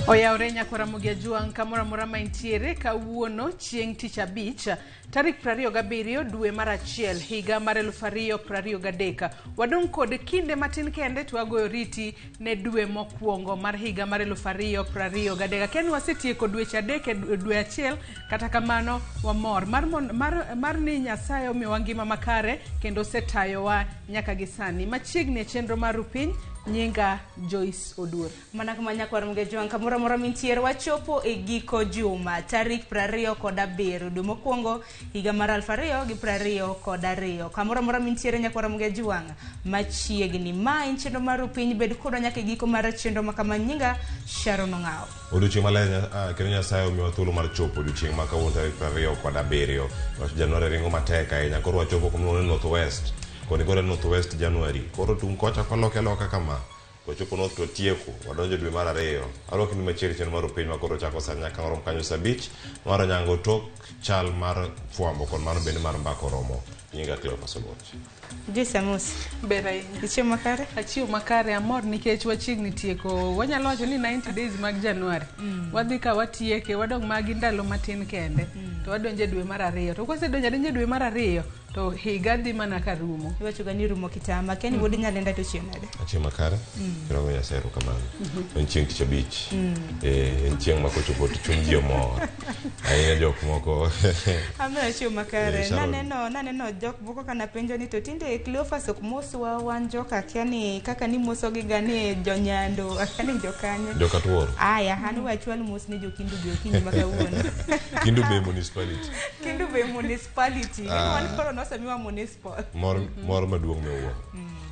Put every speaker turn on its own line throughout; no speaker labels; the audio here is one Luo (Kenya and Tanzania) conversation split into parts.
Oyawre nyakwara Ramogi Ajwang' kamoro amora ma intiere kawuono chieng' tich abich tarik 27 dwe mar achiel higa mar 2023. Wadong' kod kinde matin kende to wagoyo riti ne dwe mokwongo mar higa mar 2023. Akia ni wasetieko dweche adek e dwe achiel kata kamano wamor mar, mar, mar ni Nyasaye omiyowa ngima makare kendo osetayowa nyaka gi sani. Machiegni e chenro mar Rupiny, nyinga Joyce Oduor.
Mana kama nyakwar Mgejwang' kamoro amora mintiere wachopo e giko juma tarik 27 dwe mokwongo higa mar 2022. Kamoro amora mintiere nyakwar Mgejwang' machiegni. Ma en chenro mar Rupiny, bed kodwa nyaka e giko mar chenro ma kama. Nyinga Sharon Ong'awo.
Odiochieng' maler kendo Nyasaye omiwa thuolo mar chopo odiochieng' ma kawuono tarik 27. Wach Januari ringo matek ahinya. Koro wachopo kuma iluongo ni North West. Koni koro en North West January. Koro tung' kocha kwaloke aloka kama. Wachopo North to watieko. Wadonjo dwe mar ariyo. Arwaki ni machiegni chenro mar Rupiny ma koro chako sani nyaka warom kanyo saa abich. Mar onyango tok chal mar fwambo kod mano bende mar mbaka oromo. Nyinga Cleophas Oluoch.
Joyce Amosi.
Ber ahinya.
Ichiemo makare?
Achiew makare, amor nikech wachiegni tieko, wanyalo wacho ni 90 days mag Januari. Wadhi ka watieke, wadong' magi ndalo matin kende. To wadonjo e dwe mar ariyo. To kwasedonjo adonja e dwe mar ariyo, to higa dhi mana ka rumo.
Iwacho ga ni rumo kitama. Akia ni wuod Nyalenda to ochiew nade?
Achiew makare. Kendo agoyo Nyasaye erokamano. En chieng' tich abich. Eh, en chieng' ma kochopo to chuny ji omor. Ahinya jok moko.
An be achiew makare.
Eh, Sharon.
Naneno jok moko kana penjo ni to tinde Cleophas ok moswa wan joka akia ni kaka ni mosogi ga ni jonyando akia ni jokanye.
Jokatuoro.
Aya, an we achwal mos ne jokindu be okinyi ma kawuono.
Kindu Bay Municipality.
Kendu Bay Municipality.
Ah.
Wan koro nosemiwa municipal.
Mor, mor maduong' miwuoro.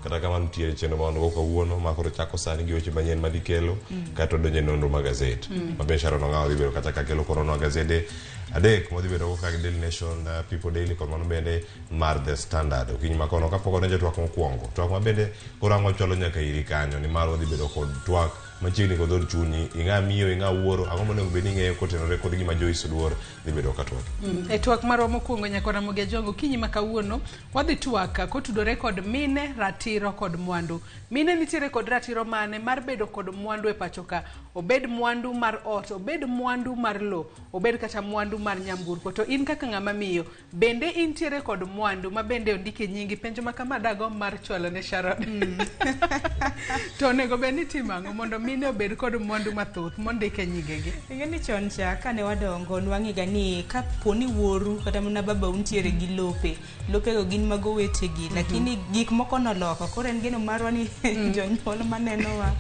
Kata kamano nitie chenro ma wan go kawuono ma koro chako sani gi weche manyien madhi kelo kata wadonjo e nonro mag gazet. Ma be Sharon Ong'awo dhi bedo kata ka kelo koronwa gazede adek mwadhi bedo go kaka Daily Nation, People Daily kod mano bende mar The Standard. Okinyi ma kono kapok wadonjo e twak mokwongo. Twak ma bende koro ang' wachwalo nyaka iri kanyo nimar wadhi bedo kod twak machiegni kod dhood chunyi. Ing'a miyo, ing'a wuoro, ang'o monego bed ni ing'eyo kotenore kod gima Joyce Oduor dhi bedo ka twak.
E twak marwa mokwongo nyaka Ramogi Ajwang' okinyi ma kawuono wadhi twak kotudore kod mine, ratiro kod mwandu. Mine nitiere kod ratiro mane mar bedo kod mwandu e pacho ka? Obed mwandu mar ot, obed mwandu mar lo, obed kata mwandu mar nyamburko. To in kaka ng'ama miyo, bende intiere kod mwandu ma bende ondiki nyingi? Penjo ma kama dagomb mar chwalo ne Sharon. To onego bed ni itimo ang'o mondo mine obed kod mwandu mathoth mondik e nyingegi?
Ing'e ni chon cha kane wadongo nwang'e ga ni kapo ni wuoru kata mana babau nitiere gi lope, lopego gin mag owetegi, lakini gik moko noloko. Koro en geno marwa ni jonyuol manenowa,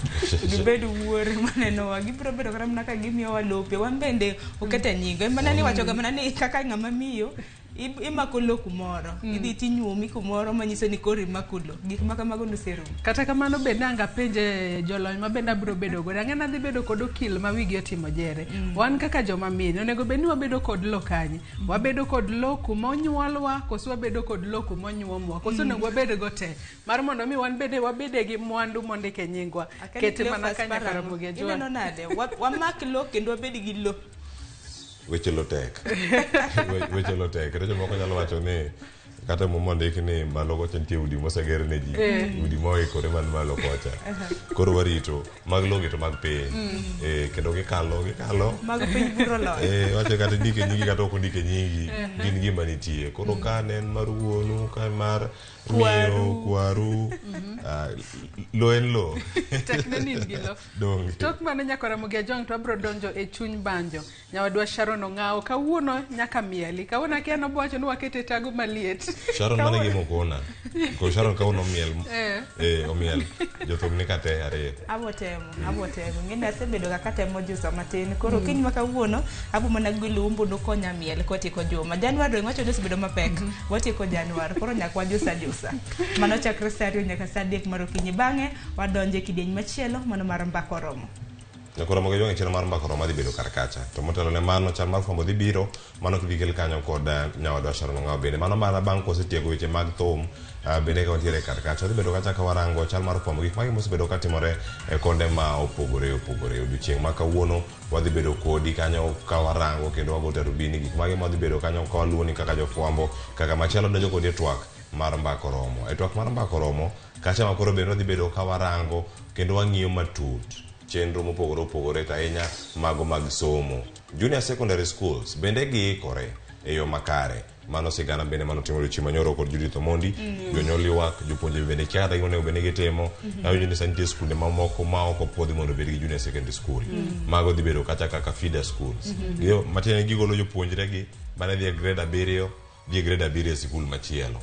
gibed wuore manenowa, gibiro bedo kata mana ka gimiyowa lope, wan bende okete nying. En mana ni iwachoga mana ni kaka ng'ama miyo, imako lo kumoro, idhi tinyuomi kumoro manyiso ni koro imako lo. Gik ma kamago noserumo.
Kata kamano bende ang' apenje jolony ma bende abiro bedo godo. Ang'e ni adhi bedo kod okil ma wigi otimo jere. Wan kaka joma mine, onego bed ni wabedo kod lo kanye? Wabedo kod lo kuma onyuolwa, koso wabedo kod lo kuma onyuomwa? Koso onego wabed go te? Mar mondo mi wan bende wabede gi mwandu mondik e nyingwa.
Akia ni
Kete mana
Cleophas
ka nyaka
parang'o?
Ramogi Ajwang'.
Ineno nade? Wamak lo kendo wabed gi lo.
Weche lo tek. Weche lo tek. Kendo jomoko nyalo wacho ni kata muma ondik ni malo kocha nitie udi moseger ne ji. Udi moikore man malo kocha. Koro warito mag logi to mag piny. Kendo gikalo, gikalo.
Mag piny biro loyo.
Wacho kata ndike nyingi kata ok ondike nyingi. Gin gima nitie. Koro ka ne en mar wuonu, ka en mar miyo, kwaru. Lo en lo.
Tek ne ni in gi lo.
Donge.
Tok mano nyaka Ramogi Ajwang' to wabiro donjo e chuny banjo. Nyawadwa Sharon Ong'awo kawuono nyaka mieli. Kawuono akia nobo wacho ni wakete tago maliet.
Sharon mano e gima okona. Ko Sharon kawuono omiel. Omiel. Jothum ni kate ariyo.
Abo temo, abo temo. Ing'e ni asebedo ga katemo jusa matin. Koro kiny ma kawuono, abo mana gwelo umbo nokonya miel kwatieko juma. Januar dong' wacho ni osebedo mapek. Watieko Januar, koro nyaka wajusa jusa. Mano chakre saa ariyo nyaka saa adek mar okinyi. Bang'e, wadonjo e kidieny machielo, mano mar mbaka oromo.
Nyakoro Ramogi Ajwang' e chenro mar mbaka oromo adhi bedo kar kacha. To motelo ne mano chal mar fwambo dhi biro, mano kidhi kel kanyo kod nyawadwa Sharon Ong'awo bende. Mano mana bang' kwasetieko weche mag thum bende ka wantiere kar kacha. Wadhi bedo kacha ka warango chal mar fwambo gik mage mosebedo ka timore e konde ma opogore opogore. Odiochieng' ma kawuono wadhi bedo kodi kanyo ka warango kendo wago tarubini gik mage ma wadhi bedo kanyo ka waluwoni kaka jofwambo kaka machielo donjo kodi e twak mar mbaka oromo. E twak mar mbaka oromo kacha ma koro bende wadhi bedo ka warango kendo wang'iyo matut. chenro mopogore opogore to ahinya mago mag somo. Junior secondary schools bende giikore e yo makare. Mano sigana bende mano timo odiochieng' manyoro kod Judith Omondi. Jonyuol ywak, jopuonje bende kia kata gima onego bed ni gitimo. Awinjo ni sani nitie skunde mamoko ma ok opuodhi mondo obed gi junior secondary school. Mago dhi bedo kacha kaka feeder schools. Matiende ni gigolo jopuonjre gi mane dhi e grade 7 dhi e grade 7 e sikul machielo.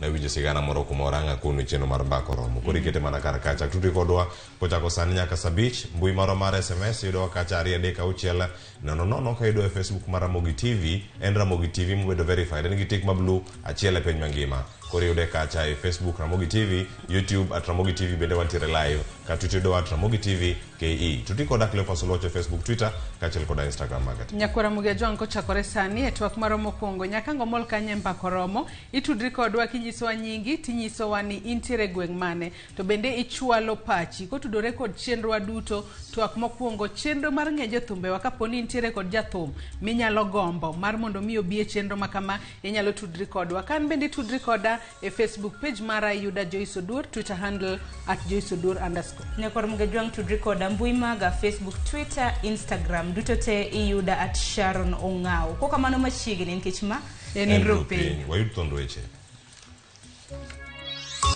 Nawinjo sigana moro kumoro ang' akonu e chenro mar mbaka oromo. Koro ikete mana kar kacha. Tudri kodwa kochako sani nyaka saa 5. Mbui marwa mar SMS yudowa kacha 2 3 6 0 0 ka yudowa e Facebook mar Ramogi TV en Ramogi TV mobedo verified en gi tik ma blue achiel e piny mangima. Koro iyude kacha e Facebook Ramogi TV, YouTube at Ramogi TV bende wantiere live ka Twitter yudowa at Ramogi TV KE. Tudri koda Cleophas Oluoch e Facebook, Twitter kaachiel koda Instagram maga.
Nyakwar Ramogi Ajwang' kochakore sani e twak marwa mokwongo nyaka ngomol kanye mbaka oromo itudri kodwa kinyisowa nyingi tinyisowa ni intiere e gweng' mane to bende ichwalo pachi kotudore kod chenrowa duto twak mokwongo chenro mar ng'e jothumbewa kapo ni intiere kod jathum minyalo gombo mar mondo mi obi e chenro ma kama inyalo tudri kodwa ka an bende itudri koda e Facebook page mara iyuda Joyce Oduor, Twitter handle at Joyce Oduor underscore.
Nyakwar Mugajwang' tudri koda mbui maga Facebook, Twitter, Instagram duto te iyuda at Sharon Ong'aw. Kokamano machiegni nikech ma
En
Andrew
piny.
Piny. Wayud thond weche.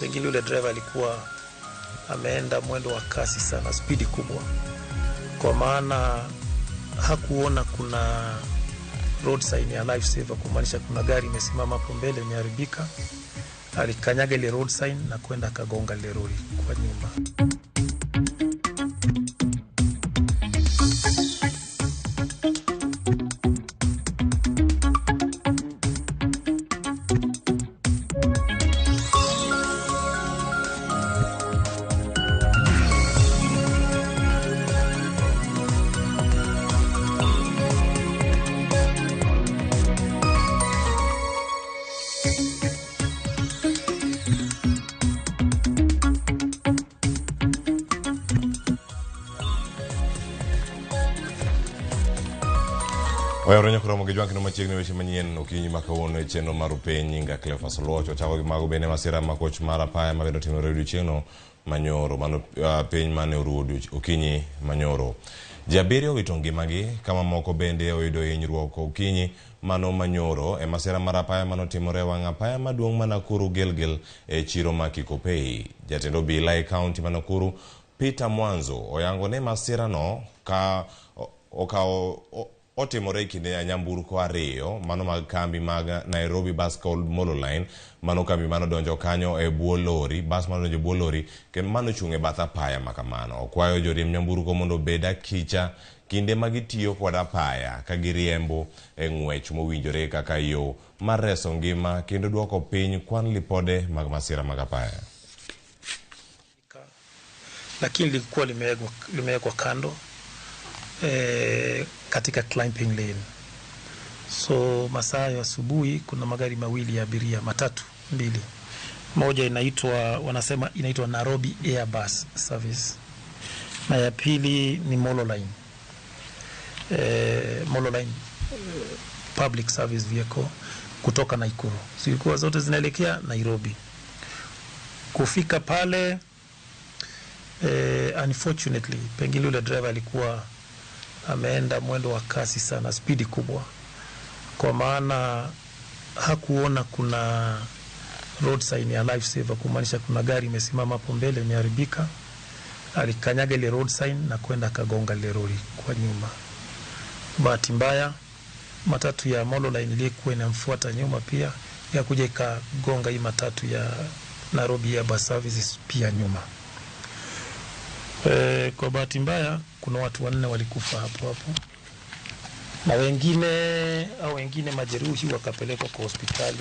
Pengine yule driver alikuwa ameenda mwendo wa kasi sana, spidi kubwa, kwa maana hakuona kuna road sign ya life saver, kumaanisha kuna gari imesimama hapo mbele imeharibika. Alikanyaga ile road sign na kwenda akagonga ile lori kwa nyuma.
Oyawore nyaka romo gi jwang' kendo machiegni weche manyien okinyi ma kawuono e chenro mar upiny nyinga Cleophas Oluoch ochako gi mago bende masira ma koch mar apaya ma bende otimore odiochieng'no manyoro mano piny mane oruwo okinyi manyoro. Ji 7 owito ngimagi ka mamoko bende oyudo hinyruok okinyi mano manyoro e masira mar apaya manotimore e wang' apaya maduong' ma Nakuru Gilgil e chiro ma Kikopey. Jatend obila e kaunti ma Nakuru Peter Mwanzo oyango ne masirano ka okawo otimore e kinde nyamburko 2 mano mag kambi mag Nairobi Bus kod Molo Line mano kambi manodonjo kanyo e bwo lori bas manodonjo e bwo lori kendo manochung' e bath apaya makamano. Okwayo joriemb nyamburko mondo obed akicha kinde ma gitiyo kod apaya ka giriembo e ng'wech mowinjore kaka yo mar reso ngima kendo duoko piny kwan lipode mag masira mag apaya.
Lakini lilikuwa limewekwa kando katika climbing lane. So masaa ya asubuhi kuna magari mawili ya abiria, matatu mbili. Moja inaitwa, wanasema inaitwa Nairobi Airbus Service, na ya pili ni Molo Line. Molo Line Public Service Vehicle kutoka Nakuru. Zilikuwa zote zinaelekea Nairobi. Kufika pale unfortunately pengine yule driver alikuwa ameenda mwendo wa kasi sana, spidi kubwa, kwa maana hakuona kuna road sign ya life saver, kumaanisha kuna gari imesimama hapo mbele imeharibika. Alikanyaga ile road sign na kwenda akagonga ile lori kwa nyuma. Bahati mbaya matatu ya Molo Line ilikuwa inamfuata nyuma pia ikakuja ikagonga hii matatu ya Nairobi Airbus Services pia nyuma. Kwa bahati mbaya kuna watu 4 walikufa hapo hapo na wengine majeruhi wakapelekwa kwa hospitali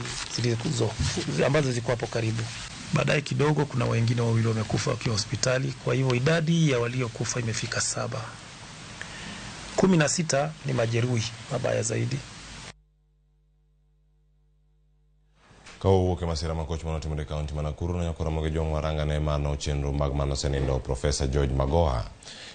ambazo ziko hapo karibu. Baadaye kidogo kuna wengine 2 wamekufa wakiwa hospitali, kwa hivyo idadi ya waliokufa imefika 7. 16 ni majeruhi mabaya zaidi.
Ka owuok e masira ma koch manotimore e kaunti ma Nakuru nonyako romo gi jwang' waranga ne mano chenro mag manosenindo Profesa George Magoha.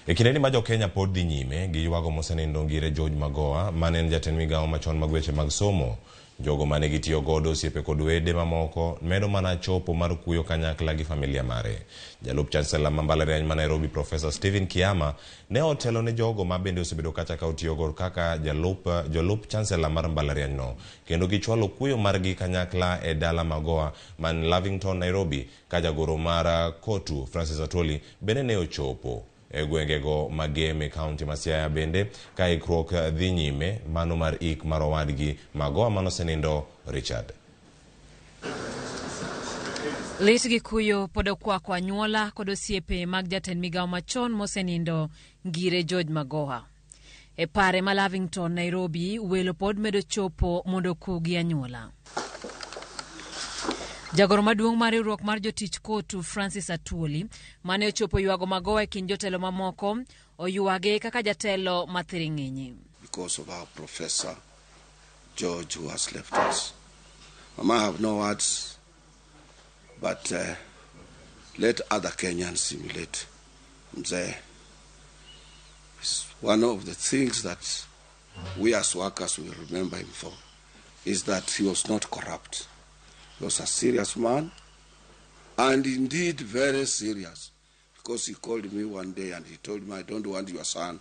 E kindeni ma jo-Kenya pod dhi nyime gi ywago mosenindo ngire George Magoha mane en jatend migawo machon mag weche mag somo. Jogo mane gitiyo godo, osiepe kod wede mamoko medo mana chopo mar kuyo kanyakla gi familia mare. Jalup Chancellor ma mbalariany ma Nairobi Professor Stephen Kiama ne otelo ne jogo ma bende osebedo kacha ka otiyogo kaka jolup Chancellor mar mbalariany no, kendo gichwalo kuyo margi kanyakla e dala Magoha man Lavington, Nairobi, ka jagoro mar Kotu Francis Atwoli bende ne ochopo e gwengego mag Gem e kaunti ma Siaya bende ka ikruok dhi nyime mano mar ik mar owadgi Magoha manosenindo Richard.
Lit gi kuyo pod okwako anyuola kod osiepe mag jatend migawo machon mosenindo Ngire George Magoha. E pare ma Lavington, Nairobi, welo pod medo chopo mondo oku gi anyuola. Jagoro maduong' mar riwruok mar jotich Kotu Francis Atwoli mane ochopo ywago Magoha e kind jotelo mamoko oywage kaka jatelo mathiring'inyi.
Because of our Professor George who has left us. Mama, I have no words, but let other Kenyans simulate. Mzee is one of the things that we as workers will remember him for, is that he was not corrupt. He was a serious man, and indeed very serious, because he called me one day and he told me, I don't want your son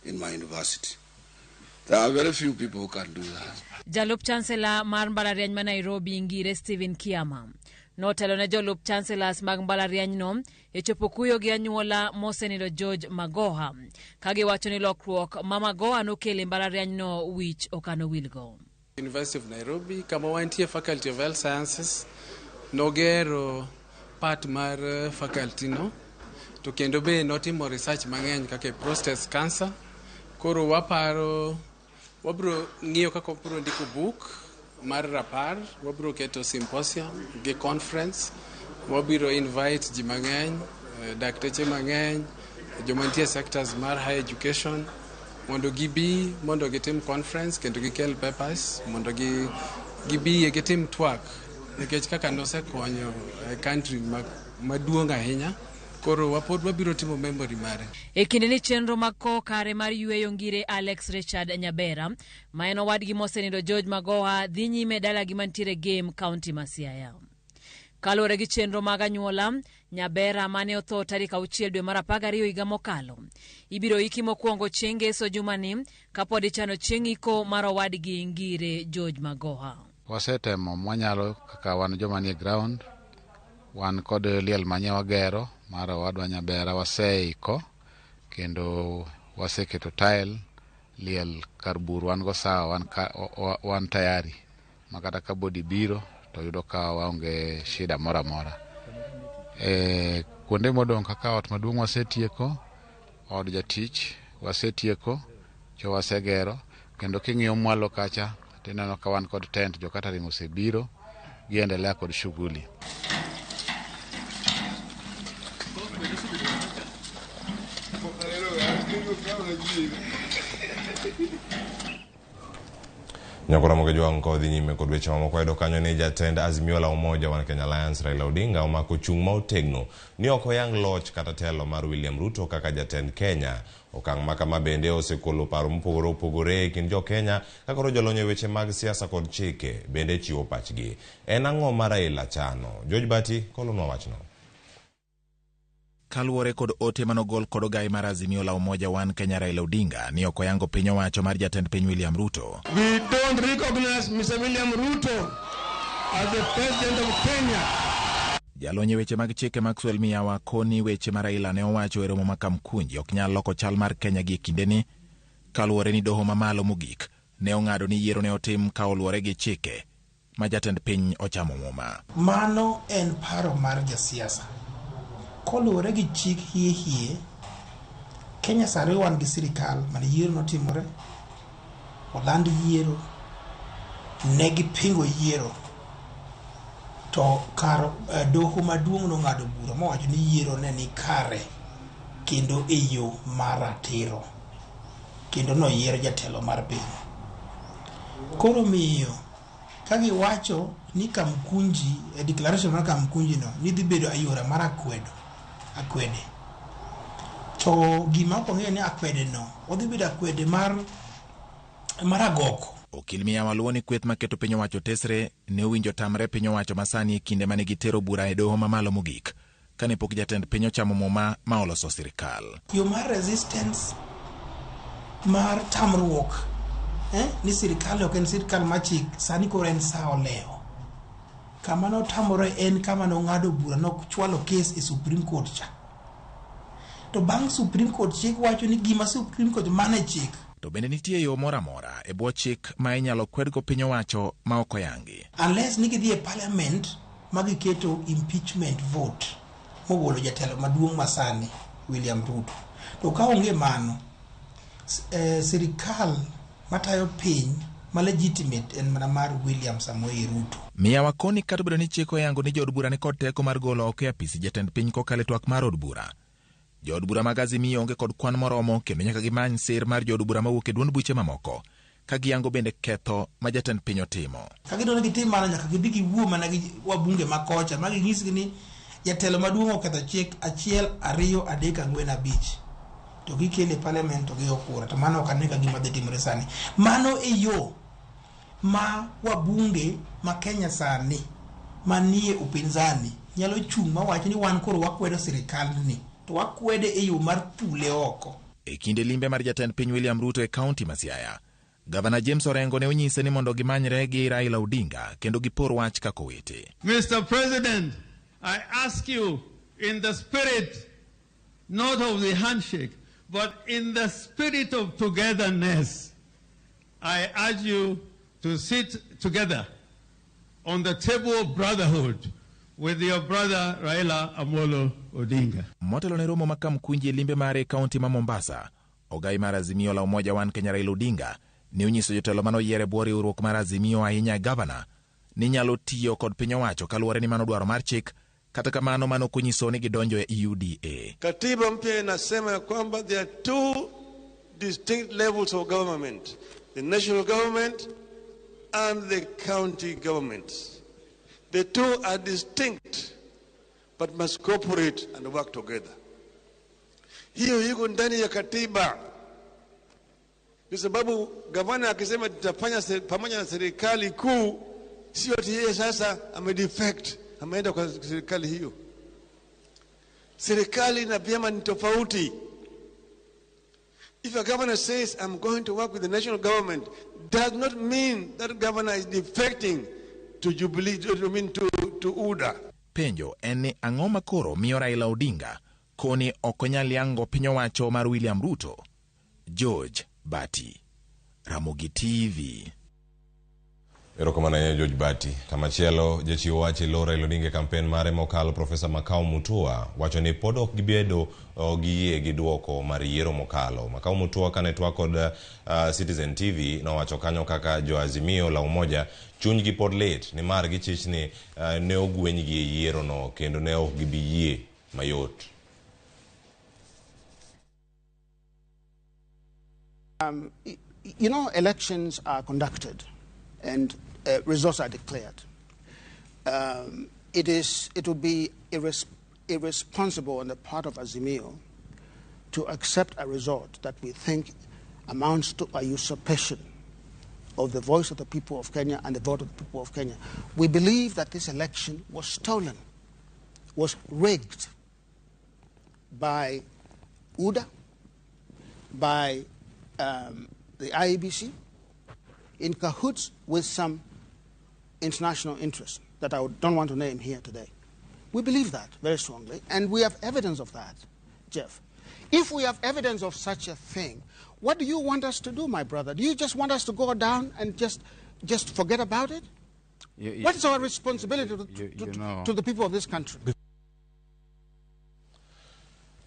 in my university. There are very few people who can do that.
Jalup Chancellor mar mbalariany ma Nairobi Ngire Stephen Kiama notelo ne jolup chancellors mag mbalarianyno e chopo kuyo gi anyuola mosenindo George Magoha ka giwacho ni lokruok ma Magoha nokelo e mbalarianyno wich okanowilgo.
University of Nairobi kama wantie Faculty of Health Sciences nogero part mar faculty no to kendo be notimo research mang'eny kaka prostate cancer. Koro waparo wabro ng'iyo kaka wabro ndiko book mar rapar, wabro keto symposium gi conference, wabiro invite ji mang'eny, dakteche mang'eny, joma nitie sectors mar higher education mondo gibi mondo gitim conference kendo gikel papers mondo gibi gitim twak nikech kaka nosekonyo country maduong' ahinya. Koro wapod wabiro timo memory mare.
E kinde ni chenro mag kowo kare mar yweyo Ngire Alex Richard Nyabera ma en owadgi mosenindo George Magoha dhi nyime dalagi mantiere Gem, kaunti ma Siaya. Kaluwore gi chenro mag anyuola, Nyabera mane otho tarik 6 dwe mar 12 higa mokalo ibiro iki mokwongo chieng' ngeso jumani kapod ichano chieng' iko mar owadgi Ngire George Magoha.
Wasetemo mwanyalo kaka wan joma nie ground, wan kod liel manye wagero mar owadwa Nyabera, waseiko kendo waseketo tile liel kar bur wan go sawa, wan tayari makata ka body biro to yudo ka waonge shida moro amora. Kuonde modong' kaka ot maduong' wasetieko, od jatich wasetieko, cho wasegero, kendo king'iyo mwalo kacha tineno ka wan kod tent, jo catering osebiro, giendelea kod shughuli.
Nyakora Mogejuang' kodhi nyime kod weche mamoko yudo kanyo ni jatend Azimio la Umoja One Kenya Alliance Raila Odinga omako chung' ma otegno ni ok oyang loch kata telo mar William Ruto kaka jatend Kenya. Okang' ma kama bende osekelo paro mopogore opogore e kind jo Kenya ka koro jolony e weche mag siasa kod chike bende chiwo pachgi. En ang'o ma Raila chano? George Bati kolonwa wachno.
Kaluwore kod ote manogol kod ogai mar Azimio la Umoja One Kenya Raila Odinga ni ok oyango piny owacho mar jatend piny William Ruto.
We don't recognize Mr. William Ruto as the president of Kenya.
Jalony e weche mag chike Maxwell Miyawa koni weche ma Raila ne owacho e romo ma Kamkunji ok nyal loko chal mar Kenya gi e kindeni kaluwore ni doho mamalo mogik ne ong'ado ni yiero ne otim ka oluwore gi chike ma jatend piny ochamo muma.
Mano en paro mar jasiasa. Koluwore gi chik hie hie, Kenya sani wan gi sirikal mane yiero notimore, oland yiero, ne gipingo yiero, to kar doho maduong' nong'ado bura mowacho ni yiero ne ni kare kendo e yo mar ratiro, kendo noyier jatelo mar piny. Koro miyo ka giwacho ni Kamkunji, e declaration mar Kamkunji no, ni dhi bedo ayora mar akwede. To gima ok ong'eyo ni akwede no, odhi bedo akwede mar agoko.
Okil Miyawa luwo ni kweth maketo piny owacho tesre ne owinjo tamre piny owacho masani e kinde mane gitero bura e doho mamalo mogik kane pok jatend piny ochamo muma ma oloso sirikal.
Yo mar resistance mar tamruok ni sirikal ok en sirikal mar chik sani koro en sa olewo. Kama notamore en kama nong'ado bura nochwalo kes e Supreme Court cha. To bang' Supreme Court chik wacho ni gima Supreme Court mano e chik.
To bende nitie yo moro amora e bwo chik ma inyalo kwedgo piny owacho ma ok oyangi.
Unless ni gidhi e parliament ma giketo impeachment vote mogolo jatelo maduong' masani William Ruto. To ka onge mano, sirikal matayo piny ma legitimate en mana mar William Samoei Ruto.
Miyawa koni kata obedo ni chik oyango ni jood bura ni kod teko mar golo oko e apisi jatend piny kokalo e twak mar od bura. Jood bura mag Azimio onge kod kwan moromo kendo nyaka gimany sir mar jood bura mawuok e duond buche mamoko ka giyango bende ketho ma jatend piny otimo.
Ka gidwaro ni gitim mano nyaka gidhi giwuo mana gi wabunge ma kocha ma ginyisgi ni jatelo maduong' oketho chik 1, 2, 3, 4, 5 to gikele e parliament to gigo kura to mano ok ane ka gima dhi timore sani. Mano e yo ma wabunge ma Kenya sani manie upinzani nyalo chung' mawach ni wan koro wakwedo sirikalni to wakwede e yo mar thule oko.
E kinde limbe mar jatend piny William Ruto e kaunti ma Siaya, Gavana James Orengo ne onyise ni mondo gimanyre gi Raila Odinga kendo gipor wach kaka owete.
Mr. President, I ask you in the spirit not of the handshake, but in the spirit of togetherness, I urge you to sit together on the table of brotherhood with your brother Raila Amolo Odinga.
Motelo ne romo ma Kamkunji e limbe mare e kaunti ma Mombasa, ogai mar Azimio la Umoja One Kenya Raila Odinga ne onyiso jotelo mane oyier e bwo riwruok mar Azimio ahinya gavana ni nyalo tiyo kod piny owacho kaluwore ni mano dwaro mar chik, kata kamano mano ok onyiso ni gidonjo e UDA.
Katiba mpya inasema ya kwamba there are two distinct levels of government, the national government and the county governments. The two are distinct but must cooperate and work together. Hiyo iko ndani ya katiba. Kwa sababu gavana akisema tutafanya pamoja na serikali kuu, sio ati yeye sasa amedefect, ameenda kwa serikali hiyo. Serikali na vyama ni tofauti. If a governor says, I'm going to work with the national government, does not mean that governor is defecting to Jubilee, I mean to UDA.
Penjo en ni ang'o ma koro miyo Raila Odinga koni ok onyal yango piny owacho mar William Ruto? George Bati, Ramogi TV.
Erokamano ahinya George Bati. Kamachielo, jachiw wach e lo Raila Odinga e kampen mare mokalo Profesa Makau Mutua wacho ni pod ok gibedo gi yie gi duoko mar yiero mokalo. Makau Mutua kane twak kod Citizen TV nowacho kanyo kaka jo Azimio la Umoja chunygi pod lit nimar gichich ni ne ogwenygi e yiero no kendo ne ok gibi yie mayot.
You know, elections are conducted and results are declared. It would be irresponsible on the part of Azimio to accept a result that we think amounts to a usurpation of the voice of the people of Kenya and the vote of the people of Kenya. We believe that this election was stolen, was rigged by UDA, by the IEBC, in cahoots with some international interests that I don't want to name here today. We believe that very strongly, and we have evidence of that, Jeff. If we have evidence of such a thing, what do you want us to do, my brother? Do you just want us to go down and just forget about it? What is our responsibility to the people of this country?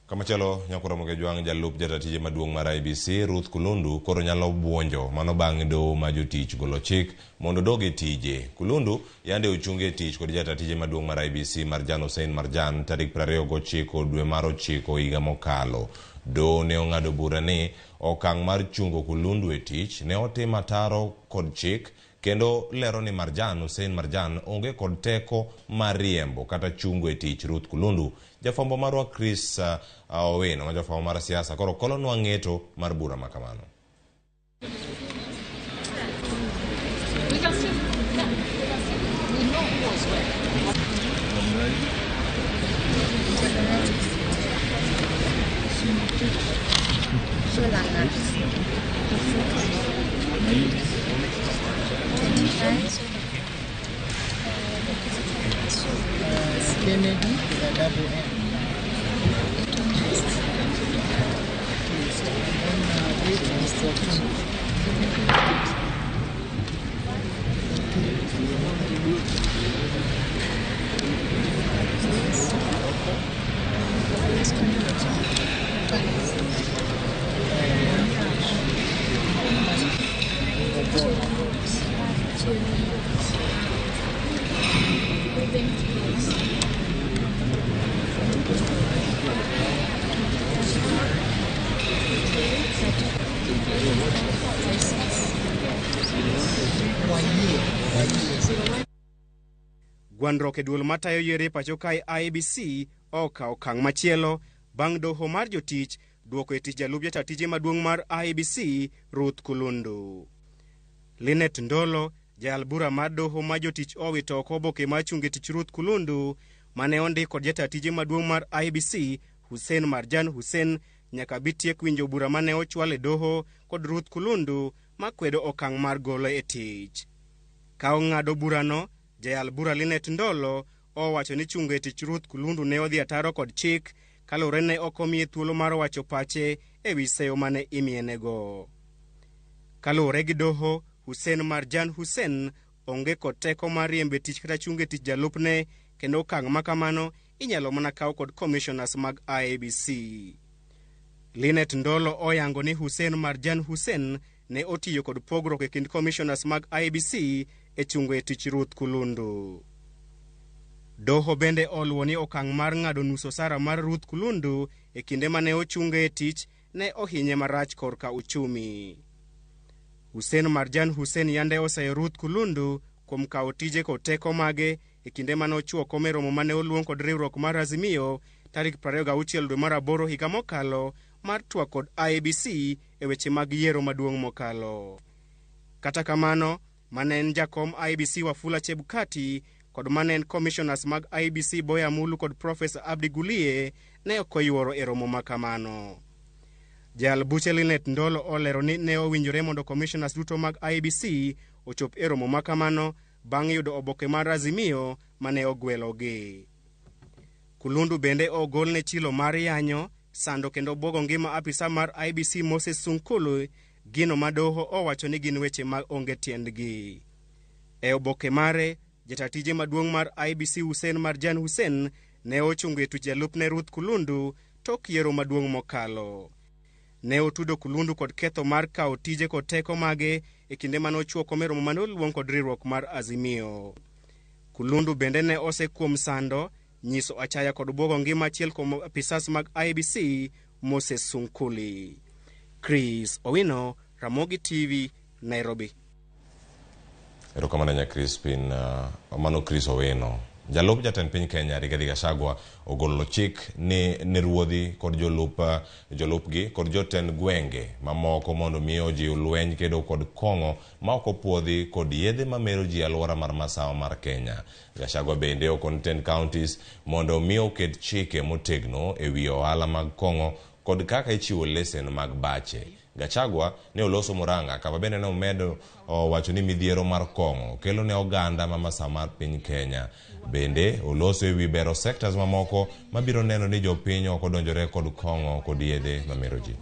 Kamachielo nyakoro Mogejwang' jalup jatatije maduong' mar IEBC Ruth Kulundu koro nyalo buonjo mano bang' doho ma jotich golo chik mondo dog e tije. Kulundu yande ochungi e tich kod jatatije maduong' mar IEBC Marjan Hussein Marjan tarik 29 dwe mar 9 higa mokalo. Doho ne ong'ado bura ni okang' mar chungo Kulundu e tich ne otim ataro kod chik kendo lero ni Marjan Hussein Marjan onge kod teko mar riembo kata chungo e tich Ruth Kulundu. Jafwambo marwa Chris Owino ma jafwambo mar siasa koro kolonwa ng'eto mar bura makamano.
Double N.
Gwandruok e duol matayo yiero e pacho kae IEBC okawo okang' machielo bang' doho mar jotich duoko e tich jalup jata tije maduong' mar IEBC Ruth Kulundu. Linet Ndolo, jayal bura mar doho ma jotich owito oko oboke mar chungo e tich Ruth Kulundu mane ondik kod jata tije maduong' mar IEBC Hussein Marjan Hussein nyaka bi tiek winjo bura mane ochwal e doho kod Ruth Kulundu makwedo okang' mar gole e tich. Ka ong'ado burano, jayal bura Linet Ndolo owacho ni chungo e tich Ruth Kulundu ne odhi ataro kod chik kaluwore ne ok omiye thuolo mar wacho pache ewi seyo mane imiyenego. Kaluwore gi doho, Hussein Marjan Hussein onge kod teko mar riembo e tich kata chungo e tich jalupne, kendo okang' ma kamano inyalo mana kaw kod commissioners mag IEBC. Linet Ndolo oyango ni Hussein Marjan Hussein ne otiyo kod pogruok e kind commissioners mag IEBC e chungo e tich Ruth Kulundu. Doho bende oluwo ni okang' mar ng'ado nus osara mar Ruth Kulundu e kinde mane ochunge e tich ne ohinye marach korka uchumi. Hussein Marjan Hussein yande oseyo Ruth Kulundu kuom kawo tije kod teko mage e kinde mane ochuo kom e romo mane oluong kod riwruok mar Azimio tarik 26 dwe mar aboro higa mokalo mar twak kod IEBC e weche mag yiero maduong' mokalo. Kata kamano, mane en jakom IEBC Wafula Chebukati kod mane en commissioners mag IEBC Boya Mulu kod Profesa Abdi Gulie ne ok oyuoro e romo ma kamano. Jal buche Linet Ndolo olero ni ne owinjore mondo commissioners duto mag IEBC ochop e romo ma kamano bang' yudo oboke mar Azimio mane ogwelogi. Kulundu bende ogolne chilo mar yanyo, sando kendo bwogo ngima apisa mar IEBC Moses Sunkulu, gino ma doho owacho ni gin weche ma onge tiendgi. E oboke mare, jata tije maduong' mar IEBC Hussein Marjan Hussein ne ochungo e tuch jalupne Ruth Kulundu tok yiero maduong' mokalo. Ne otudo Kulundu kod ketho mar kawo tije kod teko mage e kinde mane ochuo kom e romo mane oluong kod riwruok mar Azimio. Kulundu bende ne osekuom sando, nyiso achaya kod bwogo ngima achiel kuom apisas mag IEBC Moses Sunkuli. Chris Owino, Ramogi TV, Nairobi.
Erokamano nya Crispin, mano Chris Owino. Jalup jatend piny Kenya Rigathi Gachagua ogolo chik ni ne ruodhi kod jolupgi kod jotend gwenge mamoko mondo mi ojiw lweny kedo kod kong'o ma ok opuodhi kod yedhe mamero ji alwora mar masawa mar Kenya. Gachagua bende okon tend counties mondo mi oket chike motegno ewi ohala mag kong'o kod kaka ichiwo lesen mag bache. Gachagua ne oloso Murang'a kama bende ne omedo owacho ni midhiero mar kong'o kelo ne oganda ma masawa mar piny Kenya. Bende oloso ewi bero sectors mamoko mabiro neno ni jopiny ok odonjore kod kong'o kod yedhe mamero ji.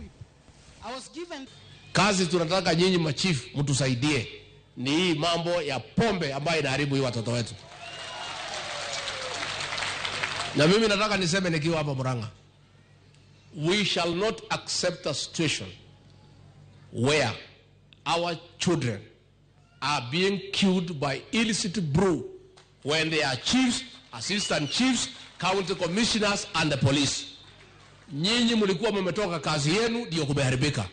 Kazi tunataka nyinyi machifu mtusaidie ni hii mambo ya pombe ambayo inaharibu hii watoto wetu. Na mimi nataka niseme nikiwa hapa Murang'a, we shall not accept a situation where our children are being killed by illicit brew when they are chiefs, assistant chiefs, county commissioners and the police. Nyinyi mlikuwa mmetoka kazi yenu ndio kumeharibika.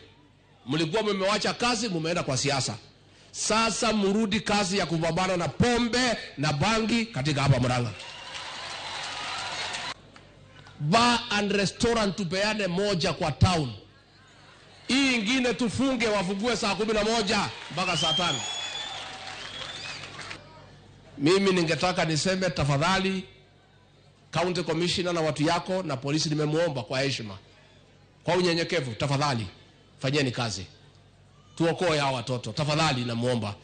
Mlikuwa mmewacha kazi mmeenda kwa siasa. Sasa mrudi kazi ya kupambana na pombe na bangi katika hapa Murang'a. Bar and restaurant tupeane moja kwa town. Hii ingine tufunge, wafungue saa 11 mpaka saa 5. Mimi ningetaka niseme tafadhali county commissioner na watu yako na polisi, nimemuomba kwa heshima, kwa unyenyekevu, tafadhali fanyeni kazi, tuokoe hawa watoto, tafadhali namuomba.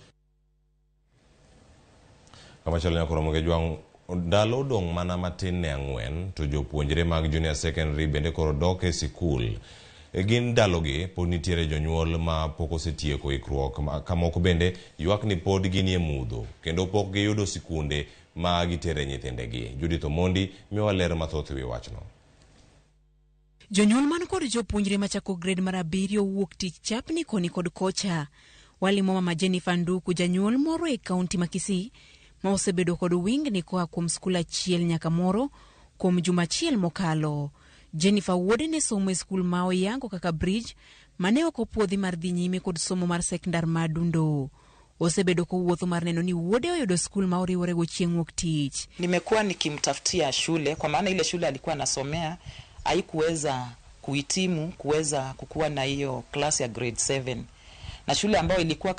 Kama chalo nyakoro mgejuang Ndalo odong' mana matin ne 4 to jopuonjre mag junior secondary bende koro dok e sikul. Gin ndalogi pod nitiere jonyuol ma pok osetieko ikruok ka moko bende ywak ni pod ginie mudho kendo pok giyudo sikunde ma gitere nyithindegi. Judith Omondi miyowa ler mathoth e wi wachno.
Jonyuol man kod jopuonjre machako grade mar 7 wuok tich chapni koni kod kocha. Walimo mama Jennifer Nduku, janyuol moro e kaunti ma Kisii, ma osebedo kod wingni koa kuom skul achiel nyaka moro kuom juma achiel mokalo. Jennifer wuode ne somo e skul ma oyango kaka Bridge, mane ok opuodhi mar dhi nyime kod somo mar sekondar ma Adundo. Osebedo kowuotho mar neno ni wuode oyudo skul ma oriworego chieng' wuok tich.
Nimekuwa nikimtafutia shule kwa maana ile shule alikuwa anasomea haikuweza kuhitimu kuweza kukuwa na hiyo class ya grade 7, na shule ambayo ilikuwa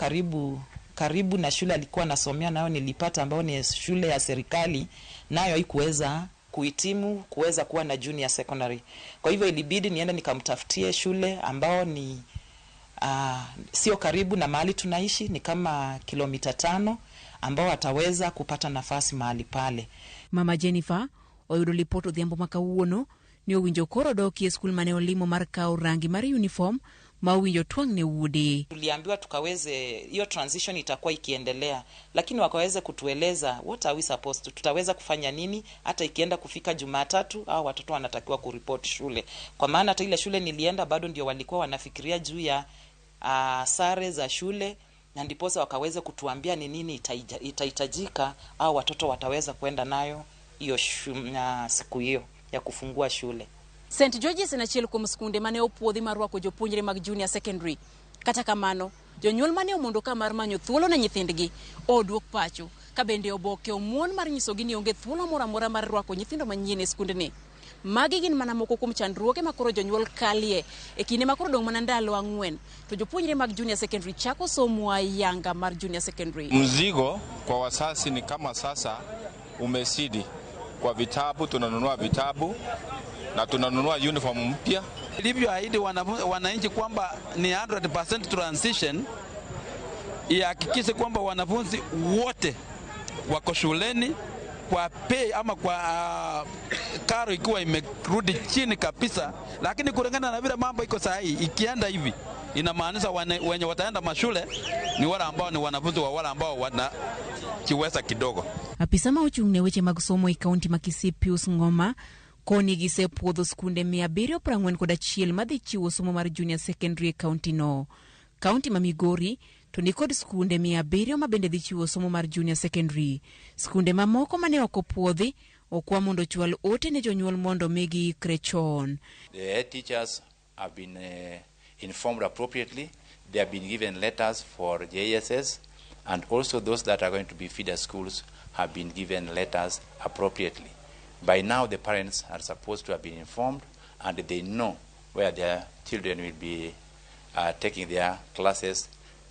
karibu na shule alikuwa anasomea nayo nilipata, ambayo ni shule ya serikali, nayo haikuweza kuhitimu kuweza kuwa na junior secondary. Kwa hivyo ilibidi niende nikamtafutie shule ambao ni sio karibu na mahali tunaishi, ni kama kilomita 5, ambao ataweza kupata nafasi mahali pale.
Mama Jennifer oyudo lipot odhiambo ma kawuono ni owinjo koro dokie skul mane olimo mar kawo rangi mar uniform ma owinjo twang' ne wuode.
Tuliambiwa tukaweze, hiyo transition itakuwa ikiendelea, lakini wakaweze kutueleza what are we supposed to, tutaweza kufanya nini hata ikienda kufika Jumatatu au watoto wanatakiwa kuripoti shule. Kwa maana hata ile shule nilienda bado ndio walikuwa wanafikiria juu ya sare za shule, na ndiposa wakaweze kutuambia ni nini itahitajika au watoto wataweza kwenda nayo hiyo siku hiyo ya kufungua shule.
St. George's en achiel kuom skunde mane opuodhi mar rwako jopuonjre mag junior secondary. Kata kamano, jonyuol mane omondo ka mar manyo thuolo ne nyithindgi oduok pacho, ka bende oboke omuon mar nyisogi ni onge thuolo moro amora mar rwako nyithindo manyien e skundni. Magi gin mana moko kuom chandruoge ma koro jonyuol kalie e kinde ma koro dong' mana ndalo 4 to jopuonjre mag junior secondary chako somo ayanga mar junior secondary.
Mzigo kwa wazazi ni kama sasa umesidi kwa vitabu, tunanunua vitabu na tunanunua uniform mpya.
Ilivyoahidi wananchi kwamba ni 100% transition, ihakikishe kwamba wanafunzi wote wako shuleni kwa pay ama kwa karo ikiwa imerudi chini kabisa. Lakini kulingana na vile mambo iko sahihi, ikienda hivi inamaanisha wenye wataenda mashule ni wale ambao ni wanafunzi wa wale ambao wanajiweza kidogo.
Apisa ma ochung' ne weche mag somo e kaunti ma Kisii Pius Ngoma koni gisepuodho skunde 741 madhi chiwo somo mar junior secondary e kaunti no. Kaunti ma Migori to nikod skunde 700 ma bende dhi chiwo somo mar junior secondary. Skunde mamoko mane ok opuodhi okwa mondo ochwal ote ne jonyuol mondo migi ikre chon.
The head teachers have been informed appropriately. They have been given letters for JSS, and also those that are going to be feeder schools have been given letters appropriately. By now the parents are supposed to have been informed and they know where their children will be taking their classes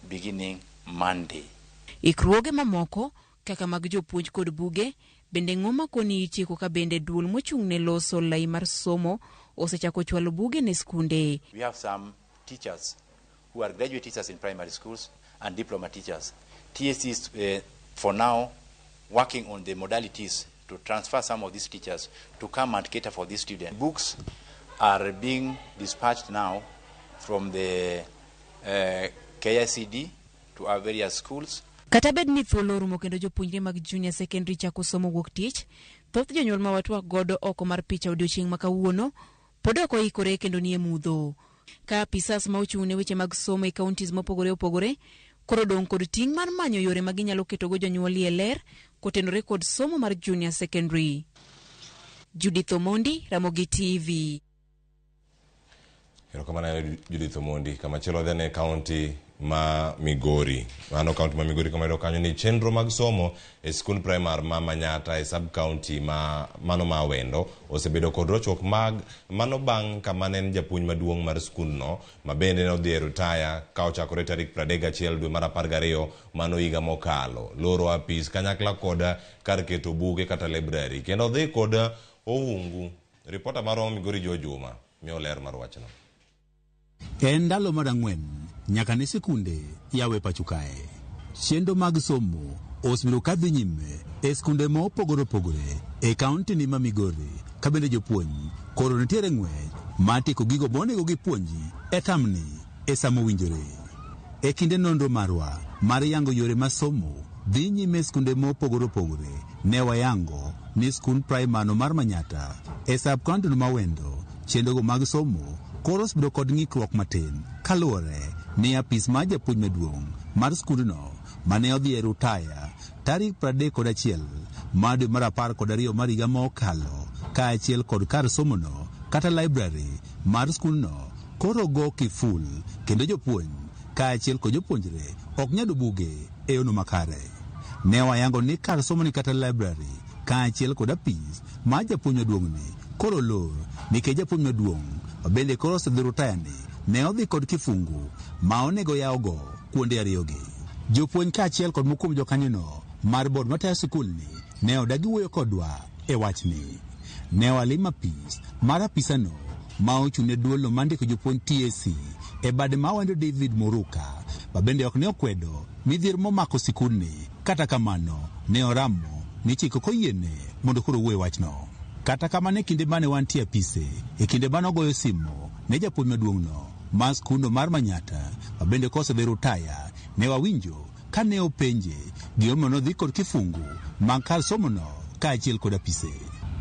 beginning Monday.
Ikruoge mamoko kaka mag jopuonj kod buge bende Ng'oma koni itieko ka bende duol mochung' ne loso lai mar somo osechako chwalo buge ne skunde.
We have some teachers who are graduate teachers in primary schools and diploma teachers. TSC is for now working on the modalities to transfer some of these teachers to come and cater for these students. Books are being dispatched now from the KICD to our various schools.
Kata bed ni thuolo orumo kendo jopuonjre mag junior secondary chako somo wuok tich, thoth jonyuol ma watwak godo oko mar picha odiochieng' ma kawuono pod ok oikore kendo nie mudho. Ka apisas ma ochung' ne weche mag somo e counties mopogore opogore koro dong' kod ting' mar manyo yore ma ginyalo ketogo jonyuol e ler kotenore kod somo mar junior secondary. Judith Omondi, Ramogi TV.
Erokamano Judith Omondi. Kamachielo dhi ne kaunti ma Migori. Mano kaunti ma Migori kama iyudo kanyo ni chenro mag somo e skund primar ma Manyata e sub county ma mano ma Awendo osebedo kod rochruok mag mano bang' kama ne en japuonj maduong' mar skundno ma bende nodhi e rutaya ka ochakore tarik 31 dwe mar 12 mano higa mokalo. Loro apis kanyakla kod kar keto buge kata library kendo dhi kod oungu. Ripota marwa Migori Joe Juma miyo ler mar wachno.
En ndalo mar 4 nyaka ne sikunde yawe pacho kae. Chenro mag somo Osebedo ka dhi nyime e skunde mopogore opogore e kaunti ni ma Migori ka bende jopuonj koro nitiere ng'wech mar tieko gigo monego gipuonji e tamni e sama owinjore. E kinde nonro marwa mar yango yore ma somo dhi nyime e skunde mopogore opogore, ne wayango ni skund praimar no mar Manyata e sab kaunti no ma Wendo chenrogo mag somo koro osebedo kod ng'ikruok matin kaluwore ni apis mar japuonj maduong' mar skundno mane odhi e rutaya tarik 31 mar dwe mar 12 mar higa ma okalo kaachiel kod kar somono kata library mar skundno koro go kiful kendo jopuonj kaachiel kod jopuonjre ok nyal buge e yono makare. Ne wayango ni kar somoni kata library kaachiel kod apis mar japuonj maduong'ni koro olor nikech japuonj maduong' ma bende koro osedhi rutayani ne odhi kod kifungu ma onego yawgo kuonde ariyogi. Jopuonj kaachiel kod moko kuom jokanyono mar board matayo sikulni ne odagi wuoyo kodwa e wachni. Ne walimo apis mar apisano ma ochung' ne duolno mar ndiko jopuonj TSC e bade ma wendo David Muruka ma bende ok ne okwedo midhiero momako sikundni. Kata kamano ne oramo ni chik ok oyiene mondo koro owuo e wachno. Kata kamano e kinde mane wantie apise, e kinde mane ogoyo simo ne japuonj maduong'no mar skundno mar Manyata ma bende kosedhi rutaya, ne wawinjo ka ne openje gimomiyo nodhi kod kifungu mag kar somono kaachiel kod apise.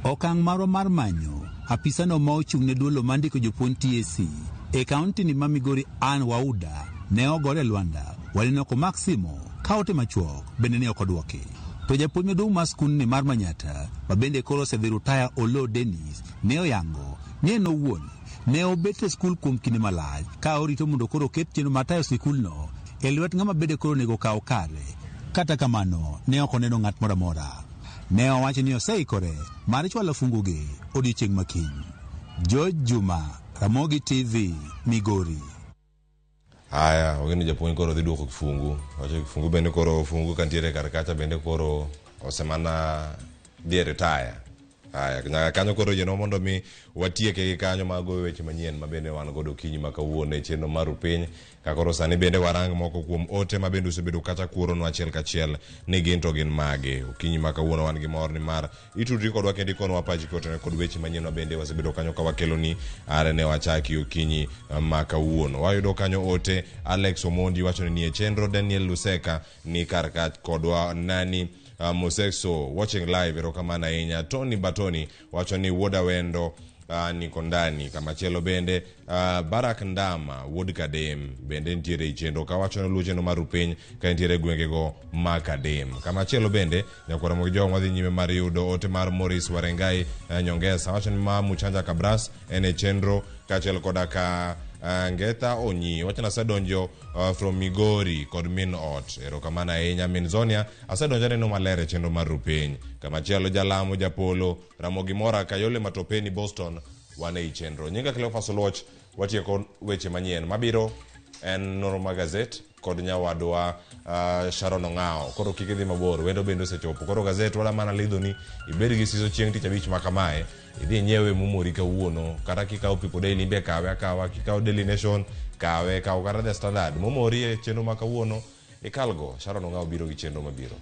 Okang' marwa mar manyo apisano ma ochung' ne duolo mar ndiko jopuonj TSC e kaunti ni ma Migori Ann Wauda ne ogore e lwanda waneno ok omak simo ka ote machuok bende ne ok odwoki. To japuonj maduong' mar skundni mar Manyata ma bende koro osedhi rutaya Oloo Dennis ne oyango ni en owuon ne obet e skul kuom kinde malach ka orito mondo koro oket chenro mar tayo sikulno e lwet ng'ama bende koro onego okaw kare. Kata kamano ne ok oneno ng'at moro amora. Ne owacho ni oseikore mar chwalo fungugi odiochieng' ma kiny. George Juma, Ramogi TV, Migori.
Haya, wageno japuonj koro dhi duoko kifungu. Wacho kifungu bende koro fungu kantiere kar kacha bende koro osemana dhi e retire. Haya, nyaka kanyo koro yienwa mondo mi watieke gi kanyo mag goyo weche manyien ma bende wan godo okinyi ma kawuono e chenro mar Rupiny. Ka koro sani bende warang moko kuom ote ma bende usebedo kacha kuoronwa achiel kachiel ni gin to gin mage. Okinyi ma kawuono wan gi mor nimar itudri kodwa kendo ikonwa pachi kotenore kod weche manyien ma bende wasebedo kanyo ka wakeloni are ne wachaki okinyi ma kawuono. Wayudo kanyo ote Alex Omondi wacho ni nie chenro, Daniel Luseka ni kar ka kodwa nani Moseso watching live, erokamano ahinya. Tony Batoni wacho ni wuod Awendo niko ndani. Kamachielo bende Barak Ndama wuod Kadem bende nitiere e chenro kawacho ni luwo chenro mar Rupiny ka nitiere e gwengego ma Kadem. Kamachielo bende nyakwara Mogi Jong wadhi nyime mar yudo ote mar Maurice Warengai Nyongesa wacho ni ma Muchanja Kabras en e chenro kaachiel koda ka Ngetha Onyi wacho ni asedonjo from Migori kod min ot. Erokamano ahinya min Zonia, asedonjo aneno maler e chenro mar Rupiny. Kamachielo Jalamo Japolo Ramogi Mora Kayole Matopeni Boston wan ei chenro. Nyinga Cleophas Oluoch, watieko weche manyien mabiro en nonro mar gazet kod nyawadwa Sharon Ong'awo. Koro kik idhi mabor, wendo bende osechopo. Koro gazet wala mana lidhoni ibed gi siso chieng' tich abich ma kamae, idhi inyiewe momori kawuono, kata kikawo People Daily imbe kawe akawa, kikawo Daily Nation kawe, kaw kata The Standard momori e chenro ma kawuono ikalgo. Sharon Ong'awo biro gi chenro mabiro.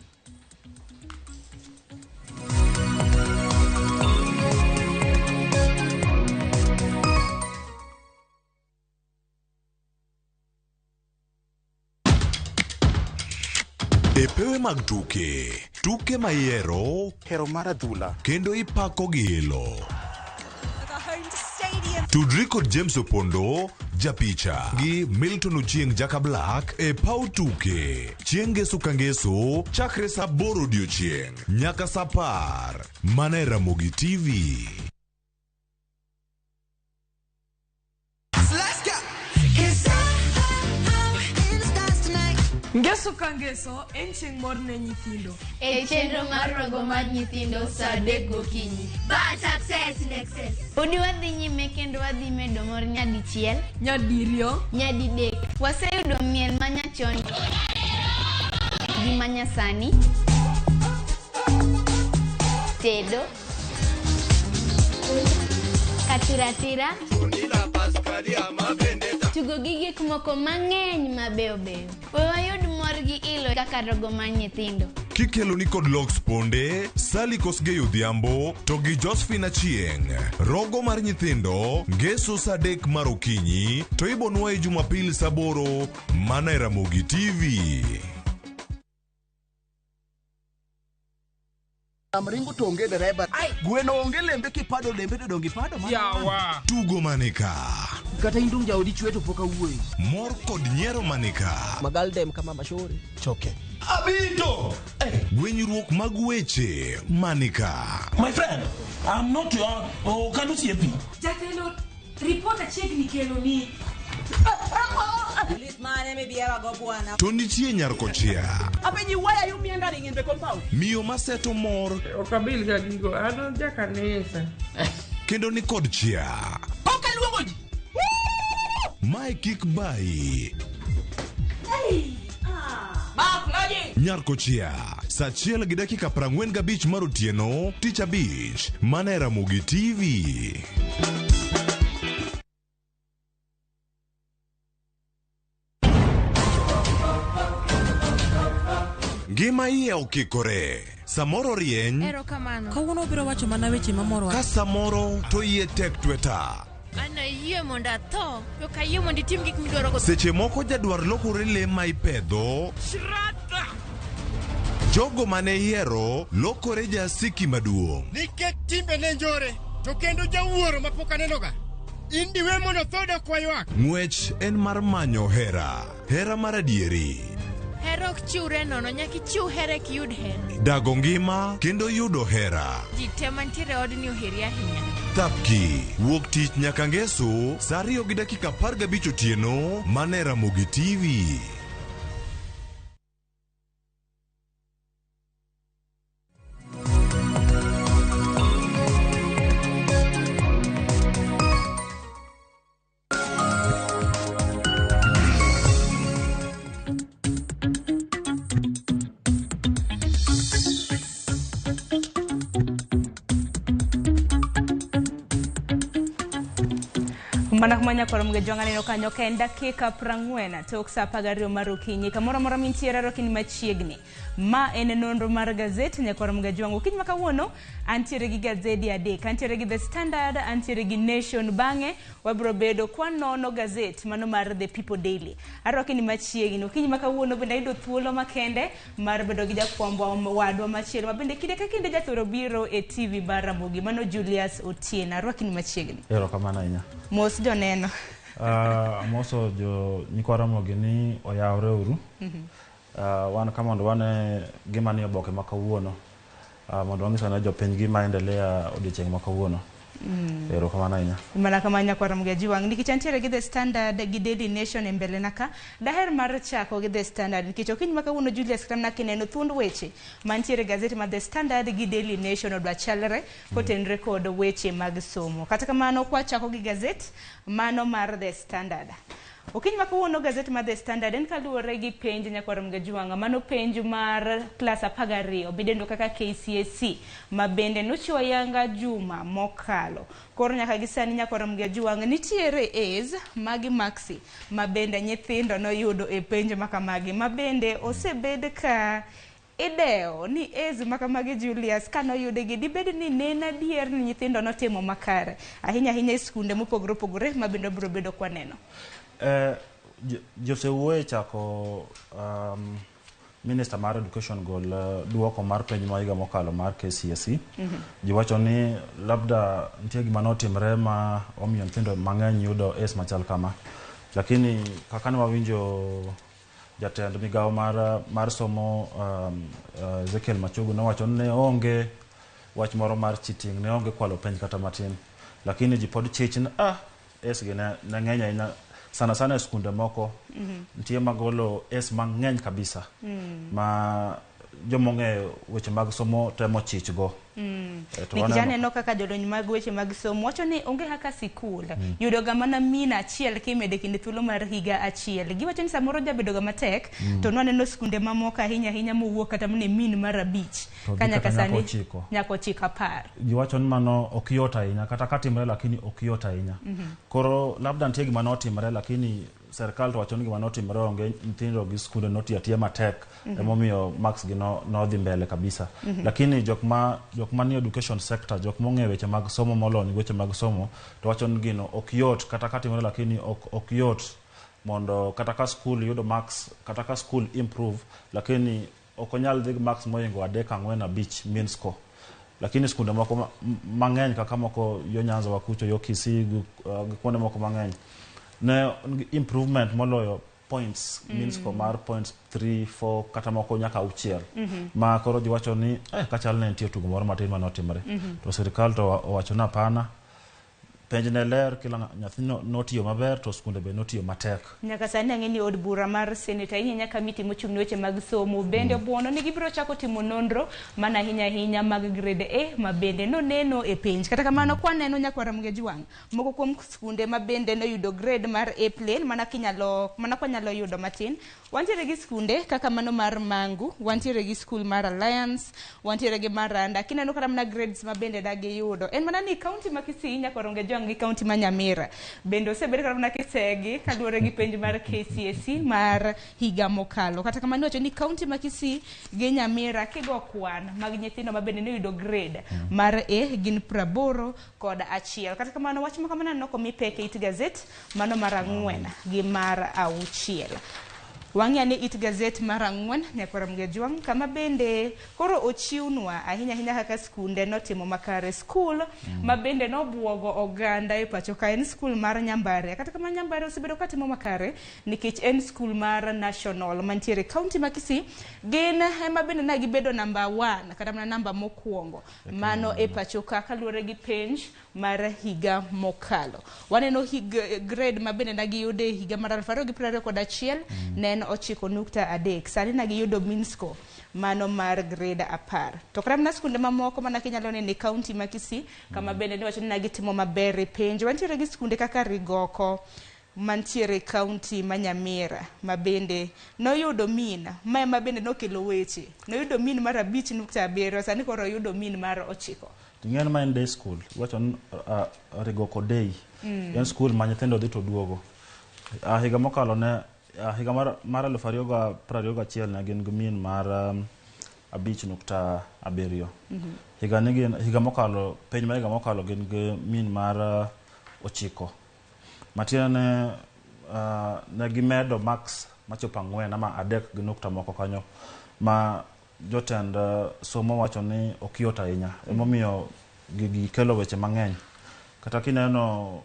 E pewe mag tuke, tuke ma ihero
hero mar adhula
kendo ipako gi ilo. Tudri kod James Opondo, japicha gi Milton Ochieng Jaka Black e paw tuke chieng' ngeso ka ngeso chakre saa 8 odiochieng' nyaka saa 10 mana e Ramogi TV.
Let's go. 'Cause I'm in the stars tonight.
Ngeso ka ngeso en chieng' mor ne nyithindo.
E chenro mar rogo mar nyithindo saa 3 gokinyi.
But success in excess.
Podi wadhi nyime kendo wadhi medo mor nyadichiel,
nyadiriyo,
nyadidek. Waseyudo miel manyachon gi manyasani, tedo, katiratira, Tugo gi gik moko mang'eny mabeyo beyo. We wayud mor gi ilo kaka rogo mar nyithindo.
Kikelo ni kod Lox Ponde, Sally Kosgei Odhiambo to gi Josephine Achieng'. Rogo mar nyithindo, ngeso saa 3 mar okinyi to ibonwaye Jumapil saa 8 mana e Ramogi TV.
Ringo to onge dereba. Gweno onge lembe kipado lembe to donge ipado mana.
Yawa. Tugo manika.
Kata in dong jaodi chwe to pok awuoyo.
Mor kod nyiero manika.
Magaldem kama mashore.
Choke. Abito. Gwenyruok mag weche manika.
My friend, I'm not your oh, can you see
Jatelo, report achiegni kelo ni.
To nitie nyar kochia.
Apenji, why are you meandering in the compound?
Miyo maseto mor
Ok abil ga gigo, an jakanisa.
kendo ni kod chia.
Ok aluongo ji.
Mae kik bayi.
Mark, logic.
Nyar kochia. Saa 1:45 mar otieno, tich abich, mana e Ramogi TV. Ngima iye okikore. Samoro rieny,
Erokamano. Kawuono obiro wacho mana weche mamorowa.
ka samoro to iye tek tweta.
An ayie mondo atho, to ok ayie mondo itim gik midwaro go.
Seche moko jadwar lokore le ma ipedho, jogo mane iyiero lokore jasiki maduong'.
Nikech timbe ne njore, to kendo jawuoro mapok anenoga. In diwe mondo tho dok waywak.
Ng'wech en mar manyo hera, hera mar adieri.
Hera ok chiwre nono, nyaka ichiw hera eka iyud hera.
Dago ngima kendo yudo hera.
Ji te mantiere e odni oheri ahinya.
Thapki, wuok tich nyaka ngeso, saa 2:15 otieno, mana e Ramogi TV.
Mana kuma nyakwar Mgejwang' aneno kanyo ka en dakika 40 tok sa 12 mar okinyi. Kamoro amora mintiere rwakni machiegni. Ma en nonro mar gazet nyakwar Mgejwang'. Okinyi ma kawuono antiere gi gazedi adek. Antiere gi The Standard, antiere gi Nation. Bang'e wabiro bedo kwanono gazet mano mar The People Daily. Arwakni machiegni. Okinyi ma kawuono bende ayudo thuolo makende mar bedo gi jakwambo wadwa machielo ma bende kinde ka kinde jathoro biro e TV mar Ramogi. Mano Julius Otieno. Arwakni machiegni.
Erokamano ahinya.
Mos joneno.
Amoso jo nyikwa Ramogi ni oyawre uru. Wan ka mondo wane gima nie oboke ma kawuono. Mondo wang'is ane jopiny gima endelea odiochieng' ma kawuono. Erokamano ahinya.
Mana kama nyakwar Ramogi Ajiwang' nikech antiere gi The Standard gi Daily Nation e mbele na ka, daher mar chako gi The Standard nikech okinyi ma kawuono Julius kata mana kineno thuond weche mantiere e gazeti mar The Standard gi Daily Nation odwa chalre kotenre kod weche mag somo. Kata kamano kwachako gi gazet mano mar The Standard. Okinyi ma kawuono gazet mar The Standard en kaluwore gi penj nyakwar Ramogi Ajiwang', mano penj mar klas 12 midendo kaka KCSE ma bende nochiwo ayanga juma mokalo. Koro nyaka gi sani nyakwar Ramogi Ajiwang' nitiere A's magi maxi ma bende nyithindo noyudo e penj makamagi ma bende osebed ka idewo ni A's makamagi Julius kanoyudgi dibed ni nen adier ni nyithindo notimo makare ahinya ahinya e skunde mopogore opogore ma bende wabiro bedo kwaneno.
Josewuoye chako Minister mar Education gol duoko mar penj ma higa mokalo mar KCSE. Ji wacho ni labda nitie gima notimre ma omiyo nyithindo mang'eny yudo A's machal kama. Lakini kaka ne wawinjo jatend migawo mar somo Ezekiel Machogu nowacho ni ne onge wach moro mar cheating, ne onge kwalo penj kata matin. Lakini ji pod chich ni A's gi ne ng'eny ahinya. Sana sana e skunde moko nitie magolo S mang'eny kabisa. Ma jomong'eyo weche mag somo temo chichgo. To
Nikech
waneno-
aneno kaka jolony mag weche mag somo wacho ni onge kaka sikul yudoga mana min achiel kimedo e kind thuolo mar higa achiel. Giwacho ni samoro jabedoga matek to nwaneno skunde mamoko ahinya ahinya mowuok kata mana e min mar 5
To dhi
ka nyaka
kata nyaka
sani
9.
nyaka 9 10.
Giwacho ni mano ok yot ahinya kata katimre lakini ok yot ahinya. Koro labda nitie gima notimre lakini serikal to wacho ni gima notimre onge, nyithindo gi skunde notiyo atiya matek emomiyo marks gi nodhi mbele kabisa. Lakini jok ma ni education sector, jok mong'eyo weche mag somo molony gi weche mag somo to wacho ni gino ok yot kata katimre lakini ok yot mondo kata ka skul yudo marks, kata ka skul improve lakini ok onyal dhi gi marks mohingo 3 4 5 mean score. Lakini skunde moko mang'eny kaka moko yo Nyanza wa kucho, yo Kisii gi kuonde moko mang'eny ne improvement moloyo points mean score mar points 3 4 kata moko nyaka 6. Ma koro ji wacho ni kachal ne nitie tugo moro matin manotimre. To sirikal to owacho ni hapana, penj ne ler, kila nyathi notiyo maber to skunde be notiyo matek.
Nyaka sani ang'e ni od bura mar seneta ahinya ahinya kamiti mochung' ne weche mag somo bende obuono ni gibiro chako timo nonro mana ahinya ahinya mag grade A ma bende noneno e penj. Kata kamano kwaneno nyakwar Ramogi Jwang', moko kuom skunde ma bende noyudo grade mar A plain mana kinyalo mana kwanyalo yudo matin. Wantiere gi skunde kaka mano mar Mangu, wantiere gi skul mar Alliance, wantiere gi Maranda. Kineno kata mana grades ma bende dagiyudo. En mana ni kaunti ma Kisii nyakwar Ramogi Jwang' gi kaunti ma Nyamira bende osebed kata mana kisegi kaluwore gi penj mar KCSE mar higa mokalo. Kata kamano iwacho ni kaunti ma Kisii gi Nyamira kigo kwan mag nyithindo ma bende noyudo grade mar A gin 81. Kata kamano wach ma kamano aneno komi pek e it gazet mano mar 4 gi mar 6. Wang'e ni it gazet mar 4 nyakwar Ramogi Jwang' kama bende koro ochiwnwa ahinya ahinya kaka skunde notimo makare. Skul ma bende nobuogo oganda e pacho ka en skul mar Nyambare. Kata kamano Nyambare osebedo katimo makare nikech en skul mar national mantiere kaunti ma Kisii. Gin ema bende ne gibedo namba 1 kata mana namba mokwongo mano e pacho ka kaluwore gi penj mar higa mokalo. Waneno grade ma bende ne giyudo e higa mar 2021 ne en 9.3. Sani ne giyudo mean score mano mar grade 10. To kata mana skunde mamoko mana kinyalo neno e kaunti ma Kisii kama bende niwacho ni ne gitimo maber e penj. Wantiere gi skunde kaka Rigoko mantiere e kaunti ma Nyamira ma bende noyudo min ma ema bende nokelo weche. Noyudo min mar 5.7, sani koro oyudo min mar 9.
Ting'en ma en day school, iwacho ni Rigoko Day. En school ma nyithindo dhi to duogo. Higa mokalo ne higa mar 2021 ne gin gi min mar 5.7. Higa ni gin higa mokalo penj mar higa mokalo gin gi min mar 9. Matiende ne gimedo marks machopo 4 ama 3 gi nukta moko kanyo ma jotend somo wacho ni ok yot ahinya. Emomiyo gigi kelo weche mang'eny. Kata kineno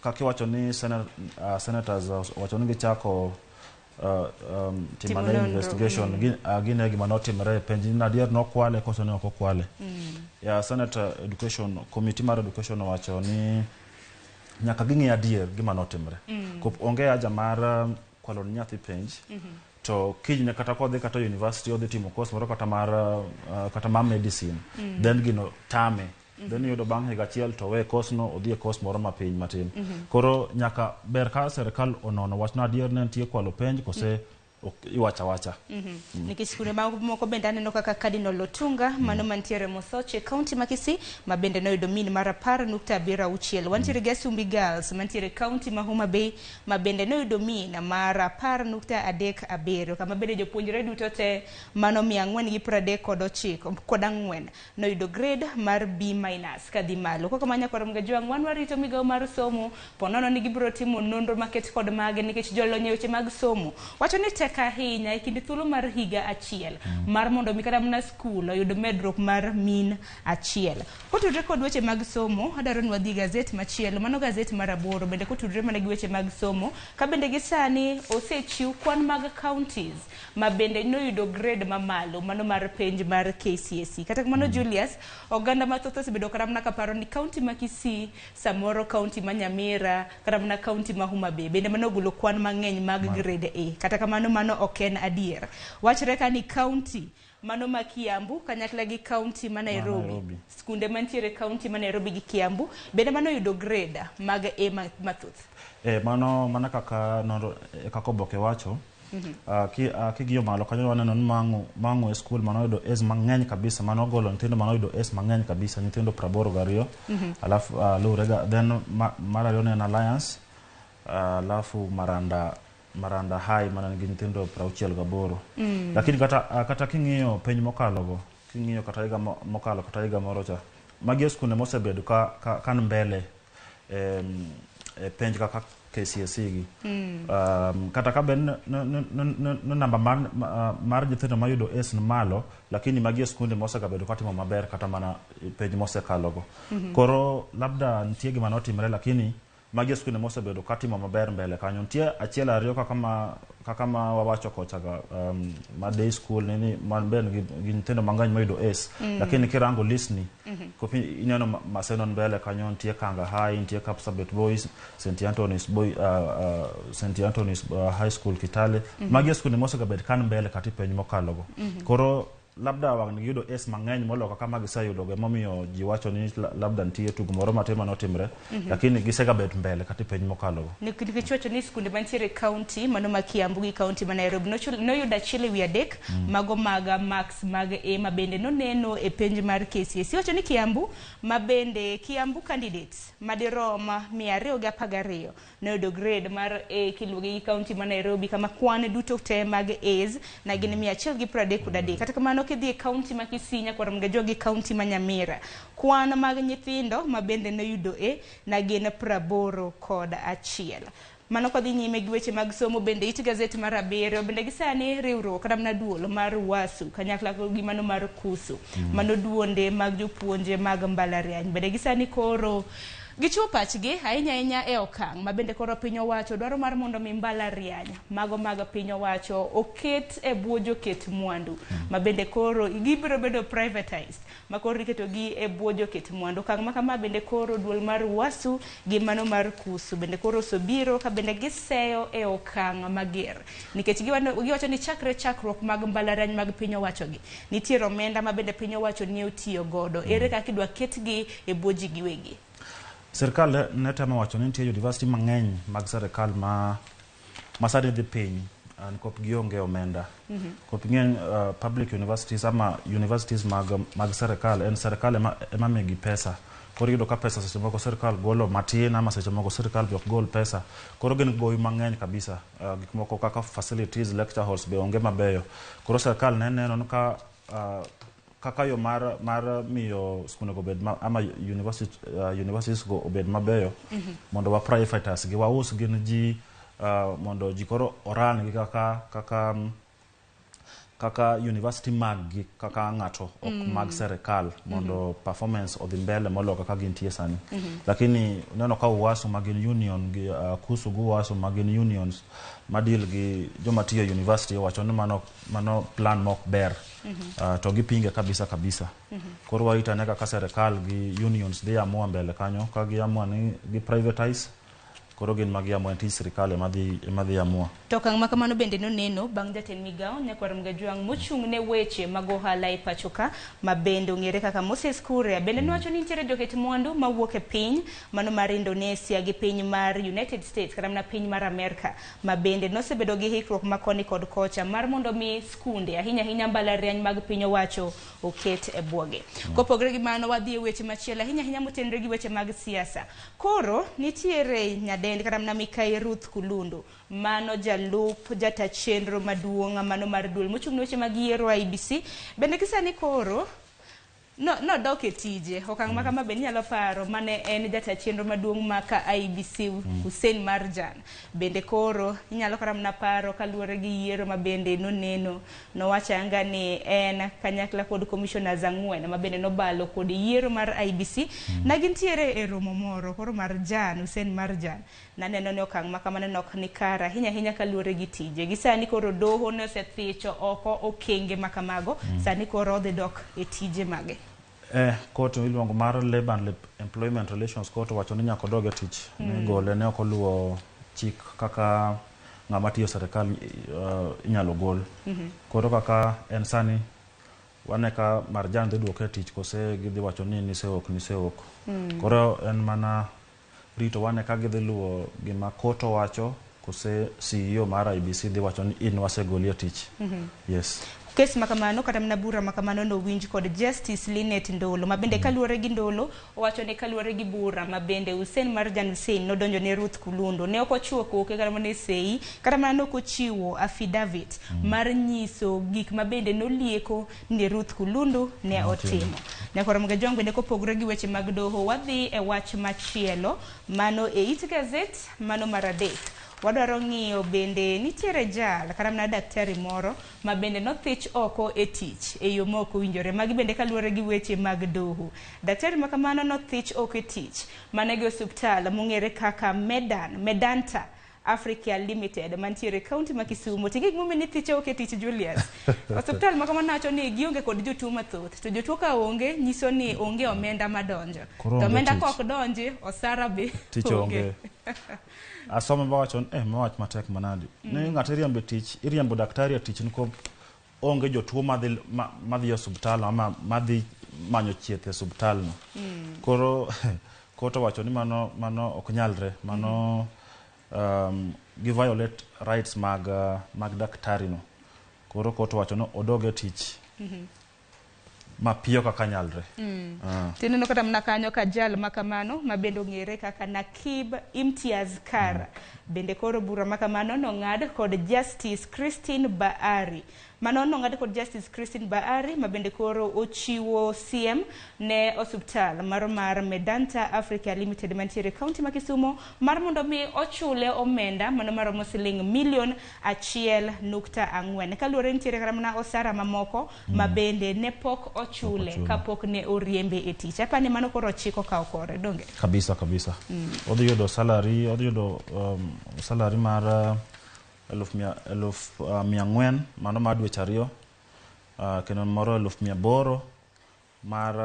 kaka iwacho ni senators wacho ni gichako timo investigation gine gima notimre e penj ni adier nokwale koso ne ok okwale. Ya Senator Education Committee mar Education owacho ni nyaka ging'e adier gima notimre. Kop onge haja mar kwalo ne nyathi penj. To kinyne kata kodhi kata university odhi timo course moro kata mar kata mar medicine then gino tame. Then yudo bang' higa achiel to we course no odhi e course moro mapiny matin. Koro nyaka ber ka serikal onono wachno adier ne nitie kwalo penj kose iwacha wacha.
Nikech skunde moko bende aneno kaka Cardinal Otunga mano mantiere Mosoche kaunti ma Kisii ma bende noyudo min mar 10.76. Wantiere gi Asumbi Girls mantiere kaunti ma Homa Bay ma bende noyudo min mar 10.37 kama bende jopuonjre duto te mano 439 noyudo grade mar B- kadhi malo. Koko ma nyakwar Ramogi Jwang' wan warito migawo mar somo ponono ni gibiro timo nonro maket kod mage nikech jolony e weche mag somo wacho ni tek ahinya e kind thuolo mar higa achiel mar mondo mi kata mana skul oyud medruok mar min achiel. Kotudre kod weche mag somo, adwaro ni wadhi gazet machielo, mano gazet mar 8 bende kotudre mana gi weche mag somo, ka bende gi sani osechiw kwan mag counties ma bende noyudo grade mamalo mano mar penj mar KCSE. Kata kamano Julius, oganda mathoth osebedo kata mana kaparo ni kaunti ma Kisii, samoro kaunti ma Nyamira, kata mana kaunti ma Homa Bay bende mano ogolo kwan mang'eny mag grade A. Kata kamano mano ok en adier. Wachre ka ni kaunti mano ma Kiambu kanyakla gi kaunti ma Nairobi.
Nairobi.
Skunde mantiere kaunti ma Nairobi gi Kiambu bende mano yudo grade mag A mathoth.
Mano mana kaka nonro kaka oboke wacho. King'iyo malo kanyo waneno ni Mang'u e skul manoyudo A's mang'eny kabisa, manogolo nyithindo manoyudo A's mang'eny kabisa, nyithindo 82. Alafu luwre ga then mar ariyo ne en Alliance, alafu Maranda High mana nigi nyithindo 68. Lakini kata king'iyo penj mokalo go, king'iyo kata higa mokalo kata higa moro cha, magi e skunde mosebedo ka ni mbele e penj kaka KCSE gi. Kata ka bed ni namba mar nyithindo mayudo A's ni malo, lakini magi e skunde mosegabedo katimo maber kata mana penj mosekalogo. Koro labda nitie gima notimre, lakini magi e skunde mosebedo katimo maber mbele kanyo. Nitie achiel ariyo kaka ma wawacho kocha ga, ma day school nini man be gi nyithindo mang'eny mayudo A's. Lakini kirango list ni, kopi ineno Maseno mbele kanyo, nitie Kanga High, nitie Kapsabet Boys, St Anthony's Boy, St Anthony's High School Kitale. Magi e skunde mosegabet kan mbele kata e penj mokalogo. Koro labda wang' giyudo A's mang'eny moloyo kaka ma giseyudogo, emomiyo ji wacho ni labda nitie tugo moro matin manotimre. Lakini gisegabet mbele kata e penj mokalogo.
Nikech wacho ni skunde mantiere kaunti mano ma Kiambu gi kaunti ma Nairobi noyudo 1/3 mago mag marks mag A ma bende noneno e penj mar KCSE. Wacho ni Kiambu ma bende Kiambu candidates madirom 212 noyudo grade mar A kiluwogi gi kaunti ma Nairobi, kama kwan duto te mag A's na gin 133. Kata kamano kidhi e kaunti ma Kisii, Nyakwar Mgajo gi kaunti ma Nyamira, kwan mag nyithindo ma bende noyudo A na gin 81. Mano kodhi nyime gi weche mag somo bende it gazet mar 7 bende gisani riwruok kata mana duol mar UASU kanyakla gi mano mar KUSU, mano duonde mag jopuonje mag mbalariany, bende gisani koro gichiwo pachgi ahinya ahinya e okang' ma bende koro piny owacho dwaro mar mondo mi mbalariany mago mag piny owacho oket e bwo joket mwandu, ma bende koro gibiro bedo privatized, ma koro iketogi e bwo joket mwandu. Okang' ma kama bende koro duol mar UASU gi mano mar KUSU bende koro osobiro ka bende giseyo e okang' mager, nikech giwacho ni chakre chakruok mag mbalariany mag piny owacho gi nitiere omenda ma bende piny owacho ne otiyo godo. Ere kaka idwa ketgi e bwo ji giwegi?
Sirkal ne temo wacho ni nitie university mang'eny mag sirkal ma sani dhi piny nikop gionge omenda. Kop ng'eny public universities ama universities mag sirkal en sirkal ema migi pesa. Koro iyudo ka pesa seche moko sirkal golo matin ama seche moko sirkal be ok gol pesa. Koro gin gowi mang'eny kabisa. Gik moko kaka facilities, lecture halls be onge mabeyo. Koro sirkal ne neno ni ka kaka yo mar miyo skunde go obed ama universities go obed mabeyo, mondo wa privatize gi, waus gi ne ji, mondo ji koro oran gi kaka university mag gi kaka ng'ato ok mag serikal, mondo performance odhi mbele moloyo kaka gintie sani. Lakini neno ka UASU ma gin union gi KUSU gi UASU ma gin unions ma deal gi joma tiyo e university owacho ni mano plan mok ber. To gipinge kabisa kabisa. Koro warito ane kaka serikal gi unions dhi amua mbele kanyo, ka giamua ni gi privatize, koro gin ma giamua, en tij sirikal ema dhi amua.
To okang' ma kamano bende noneno bang' jatend migao Nyakwar Mgajwang' mochung' ne weche mag ohala e pacho ka, ma bende ong'ere kaka Moses Kuria, bende nowacho ni nitiere joket mwandu mawuok e piny mano mar Indonesia gi piny mar United States kata mana piny mar Amerka, ma bende nosebedo gi hikruok ma koni kod kocha mar mondo mi skunde ahinya ahinya mbalariany mag piny owacho oket e bwogi. Kopogore gi mano, wadhi e weche machielo ahinya ahinya motenore gi weche mag siasa. Koro nitiere nyadendi kata mana Mikai Ruth Kulundu, mano jalup jata chenro maduong' mano mar duol mochung' ne weche mag yiero IEBC, bende gisani koro no nodok e tije. Okang' ma kama bende inyalo paro mane en jata chenro maduong' ma ka IEBC Hussein Marjan, bende koro inyalo kata mana paro kaluwore gi yiero ma bende noneno nowacho anga ni en kanyakla kod commissioners 4 ma bende nobalo kod yiero mar IEBC na gintiere e romo moro. Koro Marjan, Hussein Marjan, naneno ni okang' ma kamano nok ni kare ahinya ahinya kaluwore gi tije gi sani. Koro doho ne osethicho oko okenge ma kamago. Sani koro odhi dok e tije mage.
Court iluongo mar Labor and Employment Relations Court owacho ni nyaka odog e tich. Ne gole ne ok oluwo chik kaka ng'ama tiyo sirikal inyalo gol. Koro kaka en sani Wane ka Marjan dhi duoke e tich kose gidhi wacho ni niseok niseok. Koro en mana rito wane ka gidhi luwo gima court owacho kose CEO mar IEBC dhi wacho ni in wasegoli e tich. Yes.
Kes makamano kata mana bura makamano nowinj kod Justice Linet Ndolo ma bende kaluwore gi Ndolo owacho ni kaluwore gi bura ma bende Hussein Marjan Hussein nodonjo ne Ruth Kulundu ne ok ochuo koke kata mana e sei kata mana ne ok ochiwo affidavit mar nyiso gik ma bende nolieko ni Ruth Kulundu ne otimo. Nyakoro Mgajwang' bende kopogore gi weche mag doho wadhi e wach machielo mano e it gazet mano mar adek. Wadwaro ng'iyo bende nitiere jal kata mana daktari moro ma bende nothich oko e tich e yo ma ok owinjore. Magi bende kaluwore gi weche mag doho. Daktari ma kamano nothich oko e tich mana gi osuptal mong'ere kaka Medan, Medanta Africa Limited mantiere e kaunti ma Kisumu. Ting'e gimomiyo nithiche oko e tich Julius. Osuptal ma kamano wacho ni gionge kod jotuo mathoth to jotuo ka onge nyiso ni onge omenda madonjo.
Koro
To
onge
omenda
tich.
ka ok donji osara be
Tich onge. Asome mawacho ni mawach matek manadi. Ni ng'ato iriembo e tich, iriembo daktari e tich nikop onge jotuo madhi madhi e osuptal ama madhi manyo chieth e osuptal no. Koro court owacho ni mano mano ok nyalre. Mano gi violate rights mag mag daktari no. Koro court owacho ni odog e tich mapiyo kaka nyalre.
Tineno kata mana kanyo ka jal ma kamano ma bende ong'ere kaka Nakib Imtiaz Kar. Bende koro bura ma kamano nong'ad kod Justice Christine Baari. Mano nong'ad kod Justice Christine Baari ma bende koro ochiwo siem ne osuptal maro mar Medanta Africa Limited mantiere e kaunti ma Kisumu mar mondo mi ochule omenda mano maromo siling milion 1.4. Kaluwore nitiere kata mana osara mamoko ma bende ne pok ochule kapok ne oriembe e tich. Apani mano koro chik okawo kore, donge?
Kabisa kabisa. Odhi yudo salary, odhi yudo salary mar 400,000 mano mar dweche 2, kendo moro 800,000 mar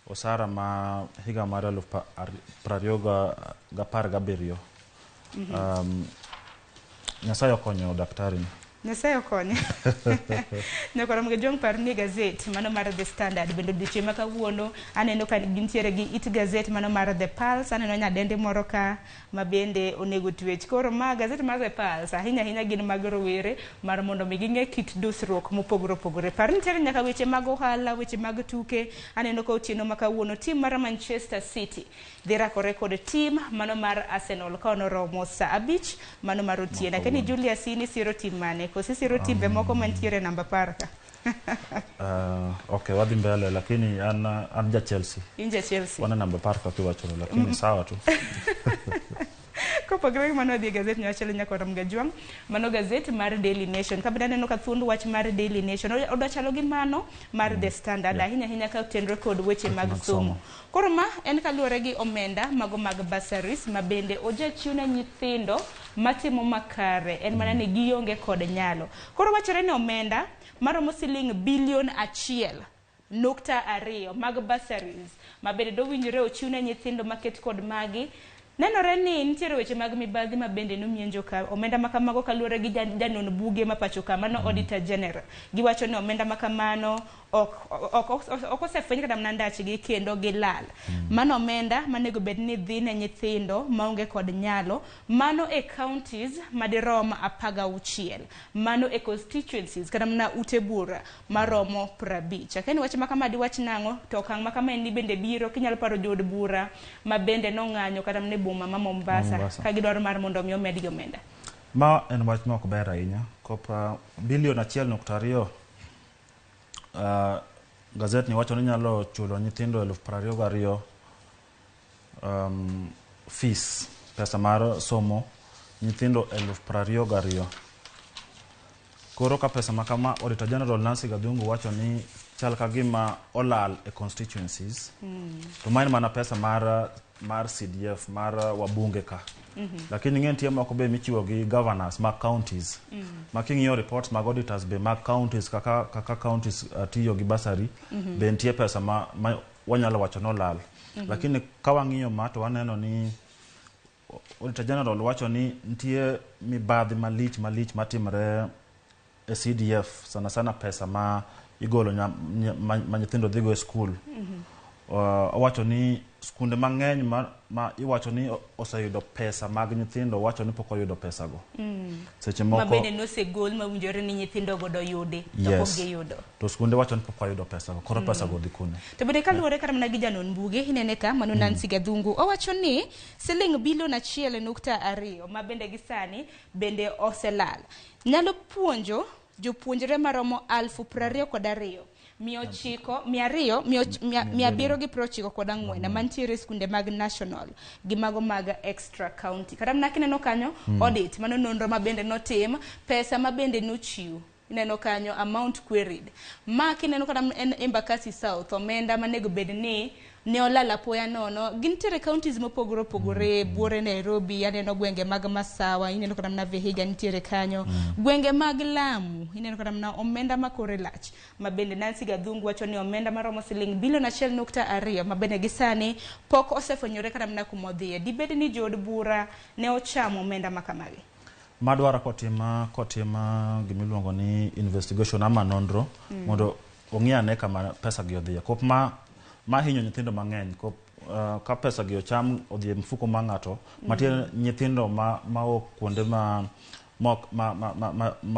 osara ma higa mar 2017. Nyasaye okonyo daktari ni.
Nyasaye okonye. Nyakoro Mgejwang' par ni gazet mano mar The Standard bende odiochieng' ma kawuono aneno ka gintiere gi it gazet mano mar The Pulse, aneno nyadendi moro ka ma bende onego twech. Koro ma gazet mar The Pulse ahinya ahinya gin mag rowere mar mondo mi ging'e kit dusruok mopogore opogore. Par ni nitiere nyaka weche mag ohala, weche mag tuke. Aneno ka otieno ma kawuono tim mar Manchester City dhi rakore kod tim mano mar Arsenal ka onoromo saa 5 mano mar otieno. Akeni Julius in isiro tim mane? Koso isiro timbe moko mantiere namba 10 ka?
Okay, wadhi mbele lakini an ja Chelsea.
In ja Chelsea.
Wana namba 10 kaka iwachono lakini sawa tu.
Kopogore gi mano wadhi e gazet machielo nyakoro Mgajwang', mano gazet mar Daily Nation. Kabende aneno ka thuond wach mar Daily Nation odwa chalo gi mano mar The Standard ahinya ahinya ka otenore kod weche mag somo. Koro ma en kaluwore gi omenda mago mag bursaries ma bende ojachiw ne nyithindo matimo makare, en mana ni gionge kod nyalo. Koro wachore ni omenda maromo siling bilion 1.2 mag bursaries ma bende dowinjore ochiw ne nyithindo maket kod magi. Nenore ni nitiere weche mag mibadhi ma bende nomienjo ka omenda ma kamago kaluwore gi janon buge ma pacho ka mano Auditor General. Giwacho ni omenda ma kamano ok osefweny kata mana ndachgi kendo gilal. Mano omenda manego bed ni dhi ne nyithindo maonge kod nyalo, mano e counties madirom 16, mano e constituencies kata mana ute bura maromo 50. Akeni wach ma kama diwach nang'o to okang' ma kama en ni bende biro kinyalo paro jood bura ma bende nong'anyo kata mana e boma ma Mombasa ka gidwaro mar mondo mi omedgi omenda.
Ma en wach ma ok ber ahinya. Kopa bilion 1.2 gazet ni wacho ni nyalo chulo nyithindo 22,000 fees, pesa mar somo nyithindo 22,000. Koro ka pesa ma kama Auditor General Nancy Gathungu wacho ni chal ka gima olal e constituencies. To ma en mana pesa mar CDF mar wabunge ka. Lakini ng'e nitie moko be michiwo gi governors mag counties. Ma king'iyo reports mag auditors be mag counties kaka counties tiyo gi bursary be nitie pesa ma wanyalo wacho nolal. Lakini ka wang'iyo ma to waneno ni Auditor General wacho ni nitie mibadhi malich matimre e CDF, sana sana pesa ma igolo ma nyithindo dhigo e skul. Owacho ni skunde mang'eny ma iwacho ni oseyudo pesa mag nyithindo, owacho ni pok oyudo pesago. Seche moko
ma bende nosegol mawinjore ni nyithindo godo yudi to pok giyudo.
To skunde wacho ni pok wayudo pesago, koro pesago dhi kune?
To bende kaluwore kata mana gi janon buge inene ka mano Nancy Gathungu owacho ni siling bilion 1.2 ma bende gi sani bende oselal nyalo puonjo jopuonjre maromo 22,794 mantiere skunde mag national gi mago mag extra county. Kata mana kineno kanyo audit mano nonro ma bende notim, pesa ma bende nochiw ineno kanyo amount queried ma kineno kata en Embakasi South omenda manego bed ni ne olal apoya nono. Gintiere counties mopogore opogore, buore Nairobi, aneno gwenge mag Masawa, ineno kata mana Vihiga nitiere kanyo, gwenge mag Lamu, ineno kata mana omenda makore lach ma bende Nancy Gathungu wacho ni omenda maromo siling bilion 1.2 ma bende gi sani pok osefwenyore kata mana kuma odhiye. Dibed ni jood bura ne ochamo omenda makamagi?
Madwaro kotim gimiluongo ni investigation ama nonro mondo ong'i ane kama pesa gi odhiye. Kop ma hinyo nyithindo mang'eny, kop ka pesa gi ocham odhi e mfuko mar ng'ato, matie nyithindo ma ok kuonde ma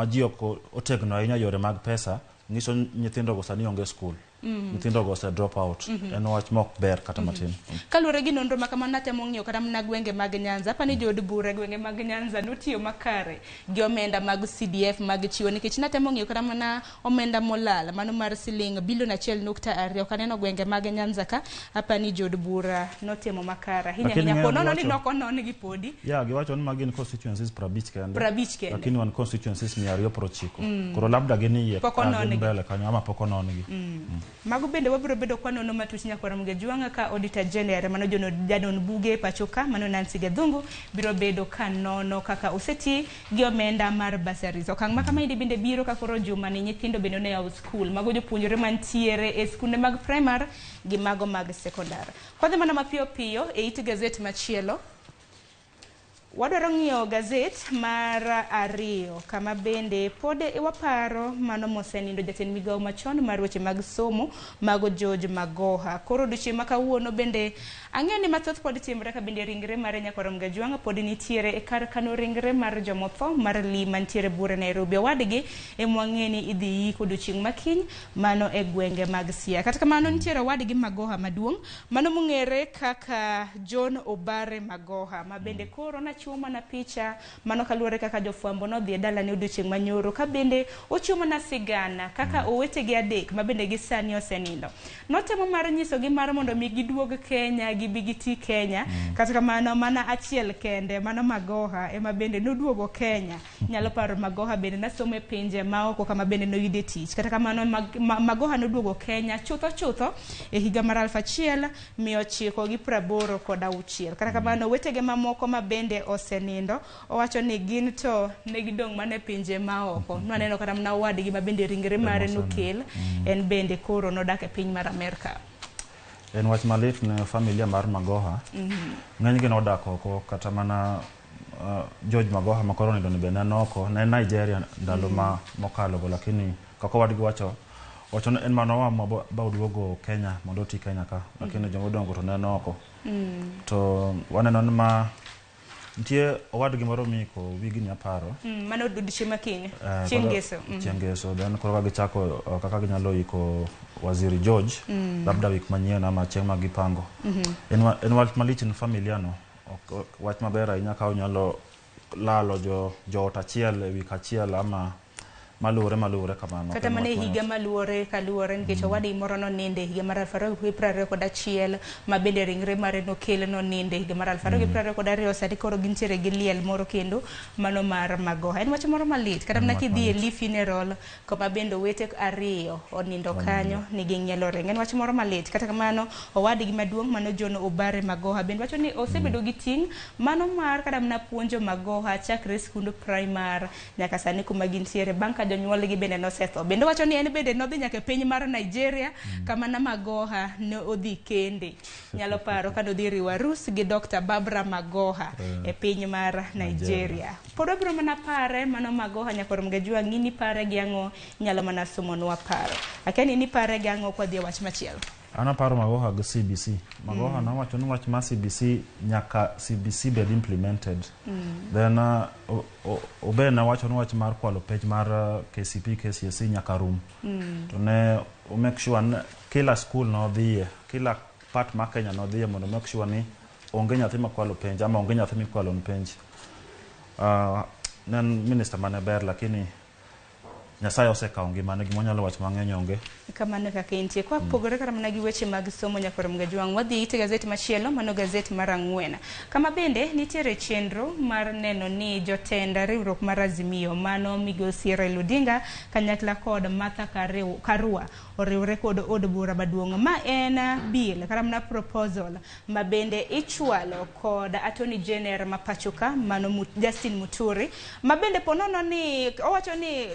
ji ok otegno ahinya yore mag pesa, nyiso nyithindo go sani onge skul. Nyithindo go ose drop out. En wach mok ber kata matin.
Kaluwore gi nonro ma kamano, natemo ng'iyo kata mana gwenge mag Nyanza. Apani jood bura e gwenge mag Nyanza notiyo makare gi omenda mag CDF mag chiwo, nikech natemo ng'iyo kata mana omenda molal mano mar siling bilion 1.2 ok aneno gwenge mag Nyanza ka. Apani jood bura notimo makare ahinya
Lakini
ahinya.
ng'eyo
Po nono ni
giwacho-
nok onon gi podi.
Ya, giwacho ni magi gin constituencies 50 kende.
50 kende.
Lakini wan constituencies 290. Koro labda gin iye
Pok
ka gin
onon-gi.
mbele kanyo ama pok onon-gi.
Mago bende wabiro bedo kwanono matut nyakwara Mgejwang'a ka Auditor General mano janon buge pacho ka mano Nancy Gathungu biro bedo ka nono kaka oseti gi omenda mar bursaries. Okang' ma kamaendi bende biro ka koro juma ni nyithindo bende ne yawo skul. Mago jopuonjre mantiere e skunde mag primary gi mago mag secondary. Kwadhi mana mapiyo piyo e it gazet machielo, wadwaro ng'iyo gazet mar ariyo kama bende pod waparo mano mosenindo jatend migawo machon mar weche mag somo mago George Magoha. Koro odiochieng' ma kawuono bende ang'eyo ni mathoth pod timre ka bende ringre mare nyakwar Mgajwang'a pod nitiere e kar kano ringre mar jomotho mar Lee mantiere buore Nairobi. Owadgi ema wang'e ni idhi yik odiochieng' makiny mano e gwenge mag Siaya. Kata kamano nitiere owadgi Magoha maduong' mano mong'ere kaka John Obare Magoha ma bende koro nachiwo mana picha mano kaluwore kaka jofwambo nodhi e dalane odiochieng' manyoro ka bende ochiwo mana sigana kaka owetegi adek ma bende gi sani osenindo. Notemo mar nyisogi mar mondo mi giduog Kenya gibi giti Kenya. Kata kamano mana achiel kende mano Magoha ema bende noduogo Kenya. Nyalo paro Magoha bende nasomo e pinje maoko kama bende noyude tich. Kata kamano Magoha noduogo Kenya chutho chutho e higa mar 1986. Kata kamano owetege mamoko ma bende osenindo owacho ni gin to ne gidong' mana e pinje maoko. Nwaneno kata mana owadgi ma bende ringre mare nokel en bende koro nodak e piny mar Amerka.
En wach malit ne familia mar Magoha. Ng'enygi nodak oko kata mana George Magoha ma koro onindo ni be ne en oko, ne en Nigeria ndalo ma mokalo go, lakini kaka owadgi wacho ni en mana oamua ba oduogo Kenya mondo oti Kenya ka, lakini jomodongo to ne en oko. To waneno ni ma nitie owadgi moro miiko wigni aparo.
Mano odiochieng' makiny chieng' ngeso.
Chieng' ngeso then koro ka gichako kaka ginyalo iko Waziri George labda wik manyien ama chieng' ma gipango. En wach malich ne familia no. Ok wach maber ahinya ka onyalo lalo joot achiel e wik achiel ama maluwore kamano.
Kata mana e higa maluwore kaluwore nikech owadgi moro nonindo e higa mar 2021 ma bende ringre mare nokel nonindo e higa mar 2022. Sani koro gintiere gi liel moro kendo mano mar Magoha. En wach moro malit kata mana kidhi e Lee funeral kama bende owete ariyo onindo kanyo nigi ng'ielo ring. En wach moro malit. Kata kamano owadgi maduong' mano John Obare Magoha bende wacho ni osebedo gi ting' mano mar kata mana puonjo Magoha chakre skund primar nyaka sani kuma gintiere bang' ka ka jonyuolgi bende nosetho. Bende wacho ni en bende nodhi nyaka e piny mar Nigeria kama na Magoha ne odhi kende. Nyalo paro ka nodhi riwo arus gi Dr. Barbara Magoha e piny mar Nigeria. Pod wabiro mana pare mano Magoha nyakor Mgajwang' in ipare gi ang'o nyalo mana somonwa paro. Akia ni in ipare gi ang'o kwadhi e wach machielo.
An aparo Magoha gi CBC. Magoha nowacho ni wach mar CBC nyaka CBC bed implemented. Then obe nowacho ni wach mar kwalo penj mar KCP, KCSE nyaka rum. To ne o make sure ni kila school nodhiye, kila part mar Kenya nodhiye mondo make sure ni onge nyathi makwalo penj ama onge nyathi mikwalo ni penj. Ne en minister mane ber lakini Nyasaye osekawo ngimane, gima wanyalo wacho mang'eny onge.
Kamano kaka entie. Kwa pogore kata mana gi weche mag somo nyakoro Mgajwang', wadhi ite gazet machielo, mano gazet mar 4. Kama bende nitiere chenro mar neno ni jotend riwruok mar Azimio, mano migosi Raila Odinga kanyakla kod Martha Karua oriwre kod od bura maduong'. Ma en bill kata mana proposal ma bende ichwalo kod Attorney General ma pacho ka, mano Justin Muturi, ma bende ponono ni owacho ni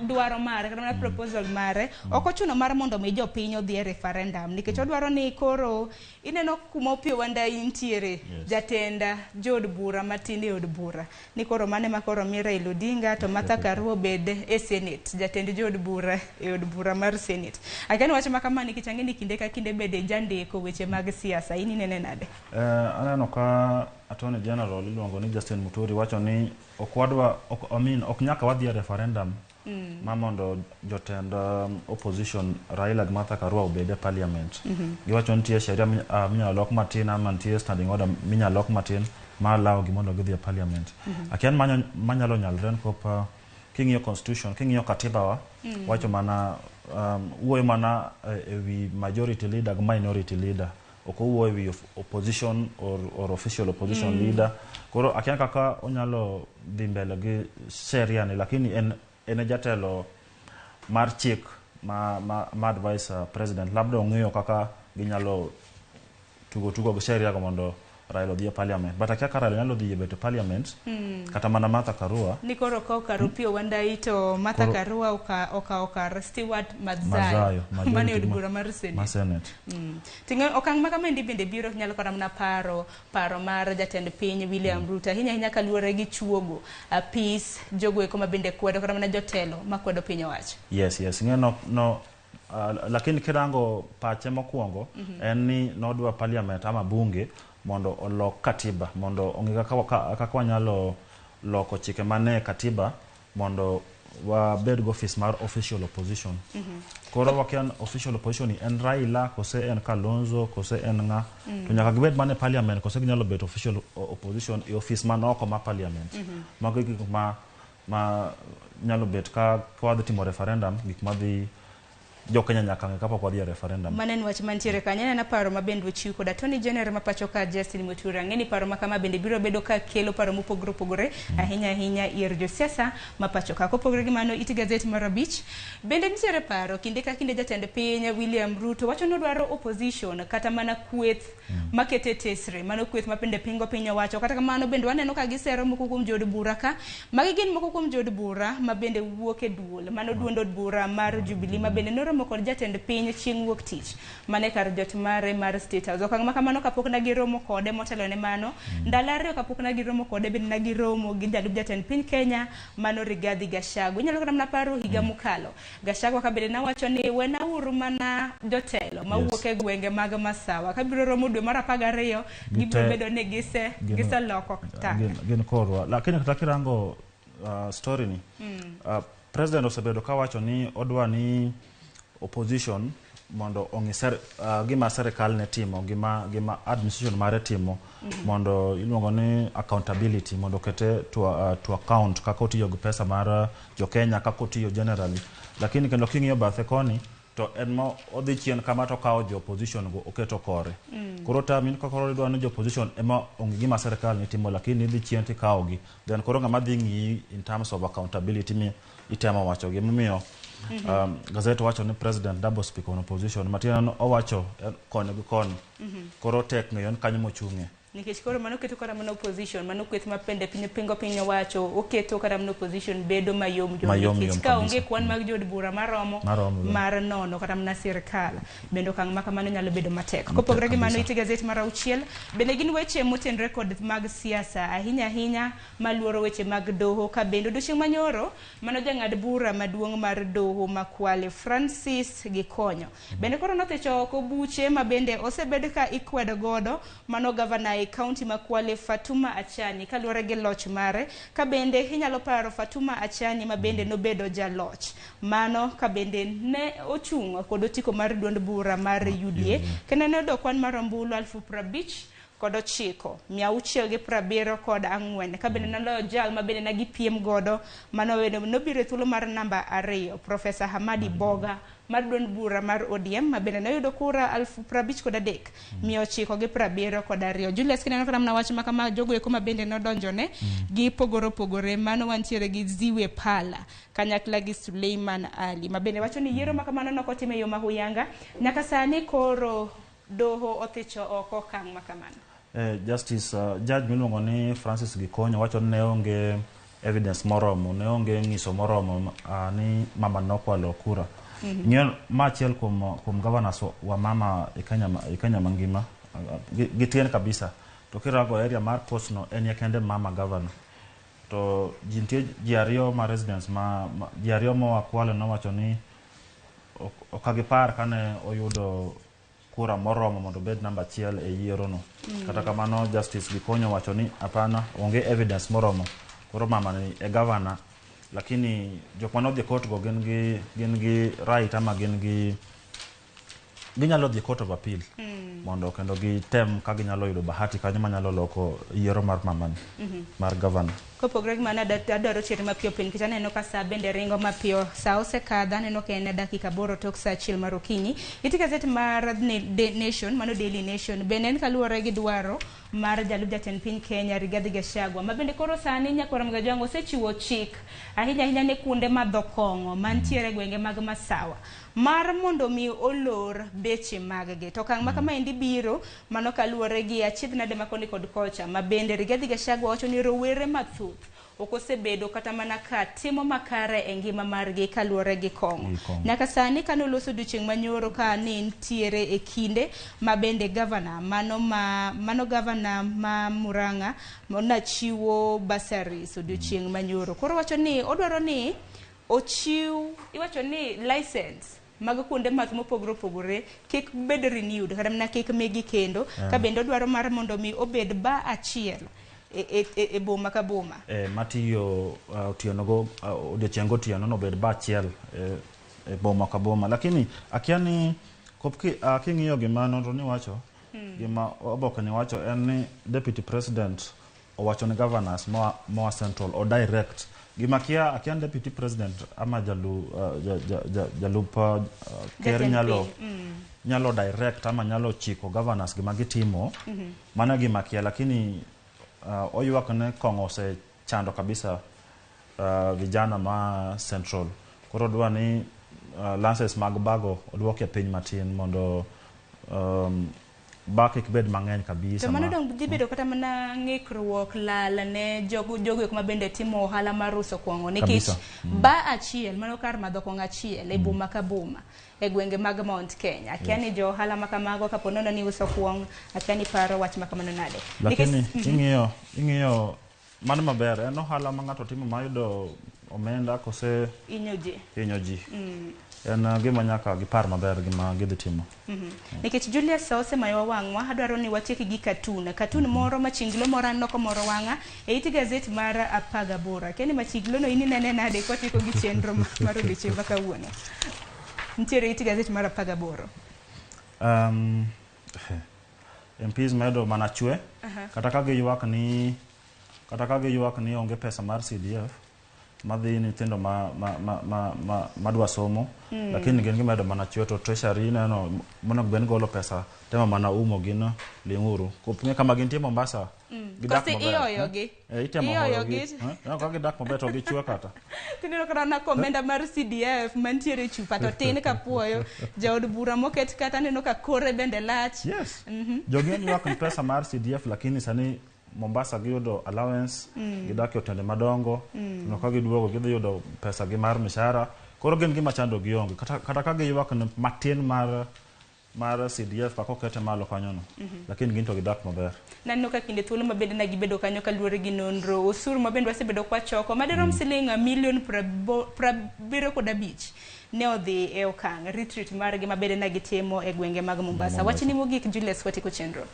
dwaro mare kata mana proposal mare ok ochuno mar mondo mi jopiny odhi e referendum nikech odwaro ni koro ineno kuma Opiyo Wandayi nitiere jatend jood bura matin e od bura ni koro mane ma koro mi Raila Odinga to Martha Karua obed e Senate, jatend jood bura e od bura mar Senate. Akia ni wach ma kama nikech ang'e ni kinde ka kinde bende jandiko weche mag siasa, in inene nade?
Aneno ka Attorney General iluongo ni Justin Muturi wacho ni ok wadwa ok, I mean, ok nyaka wadhi e referendum ma mondo jotend opposition Raila gi Martha Karua obed e parliament. Giwacho nitie sheria minyalo lok matin ama nitie standing order minyalo lok matin ma allow gi mondo gidhi e parliament. Akia ni manyalo nyalre nikop king'iyo constitution, king'iyo katiba wa, wacho mana wuoyo mana e wi majority leader gi minority leader. Ok owuoyo e wi opposition or official opposition leader. Koro akia kaka onyalo dhi mbele gi sheria ni, lakini en e jatelo mar chik ma advise president. Labda ong'eyo kaka ginyalo tugo gi sheria go mondo Raila odhi e parliament. But akia ka Raila nyalo dhi e bet e parliament, kata mana Martha Karua.
Ni koro ka okar Opiyo Wandayi to Martha Karua okawo kar Stewart Madzayo
Madzayo,
mane od
majority
bura mar Senate.
Ma Senate.
Ting'e okang' ma kamaendi bende biro nyalo kata mana paro mar jatend piny William Ruto ahinya ahinya kaluwore gi chuogo apis jogo eko ma bende kwedo kata mana jotelo makwedo piny owacho.
Yes, yes. Ing'e no, no lakini kirango pache mokwongo en ni nodwa parliament ama bunge mondo olok katiba, mondo ong'e kaka wanyalo loko chike mane katiba mondo wabed gi office mar official opposition. Koro wakia official opposition ni en Raila kose en Kalonzo kose en ng'a. To nyaka gibed mana e parliament kose ginyalo bet official opposition e office man oko ma parliament. Mago e gik ma nyalo bet ka wadhi timo referendum, gik madhi jo Kenya nyaka ng'e kapok wadhi e referendum.
Mano en wach mantiere kanyo. Aneno paro ma bende ochiw kod Attorney General ma pacho ka Justin Muturi. Ang'e ni paro ma kama bende biro bedo ka kelo paro mopogore opogore ahinya ahinya ir josiasa ma pacho ka. Kopogore gi mano, it gazet mar 5 bende nitiere paro kinde ka kinde jatend piny William Ruto wacho ni odwaro opposition kata mana kweth makete tesre, mano kweth ma bende pingo piny owacho. Kata kamano bende waneno ka gisero moko kuom jood bura ka. Magi gin moko kuom jood bura ma bende wuok e duol, mano duond od bura mar Jubilee ma bende noromo kod jatend piny chieng' wuok tich mane kar jot mare mar State House. Okang' ma kamano kapok ne giromo kode motelo ne mano, ndalo 2 kapok ne giromo kode bende ne giromo gi jalup jatend piny Kenya mano Rigathi Gachagua. Inyalo kata mana paro higa mokalo Gachagua ka bende nawacho ni wenauru mana jotelo mawuok e gwenge mag Masawa kabiro romo dwe mar 12 gibiro bedo ni giseloko tak.
Gin korwa. Lakini kata kirango story ni, president osebedo kawacho ni odwa ni opposition mondo ong'i gima sirikal ne timo, gima administration mare timo, mondo iluongo ni accountability, mondo okete to account kaka otiyo gi pesa mar jo Kenya, kaka otiyo generally. Lakini kendo king'iyo bathe koni to en ma odhi chien kama to okawo jo opposition go oketo kore. Koro tamin ka koro idwa ni jo opposition ema ong'i gima sirikal ne timo, lakini idhi chien tikawogi. Then koro ng'ama dhi ng'iyi in terms of accountability mi itemo wacho gimomiyo gazet wacho ni president double speak on opposition, matiende ni owacho koni gi koni. Koro tek ng'eyo ni kanyo mochung'e.
Nikech koro mano keto kata mana opposition, mano kweth ma pende piny pingo piny owacho, oketo kata mana opposition bedo mayom yom
Mayom
nikech
yom
ka onge
kabisa.
kwan mag jood bura maromo
Maromo, yeah.
mar nono kata mana sirkal, bende okang' ma kamano nyalo bedo matek. Kopogore gi mano,
kabisa.
ite gazet mar auchiel bende gin weche motenore kod mag siasa, ahinya ahinya maluoro weche mag doho, ka bende odiochieng' manyoro mano jang'ad bura maduong' mar doho ma Kwale Francis Gikonyo bende koro nothicho oko buche ma bende osebed ka ikwedo godo mano gavana e kaunti ma Kwale Fatuma Achani kaluwore gi loch mare, ka bende inyalo paro Fatuma Achani ma bende nobedo jaloch mano ka bende ne ochung' kod otiko mar duond bura mar UDA kendo ne oyudo kwan mar ombulu 59,674 ka bende noloyo jal ma bende ne gipiem godo mano bende nobiro e thuolo mar namba 2 Profesa Hamadi Boga mar duond bura mar ODM ma bende noyudo kura 53,972. Julius, kineno kata mana wach ma kama jogo eko ma bende nodonjone gi pogore opogore, mano wantiere gi Ziwe Pala kanyakla gi Suleiman Ali ma bende wacho ni yiero ma kamano nokotim e yo ma huyanga nyaka sani koro doho othicho oko okang' ma kamano.
Justice judge miluongo ni Francis Gikonyo wacho ni ne onge evidence moromo, ne onge ng'iso moromo ni mama nokwalo kura. Ng'eyo ma achiel kuom governors wa mama e Kenya, e Kenya mangima gitien kabisa. To kirago area mar Coast no en kende mama governor. To ji nitie ji ariyo ma residents ma ji ariyo moa Kwale nowacho ni ok gipar kane oyudo kura moromo mondo obed namba achiel e yiero no. Kata kamano Justice Gikonyo wacho ni hapana, onge evidence moromo. Koro mama ni e governor, lakini jok manodhi e court go gin gi right ama gin gi ginyalo dhi court of appeal mondo kendo gitem ka ginyalo yudo bahati kanyo manyalo loko yiero mar mamani mar governor.
Kopogore gi mano, adwaro chien mapiyo piyo nikech aneno ka sa bende ringo mapiyo. Sa osekadho, aneno ka en dakika 8 tok sa 1 mar okinyi. Iti gazet mar Nation, mano Daily Nation, bende en kaluwore gi dwaro mar jalup jatend piny Kenya Rigathi Gachagua, ma bende koro sani Nyakwar Mgajwang' osechiwo chik ahinya ahinya ne kuonde madho kong'o mantiere e gwenge mag Masawa mar mondo mi olor beche mag-gi. To okang' ma kamaendi biro mano kaluwore gi achiedh nade ma koni kod kocha, ma bende Rigathi Gachagua wacho ni rowere mathoth ok osebedo kata mana ka timo makare e ngima margi kaluwore gi kong'o. Nyaka sani kane oloso odiochieng' manyoro ka ne nitiere e kinde ma bende gavana mano gavana ma Murang'a nachiwo bursaries odiochieng' manyoro. Koro wacho ni odwaro ni ochiw, iwacho ni license mag kuonde math mopogore opogore kik bed renewed kata mana kik migi kendo. Ka bende odwaro mar mondo mi obed ba achiel e boma ka boma.
Matiyo otieno go odiochieng' gotieno nobed ba achiel e boma ka boma. Lakini akia ni king'iyo gima nonro ni wacho, gima oboke ni wacho en ni deputy president owacho ni governors moa central o direct. Gima akia ni deputy president ama jalup ker nyalo direct ama nyalo chiko governors gima gitimo. Mano gima akia, lakini oywak ne kong'o osechando kabisa vijana ma central. Koro dwa ni license mag bago oduok e piny matin mondo ba kik bed mang'eny kabisa.
To mano dong dhi bedo kata mana ng'ikruok lal ne jogo ma bende timo ohala mar uso kong'o nikech ba achiel mano kar madho kong'o achiel e boma ka boma e gwenge mag Mount Kenya. Akia ni jo ohala ma kamago kapo nono ni uso kuong', akia ni paro wach ma kamano nade.
Lakini ing'iyo mano maber en ohala ma ng'ato timo mayudo omenda kose hinyo ji. En gima nyaka gipar maber gima gidhi timo.
Nikech Julius sa osemayowa wang'wa, adwaro ni watiek gi katun. Katun moro machinglo moro aneno komoro wang'a e it gazet mar 18. Akia ni machinglo no in inene nade kwatieko gi chenro mar odiochieng' ma kawuono. Nitiere it gazet mar 18.
MPs medo mana chwe. Kata ka giywak ni onge pesa mar CDF madhi nyithindo ma dwa somo, lakini gin gimedo mana chwe. To treasury ineno monego bed ni golo pesa temo mana umo gino ling'uru. Kopng'e kama gintie Mombasa. Gidak
Kosi
maber,
ihoyogi.
eh? Eh, itemo
Ihoyogi.
hoyogi. Eh, ineno ka gidak maber to gichwe kata.
Tineno kata na komenda mar CDF mantiere e chupa to tin kapuoyo. Jaod bura moket kata aneno ka kore bende lach.
Yes.
Mhm.
Jogi ywak ni pesa mar CDF lakini sani Mombasa giyudo allowance, gidak e otende madongo, no ka giduogo gidhi yudo pesa gi mar mishahara. Koro gin gima chando gionge. Kata ka giywak ni matin mar CDF kaka okete malo kanyono. Lakini gin to gidak maber.
Naneno ka kinde thuolo mabende ne gibedo kanyo kaluwore gi nonro osuru mabende wasebedo kwachoko madirom siling milion 75 ne odhi e okang' retreat margi mabende ne gitimo e gwenge mag Mombasa.
Mombasa.
Wachni mogik Julius watieko chenro.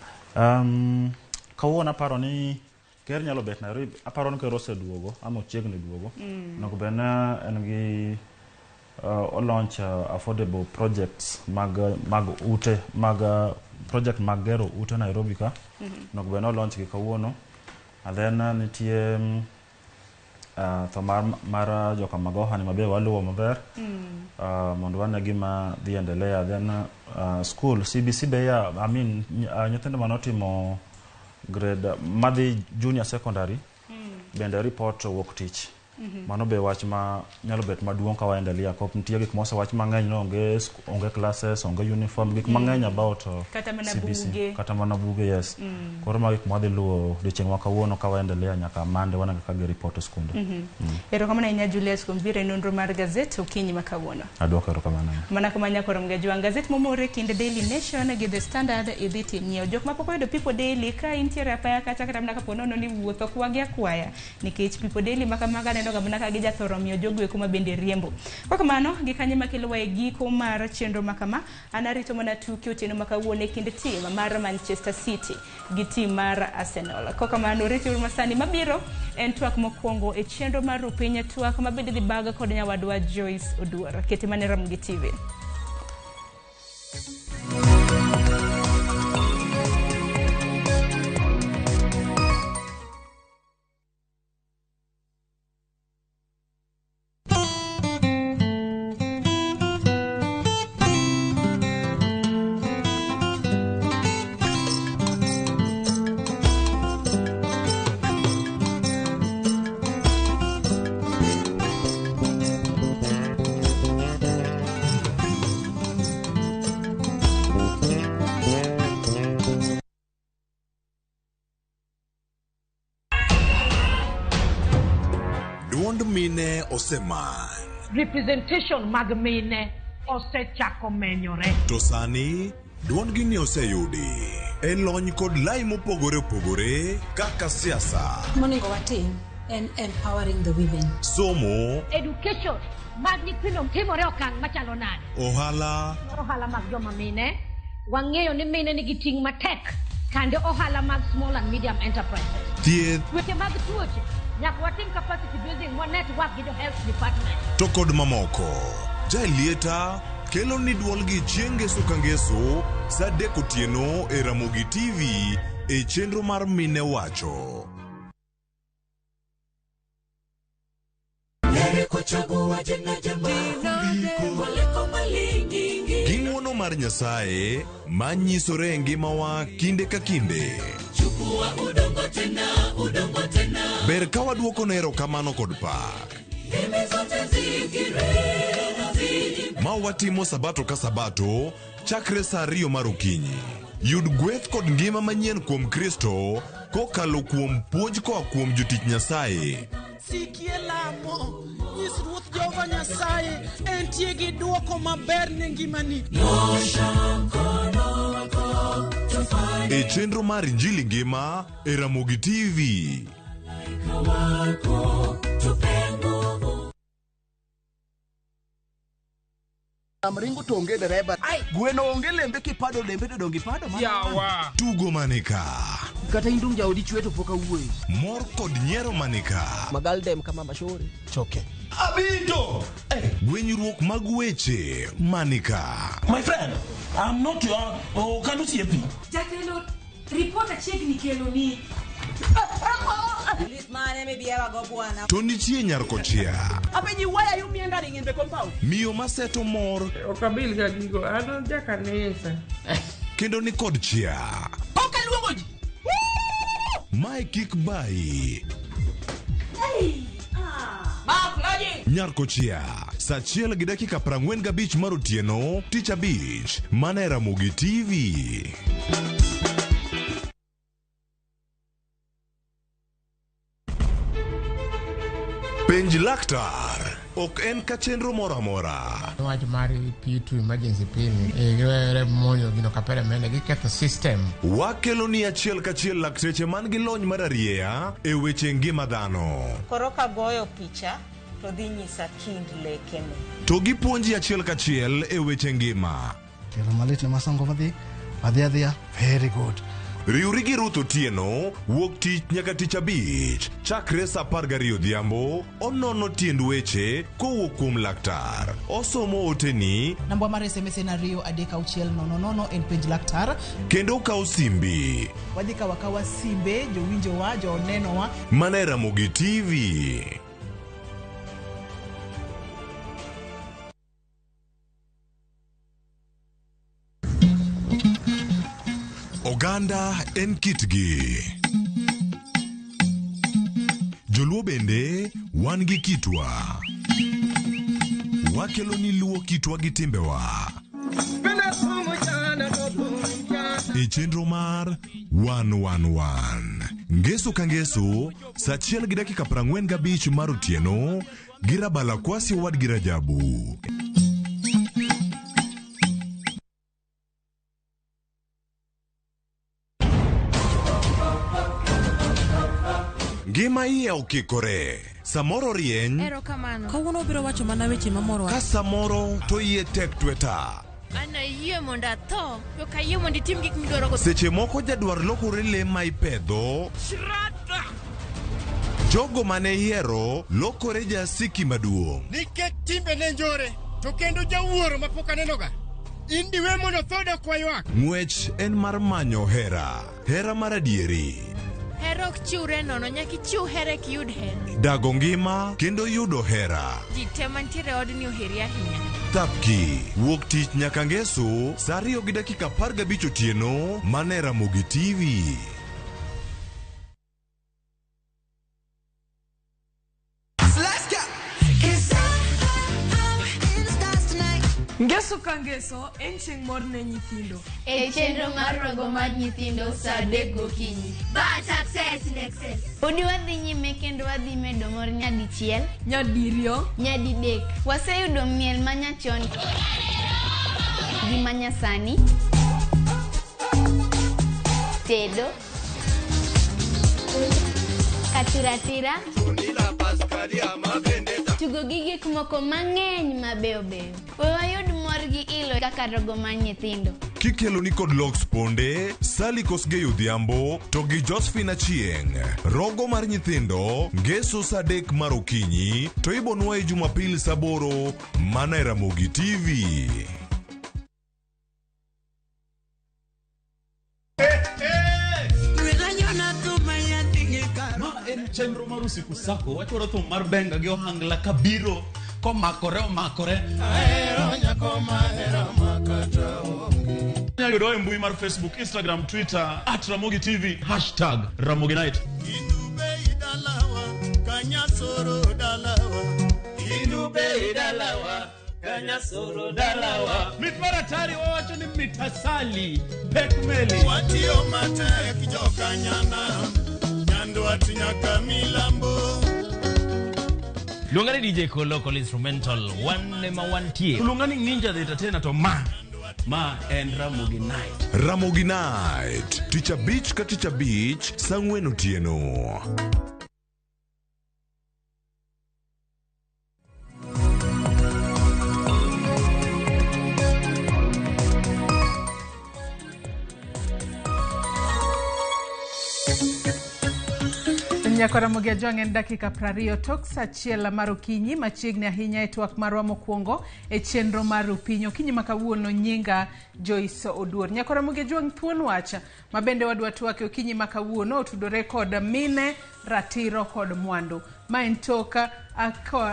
Kawuono aparo ni ker nyalo bet Nairobi, aparo ni ker oseduogo ama ochiegni duogo. Onego bed ni en gi olaunch affordable projects mag ute mag project mag gero ute Nairobi ka. Onego bed ni olaunch gi kawuono. And then nitie tho mar joka Magoha ni mabe waluwo maber. Mondo wane gima dhi endelea. Then school CBC be ya, I mean nyithindo manotimo grade madhi junior secondary bende report wuok tich. Mano be wach ma nyalo bet maduong' ka waendelea kop nitie gik mosewach mang'eny ni onge classes, onge uniform, gik mang'eny about
Kata mana
CBC.
buge.
Kata mana buge, yes. Koro mago gik mwadhi luwo odiochieng' ma kawuono ka waendelea nyaka Monday waneno kaka gi report e skunde.
Erokamano ahinya Julius kuom biro e nonro mar gazet okinyi ma kawuono.
Adwoko erokamano.
Mana kama nyakoro Mgajwang' gazet momore kind Daily Nation gi The Standard idhi tinyiewo. Jok mapok oyudo People Daily ka intiere apaya kacha kata mana kapo nono ni wuotho kwagi akwaya nikech People Daily ma kamaga aneno ga mana ka gijathoro miyo jogo eko ma bende riembo. Kwa kamano gi kanye makelowa e giko mar chenro ma kama, an arito mana tuke otieno ma kawuono e kind tim mar Manchester City gi tim mar Arsenal. Kwa kamano ritiuru masani mabiro en twak mokwongo e chenro mar Rupiny twak ma bende dhi baga kod nyawadwa Joyce Oduor. Kete mane Ramogi TV.
Duond mine oseman.
Representation mag mine osechako menyore.
To sani duondgi ni oseyudi e lony kod lai mopogore opogore kaka siasa,
Monego watim en empowering the women.
Somo,
Education mag nyithindo timore okang' machalo nade?
Ohala,
Ohala mag joma mine, wang'eyo ni mine nigi ting' matek kande ohala mag small and medium enterprises.
Thieth,
Weche mag tuoche, nyaka watim capacity building wa network gi jo health department.
To kod mamoko. Jaelieta kelo ni duolgi chieng' ngeso ka ngeso sa 3 otieno e Ramogi TV e chenro mar Mine Wacho. Gi ng'wono mar Nyasaye manyisore e ngimawa kinde ka kinde. Ber ka waduokone erokamano kod pak. Ma watimo sabato ka sabato chakre sa 2 mar okinyi. Yud gweth kod ngima manyien kuom Kristo kokalo kuom puonj koa kuom jotich Nyasaye.
Sikie lamo, nyis Ruoth Jehova Nyasaye entie gi dwoko maber ne ngimani.
E chenro mar Injili Ngima e Ramogi TV.
Ringo to onge dereba. Gweno onge lembe kipado lembe to donge ipado mana.
Yawa. Tugo manika.
Kata in dong jaodi chwe to pok awuoyo.
Mor kod nyiero manika.
Magaldem kama mashore.
Choke.
Abito.
Gwenyruok mag weche manika.
My friend, I'm not your okano osiepi.
Jatelo, report achiegni kelo ni.
Lit mane mibiera go bwana.
To nitie nyar kochia.
Apenji why are you meandering in the compound?
Miyo maseto mor
Ok abil ga gigo, an jakanisa.
kendo ni kod chia.
Ok aluongo ji.
Mae kik bayi. Nyarkochia, saa achiel gi dakika 45 mar otieno, tich abich, mana e Ramogi TV. Penj laktar ok en ka chenro moro amora.
Wach mar P2 emergency P ni giwere monjo gino kapere mene giketho system.
Wakelo ni achiel kachiel lakteche man gi lony mar arieya e weche ngima dhano.
Koro kagoyo picha to dhi nyisa kind lekene.
To gipuonji achiel kachiel e weche ngima.
Tielo malit ne masongo madhi adhi adhiya very good.
Riwri gi Ruth Otieno wuok tich nyaka tich abich chakre saa 12 odhiambo onono tiend weche kowuok kuom laktar. Osomo oteni
Namba mar SMS en 2 3 6 0 0 en penj laktar.
kendo okawo simbi
Wadhi kawo akawa simbe jowinjowa, jonenowa.
mana e Ramogi TV. Oganda en kitgi. Joluo bende wan gi kitwa. Wakelo ni luo kitwa gi timbewa. E chenro mar 111 Ngeso ka ngeso saa achiel gi dakika 45 mar otieno gi Rabala Kwasi owadgi Rajabu. Ngima iye okikore. Samoro rieny
Erokamano. Kawuono obiro wacho mana weche mamoro.
ka samoro to iye tek tweta.
An ayie mondo atho, to ok ayie mondo itim gik midwaro go.
Seche moko jadwar lokore le ma ipedho. Jogo mane ihero lokore jasiki maduong'.
Nikech timbe ne njore to kendo jawuoro mapok anenoga. In diwe mondo thoda ok waywak.
Ng'wech en mar manyo hera. Hera mar adieri.
Hera ok chiwre nono, nyaka ichiw hera eka iyud hera.
Dago ngima kendo yudo hera.
Ji te mantiere e odni oheri ahinya.
Thapki wuok tich nyaka ngeso saa 2 gi dakika 15 otieno mana e Ramogi TV.
Let's go. 'Cause I'm in the stars tonight.
Ngeso ka ngeso en chieng' mor ne nyithindo.
E chenro mar rogo mar nyithindo saa 3 gokinyi.
Bad success in excess.
Podi wadhi nyime kendo wadhi medo mor nyadichiel,
nyadiriyo,
nyadidek. Waseyudo miel manyachon gi manyasani, tedo, katiratira, tugo gi gik moko mang'eny mabeyo beyo. We wayud mor gi ilo kaka rogo mar nyithindo.
Kikelo ni kod Lox Ponde, Sally Kosgei Odhiambo to gi Josephine Achieng'. Rogo mar nyithindo ngeso saa 3 mar okinyi to ibonwa e Jumapil saa 8 mana e Ramogi TV.
Ma en chenro mar usiku sako wachwaro thum mar benga gi ohangla kabiro komakore omakore. Inyalo yudowa e mbui mar Facebook, Instagram, Twitter at Ramogi TV hashtag Ramogi Night. Mit mar atari wawacho ni mit asali pek meli.
Watiyo matek jokanyana Nyandwat nyaka milambo.
Luonga ni DJ Kolo Local Instrumental wan ema wantie.
Luonga ni Ninja the Entertainer to ma en Ramogi Night.
Ramogi Night tich abich ka tich abich saa 4 otieno.
Nyako Ramogi Ajwang' en dakika 20 tok saa achiel mar okinyi machiegni ahinya e twak marwa mokwongo e chenro mar Rupiny. Okinyi ma kawuono nyinga Joyce Oduor. Nyako Ramogi Ajwang' thuon wach ma bende wadwa twak e okinyi ma kawuono otudore kod mine ratiro kod mwandu. Ma en tok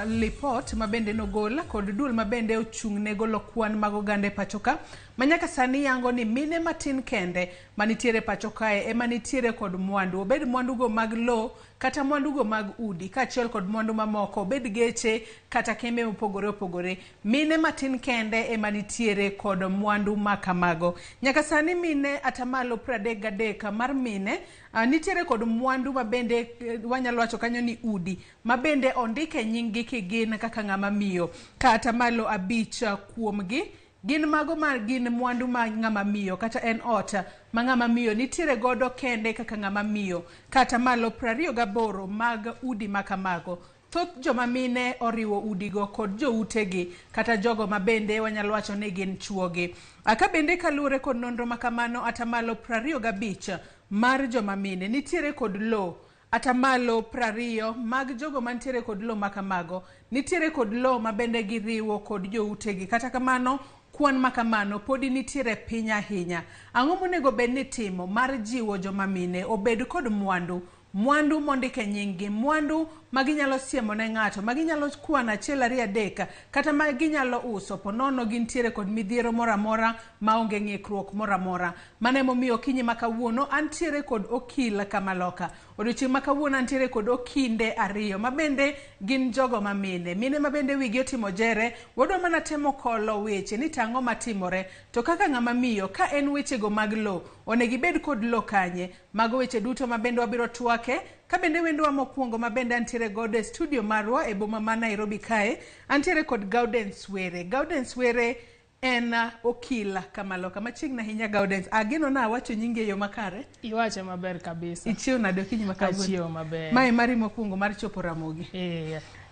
lipot ma bende nogol kod duol ma bende ochung' ne golo kwan mag oganda e pacho ka ma nyaka sani yango ni mine matin kende manitiere pacho kae ema nitiere kod mwandu, obed mwandugo mag lowo kata mwandugo mag udi kaachiel kod mwandu mamoko, obed geche kata kembe mopogore opogore. Mine matin kende ema nitiere kod mwandu makamago. Nyaka sani mine atamalo 33 mar mine nitiere kod mwandu mabende wanyalo wacho kanyo ni udi mabende ondike nying gi kigin kaka ng'ama miyo, ka atamalo 5 kuomgi gin mago ma gin mwandu ma ng'ama miyo kata en ot ma ng'ama miyo nitiere godo kende kaka ng'ama miyo, ka atamalo 28 mag udi makamago. Thoth joma mine oriwo udigo kod joutegi kata jogo mabende wanyalo wacho ni gin chuogi. Ka bende kaluwore kod nonro makamano, atamalo 25 mar joma mine nitiere kod lowo, atamalo 20 mag jogo mantiere kod lowo makamago nitiere kod lowo mabende giriwo kod joutegi. Kata kamano, kwan makamano podi nitiere piny ahinya. Ang'o monego bed ni timo mar jiwo joma mine obed kod mwandu, mwandu mondike nying gi, mwandu ma ginyalo siemo ne ng'ato, ma ginyalo kwano 1 2 3 kata ma ginyalo uso ponono gintiere kod midhiero moro amora maonge ng'ikruok moro amora. Mano emomiyo okinyi ma kawuono antiere kod okil Kamaloka. Odiochieng' ma kawuono antiere kod okinde 2 mabende gin jogo ma mine. Mine mabende wigi otimo jere, wadwa mana temo kolo weche ni tang'o matimore. To kaka ng'ama miyo, ka en wechego mag lowo, onego ibed kod lowo kanye? Mago weche duto mabende wabiro twake. Ka bende wendwa mokwongo mabende antiere godo e studio marwa e boma ma Nairobi kae, antiere kod Gaudens Were. Gaudens Were en okil Kamaloka. Machiegni ahinya Gaudens. Ageno na awacho nyingi e yo makare.
Iwache maber kabisa.
Ichiew nade okinyi ma kawuono?
Achiewo maber.
Mae mari mokwongo mar chopo Ramogi.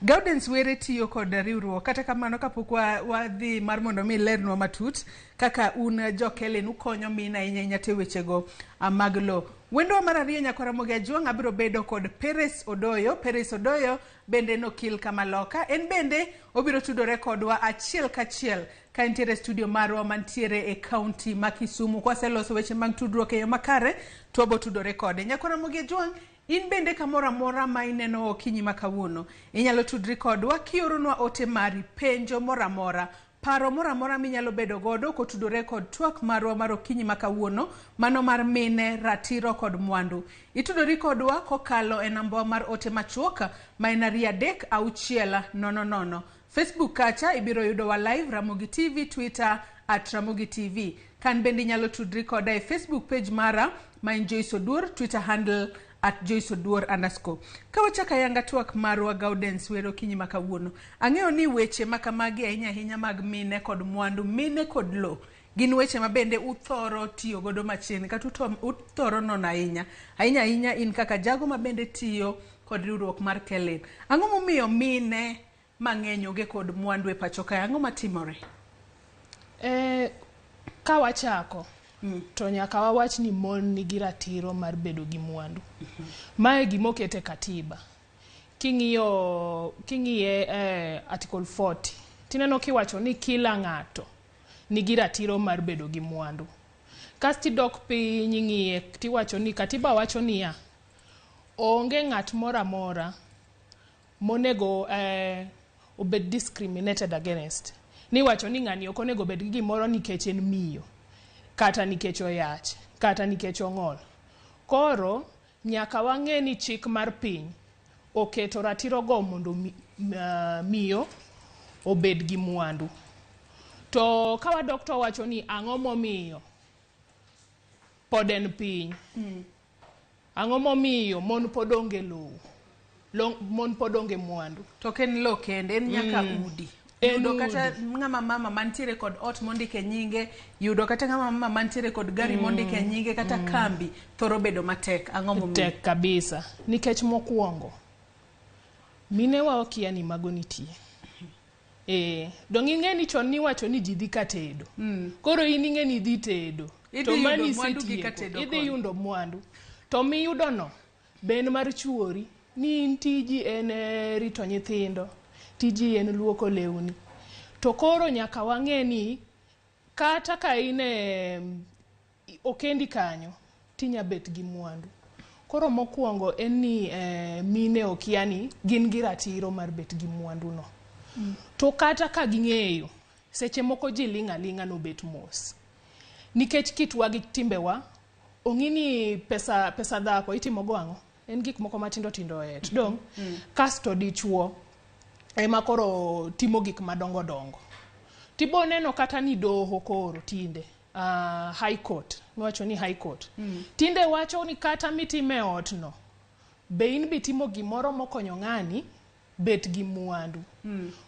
Gaudens Were tiyo kod riwruok. Kata kamano kapok wadhi mar mondo mi lernwa matut kaka un jo Kellen ukonyo mine ahinya ahinya te wechego mag lowo. Wendwa mar ariyo nyakwa Ramogi Ajwang' abiro bedo kod Peres Odoyo. Peres Odoyo bende en okil Kamaloka. En bende obiro tudore kodwa achiel kachiel ka entiere studio marwa mantiere e kaunti ma Kisumu. Kwaseloso weche mag tudruok e yo makare to wabo tudore kode. Nyakwa Ramogi Ajwang', in bende kamoro amora ma ineno okinyi ma kawuono, inyalo tudri kodwa kioronwa ote mari, penjo moro amora, paro moro amora minyalo bedo godo kotudore kod twak marwa mar okinyi ma kawuono, mano mar mine, ratiro kod mwandu. Itudori kodwa kokalo e namba mar ote machuok ma en 2 3 6 0 0. Facebook kacha ibiro yudowa live Ramogi TV, Twitter @Ramogi TV. Kan bende inyalo tudri koda e Facebook page mara ma en Joyce Oduor, Twitter handle @JoyceOduor_. Ka wachako ayanga twak marwa Gaudens Were okinyi ma kawuono, ang'eyo ni weche makamagi ahinya ahinya mag mine kod mwandu, mine kod lowo, gin weche ma bende uthoro tiyo godo machiegni kata uthoro nono ahinya. Ahinya ahinya in kaka jago ma bende tiyo kod riwruok mar Kellen. Ang'o momiyo mine mang'eny onge kod mwandu e pacho kae? Ang'o matimore?
Ka wachako to nyaka wawach ni mon nigi ratiro mar bedo gi mwandu. Mae gima oket e katiba. King'iye article 40 tineno kiwacho ni kila ng'ato nigi ratiro mar bedo gi mwandu. Kasto idok piny ing'iye tiwacho ni katiba wacho niya, onge ng'at moro amora monego obed discriminated against. Niwacho ni ng'ani ok onego bed gi gimoro nikech en miyo, kata nikech oyach, kata nikech ong'ol. Koro nyaka wang'e ni chik mar piny oketo ratiro go mondo miyo obed gi mwandu. To ka wadok to wacho ni ang'o momiyo pod en piny? Ang'o momiyo mon pod onge lowo? Mon pod onge mwandu.
To ok en lowo kende, en nyaka udi. Yudo kata ng'ama mama mantiere kod ot mondike nyinge, yudo kata ng'ama mama mantiere kod gari mondike nyinge, kata kambi thoro bedo matek. Ang'o momiyo?
Tek kabisa. Nikech mokwongo, minewa okia ni mago nitie. Dong' ing'e ni chon niwacho ni ji dhi ka tedo. Koro in ing'e ni idhi tedo.
Idhi yudo mwandu gi ka tedo
Idhi yudo mwandu. To miyudo no, be en mar chuori. Ni in tiji en rito nyithindo, tiji en luoko lewni. To koro nyaka wang'e ni kata ka in okendi kanyo, tinya bet gi mwandu. Koro mokwongo en ni mine okia ni gin gi ratiro mar bet gi mwandu no. To kata ka ging'eyo, seche moko ji ling' aling'a nobet mos. Nikech kitwa gi timbewa, ong'i ni pesa, pesa dhako itimo go ang'o? En gik moko matindo tindo e ot. Dong'? Kasto dichuo ema koro timo gik madongo dongo. Tibo neno kata ni doho koro tinde, high court, miwacho ni high court. Tinde wacho ni kata mitime ot no, be in bitimo gimoro mokonyo ng'ani bet gi mwandu.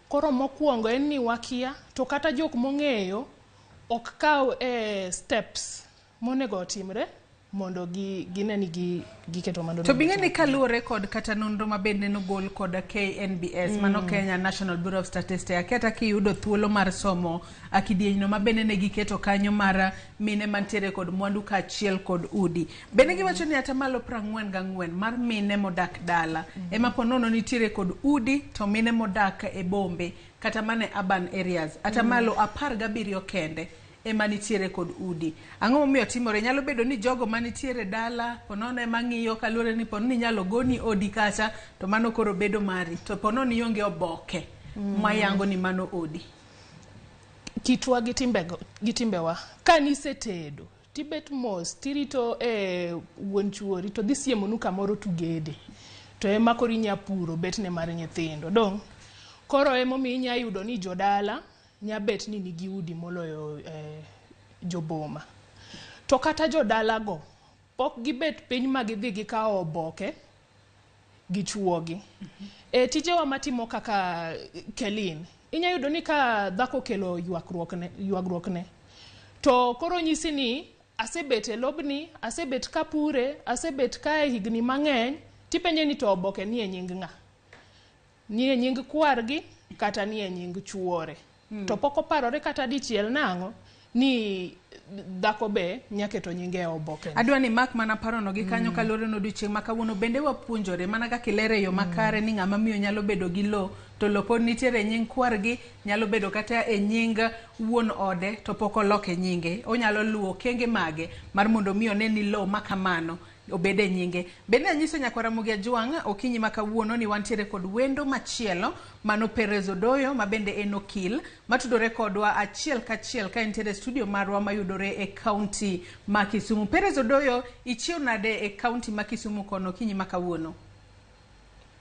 Koro mokwongo en ni wakia, to kata jok mong'eyo ok kaw steps monego otimre mondo gine ni giketo mwandu.
To bing'e ni kaluwore kod kata nonro ma bende nogol kod KNBS, mano Kenya National Bureau of Statistics, aketa kiyudo thuolo mar somo kidienyno ma bende ne giketo kanyo mar mine mantiere kod mwandu kaachiel kod udi. Bende giwacho ni atamalo 44 mar mine modak dala ema po nono nitiere kod udi, to mine modak e bombe kata mane urban areas atamalo 17 kende ema nitiere kod udi. Ang'o momiyo timore? Nyalo bedo ni jogo manitiere dala ponono ema ng'iyo kaluwore ni ponono inyalo goni odi kacha to mano koro bedo mari, to ponono ionge oboke mayango ni mano odi.
Kitwa gi timbewa, ka nisetedo tibet mos tirito wuon chuori to dhi siemonu kamoro tugede, to ema koro inya puro betne mar nyithindo. Dong' koro emomiyo inya yudo ni jodala nya bet ni nigi udi moloyo joboma. To kata jodalago pok gibet piny ma gidhi gikawo oboke gi chuogi. Tijewa matimo kaka Kelin, inya yudo ni ka dhako okelo ywagruokne, to koro nyisi ni asebet e lobni, asebet kapure, asebet kae higni mang'eny, tipenje ni to oboke nie nying ng'a? Nie nying kwargi kata nie nying chuore. To pok oparore kata dichiel nang'o ni dhako be nyaketo nyinge e oboke.
Adwa ni mak mana parono gi kanyo kaluwore ni odiochieng' ma kawuono bende wapuonjore mana kaka ilere e yo makare ni ng'ama miyo nyalo bedo gi lowo to lowo pod nitiere e nying kwargi, nyalo bedo kata e nying wuon ode to pok oloke nyinge. Onyalo luwo okenge mage mar mondo mi one ni lowo ma kamano obed e nyinge. Bende anyiso nyakwar Ramogi Ajwang' okinyi ma kawuono ni wantiere kod wendo machielo mano Perez Odoyo ma bende en okil matudore kodwa achiel kachiel ka entiere e studio marwa mayudore e kaunti ma Kisumu. Perez Odoyo, ichiew nade e kaunti ma Kisumu kono okinyi ma kawuono?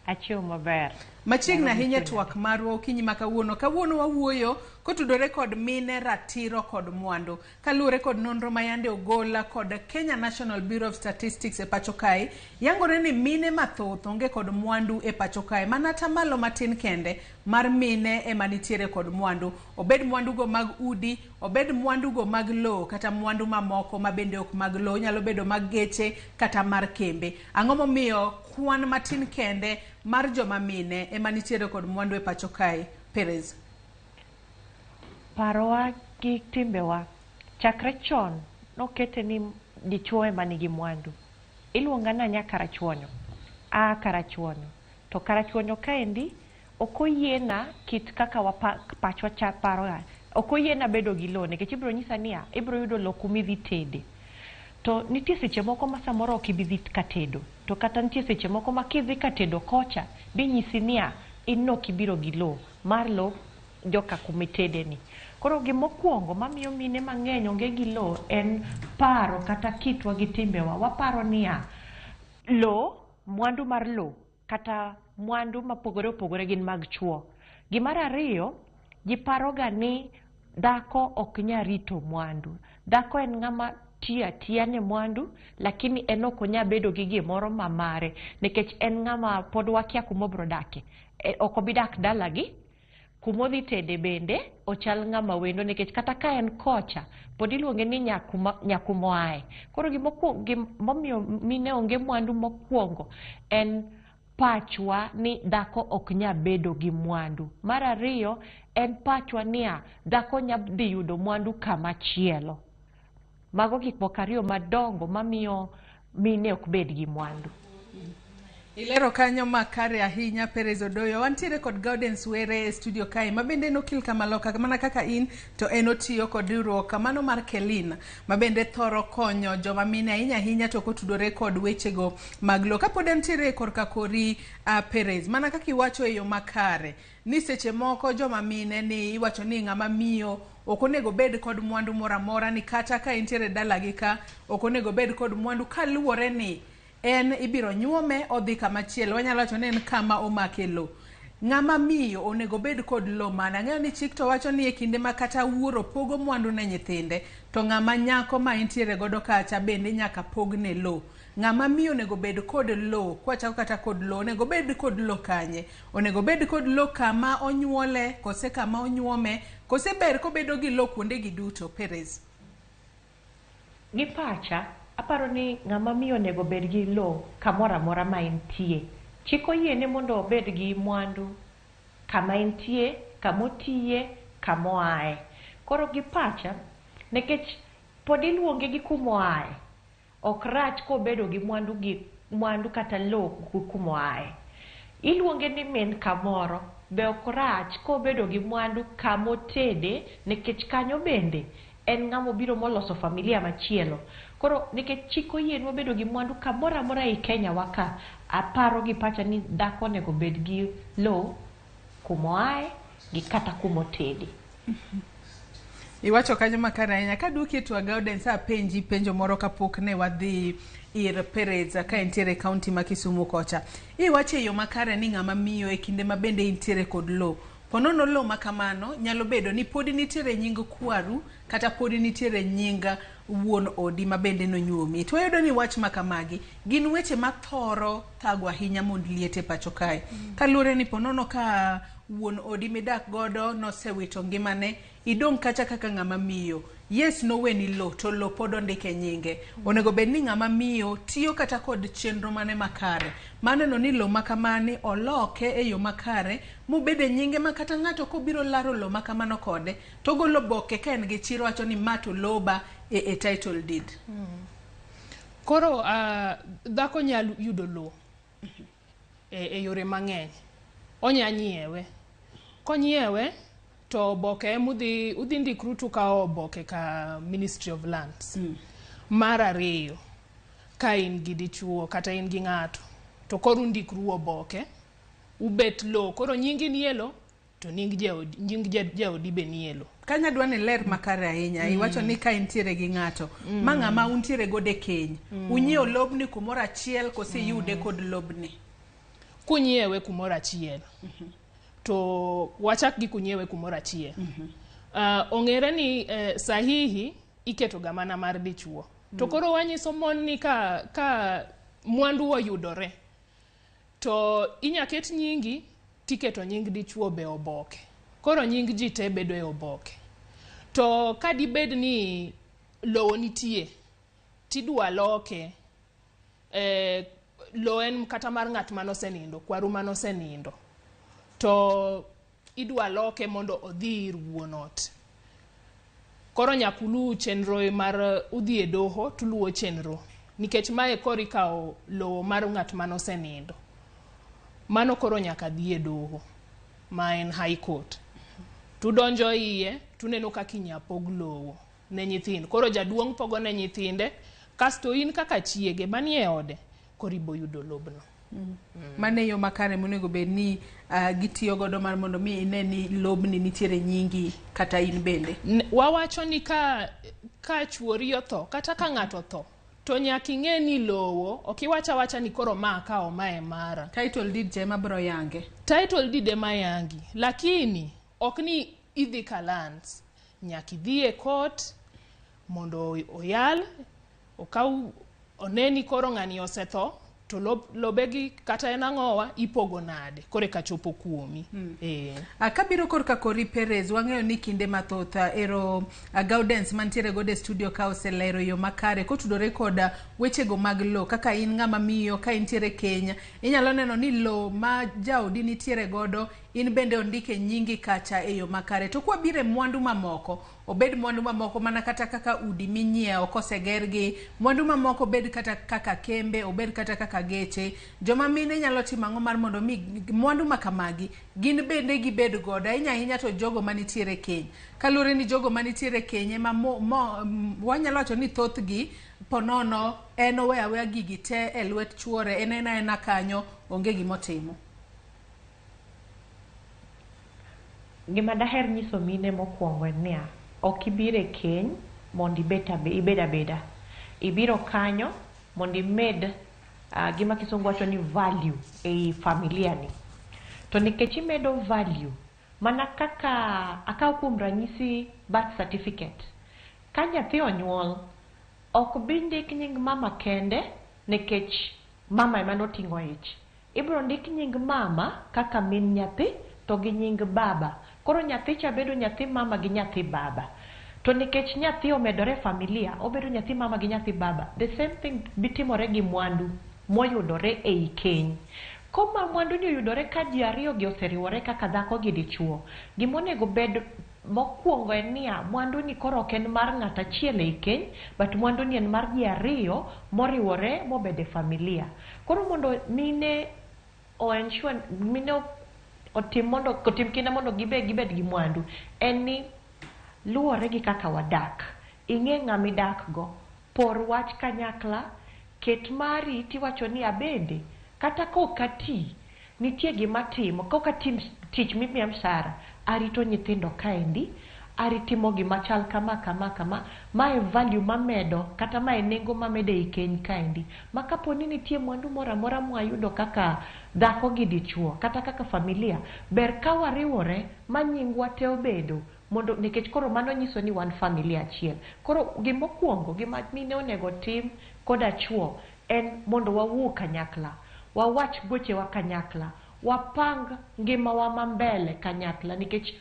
Achiew maber.
Machiegni ahinya twak marwa okinyi ma kawuono. Kawuono wawuoyo kotudore kod mine, ratiro kod mwandu. Kaluwore kod nonro ma yande ogola kod Kenya National Bureau of Statistics e pacho kae, yangore ni mine mathoth onge kod mwandu e pacho kae. Mana atamalo matin kende mar mine ema nitiere kod mwandu. Obed mwandugo mag udi, obed mwandugo mag lowo, kata mwandu mamoko ma bende ok mag lowo, nyalo bedo mag geche kata mar kembe. Ang'o momiyo kwan matin kende mar joma mine ema nitiere kod mwandu e pacho kae? Perez.
Parowa gi timbewa chakre chon nokete ni dichuo ema nigi mwandu. Iluonga na nya Karachuonyo. A Karachuonyo. To Karachuonyo kaendi ok oyiena kit kaka pachwa cha paroga. Ok oyiena bedo gi lowo nikech ibiro nyisa niya, ibiro yudo lowo kumidhi tede. To nitie seche moko ma samoro ok ibi dhi katedo. To kata nitie seche moko ma kidhi katedo kocha, binyisi niya, in nok ibiro gi lowo, mar lowo joka kumitede ni. Koro gimokwongo mamiyo mine mang'eny onge gi lowo en paro kata kitwa gi timbewa. Waparo niya, lowo, mwandu mar lowo, kata mwandu mopogore opogore gin mag chuo. Gimar ariyo, ji paroga ni dhako ok nyal rito mwandu. Dhako en ng'ama tiyo atiya ne mwandu, lakini en ok onyal bedo gi gimoro ma mare, nikech en ng'ama pod wakia kuma obiro dake. Ok obi dak dalagi, kumodhi tede bende ochal ng'ama wendo, nikech kata ka en kocha pod iluonge ni nyakumoae. Koro gimomiyo mine onge mwandu mokwongo en pachwa ni dhako ok nyal bedo gi mwandu. Mar ariyo en pachwa niya dhako nyal dhi yudo mwandu kama chielo. Mago gik moko ariyo madongo mamiyo mine ok bed gi mwandu.
Ilero kanyo makare ahinya Perez Odoyo. Wantiere kod Gaudens Were e studio kae ma bende en okil kamaloka mana kaka in to en otiyo kod riwruok mano mar Kelin ma bende thoro konyo joma mine ahinya ahinya to kotudore kod wechego mag lowo. Kapod entiere korka kori Perez, mana kaka iwacho e yo makare ni seche moko joma mine ni iwacho ni ng'ama miyo ok onego bed kod mwandu moro amora ni kata ka entiere dalagi ka ok onego bed kod mwandu kaluwore ni en ibiro nyuome odhi kama chielo, wanyalo wacho ni en kama omake lo. Ng'ama miyo onego bed kod lo mane? Ang'eyo ni chik to wacho ni e kinde ma kata wuoro pogo mwandu ne nyithinde, to ng'ama nyako ma intiere godo kacha bende nyaka pogne lo. Ng'ama miyo onego bed kod lo, kwachako kata kod lo, onego bed kod lo kanye? Onego bed kod lo kama onyuole, kose kama onyuome, kose ber kobedo gi lo kuonde gi duto, Perez?
Gi pacha, aparo ni ng'ama miyo onego bed gi lo kamoro amora ma entie. Chik oyiene mondo obed gi mwandu kama entie, kama otiye, kama oaye. Koro gi pacha, nikech pod iluonge gi kuma oaye, ok rach kobedo gi mwandu gi mwandu kata lo kuma oaye. Iluonge ni min kamoro, be ok rach kobedo gi mwandu kama otede, nikech kanyo bende en ng'ama obiro moloso familia machielo. Koro nikech chik oyienwa bedo gi mwandu kamoro amora ei Kenya wa ka, aparo gi pacha ni dhako onego bed gi lo kuma oaye gi kata kuma otede.
Iwacho kanyo makare ahinya. Kaduoki e twak Gaudens, apenji penjo moro kapok ne wadhi ir Perez ka entiere e kaunti ma Kisumu kocha. Iwacho e yo makare ni ng'ama miyo e kinde ma bende intiere kod lo. Ponono lo ma kamano nyalo bedo ni podi nitiere nying kwaru kata podi nitiere nying wuon odi ma bende nonyuomi. To wayudo ni wach ma kamagi gin weche mathoro thago ahinya mond liete pacho kae. Kaluwore ni ponono ka wuon odi midak godo nosewito ngimane, idong' kacha kaka ng'ama miyo. Yes, noweni lo, to lo pod ondike nyinge. Onego bed ni ng'ama miyo tiyo kata kod chenro mane makare. Maneno ni lo makamani oloke e yo makare, mobed e nyinge ma kata ng'ato kobiro laro lo makamano kode, to ogolo oboke ka en gi chir owacho ni ma to loba e title deed.
Koro dhako nyalo yudo lo e yore mang'eny. Onya nyiewe. Konyiewe, to oboke emudhi udhi ndikru tukawo oboke ka Ministry of Lands. Mar ariyo, ka in gi dichuo kata in gi ng'ato, to koro undikru oboke, ubet lo, koro nyingi nie lo, to nying jaodi be nie lo.
Kanya dwa ni ler makare ahinya. Iwacho ni ka intiere gi ng'ato, ma ng'ama untiere godo e keny, unyiewo lobni kumoro achiel kose iyude kod lobni?
Kunyiewe kumoro achiel. To wachak gi kunyiewe kumoro achiel. Ong'ere ni sahihi iketo ga mana mar dichuo. To koro wanyiso mon ni ka mwandu oyudore, to inya ket nyingi tiketo nying dichuo be oboke. Koro nying ji te bedo e oboke. To ka dibed ni lowo nitie, tidwa loke, lowo en kata mar ng'at manosenindo, kwaru manosenindo, to idwa loke mondo odhi ir wuon ot. Koro nyaka uluw chenro mar udhi e doho tuluwo chenro. Nikech mae koro ikawo lowo mar ng'at manosenindo. Mano koro nyaka dhi e doho, ma en High Court. Tudonjo iye, tuneno kaka inya pog lowo ne nyithindo. Koro jaduong' pogo ne nyithinde, kasto in kaka chiege manie ode, koro ibo yudo lobno.
Mano e yo makare monego bed ni gitiyo godo mar mondo mi ine ni lobni nitiere nyingi kata in bende.
Wawacho ni ka chuori otho, kata ka ng'ato otho, to nyaka ing'e ni lowo, ok iwach awacha ni koro ma akawo ma e mara.
Title deed cha ema biro yange.
Title deed ema yangi, lakini ok ni idhi ka lands. Nyaka idhi e court mondo oyal, okaw one ni koro ng'ani osetho, to lobegi kata en ang'owa ipogo nade, koro eka chopo kuomi.
Kabiro korka kori Perez, wang'eyo ni kinde mathoth ero Gaudens mantiere godo e studio ka oselero yo makare kotudore kod wechego mag lo. Kaka in ng'ama miyo ka intiere Kenya, inyalo neno ni lo ma jaodi nitiere godo in bende ondike nyingi kacha e yo makare. To kwabiro e mwandu mamoko, obed mwandu mamoko mana kata kaka udi minyiewo kosegergi, mwandu mamoko obed kata kaka kembe, obed kata kaka geche, joma mine nyalo timo ang'o mar mondo mi mwandu makamagi gin bende gibed godo, ahinya ahinya to jogo manitiere keny. Kaluwore ni jogo manitiere keny ema wanyalo wacho ni thothgi ponono en oweyo aweya gigi te e lwet chuore, en ena ena kanyo, onge gimotimo.
Gima daher nyiso mine mokwongo en niya, ok ibiro e keny mondo ibet ibed abeda. Ibiro kanyo mondo imed gima kisungu wacho ni value ei familia ni. To nikech imedo value, mana kaka akaw kuom ranyisi birth certificate. Ka nyathi onyuol, ok bi ndik nying mama kende nikech mama ema noting'o ich. Ibiro ndik nying mama kaka min nyathi to gi nying baba. Koro nyathi cha bedo nyathi mama gi nyathi baba. To nikech nyathi omedore e familia, obedo nyathi mama gi nyathi baba. The same thing bitimore gi mwandu moyudore ei keny. Koma mwandu ni oyudore ka ji ariyo gi oseriwore kaka dhako gi dichuo, gimonego bed mokwongo en niya, mwandu ni koro ok en mar ng'at achiel ei keny, but mwandu ni en mar ji ariyo moriwore mobedo e familia. Koro mondo mine o ensure, mine otim mondo otim kinda mondo gibe gibed gi mwandu, en ni luwore gi kaka wadak. Ing'e ng'ama idak go, por wach kanyakla, ket mari tiwacho ni abende kata kok ati, nitie gima atimo, kok atim tich mimiya msara, arito nyithindo kaendi, aritimo gima chal kama kama kama, mae value mamedo kata mae nengo mamedo ei keny kaendi. Ma kapo ni nitie mwandu moro amora mwayudo kaka dhako gi dichuo kata kaka familia, ber ka wariwore ma nyingwa te obedo mondo nikech koro mano nyiso ni wan familia achiel. Koro gimokwongo gima mine onego tim koda chuo en mondo wawuo kanyakla, wawach gochewa kanyakla, wapang ngimawa ma mbele kanyakla nikech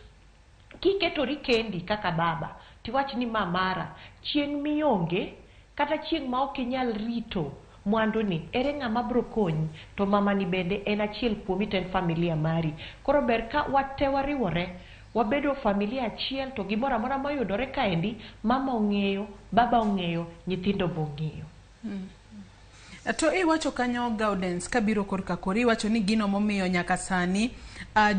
kiketori kendi kaka baba tiwach ni ma mara, chieng' mionge kata chieng' ma ok inyal rito mwandu ni, ere ng'ama bro konyi? To mama ni bende en achiel kuomi to en familia mari. Koro ber ka wate wariwore, wabedo familia achiel to gimoro amora moyudore kaendi, mama ong'eyo, baba ong'eyo, nyithindo be ong'eyo.
To iwacho kanyo Gaudens, kabiro korka kori, iwacho ni gino momiyo nyaka sani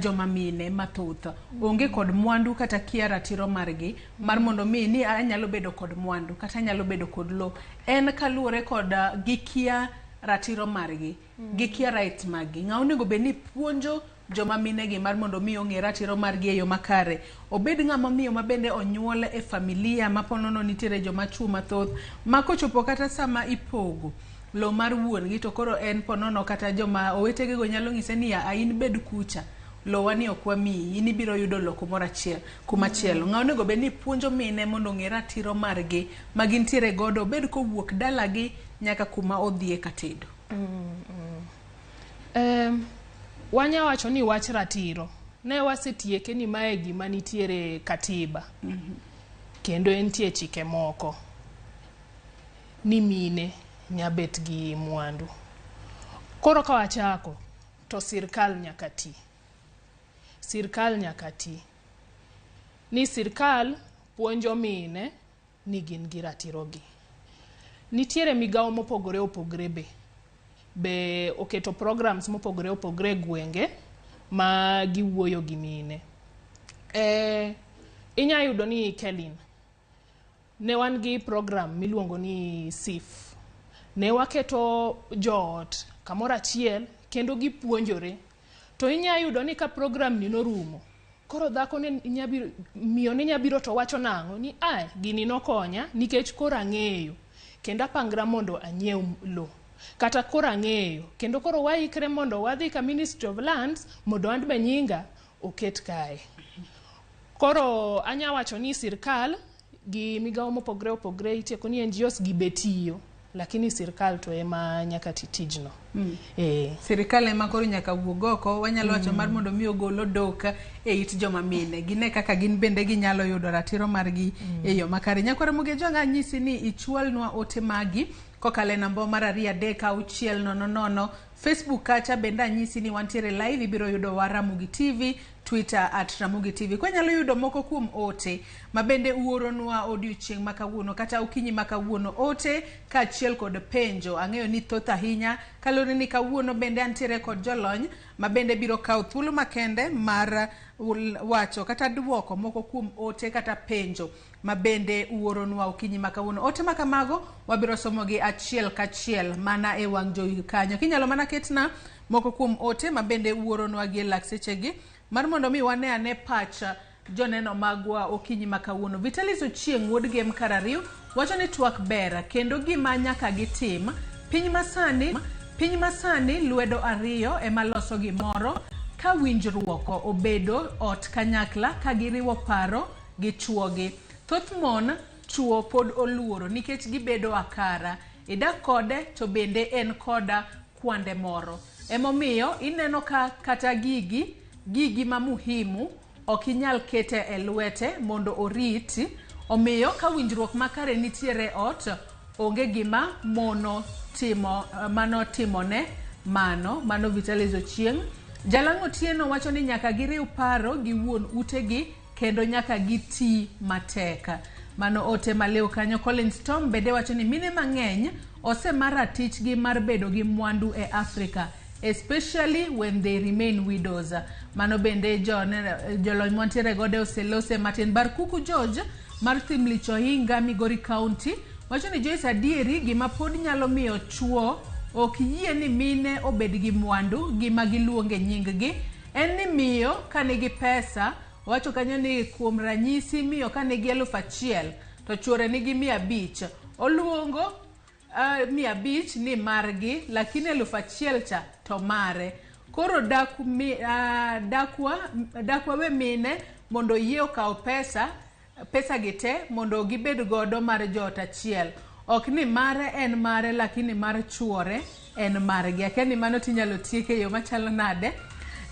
joma mine mathoth onge kod mwandu kata kia ratiro margi mar mondo mi ni anyalo bedo kod mwandu kata anyalo bedo kod lo, en kaluwore kod gikia ratiro margi, gikia rights margi. Ng'a onego bed ni puonjo joma mine gi mar mondo mi ong'e ratiro margi e yo makare, obed ng'ama miyo ma bende onyuol e familia ma ponono nitiere joma chuo mathoth ma kochopo kata sama ipogo lo mar wuon gi to koro en ponono kata joma owetege go nyalo ng'ise ni ya in bed kucha, lowa ni ok wamiyi, in ibiro yudo lo kumoro achiel kumachielo. Ng'a onego bed ni puonjo mine mondo ong'e ratiro margi ma gintiere godo, obed kowuok dalagi nyaka kuma odhiye katedo.
Wanya wacho ni wach ratiro ne wasetieke ni mae gima nitiere katiba. Kendo entie chike moko ni mine nyabet gi mwandu. Koro ka wachako to sirkal nyaka ti. Sirkal nyaka ti. Ni sirkal puonjo mine ni gin gi ratiro gi. Nitiere migawo mopogore opogore be oketo programs mopogore opogore e gwenge ma giwuoyo gi mine. Inya yudo ni Kelin, ne wan gi program miluongo ni SIF. Ne waketo joot kamoro achiel kendo gipuonjore. To inya yudo ni ka program ni norumo, koro dhako ne nyabiro, miyo ne nyabiro to wacho nang'o ni ai gini nokonya nikech koro ang'eyo kendo apangra mondo anyiew lo. Kata koro ang'eyo kendo koro waikre mondo wadhi ka Ministry of Lands mondo an be nyinga oket kae. Koro anya wacho ni sirkal gi migawo mopogore opogore itieko ni NGOs gi be tiyo, lakini sirkal to ema nyaka ti tijno.
Sirikal ema koro nyaka wuog oko, wanyalo wacho mar mondo mi ogol odok e it joma mine, gine kaka gin bende ginyalo yudo ratiro margi e yo makare. Nyakwara Mugejonga anyisi ni ichwalnwa ote magi kokalo e namba mar 2 3 6 0 0 Facebook kacha bende anyisi ni wantiere live, ibiro yudo wa Ramogi TV, Twitter at Ramogi TV. Kwanyalo yudo moko kuom ote ma bende uoronwa odiochieng' ma kawuono kata okinyi ma kawuono, ote kaachiel kod penjo. Ang'eyo ni thoth ahinya kaluwore ni kawuono bende antiere kod jolony ma bende biro kawo thuolo makende mar wacho kata duoko moko kuom ote kata penjo ma bende uoronwa okinyi ma kawuono. Ote ma kamago wabiro somogi achiel kachiel mana e wang' jowi kanyo. Kinyalo mana ketna moko kuom ote ma bende uoronwa gi e lak sechegi mar mondo mi wane ane pach joneno magwa okinyi ma kawuono. Vitalis Ochieng' wuod Gem Karariw wacho ni twak ber kendo gima nyaka gitim piny masani lwedo ariyo ema loso gimoro ka winjruok obedo ot kanyakla ka giriwo paro gi chuogi. Thoth mon chuo pod oluoro nikech gibedo akara. Idak kode to bende en koda kwande moro. Emomiyo ineno ka kata gigi ma muhimu ok inyal kete e lwete mondo orit. Omiyo ka winjruok makare nitiere ot, onge gima mono timo mano timone mano Vitalis Ochieng'. Jalang'o Otieno wacho ni nyaka giriw paro gi wuon utegi kendo nyaka giti matek. Mano ote maliw kanyo. Collins Tom bende wacho ni mine mang'eny osema ratichgi mar bedo gi mwandu e Africa, especially when they remain widows. Mano bende jolony mwantiere godo oselose matin. Barkuku George mar Thimlich Ohinga, Migori County wacho ni Joyce, adieri gima pod nyalo miyo chuo ok yie ni mine obed gi mwandu gima giluonge nying gi en ni miyo ka nigi pesa. Wacho kanyo ni kuom ranyisi miyo ka nigi 1000 to chuore nigi 500, oluongo 500 ni margi, lakini 1000 cha to mare. Koro dakwa we mine mondo yie okaw pesa gi te mondo gibed godo mar joot achiel. Ok ni mare en mare, lakini mar chuore en margi. Akia ni mano tinyalo tieke e yo machalo nade.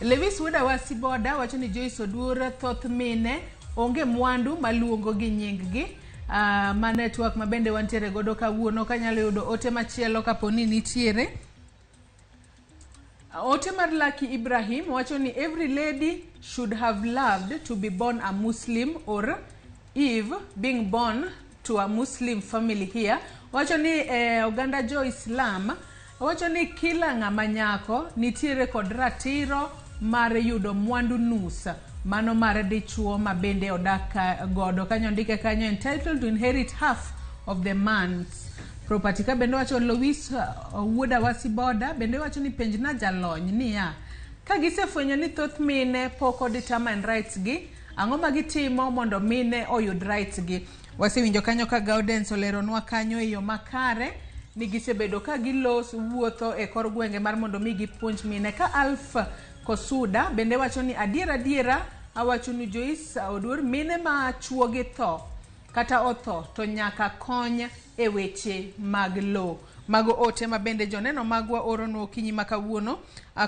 Lewis Wuoda Wasiboda wacho ni Joyce Oduor, thoth mine onge mwandu maluongo gi nying gi. Ma network ma bende wantiere godo kawuono. Kanyalo yudo ote machielo kaponi nitiere. Ote mar Lucky Ibrahim wacho ni every lady should have loved to be born a Muslim or if being born to a Muslim family here. Wacho ni oganda jo Islam wacho ni kila ng'ama nyako nitiere kod ratiro mar yudo mwandu nus mano mar dichuo ma bende odak godo. Kanyo ndike kanyo entitled to inherit half of the man's property. Ka bende wacho Louis Wuoda Wasiboda bende wacho ni penjna jalony niya, ka gisefwenyo ni thoth mine pok o determine rights gi, ang'o ma gitimo mondo mine oyud rights gi? Wasewinjo kanyo ka Gaudens oleronwa kanyo e yo makare ni gisebedo ka gilos wuotho e kor gwenge mar mondo mi gipuonj mine. Ka Alf Kosuda bende wacho ni adiera awacho ni Joyce Oduor, mine ma chuogi tho kata otho to nyaka kony e weche mag lo. Mago ote ma bende joneno magwa oronwa okinyi ma kawuono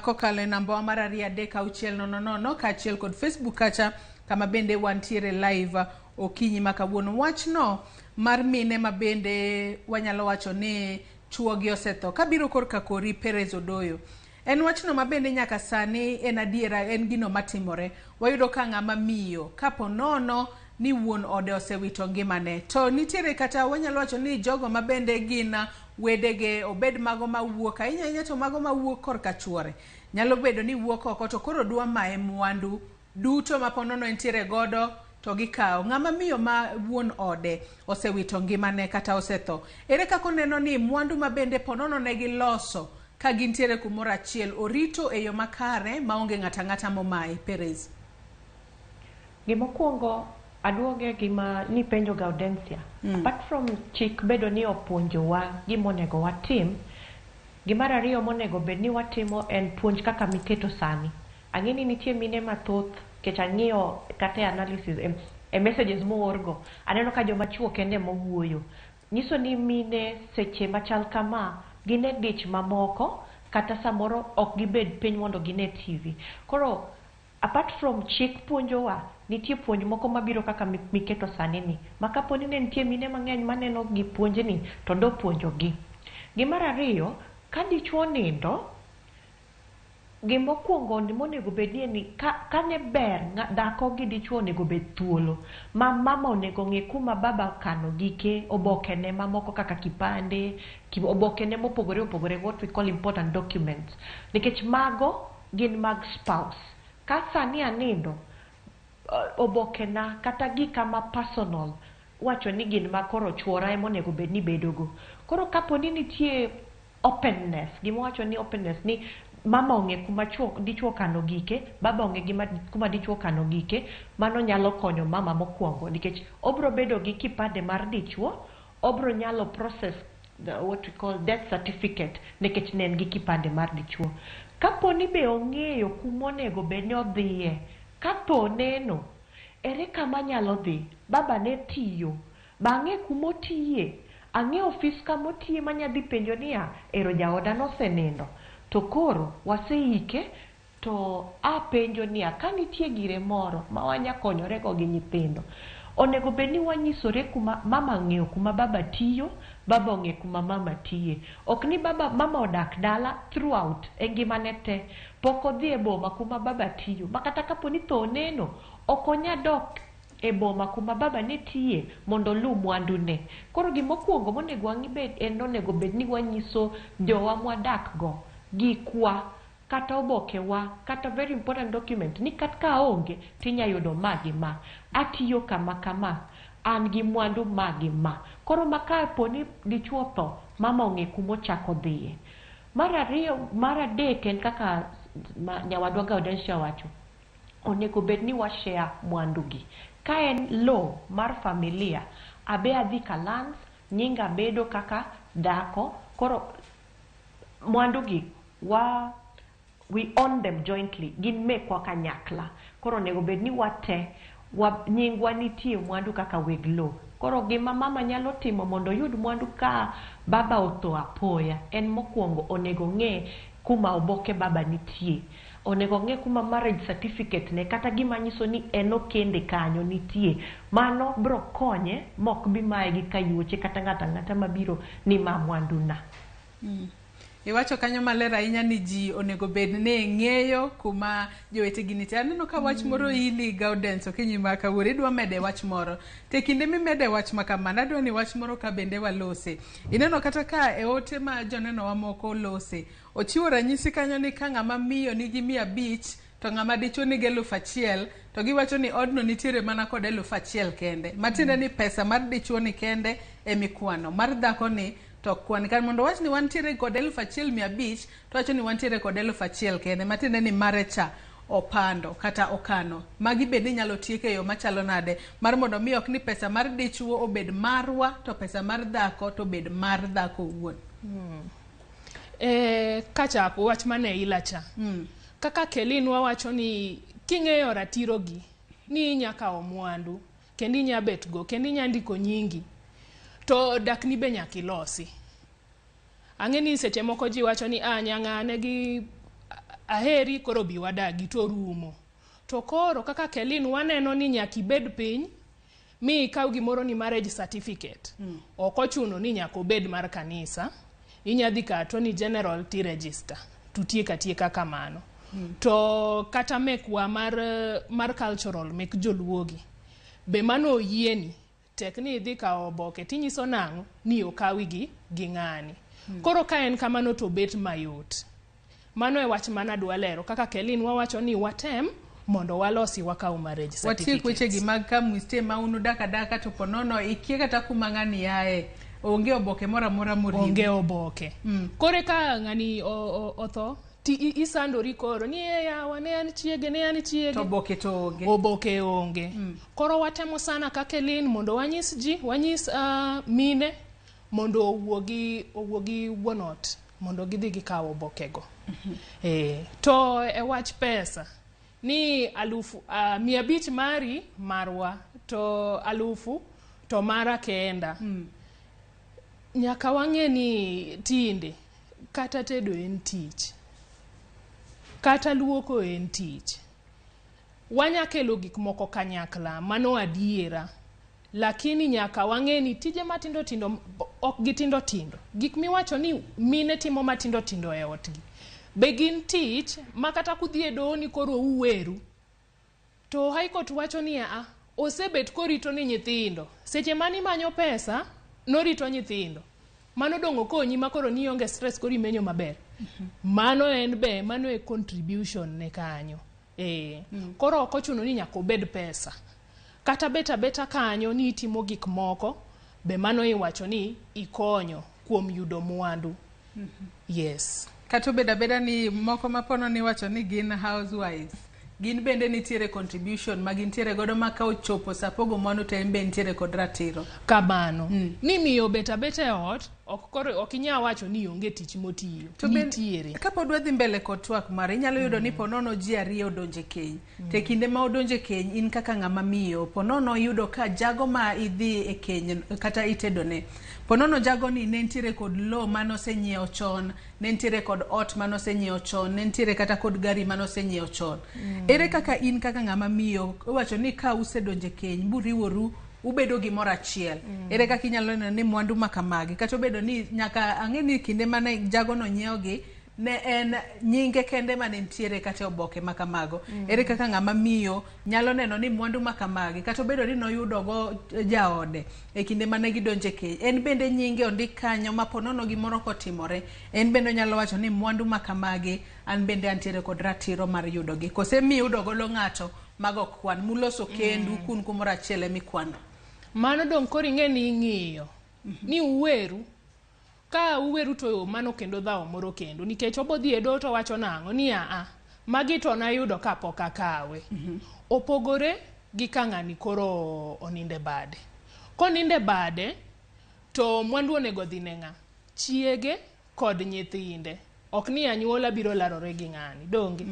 kokalo e namba mar 2 3 6 0 0 kaachiel kod Facebook kacha kama bende wantiere live okinyi ma kawuono. Wachno mar mine ma bende wanyalo wacho ni chuogi osetho kabiro korka kori Perez Odoyo, en wachno ma bende nyaka sani en adiera, en gino matimore. Wayudo ka ng'ama miyo kapo nono ni wuon ode osewito ngimane, to nitiere kata wanyalo wacho ni jogo ma bende gin wedege, obed mago mawuok ahinya ahinya to mago mawuok korka chuore nyalo bedo ni wuok oko to koro dwa maye mwandu duto ma ponono entiere godo to gikawo. Ng'ama miyo ma wuon ode osewito ngimane kata osetho, ere kaka oneno ni mwandu ma bende ponono ne giloso ka gintiere kumoro achiel orito e yo makare maonge ng'ata ang'ata momaye? Perez.
Gimokwongo aduoge gima nipenjo Gaudensia. Apart from chik bedo ni opuonjowa gimonego watim, gimar ariyo monego bed ni watimo en puonj kaka miketo sani. Ang'e ni nitie mine mathoth, kech ang'iyo kata e analysis e messages moorgo, aneno ka joma chuo kende mowuoyo. Nyiso ni mine seche machal kama gin e dich mamoko kata samoro ok gibed piny mondo gine TV. Koro apart from chik puonjowa, nitie puonj moko mabiro kaka miketo sani ni. Ma kapo ni ne nitie mine mang'eny maneno gi puonjni to do puonjogi. Gimar ariyo, ka dichuo nindo, Gimokwongo monego bedie ni kane ber dhako gi dichuo onego bed thuolo ma mama onego ng'e kuma baba okano gike, obokene mamoko kaka kipande, obokene mopogore opogore, what we call important documents, nikech mago gin mag spouse. Ka sani anindo, obokena kata gika ma personal wacho ni gin ma koro chuora ema onego bed ni bedogo. Koro kapo ni nitie openness, gima wacho ni openness ni mama ong'e kuma dichuo kano gike, baba ong'e kuma dichuo kano gike, mano nyalo konyo mama mokwongo nikech obro bedo gi kipande mar dichuo, obro nyalo process what we call death certificate nikech ne en gi kipande mar dichuo. Kapo ni be ong'eyo kuma onego bed ni odhiye, ka tho neno, ere kama nyalo dhi? Baba ne tiyo, bang'e kuma otiye, ang'e ofis kama otiye manyadhi penjo niya, ero jaoda nosenindo, to koro waseike, to apenjo niya, ka nitie gire moro ma wanya konyorego gi nyithindo, onego bed ni wanyisore kuma mama ong'eyo kuma baba tiyo, baba ong'e kuma mama tiye. Ok ni baba mama odak dala throughout e ngimane te, pok odhi e boma kuma baba tiyo, ma kata kapo ni tho oneno, ok onya dok e boma kuma baba ne tiye mondo oluw mwandune. Koro gimokwongo monego wang'i bed en onego bed ni wanyiso jowa mwadak go gikwa, kata obokewa, kata very important document ni kata ka aonge tinya yudo ma gi ma, atiyo kama kama, an gi mwandu ma gi ma. Koro ma kapo ni dichuo otho, mama ong'e kuma ochako dhiye. Mar ariyo, mar adek en kaka nyawadwa Gaudensia wacho, onego bed ni wa share mwandu gi. Ka en low mar familia, abe adhi ka lands, nyinga bedo kaka dhako, koro mwandu gi we own them jointly, gin mekwa kanyakla. Koro onego bed ni wate, nyingwa nitie mwandu kaka weg lowo. Koro gima mama nyalo timo mondo oyud mwandu ka baba otho apoya, en mokwongo onego ng'e kuma oboke baba nitie. Onego ng'e kuma marriage certificate ne, kata gima nyiso ni en okende kanyo nitie. Mano bro konye mok bi maye gi kayuoche kata ng'ato ang'ata mabiro ni ma mwanduna.
Iwacho kanyo maler ahinya ni ji onego bed ni ng'eyo kuma jowetegi nitie. Aneno ka wach moro ili Gaudens okinyi ma kawuono, idwa mede wach moro. Te kinde mimede wach ma kamano, adwa ni wach moro ka bende walose. Ineno kata ka e ote ma joneno wa moko lose, ochiwo ranyisi kanyo ni ka ng'ama miyo nigi 500 to ng'ama dichuo nigi 1000, to giwacho ni odno nitiere mana kod 1000 kende. Matiende ni pesa mar dichuo ni kende emikwano, mar dhako ni to kwan kar mondo wach ni wantiere kod 1500, to wacho ni wantiere kod 1000 kende, matiende ni mare cha opando kata okano. Magi bende inyalo tiek e yo machalo nade mar mondo mi ok ni pesa mar dichuo obed marwa to pesa mar dhako to obed mar dhako owuon.
Kachako wach mane ila cha. Kaka Kelin wawacho ni king'eyo ratiro gi ni inya kawo mwandu kendo inya bet go kendo inya ndiko nyingi, to dakni be nyaka ilosi. Ang'e ni seche moko ji wacho ni nyang'ane gi aheri koro bi wadagi to rumo. To koro kaka Kelin waneno ni nyaka ibed piny mi ikaw gimoro ni marriage certificate. Ok ochuno ni nyaka obed mar kanisa, inya dhi ka Attorney General ti register tutiek atieka kamano. To kata mekwa mar cultural mek joluogi be mano oyieni, tek ni idhi kawo oboke tinyiso nang'o ni okawi gi ng'ani. Koro ka en kamano to bet mayot. Mano e wach mana adwa lero kaka Kelin wawacho ni watem mondo walosi wakaw marriage certificate.
Watiek wechegi mag kamwiste ma unu daka daka to ponono ikia kata kuma ng'ani yae, onge oboke moro amora moriwo.
Onge oboke. Koro ka ng'ani otho ti isandori koro ni yawa ne an chiege, ne an chiege.
To oboke to onge.
Oboke onge. Koro watemo sana kaka Kelin mondo wanyis ji, wanyis mine mondo owuogi wuon ot mondo gidhi gikaw obokego. To e wach pesa ni 500 mari marwa to 1000 to mara kenda. Nyaka wang'e ni tinde kata tedo en tich, kata luoko en tich. Wanya kelo gik moko kanyakla, mano adiera. Lakini nyaka wang'e ni tije matindo tindo ok gitindo tindo. Gik miwacho ni mine timo matindo tindo e otgi Be gin tich ma kata kudhi e doho ni koro uweru. To High Court wacho ni a osebet korito ni nyithindo. Seche mane imanyo pesa, norito nyithindo. Mano dong' okonyi ma koro nionge stress koro imenyo maber. Mano en be, mano e contribution ne kanyo. Koro ok ochuno ni nyaka obed pesa. Kata bet abeta kanyo ni itimo gik moko, be mano iwacho ni ikonyo kuom yudo mwandu. Yes.
Kata obedo abeda ni moko mapono ni iwacho ni gin housewives, gin bende nitiere contribution ma gintiere godo ma ka ochopo sa pogo mwandu to en be nitiere kod ratiro.
Kamano. Ni miyo bet abeta e ot, ok koro ok inyal wacho ni onge tich motiyo.
To ben-
Nitiere.
Kapod wadhi mbele kod twak mare, inyalo yudo ni ponono ji ariyo odonjo e keny. To e kinde ma odonjo e keny, in kaka ng'ama miyo, ponono iyudo ka jago ma idhi e keny kata itedone, ponono jagoni ne nitiere kod lowo mane osenyiewo chon, ne nitiere kod ot mane osenyiewo chon, ne nitiere kata kod gari mane osenyiewo chon. Ere kaka in kaka ng'ama miyo, iwacho ni ka usedonjo e keny, buriworu, ubedo gimoro achiel. Ere kaka inyalo neno ni mwandu ma kamagi, kata obedo ni nyaka ang'e ni kinde mane jagono nyiewogi, ne en nyinge kende mane nitiere kata e oboke ma kamago. Ere kaka ng'ama miyo nyalo neno ni mwandu ma kamagi, kata obedo ni noyudogo jaode e kinde mane gidonjo e keny, en bende nyinge ondik kanyo ma ponono gimoro kotimore, en bende onyalo wacho ni mwandu ma kamagi an bende antiere kod ratiro mar yudogi. Kose miyudo godo ng'ato mago ok kwan, muloso kendu kun kumoro achiel emikwano.
Mano dong' koro ing'e ni ing'iyo. Ni uweru. Ka uweru to mano kendo dhawo moro kendo. Nikech obodhi e doho to wacho nang'o? Ni aa, magi to nayudo kapok akawe. Opogore gi ka ng'ani koro oninde bade. Koninde bade, to mwandu onego dhi ne ng'a? Chiege kod nyithinde. Ok ni anyuola biro larore gi ng'ani. Donge?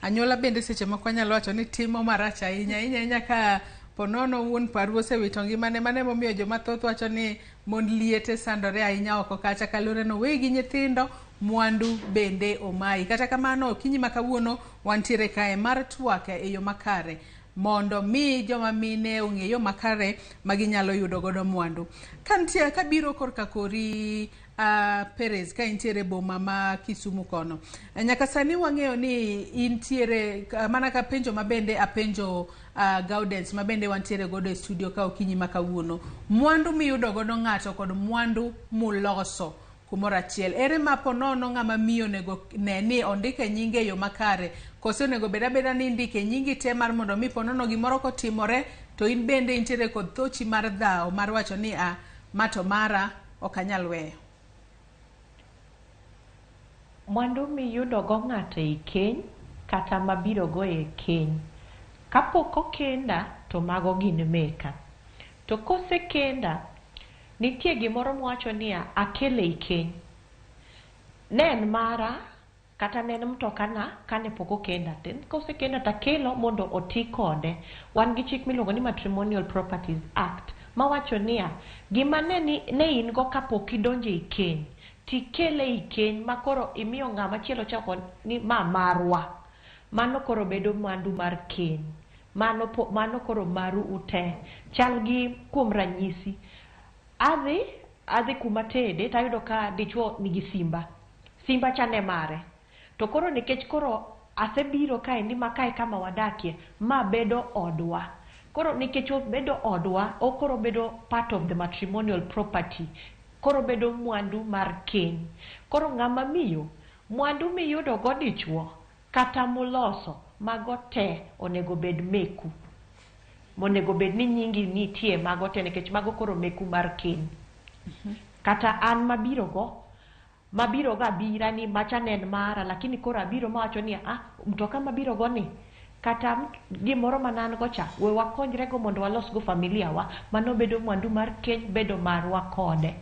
Anyuola bende seche moko anyalo wacho ni timo marach ahinya, ahinya ahinya ka ponono wuon paru osewito ngimane. Mano emomiyo joma thoth wacho ni mond liete sandore ahinya oko kacha kaluwore ni owegi nyithindo, mwandu bende omayi. Kata kamano okinyi ma kawuono wantiere kae mar twak e yo makare mondo mi joma mine ong'e yo makare ma ginyalo yudo godo mwandu. Ka nitie kabiro korka kori Perez ka intiere boma ma Kisumu kono. Nyaka sani wang'eyo ni intiere mana ka penjo mabende apenjo Gaudens mabende wantiere godo e studio ka okinyi ma kawuono. Mwandu miyudo godo ng'ato kod mwandu muloso kumoro achiel. Ere ma ponono ng'ama miyo onego ne ni ondike nyinge e yo makare, kose onego bed abeda ni indike nyingi te mar mondo mi ponono gimoro kotimore to in bende intiere kod thochi mar dhawo mar wacho ni a ma to mara ok anyal weyo.
Mwandu miyudo go ng'ato ei keny kata mabiro go e keny. Kapok okenda to mago gin meka. To kosekenda, nitie gimoro mwacho niya, akele ei keny. Ne en mara kata ne en mtokana kane pok okenda. Then kosekenda takelo mondo oti kode. Wan gi chik miluongo ni Matrimonial Properties Act mawacho niya, gima ne, ne in go kapok idonjo ei keny, tikele ei keny ma koro imiyo ng'ama chielo chako ni ma marwa. Mano koro bedo mwandu mar keny. Mano, mano koro maru ute. Chal gi kuom ranyisi, adhi kuma tede tayudo ka dichuo nigi simba. Simba cha ne mare. To koro nikech koro asebiro kaendi ma kae kama wadakie, ma bedo odwa. Koro nikech obedo odwa, okoro bedo part of the matrimonial property. Koro bedo mwandu mar keny. Koro ng'ama miyo, mwandu miyudo go dichuo kata muloso, mago te onego bed meku. Monego bed ni nyingi nitie mago te nikech mago koro meku mar keny. Kata an mabiro go, mabiro go abira ni macha ne en mara, lakini koro abiro mawacho ni ah, mtoka mabiro go ni kata gimoro mane an go cha, we wakonyre go mondo walos go familia wa, mano bedo mwandu mar keny, bedo marwa kode.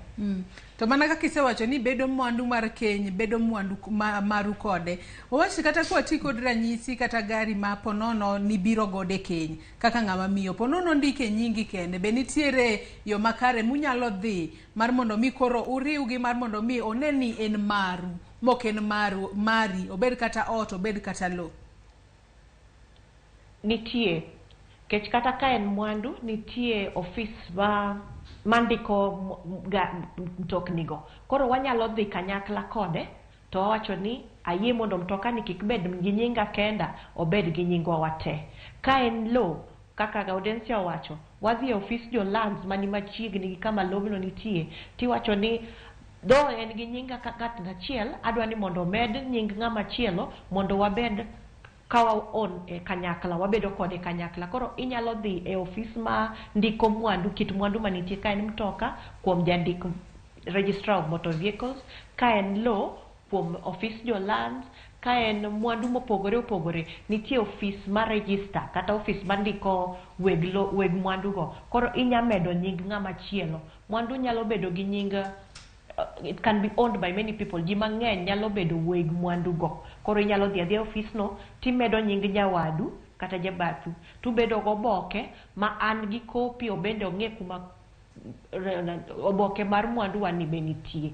To mana kaka isewacho ni bedo mwandu mar keny, bedo mwandu maru kode. Wawach kata kwati kod ranyisi kata gari ma ponono nibiro godo e keny kaka ng'ama miyo, ponono ndike nyingi kende, be nitiere yo makare munyalo dhi mar mondo mi koro uriwgi mar mondo mi one ni en maru, mok en maru, mari, obed kata ot, obed kata lo.
Nitie, kech kata ka en mwandu, nitie ofis ma mandiko mtoknigo. Koro wanyalo dhi kanyakla kode To wawacho ni ayie mondo mtoka ni kik bed gi nyinga kenda, obed gi nyingwa wate. Ka en lowo, kaka Gaudensia owacho, wadhi e ofis jo lands mani machiegni gi kama lobno nitie, tiwacho ni though en gi nyinga kaka ng'at achiel, adwa ni mondo omed nying ng'ama chielo mondo wabed ka wa own e kanyakla, wabedo kode kanyakla. Koro inyalo dhi e ofis ma ndiko mwandu, kit mwandu manitie, ka en mtoka kuom jandik registrar of motor vehicles, ka en lowo kuom ofis jo lands, ka en mwandu mopogore opogore, nitie ofis mar register kata ofis mandiko weg, lo, weg mwandu go. Koro inya medo nying ng'ama chielo. Mwandu nyalo bedo gi nying it can be owned by many people. Ji mang'eny nyalo bedo weg mwandu go. Koro inyalo dhi adhiya e ofis no timedo nying nyawadu kata jabathu. Tubedo goboke ma an gi kopi obende ong'e kuma oboke mar mwandu wa ni be nitie.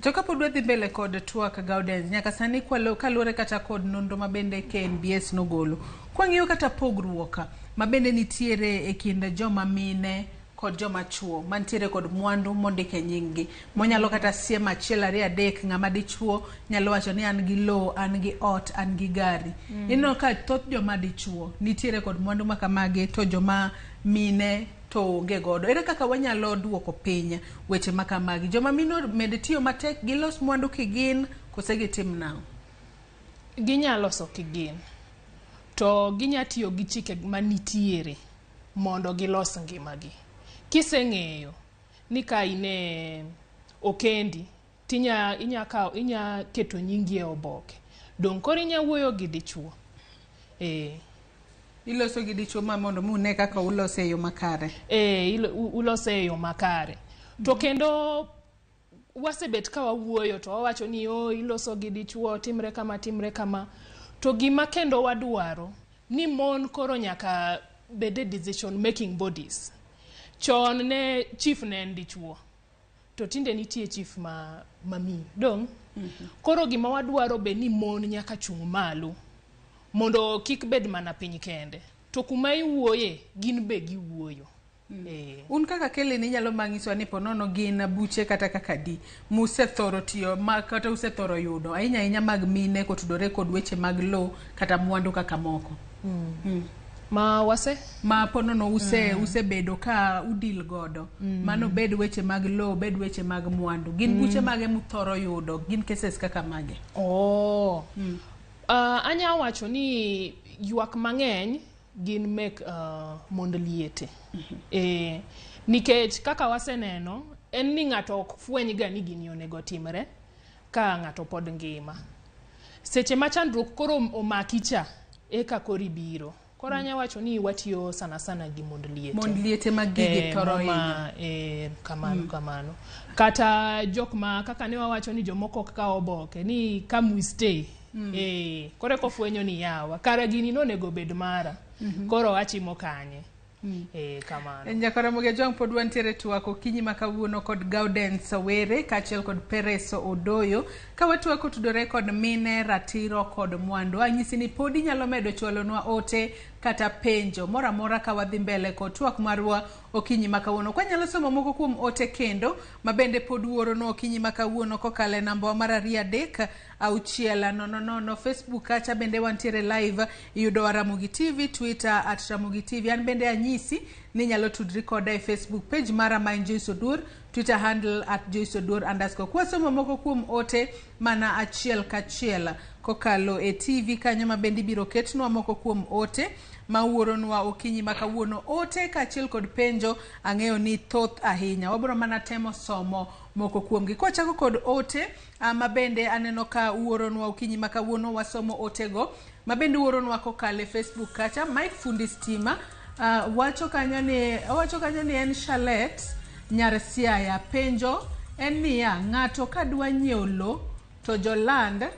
To kapod wadhi mbele kod twak Gaudens, nyaka sani kaluwore kata kod nonro ma bende KNBS nogolo, kwang'iyo kata pogruok ma bende nitiere e kind joma mine kod joma chuo mantiere kod mwandu mondik e nying gi, monyalo kata siem achiel ariyo adek, ng'ama dichuo nyalo wacho ni an gi lowo, an gi ot, an gi gari. Ineno ka thoth joma dichuo nitiere kod mwandu ma kamagi to joma mine to onge godo. Ere kaka wanyalo duoko piny weche ma kamagi? Joma mine omed tiyo matek gilos mwandu kigin kose gitim nang'o?
Ginya loso kigin to ginya tiyo gi chike manitiere mondo gilos ngimagi. Kiseng'eyo ni ka in e okendi tinya inya kawo inya keto nyingi e oboke. Dong' koro inya wuoyo gi dichuo.
Iloso gi dichuo ma mondo mune kaka ulose e yo makare.
Ulose e yo makare. To kendo wasebet ka wawuoyo to wawacho ni o iloso gi dichuo timre kama timre kama. To gima kendo wadwaro ni mon koro nyaka bed e decision making bodies. Chon ne chief ne en dichuo. To tinde nitie chief ma miyo. Dong'? Koro gima wadwaro be ni mon nyaka chung' malo mondo kik bed mana piny kende. To kuma iwuoye gin be giwuoyo.
Un kaka Kelly inyalo manyisowa ni ponono gin buche kata kaka di musethoro tiyo ma kata usethoro yudo ahinya ahinya mag mine kotudore kod weche mag lowo kata mwandu kaka moko.
Ma wase?
Ma ponono use usebedo ka udil godo. Mano bed weche mag lowo, bed weche mag mwandu. Gin buche mage muthoro yudo? Gin cases kaka mage?
Oh. Anya wacho ni ywak mang'eny gin mek mond liete. Nikech kaka waseneno en ni ng'ato ok fweny ga ni gini onego timre ka ng'ato pod ngima. Seche ma chandruok koro omaki cha eka koro ibiro. Koro anya wacho ni watiyo sana sana gi mond liete.
Mond liete ma gigi thoro hinyo.
Kamano kamano. Kata jok ma kaka ne wawacho ni jomoko ok kaw oboke ni come we stay. Koro eka ofwenyo ni yawa kara gini nonego bed mara. Koro achimo kanye. Kamano.
Nyakaramogi Ojwang' pod wantiere twak okinyi ma kawuono kod Gaudens Were kaachiel kod Peres Odoyo ka watwak kotudore kod mine, ratiro kod mwandu. Anyisi ni pod inyalo medo chwalonwa ote kata penjo moro amora ka wadhi mbele kod twak marwa okinyi ma kawuono. Kwanyalo somo moko kuom ote kendo ma bende pod uoronwa okinyi ma kawuono kokalo e namba mar 2 3 6 0 0. Facebook kacha bende wantiere live, iyudowa Ramogi TV, Twitter at Ramogi TV. An bende anyisi ni inyalo tudri koda e Facebook page mara ma en Joyce Oduor, Twitter handle at Joyce Oduor underscore. Kwasomo moko kuom ote mana achiel kachiel kokalo e TV kanyo ma bende ibiro ketnwa moko kuom ote ma uoronwa okinyi ma kawuono. Ote kaachiel kod penjo ang'eyo ni thoth ahinya, wabiro mana temo somo moko kuomgi. Kwachako kod ote ma bende aneno ka uoronwa okinyi ma kawuono, wasomo otego ma bende uoronwa kokalo e Facebook kacha. Mike Fundi Stima wacho kanyo ni en Charlotte Nyar Siaya. Penjo en niya, ng'ato kadwa nyiewo lo to joland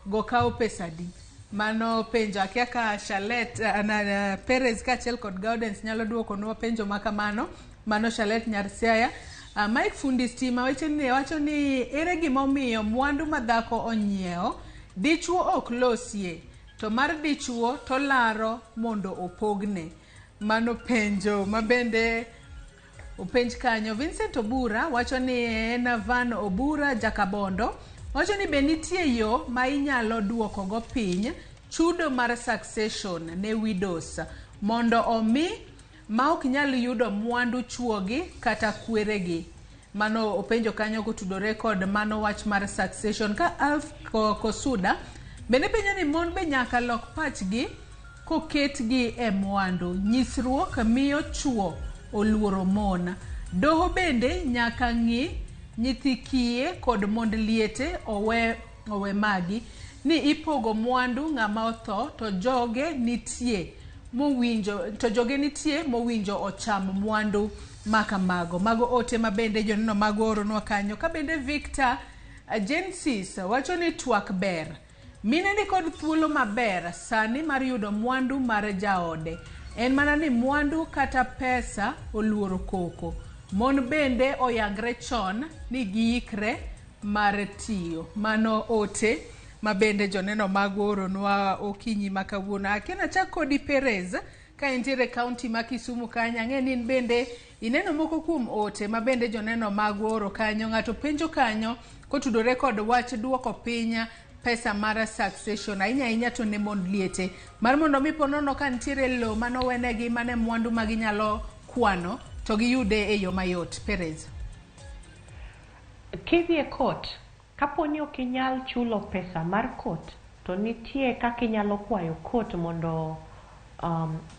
go kawo pesa adi? Mano penjo akia ka Charlotte Perez kaachiel kod Gaudens nyalo duokonwa penjo ma kamano. Mano Charlotte Nyar Siaya. Mike Fundi Stima wacho ni ere gimomiyo mwandu ma dhako onyiewo dichuo ok losie to mar dichuo to laro mondo opogne? Mano penjo ma bende openj kanyo. Vincent Obura wacho ni en Van Obura Jakabondo. Wacho ni be nitie yo ma inyalo duokogo piny chudo mar succession ne widows mondo omi ma ok nyal yudo mwandu chuogi kata kweregi. Mano openjo kanyo kotudore kod mano wach mar succession. Ka Alf Kosuda bende penjo ni mon be nyaka lok pachgi koketgi e mwandu. Nyisruok miyo chuo oluoro mon. Doho bende nyaka ng'i nyithi kiye kod mond liete owe magi ni ipogo mwandu ng'ama otho to joge nitie mowinjo ocham mwandu makamago. Mago ote mabende joneno mago oronwa kanyo. Ka bende Victor Genesis wacho ni twak ber. Mine ni kod thuolo maber sani mar yudo mwandu mar jaode. En mana ni mwandu kata pesa oluoro koko. Mon bende oyangre chon ni giikre mar tiyo. Mano ote mabende joneno mago oronwa okinyi ma kawuono. Akena chak kodi Perez ka entiere county ma Kisumu kanyo. Ang'e ni in bende ineno moko kuom ote mabende joneno mago oro kanyo. Ng'ato penjo kanyo kotudore kod wach duoko piny pesa mar succession ahinya ahinya to ne mond liete mar mondo mi ponono ka nitiere lowo manowenegi mane mwandu ma ginyalo kwano to giyude e yo mayot. Perez,
kidhi e court, kapo ni ok inyal chulo pesa mar court, to nitie kaka inyalo kwayo court mondo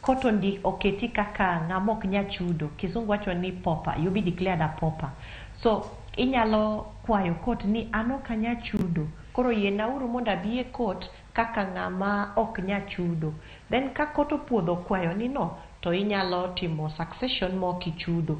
court oketi kaka ng'ama ok nyal chudo. Kizungu wacho ni pauper, you be declared a pauper. So inyalo kwayo court ni an ok anyal chudo, koro yienauru mondo abi e court kaka ng'ama ok nyal chudo. Then ka court opuodho kwayo ni no, to inyalo timo succession ma ok ichudo.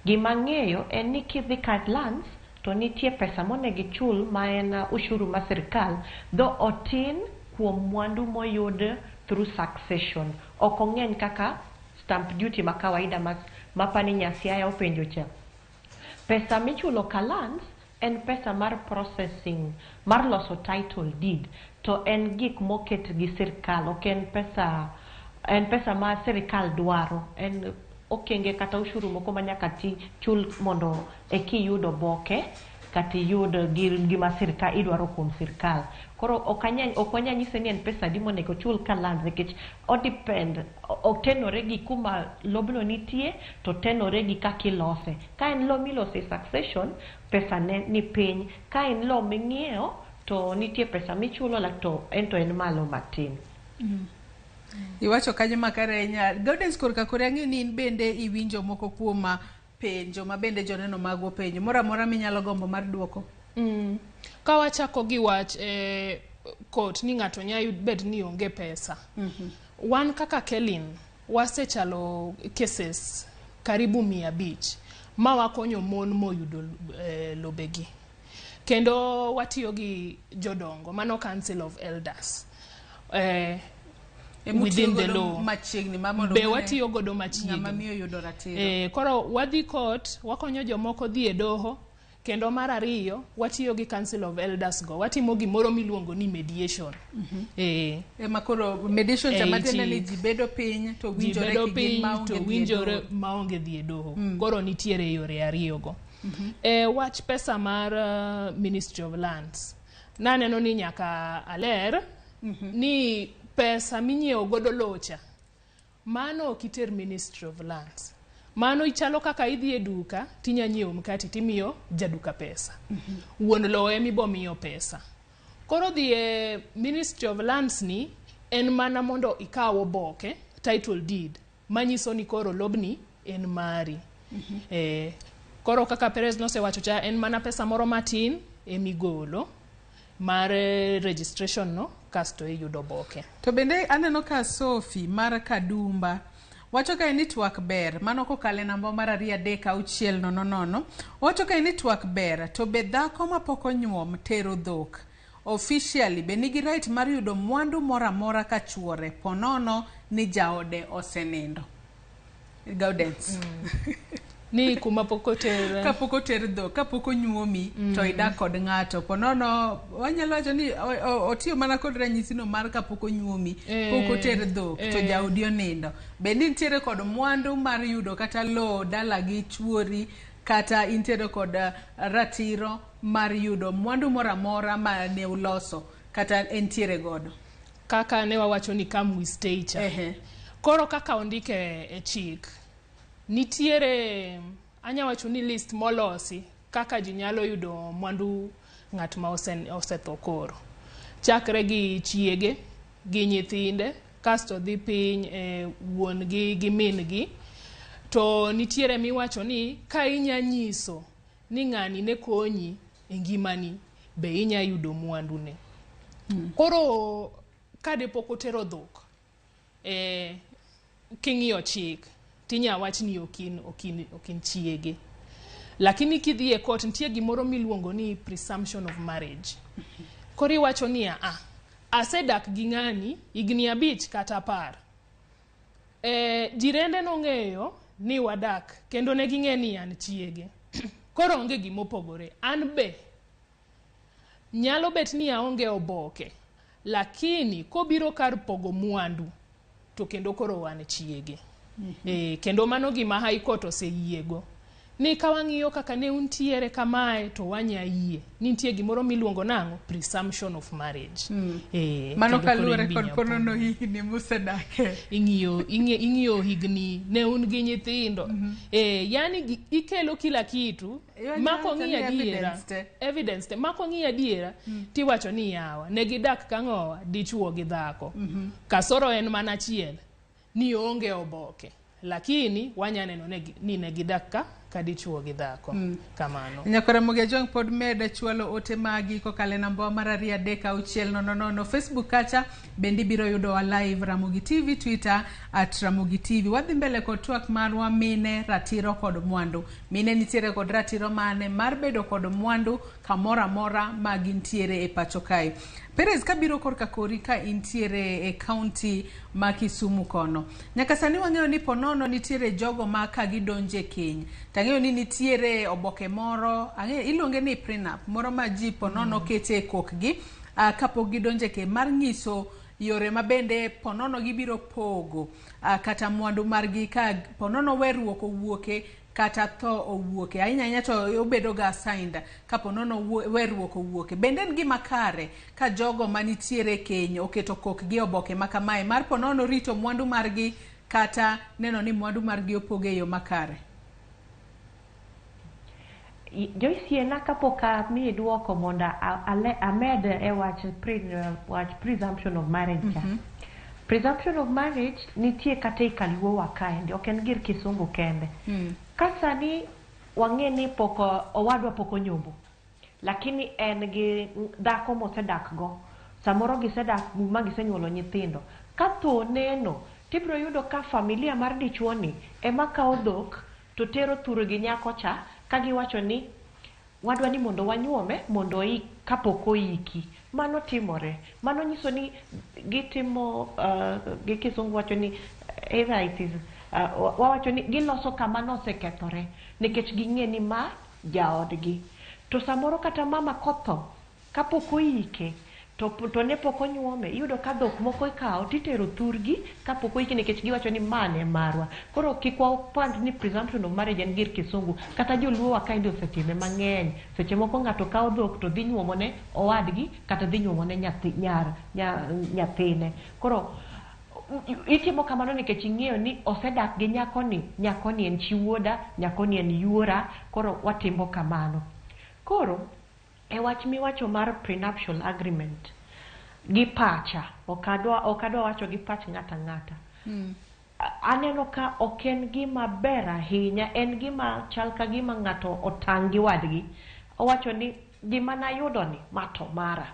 Gima ang'eyo en ni kidhi kar lands to nitie pesa monego ichul ma en ushuru mar sirkal, though otin kuom mwandu moyud through succession. Ok ong'eny kaka stamp duty ma kawaida mapani Nyasiaya openjo cha. Pesa michulo ka lands en pesa mar processing, mar loso title deed, to en gik moket gi sirkal, ok en pesa, en pesa ma sirkal dwaro, en okenge kata ushuru moko ma nyaka ti chul mondo eki yud oboke kata iyud gima sirkal idwaro kuom sirkal. Koro ok wanyal nyise ni en pesa adi monego chul ka lands, nikech o depend, otenore gi kuma lobno nitie to tenore gi kaka ilose. Ka en lowo miloso e succession, pesa ne ni piny. Ka en lowo ming'iewo to nitie pesa michulo to en malo matin.
Iwacho kanyo makare ahinya. Gaudens korka kore ang'eyo ni in bende iwinjo moko kuom penjo ma bende joneno magwa penjo. Moro amora minyalo gombo mar duoko.
Ka wachako gi wach court ni ng'ato nyalo bet ni onge pesa. Wan kaka Kelin wasechalo cases karibu 500 ma wakonyo mon moyudo lobegi. Kendo watiyo gi jodongo, mano Council of Elders. Within the law.
Machiegni ma mondo
be watiyo godo machiegni.
Ng'ama miyo yudo ratiro.
Koro wadhi court, wakonyo jomoko dhi e doho, kendo mar ariyo watiyo gi Council of Elders go. Watimo gimoro miluongo ni mediation.
Ema koro mediation cha matiende ni ji bedo piny to winjore kigin maonge dhi e doho. Koro nitiere yore ariyo go. Wach pesa mar Ministry of Lands. Naneno ni nyaka aler ni pesa minyiewo godo locha mano ok iter Ministry of Lands. Mano ichalo kaka idhi e duka tinya nyiewo mkati timiyo jaduka pesa. Wuon lowo ema ibo miyo pesa. Koro dhi e Ministry of Lands ni en mana mondo ikaw oboke, title deed, manyiso ni koro lobni en mari. Koro kaka Perez nosewacho cha, en mana pesa moro matin emigolo mar registration no, kasto iyudo oboke. To bende aneno ka Sophie mar Kadumba wacho ka ni twak ber, mano kokalo e namba mar 2 3 6 0 0. Wacho ka ni twak ber, to be dhako mapok onyuom tero dhok officially be nigi right mar yudo mwandu moro amora ka chuore ponono ni jaode osenindo. Gaudens.
Ni kuma pok oter,
kapok oter dhok, kapok onyuomi to idak kod ng'ato ponono, wanyalo wacho ni otiyo mana kod ranyisino mar kapok onyuomi, pok oter dhok to jaodi onindo, be nitiere kod mwandu mar yudo kata lowo dala gi chuori kata intiere kod ratiro mar yudo mwandu moro amora ma ne uloso kata entiere godo.
Kaka ne wawacho ni come we stay cha. Koro kaka ondike e chik, nitiere anya wacho ni list molosi kaka ji nyalo yudo mwandu ng'at ma osetho koro. Chakre gi chiege, gi nyithinde, kasto dhi piny e wuon gi gi min gi. To nitiere miwacho ni ka inya nyiso ni ng'ani ne konyi e ngimani, be inya yudo mwandu ne. Koro ka pok otero dhok, king'iyo chik tinya wach ni ok in chiege. Lakini kidhi e court nitie gimoro miluongo ni presumption of marriage. Koro iwacho niya, ah, asedak gi ng'ani higni 5 kata 10. Jirende nong'eyo ni wadak kendo ne ging'e ni an chiege. Koro onge gimopogore. An be nyalo bet ni aonge oboke, lakini kobiro kar pogo mwandu to kendo koro wan chiege. Kendo mano gima High Court oseyiego. Ni ka wang'iyo kaka ne untiere kamae to wanya yie. Ni nitie gimoro miluongo nang'o? Presumption of marriage.
Mano
Kendo koro
kaluwore
in be
kod
inya
ponono higni musedake.
Ing'iyo higni ne un gi nyithindo. Yani ikelo kila kitu
Iwacho
mako
wacho
ng'i
ni
adiera.
evidence te.
Evidence te. Mako ng'i adiera tiwacho ni yawa ne gidak kang'owa dichuo gi dhako. Kasoro en mana achiel ni onge oboke. Lakini wanya neno ni ne gidak ka dichuo gi dhako. Kamano.
Nyakora Mogejong pod med chwalo ote magi kokalo e namba mar 23600. Facebook kacha bende ibiro yudowa live Ramogi TV, Twitter @RamogiTV. Wadhi mbele kod twak marwa mine, ratiro kod mwandu. Mine nitiere kod ratiro mane mar bedo kod mwandu kamoro amora ma gintiere e pacho kae. Perez, kabiro korka kori ka intiere e kaunti ma Kisumu kono. Nyaka sani wang'eyo ni ponono nitiere jogo ma ka gidonje keny. Tang'eyo ni nitiere oboke moro, ang'eyo iluonge ni prenup, moro ma ji ponono kete e kokgi kapok gidonje keny mar nyiso yore ma bende ponono gibiro pogo kata mwandu margi ka ponono weruok owuoke kata tho owuoke. Ahinya ahinya to obedo ga signed ka ponono weruok owuoke. Bende en gima kare ka jogo manitiere keny oketo kokgi oboke ma kamae mar ponono rito mwandu margi kata neno ni mwandu margi opog e yo makare?
Joyce, yiena kapok amiyi duoko mondo amed e wach presumption of marriage cha. Presumption of marriage nitie kata e kaluowa kaendi, ok en gir kisungu kende. Ka sani wang'e ni pok owadwa pok onyombo, lakini en gi dhako mosedak go, samoro gisedak ma gisenyuolo nyithindo. Ka tho neno, tibiro yudo ka familia mar dichuo ni ema kawo dhok to tero thurgi nyako cha ka giwacho ni wadwa ni mondo wanyuome mondo oik kapok oiki. Mano timore. Mano nyiso ni gitimo gi kisungu wacho ni either it is wawacho ni giloso kama nosekethore nikech ging'e ni ma jaodgi. To samoro kata mama kotho kapok oike to ne pok onyuome, iyudo ka dhok moko ikawo titero thurgi kapok oiki nikech giwacho ni ma ne marwa. Koro kik wapand ni presumption of marriage en gir kisungu. Kata joluo wa kaendi osetime mang'eny. Seche moko ng'ato kawo dhok to dhi nyuomo ne owadgi kata dhi nyuomo ne nyathi, nyar, nyathine. Koro itimo kamano nikech ing'eyo ni osedak gi nyakoni, nyakoni en chi wuoda, nyakoni en yuora, koro watimo kamano. Koro e wach miwacho mar prenuptial agreement, gi pacha, ok adwa wacho gi pach ng'ato ang'ata. Aneno ka ok en gima ber ahinya, en gima chal ka gima ng'ato otang' gi wadgi. Owacho ni gima nayudo ni ma to mara.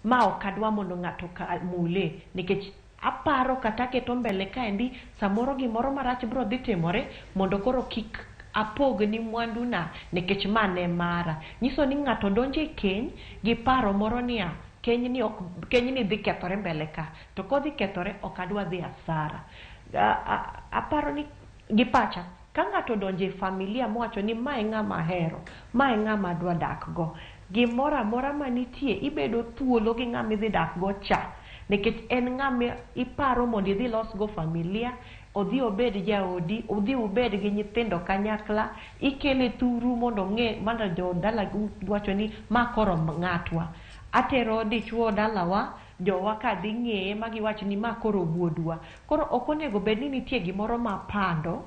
Ma ok adwa mondo ng'ato ka mule nikech aparo kata aketo mbele kaendi samoro gimoro marach biro dhi timore mondo koro kik apogni mwanduna nikech ma ne mara. Nyiso ni ng'ato donjo e keny gi paro moro niya, kenyni ok kenyni dhi kethore mbele ka to kodhi kethore ok adwa dhi asara. Aparo ni gi pacha ka ng'ato odonjo e familia mowacho ni ma e ng'ama ahero, ma e ng'ama adwa dak go, gimoro amora manitie ibedo thuolo gi ng'ama idhi dak go cha. Nikech en ng'ama iparo mondo idhi losgo familia, odhi obed jaodi, udhi ubed gi nyithindo kanyakla, ikele thuru mondo ong'e mondo jodala wacho ni ma koro ng'atwa. Atero dichuo dalawa, jowa ka dhi ng'eye ma giwach ni ma koro wuodwa. Koro ok onego bed ni nitie gimoro mapando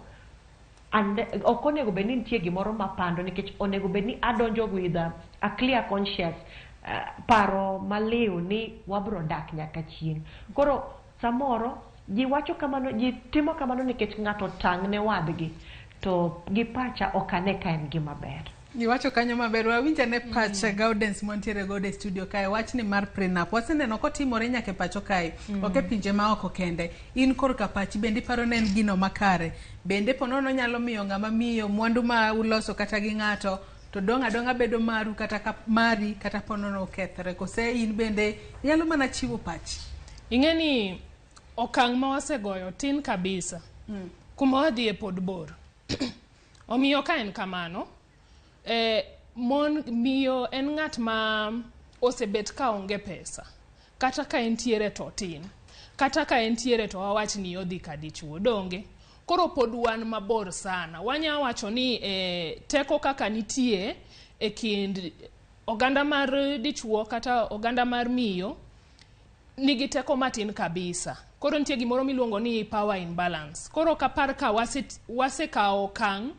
and ok onego bed ni nitie gimoro mapando nikech onego bed ni adonjo with a clear conscience paro maliw ni wabro dak nyaka chieng'. Koro samoro ji wacho kamano, ji timo kamano nikech ng'ato tang' ne wadgi to gi pacha ok ane ka en gima ber.
Iwacho kanyo maber, wawinj ane pach Gaudens mantiere godo e studio kae, wachni mar prenup. Waseneno kotimore nyaka e pacho kae, ok e pinje ma oko kende. In korka pachi bende iparo ne en gino makare. Bende ponono nyalo miyo ng'ama miyo mwandu ma uloso kata gi ng'ato to dong' adong'a bedo maru kata ka mari kata ponono okethre. Kose in bende inyalo mana chiwo pachi.
Ing'e ni okang' ma wasegoyo tin kabisa. Kuma wadhiye pod bor. Omiyo ka en kamano, mon miyo en ng'at ma osebet ka onge pesa. Kata ka entiere to tin. Kata ka entiere to wawach ni odhi ka dichuo. Donge? Koro pod wan mabor sana. Wanya wacho ni teko kaka nitie e kind oganda mar dichuo kata oganda mar miyo nigi teko matin kabisa. Koro nitie gimoro miluongo ni power imbalance. Koro kapar ka wasekawo okang'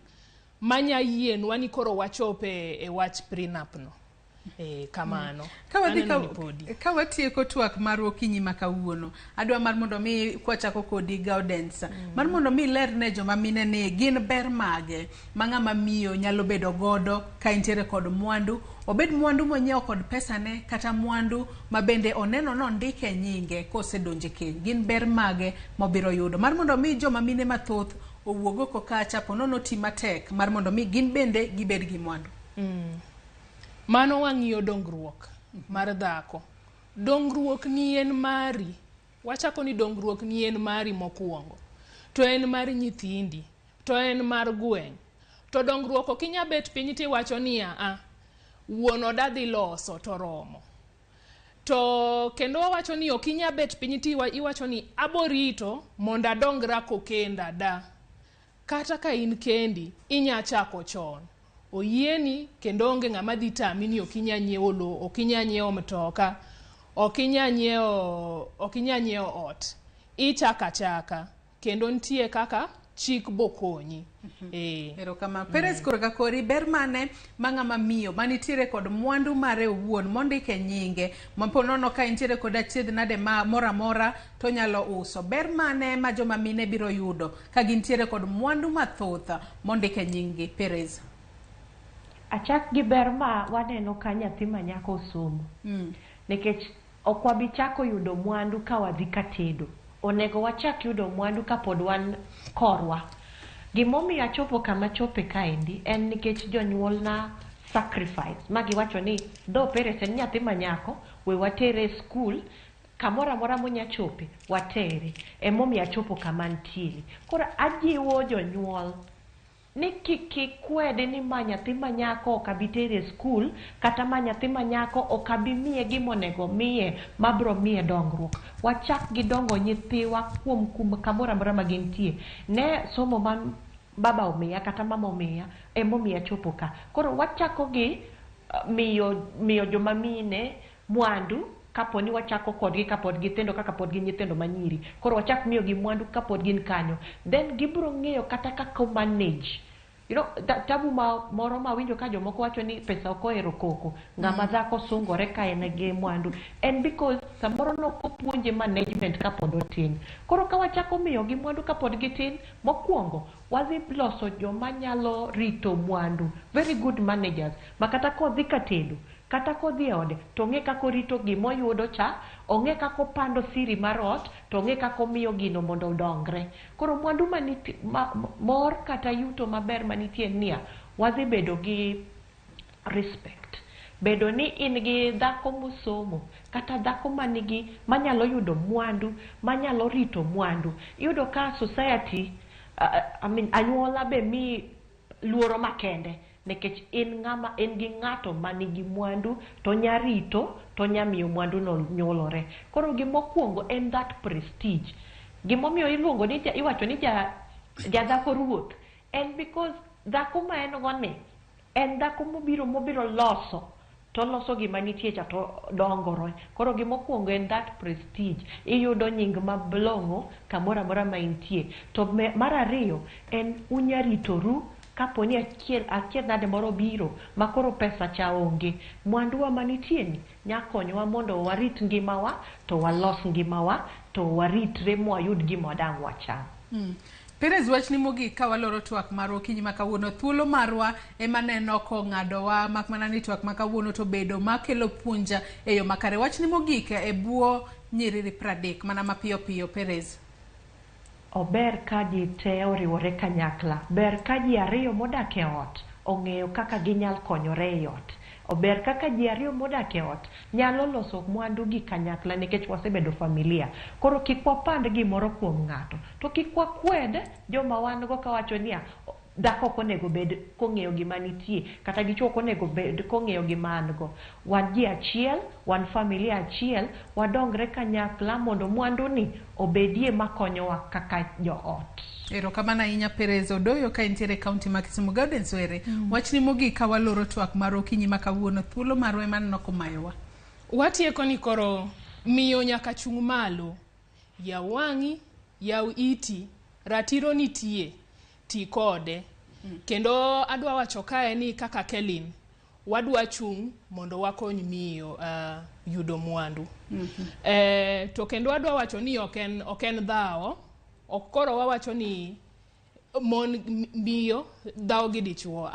manya yienwa ni koro wachope e wach prenup no. Kamano.
Ka wadhi
Aneno ni podi.
Ka watieko twak mar okinyi ma kawuono, adwa mar mondo mi kwachako kodi Gaudens, mar mondo mi iler ne joma mine ni gin ber mage ma ng'ama miyo nyalo bedo godo ka entiere kod mwandu, obed mwandu monyiewo kod pesane kata mwandu ma bende oneno nondike nyinge kosedonjo e keny. Gin ber mage mobiro yudo mar mondo mi joma mine mathoth owuog oko kacha ponono ti matek mar mondo mi gin bende gibed gi mwandu.
Mano wang'iyo dongruok mar dhako. Dongruok ni en mari. Wachako ni dongruok ni en mari mokwongo. To en mar nyithindi. To en mar gweng'. To dongruok ok inyal bet piny tiwacho ni a wuon oda dhi loso to romo. To kendo wawacho ni ok inyal bet piny ti iwacho ni aborito mondo adongra kokenda da. Kata ka in kendi, inya chako chon. Oyieni kendo onge ng'ama dhi tami ni ok inyal nyiewo lowo, ok inyal nyiewo mtoka, ok inyal nyiewo ot. Ichako achaka kendo nitie kaka chik bokonyi.
Erokamano. Perez korka kori ber mane ma ng'ama miyo manitiere kod mwandu mare owuon mondike nyinge ma ponono ka entiere kod achiedh nade ma moro amora to onyalo uso. Ber mane ma joma mine biro yudo ka gintiere kod mwandu mathoth mondike nying gi Perez?
Achak gi ber ma waneno ka nyathi ma nyako osomo. Nikech ok wabi chako yudo mwandu ka wadhi ka tedo. Onego wachak yudo mwandu kapod wan korwa. Gimomiyo achopo kama achope kaendi en nikech jonyuolna sacrifice ma giwacho ni dho Perez en nyathi ma nyako we watere e skul kamoro amora monya chope watere emomiyo achopo kama antiere. Koro ajiwo jonyuol ni kik ikwed ni ma nyathi ma nyako ok abi tere e skul kata ma nyathi ma nyako ok abi miye gima onego miye mabro miye dongruok. Wachak gi dongo nyithiwa kuom kamoro amora ma gintie. Ne somo ma baba omiya kata mama omiya emomiyo achopo ka. Koro wachako gi miyo joma mine mwandu kapo ni wachako kodgi kapod githindo kaka pod gin nyithindo manyiri. Koro wachak miyogi mwandu kapod gin kanyo. Then gibiro ng'eyo kata kaka manage. Tabu ma moro mawinjo ka jomoko wacho ni pesa ok ohero koko. Ng'ama dhako sungore ka en gi mwandu. En because samoro nokopuonje management kapod otin. Koro ka wachako miyogi mwandu kapod gitin, mokwongo wadhi loso joma nyalo rito mwandu. Very good managers. Ma kata kodhi ka tedo, kata kodhi e ode, to ong'e kaka orito gimoyudo cha, ong'e kaka opando siri mar ot, to ong'e kaka omiyo gino mondo odongre. Koro mwandu manitie, mor kata yuto maber manitie en niya, wadhi bedo gi respect. Bedo ni in gi dhako mosomo, kata dhako manigi, manyalo yudo mwandu, manyalo rito mwandu. Iyudo ka society, I mean, anyuola be miyi luoro makende nikech in ng'ama in gi ng'ato manigi mwandu to onya rito to to nyamiyo mwandu no nyuolore. Koro gimokwongo en that prestige. Gimomiyo iluongo ni iwacho ni jadhako ruoth en because dhako ma en go ni en dhako mobiro loso to loso gima nitie cha to dongore. Koro gimokwongo en that prestige, iyudo nying mablong'o kamoro amora ma intie. To mar ariyo en unyaritoru kapo ni achiel nade moro biro ma koro pesa cha onge, mwanduwa manitie ni nyakonyowa mondo warit ngimawa to walos ngimawa to waritre mwayud gima wadang' wacham.
Perez, wachni mogik ka waloro twak marwa okinyi ma kawuono. Thuolo marwa ema neno kong'adowa mak mana ni twak ma kawuono to bedo makelo puonja e yo makare. Wachni mogik e bwo nyiriri 30 mana mapiyo piyo, Perez.
Ober ka ji te oriwore kanyakla. Ber ka ji ariyo modak e ot ong'eyo kaka ginyal konyore e ot. Ober kaka ji ariyo modak e ot nyalo loso mwandu gi kanyakla nikech wasebedo familia. Koro kik wapand gimoro kuom ng'ato, to kik wakwed joma wan go kawacho niya dhako ok onego bed kong'eyo gima nitie kata dichuo ok onego bed kong'eyo gima an go. Wan ji achiel, wan familia achiel, wadongre kanyakla mondo mwandu ni obedie makonyowa kaka joot.
Erokamano ahinya Perez Odoyo ka intiere e kaunti ma Kisumu. Gaudens Were, wachni mogik ka waloro twak mar okinyi ma kawuono, thuolo marwa ema neno komayowa.
Watieko ni koro miyo nyaka chung' malo, yaw wang'i, yaw iti, ratiro nitie, ti kode. Kendo adwa wacho kae ni kaka Kelin, wadwa chung' mondo wakony miyo yudo mwandu. To kendo adwa wacho ni ok en dhawo, ok koro wawacho ni mon miyo dhawo gi dichuo,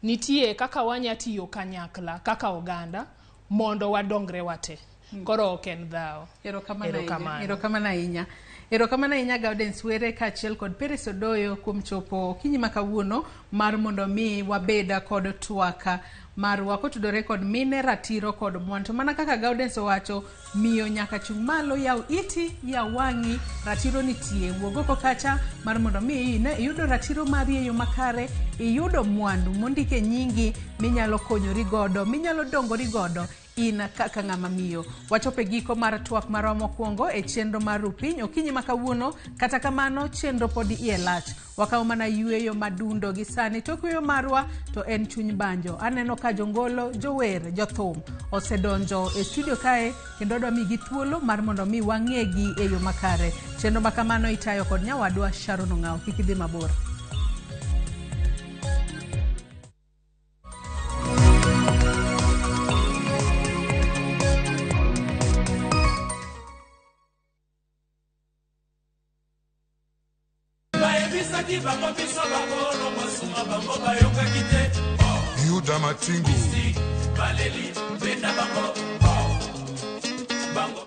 Nitie kaka wanya tiyo kanyakla kaka oganda mondo wadongre wate. Koro ok en dhawo.
Erokamano ahinya. Erokamano ahinya Gaudens Were kaachiel kod Perez Odoyo kuom chopo okinyi ma kawuono mar mondo mi wabed kod twak marwa kotudore kod mine, ratiro kod mwandu. Mana kaka Gaudens owacho, miyo nyaka chung' malo, yaw iti, yaw wang'i, ratiro nitie. Wuog oko kacha mar mondo mi iyudo ratiro mari e yo makare, iyudo mwandu mondike nyingi minyalo konyori godo, minyalo dongori godo in kaka ng'ama miyo. Wachopo e giko mar twak marwa mokwongo e chenro mar Rupiny okinyi ma kawuono. Kata kamano chenro pod iye lach, wakawo mana yweyo madundo gi sani. Tok yweyo marwa to en chuny banjo. Aneno ka jongolo, jower, jothum osedonjo e studio kae kendo adwa migi thuolo mar mondo mi wang'egi e yo makare. Chenro ma kamano itayo kod nyawadwa Sharon Ong'awo. Kik idhi mabor.
Yuda Matingu.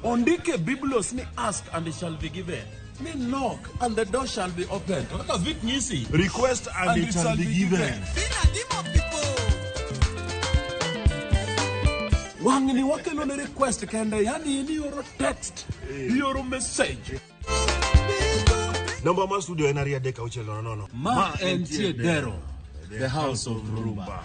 Ondike Biblos ni ask and it shall be given. Ni knock and the door shall be opened.
Request and it shall be given.
Wang'ni wakelo ne request kende, yani ni oro text, ioro message.
Namba mar studio en 23600.
Ma entie Dero, the house of Rumba.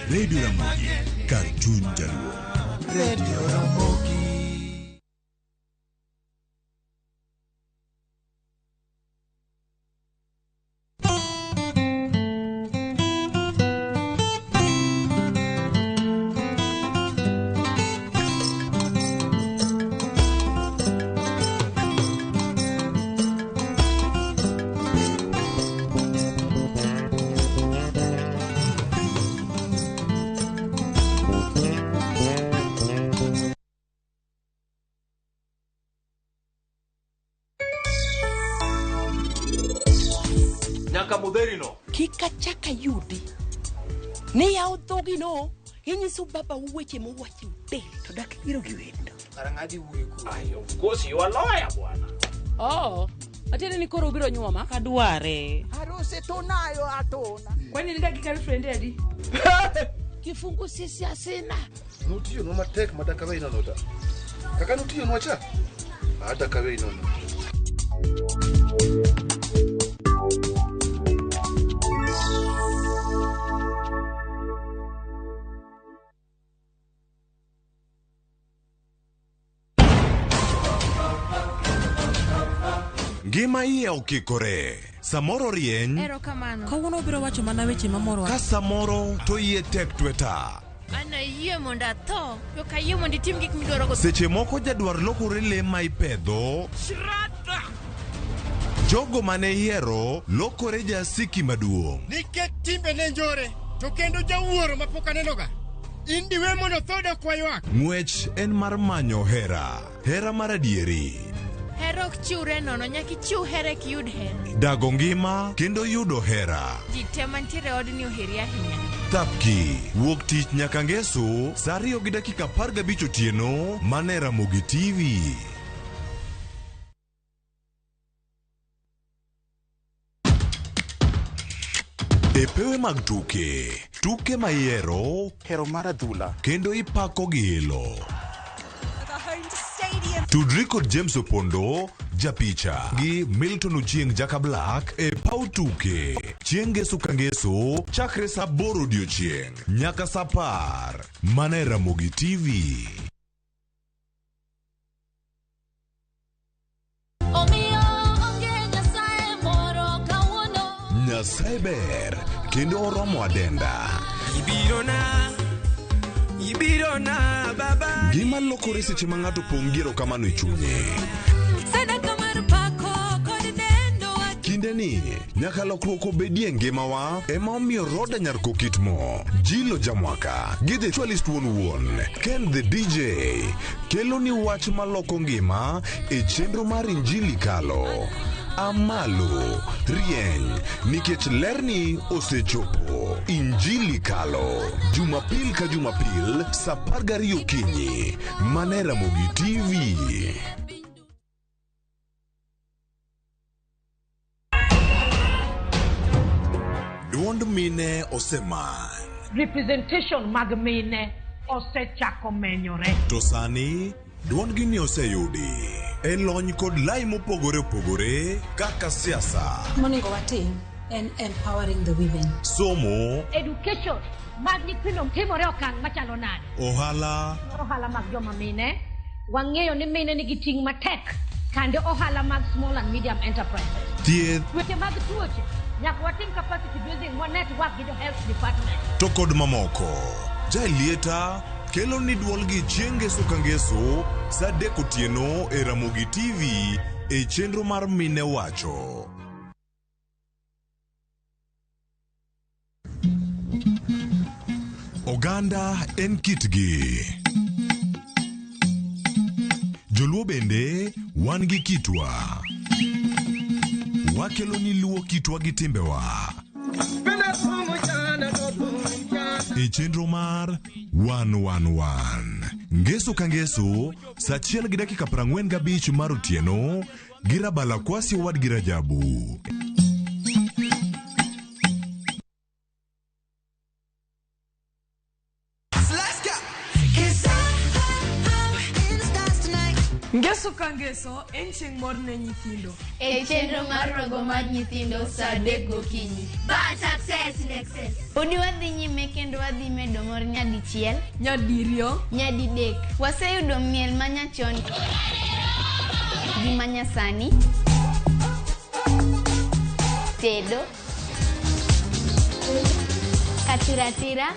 Radio Ramogi, kar chuny Jaluo.
Radio Ramogi.
odheri no.
Kik achak ayudi ni yawo dhogi no inyiso babau weche mowacho e del to dak ibiro gi wendo.
Kara ng'adi wuoyo kuno. Ay, of course you are lawyer bwana.
Oh, atiende ni koro ubiro nyuoma?
Adware.
Aruse tonayo atona.
Kwani in ga gi girlfriend adi?
Kifungu sisi asina.
Notiyonwa matek ma dakaweyi nono ta. Kaka notiyonwa cha, ah dakaweyi nono.
Ngima iye okikore. Samoro rieny,
Erokamano. Kawuono obiro wacho mana weche mamoro.
ka samoro to iye tek tweta.
An ayie mondo atho, to ok ayie mondo itim gik midwaro go.
Seche moko jadwar lokore le ma ipedho. Jogo mane ihero lokore jasiki maduong'.
Nikech timbe ne njore, to kendo jawuoro mapok anenoga. In diwe mondo tho dok waywak.
Ng'wech en mar manyo hera, hera mar adieri.
Hera ok chiwre nono, nyaka ichiw hera eka iyud hera.
Dago ngima kendo yudo hera.
Ji te mantiere e odni oheri ahinya.
Thapki, wuok tich nyaka ngeso, sa 2:15 otieno, mana e Ramogi TV. E pewe mag tuke, tuke ma ihero,
hero mar adhula,
kendo ipako gi ilo. Tudri kod James Opondo, japicha, gi Milton Ochieng Jaka Black e paw tuke. Chieng' ngeso ka ngeso, chakre sa 8 odiochieng' nyaka sa 10. Mana e Ramogi TV.
Omiyo onge Nyasaye moro kawuono.
Nyasaye ber kendo oromo adenda.
Ibirona, ibirona baba.
Ngima lokore seche ma ng'ato pong' gi erokamano e chunye.
Sadaka mar pako kod dendo
Kinde ni nyaka lokruok obedie e ngimawa ema omiyo Roda Nyar Kokitmo, Jilo Jamwaka gi The Actualist wuon wuon, Ken the DJ kelo ni wach maloko ngima e chenro mar Injili Kalo. Amalo, rieny, nikech lerni osechopo. Injili Kalo, Jumapil ka Jumapil, sa 12 okinyi, mana e Ramogi TV. Duond mine oseman.
Representation mag mine osechako menyore.
To sani, duondgi ni oseyudi e lony kod lai mopogore opogore kaka siasa,
Monego watim en empowering the women.
somo,
Education mag nyithindo timore okang' machalo nade?
ohala,
Ohala mag joma mine, wang'eyo ni mine nigi ting' matek kande ohala mag small and medium enterprises.
thieth
Weche mag tuoche, nyaka watim capacity building wa network gi jo health department.
to kod mamoko. Jaelieta kelo ni duolgi chieng' ngeso ka ngeso sa 3 otieno e Ramogi TV e chenro mar Mine Wacho. Oganda en kitgi. Joluo bende wan gi kitwa. Wakelo ni luo kitwa gi timbewa. E chenro mar 111 Ngeso ka ngeso sa 1:45 mar otieno gi Rabala Kwasi owadgi Rajabu.
Let's go. 'Cause I'm in the stars tonight.
Ngeso ka ngeso en chieng' mor ne nyithindo.
E chenro mar rogo mar nyithindo sa 3 gokinyi.
Bad success in excess.
Podi wadhi nyime kendo wadhi medo mor nyadichiel,
nyadiriyo,
nyadidek. Waseyudo miel manyachon gi manyasani, tedo, katiratira,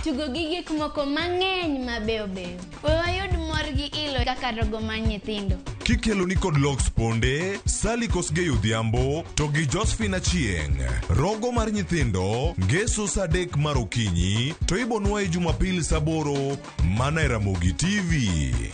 tugo gi gik moko mang'eny mabeyo beyo. We wayud mor gi ilo kaka rogo mar nyithindo.
Kikelo ni kod Lox Ponde, Sally Kosgei Odhiambo to gi Josephine Achieng'. Rogo mar nyithindo ngeso sa 3 mar okinyi to ibonwa e Jumapil sa 8 mana e Ramogi TV.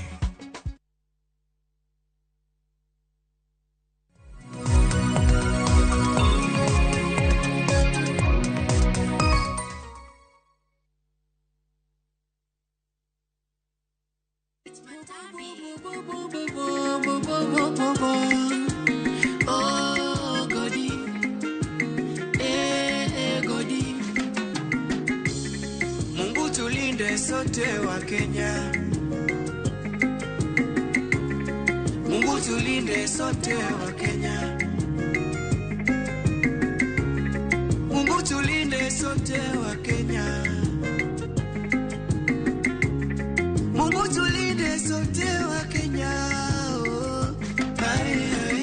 sote wa Kenya. Mungu tulinde sote wa Kenya. Mungu tulinde sote wa Kenya. Mungu tulinde sote wa Kenya. Oh, ai, ai.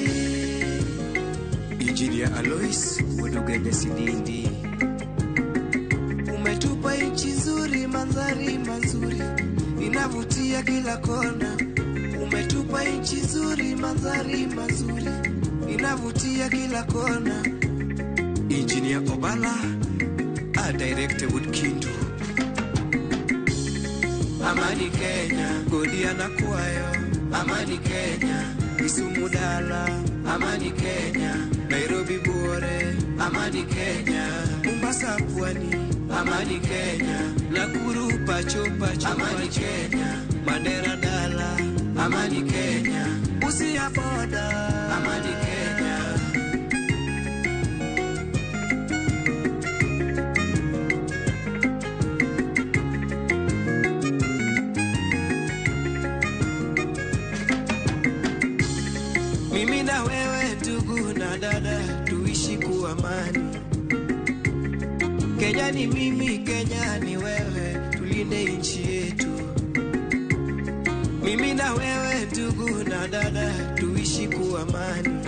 Engineer Alois Wedugende Sidindi.
Umetupa nchi nzuri, mandhari mazuri, inavutia kila kona. Umetupa nchi nzuri, mandhari mazuri, inavutia kila kona.
Engineer Obala, a director with Kindu.
Amani Kenya, Godi anakuayo. Amani Kenya, Kisumu dala. Amani Kenya, Nairobi bure. Amani Kenya, Mombasa pwani. Amani Kenya, Nakuru pacho pacho. Amani Kenya, Mandera dala. Amani Kenya, Busia boda. Amani Kenya. Mimi na wewe ndugu na dada, tuishi kwa amani. Kenya ni mimi, Kenya ni wewe, tulinde nchi yetu. Mimi na wewe ndugu na dada, tuishi kwa amani.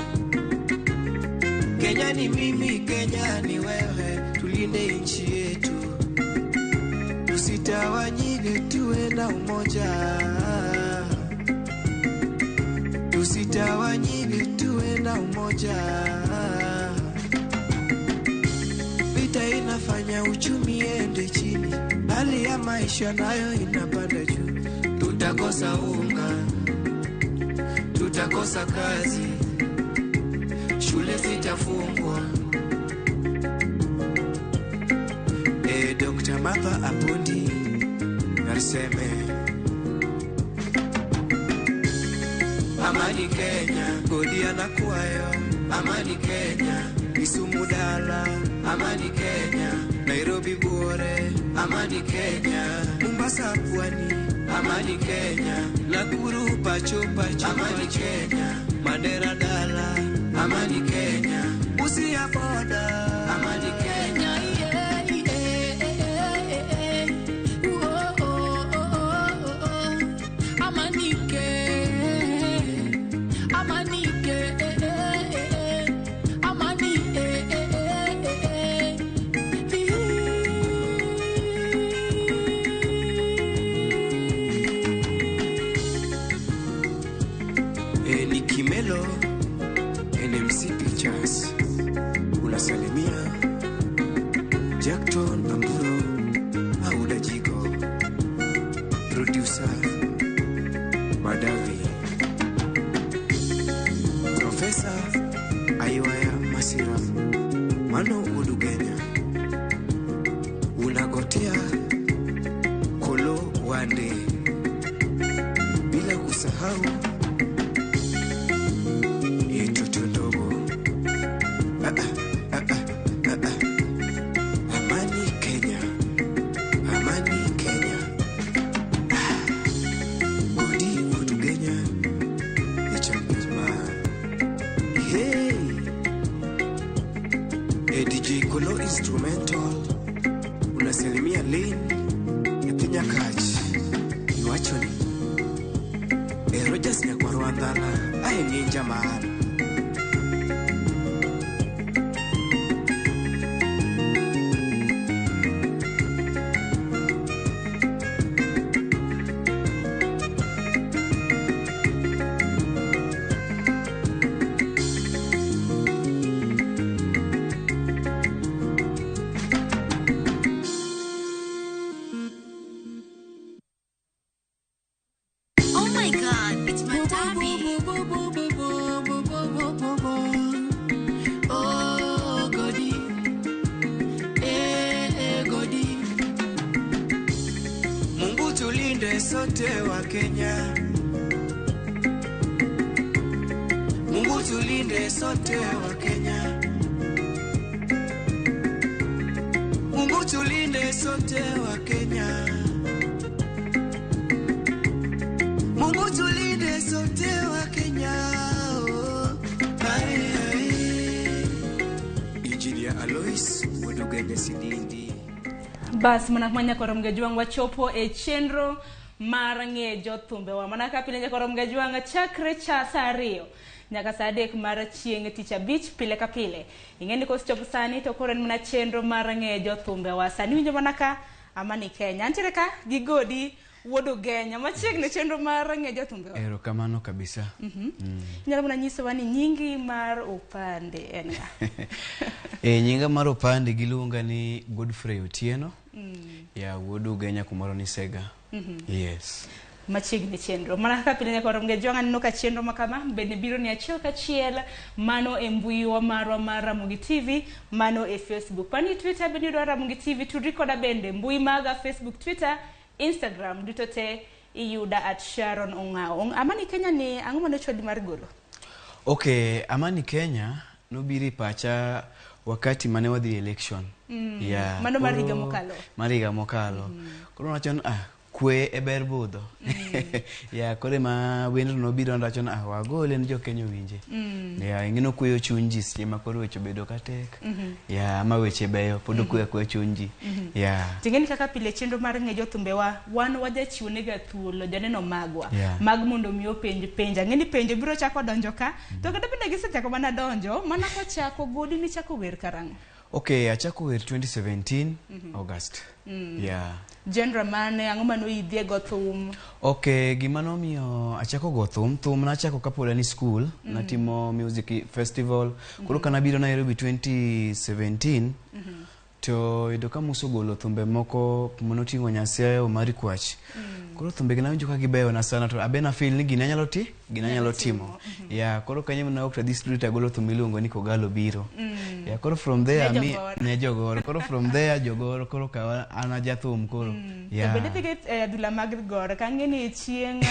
Kenya ni mimi, Kenya ni wewe, tulinde nchi yetu. Tusitawanyike, tuwe na umoja. Tusitawanyike, tuwe na umoja. Vita inafanya uchumi ende chini, hali ya maisha nayo inapanda juu. Tutakosa unga, tutakosa kazi, shule zitafungwa.
Dr. Martha Apondi Narseme.
Amani Kenya, Godi anakuayo. Amani Kenya, Kisumu dala. Amani Kenya, Nairobi bure. Amani Kenya, Mombasa pwani. Amani Kenya, Nakuru pacho pacho. Amani Kenya, Mandera dala. Amani Kenya, Busia boda. Amani Kenya.
Kimelo, NMC Pictures, unasalimia Jackton Amburo Auda Jigo, producer Madavi, Professor Aywaya Masira, Mano Udugenya, unagotea Kolo Wande, bila kusahau Amani Kenya, Amani Kenya. Godi Udugenya, the champion man. Hey, DJ Kolo Instrumental, unasalimia Lane, Nyapinya Kach, Iwachoni. Rogers Nyakwarwandala, aye ninja man.
Oh my God, it's my tummy.
Oh, Godi. Eh, Godi. Mungu tulinde sote wa Kenya. Mungu tulinde sote wa Kenya. Mungu tulinde sote wa Kenya. sote wa Kenya. Ai, ai.
Engineer Alois Odugenya Sidindi.
Bas mana manya korom gajuang wachopo e chenro mar ng'e jothumbewa. Mana ka pile nyakorom gajuang chakre cha saa 2 nyaka saa 3 mar chieng' tich abich pile ka pile. Ing'e ni kosechopo sani to koro en mana chenro mar ng'e jothumbewa. Sani winjo mana ka Amani Kenya. Antiere ka gi Godi wuod Ugenya machiegni chenro mar ng'e jothumbewa.
Erokamano kabisa.
Inyalo mana nyisowa ni nyingi mar opande en ng'a?
Nyinga mar opande giluonga ni Godfrey Otieno. Ya wuod Ugenya kumoro ni Sega. Yes.
Machiegni chenro. Mana kaka pile nyakorom gajuang aneno ka chenro makama bende biro ni achiel kachiel mano e mbui wa marwa mar Ramogi TV, mano e Facebook. Pani Twitter bende yudo Ramogi TV, tudri koda bende mbui maga Facebook, Twitter, Instagram duto te iyuda at Sharon Ong'ao. Amani Kenya ni ang'o mane ochwali mar golo?
Okay, Amani Kenya nobiro e pacha wakati mane wadhi election. Yeah,
Mano mar higa mokalo.
Mar higa mokalo. Koro nawacho ni kwe e ber budho. Yeah, koro ema wendno nobiro nawacho ni wagole ne jo Kenya owinje. Yeah, ing'e kweyo chuny ji seche ma koro weche obedo ka tek. Yeah, ama weche beyo pod okweyo akweya chuny ji. Yeah.
Ting'eni kaka pile chenro mar ng'e jothumbewa wan wajachiwo nega thuolo joneno magwa mag mondo mi openj penjo. Ang'e ni penjo biro chako donjo ka to kata bende gisechako mana donjo mana kochako Godi ni chako wer karang'o?
Okay, achako wer 2017 August. Yeah.
Genre mane ang'o mane oidhie go thum?
Okay, gima nomiyo achako go thum, thum nachako kapod an e school, natimo music festival. Koro kanabiro Nairobi 2017, to yudo ka Musa ogolo thumbe moko manoting'o Nyasaye Omari Kwach. Koro thumbe gi nawinjo ka gibeyo na sana to abe na feel ni gini anyalo ti, gini anyalo timo. Yeah, koro kanyo mana ok tadhi studio tagolo thum miluongo ni Kogalo Biro. Yeah, koro from there
Ne jogoro.
ne jogoro. Koro from there jogoro koro kawa an ajathum koro. Yeah.
To bende dhiga e adhula mag goro ka ang'e ni chieng'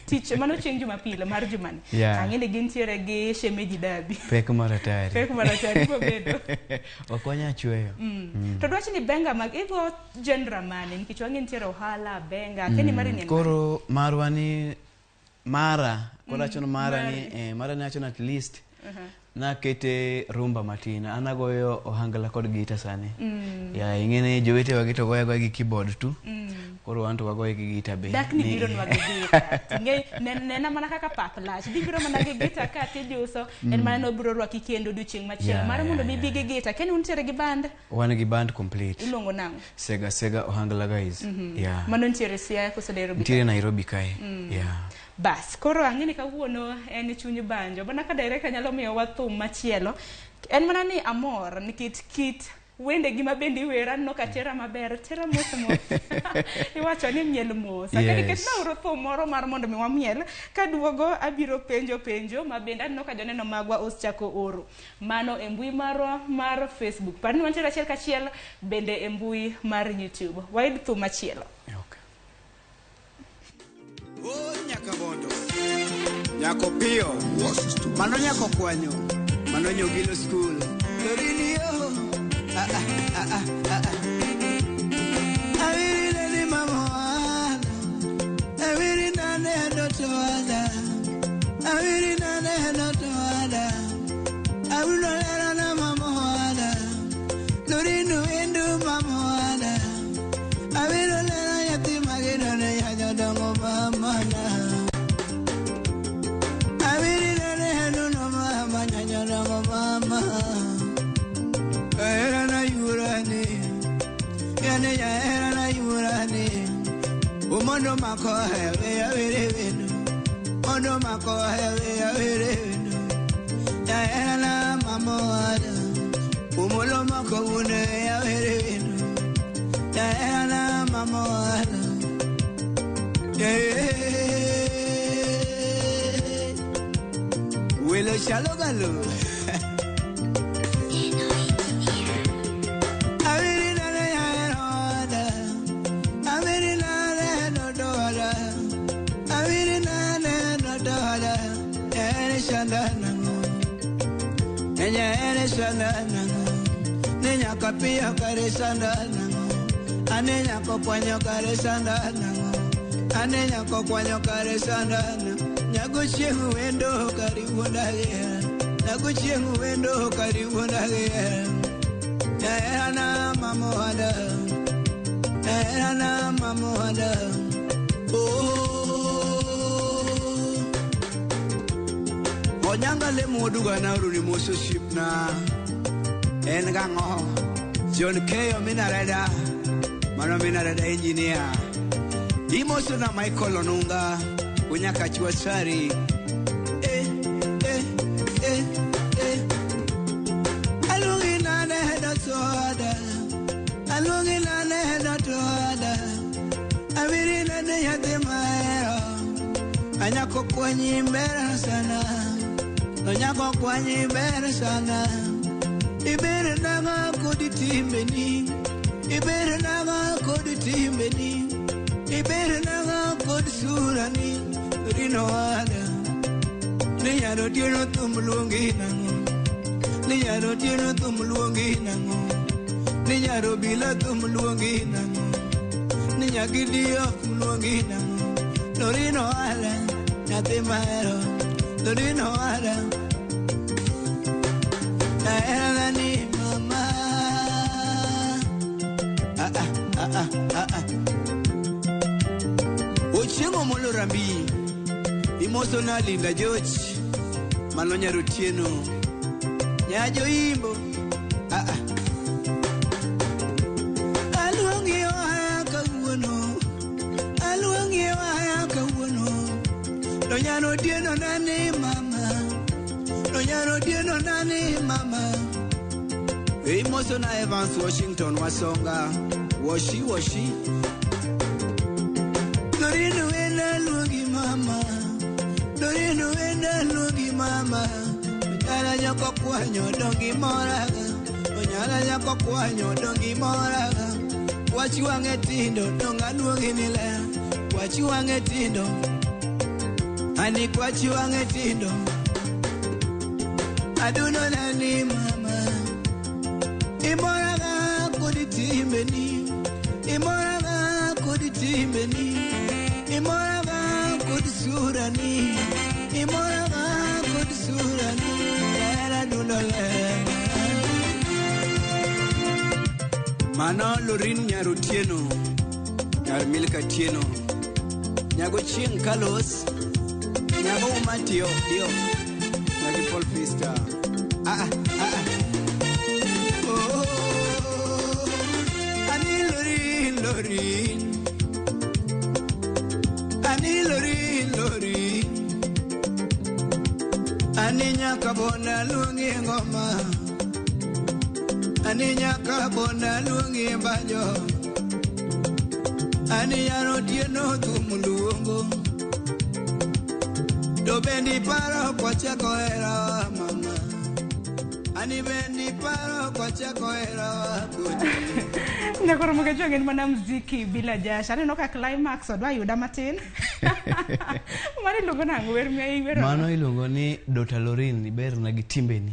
tich mano chieng' Jumapil mar jumani.
Yeah.
Ang'e ni gintiere gi shemeji dabi.
Pek mar hatari.
Pek mar hatari bobedo.
Ok wanyal chweyo.
To dwach ni benga mag igo genre mane nikech wang'e nitiere ohala benga keni mari ni en mane?
Koro marwa ni mara koro awacho ni mara ni mara ni awacho ni at least nakete rumba matin an agoyo ohangla kod gita sani. Ya ing'e ni jowetewa gi to goyo agoya gi keyboard tu. Koro wan to wagoye gi gita be.
Dak ni biro nwa gi gita. Ting'e nena mana kaka pap lach. Dibiro mana gi gita ka tijuso en mana nobiro rwaki kendo odiochieng' machielo. Mar mondo mi bi gi gita. Keni untiere gi band?
Wan gi band complete.
Iluongo nang'o?
Sega Sega Ohangla Guys. Yeah.
Mano nitiere Siaya koso Nairobi?
Nitiere Nairobi kae. Yeah.
Bas, koro ang'e ni kawuono en chuny banjo. Mana ka director nyalo miyowa thum machielo. En mana ni amor nikech kit wende gima bende iwero aneno ka tera maber, tera mos mos. Iwacho ni miel mos. Yes. Nikech naoro thum moro mar mondo mi wamiel, kaduogo abiro penjo penjo ma bende aneno ka joneno magwa osechako oro. Mano e mbui marwa mar Facebook. Par ni wantiere achiel kachiel bende e mbui mar YouTube. Wayud thum machielo.
Okay.
Oh, nyaka bondo. Nyako piyo. Mano nyako kwanyo. Mano nyogilo school.
Lorilio. Ah ah ah ah ah. Awiri nani mama wala. Awiri nane ndoto wala. Awiri nane ndoto wala. Awuno lera na mama wala. Lorinu endu mama wala. Awiri lera yatima gino ne yanyodongo mama na. Awiri nane no mama nyanyodongo mama. Era na yurani, yani ya era na yurani. Umondo mako hewe ya were mondo mako hewe ya were ya era na mama wada. Umolo mako une ya were ya era na mama wada. Welo shalogalo. Nenya kapia kare sandana, anenya kokwanyo kare sandana, anenya kokwanyo kare sandana, Nyago chieng' wendo kari wuondagia. Nyago chieng' wendo kari wuondagia. Jaherana mamohada. Jaherana mamohada. Oh. Onyanga le moduga na uruni moso shipna. En gang'o. John Keyo minareda. Mano minareda engineer. Imoso na Michael Onunga. Unyaka chuasari. Eh, eh, eh, eh. Alugi na neheda toada. Alugi na neheda toada. Awiri na nehede maero. Anyako kwenye mbera sana. Anyako kwenye mbera sana. Ibere nanga kodi timbeni. Ibere nanga kodi timbeni. Ibere nanga kodi surani. Rino wada. Ninyaro tieno tumluongi nango. Ninyaro tieno tumluongi nango. Ninyaro bila tumluongi nango. Ninyagidio tumluongi nango. Lorino wada. Nyathi mahero. Lorino wada. Naera ni mama. Ah ah ah ah ah ah. Ochieng' Omolo Rambi. Imoso na Linda George. Mano Nyarotieno. Nyajo imbo. Ah ah. Aluongi oya kawuono. Aluongi oya kawuono. To Nyarotieno nani mama. To Nyarotieno nani mama. Imoso na Evans Washington Wasonga. Washi washi. Dorino wena luongi mama. Dorino wena luongi mama. Onyala nyako kwanyo dongi moraga. Onyala nyako kwanyo dongi moraga. Wachi wang'e tindo donga luongi ni ler. Wachi wang'e tindo. Ani kwachi wang'e tindo. Aduno nani mama. Imoraga kodi timbeni. Imoraga kodi timbeni. Imoraga kodi surani. Imoraga kodi surani. Era duno le. Mano Lorin Nyarotieno. Nyar Milka Tieno. Nyago Chieng' Carlos. Nyago Umatio Dio. Nyagi Paul Pista. Ah ah ah. Oh, ani Lorin Lorin. Ani Lorin Lorin. Ani nyaka bona luongi ngoma. Ani nyaka bona luongi banjo. Ani Nyarotieno thum luongo. To bendi paro kwachako hera mama. Ani bendi paro kwachako hera kodi.
Nyakoro mogejo en mana mziki bila jasho. Aneno ka climax odwa yuda matin. Mano iluongo nang'o wer miwero?
Mano iluongo ni Dr. Lorin iberna gi timbeni.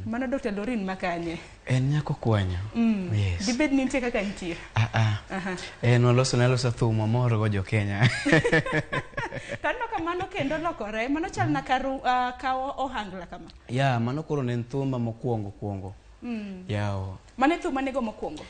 Mano Dr. Lorin makanye?
En nyako kwanyo. Yes.
Dibed ni nitie kaka nitie.
Ah ah.
Aha.
En waloso naloso thum mamor go jo Kenya.
To aneno ka mano kendo lokore. Mano chal na kawo ohangla kama.
Ya, mano koro ne en thumba mokwongo kwongo. Yawo.
Mano e thum manego mokwongo?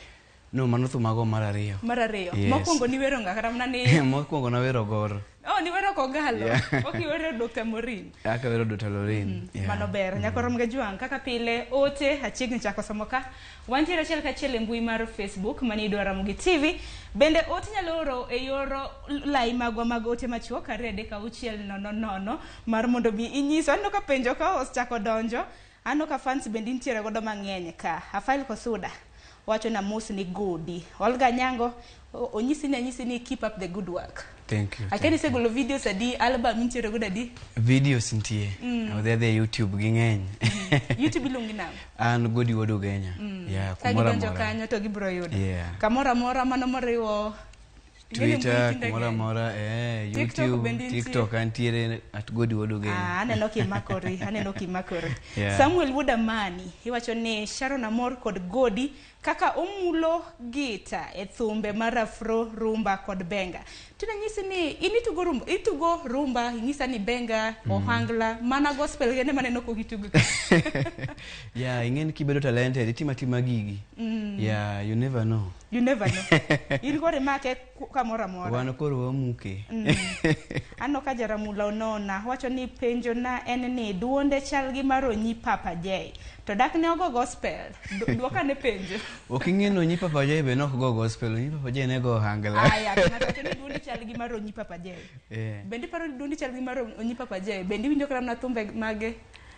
No, mano thum mago mar ariyo.
Mar ariyo.
Yes.
Mokwongo niwero ng'a kata mana ni
Mokwongo nawero Gor.
Oh, niwero Kogalo.
Yeah.
Ok iwero Dr. Morin.
Aka wero Dr. Lorin. Yeah.
Mano ber. Nyakoro Mgajwang' kaka pile ote achiegni chako somo ka. Wantiere achiel kachiel e mbui mar Facebook mani idwaro Ramogi TV. Bende ote nyalo oro e yor lai magwa mag ote machuok 2 3 6 0 0 mar mondo mi inyiswa. Aneno ka penjo ka osechako donjo. Aneno ka fans bende nitiere godo mang'eny ka. Afail Kosuda wacho na mos ni godi. Olga Nyango onyisi ni anyisi ni keep up the good work.
Thank you.
Akeni isegolo videos adi, album intiere godo adi?
Videos nitie. Odhi adhi e YouTube ging'eny.
YouTube iluongi nang'o?
An Godi Wuod Ugenya. Yeah,
Ka
kumoro
gidonjo
amora.
kanyo to gibiro yudo.
Yeah.
Kamoro amora mano moriwo
Twitter kumoro amora,
TikTok
YouTube,
bende nitie.
TikTok antiere at Godi Wuod Ugenya.
Ah, aneno kimakori, aneno kimakori.
Yeah.
Samuel Wudamani iwacho ni Sharon amor kod Godi kaka omulo gita e thumbe mar afro, rumba kod benga. Tinanyisi ni in itugo rumba, itugo rumba, inyisa ni benga, ohangla, mana gospel gene maneno kokitugo.
Yeah, ing'e ni kibedo talented itimo atima gigi. Yeah, you never know.
You never know. In koro imake kamoro amora.
Wan koro wamuke.
Aneno ka Jaramula Onona wacho ni penjo na en ni duonde chal gi mar Onyi Papa J. To dak ne ogo gospel. Duoka ne penjo.
Ok ing'e ni Onyi Papa J be nok go gospel, Onyi Papa J ne go ohangla.
Aya, to ng'ato wacho ni duondi chal gi mar Onyi Papa J. Bende iparo ni duondi chal gi mar Onyi Papa J? Bende iwinjo kata mana thumbe mage?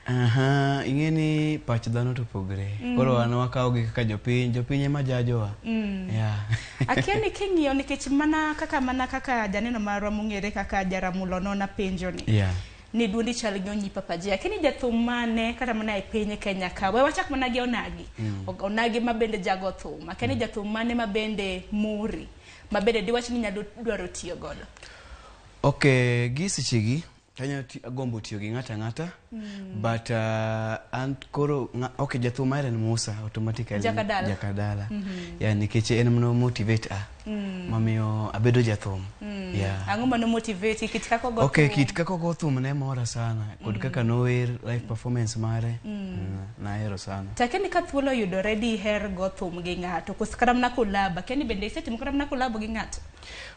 Aha, ing'e ni pach dhano to opogre. Koro wan wakawo gi kaka jopiny, jopiny ema jajowa. Yeah.
Akia ni king'iyo nikech mana kaka janeno marwa mong'ere kaka Jaramula Onona penjo ni.
Yeah.
Ni duondi chal gi Onyi Papa J. Akia ni jathum mane kata mana e piny Kenya ka. We wachak mana gi Onagi. Onagi ma bende jago thum. Akia ni jathum mane ma bende mori. Ma bende diwach ni nyalo dwaro tiyo godo.
Okay, gi sechegi anyalo agombo tiyo gi ng'ato ang'ata. But an koro okay, jathum mahero en Musa automatically.
Jakadala.
Jakadala. Yeah, nikech en mano motivate a. Mamiyo abedo jathum. Yeah.
Ang'o mano motivate kit kaka ogo
Okay,
thum?
kit kaka ogo thum ne mora sana kod kaka nower live performance mare. Nahero sana.
To akia ni ka thuolo oyudore diher go thum gi ng'ato koso kata mana collab. Akia ni bende isetimo kata mana collab gi ng'ato?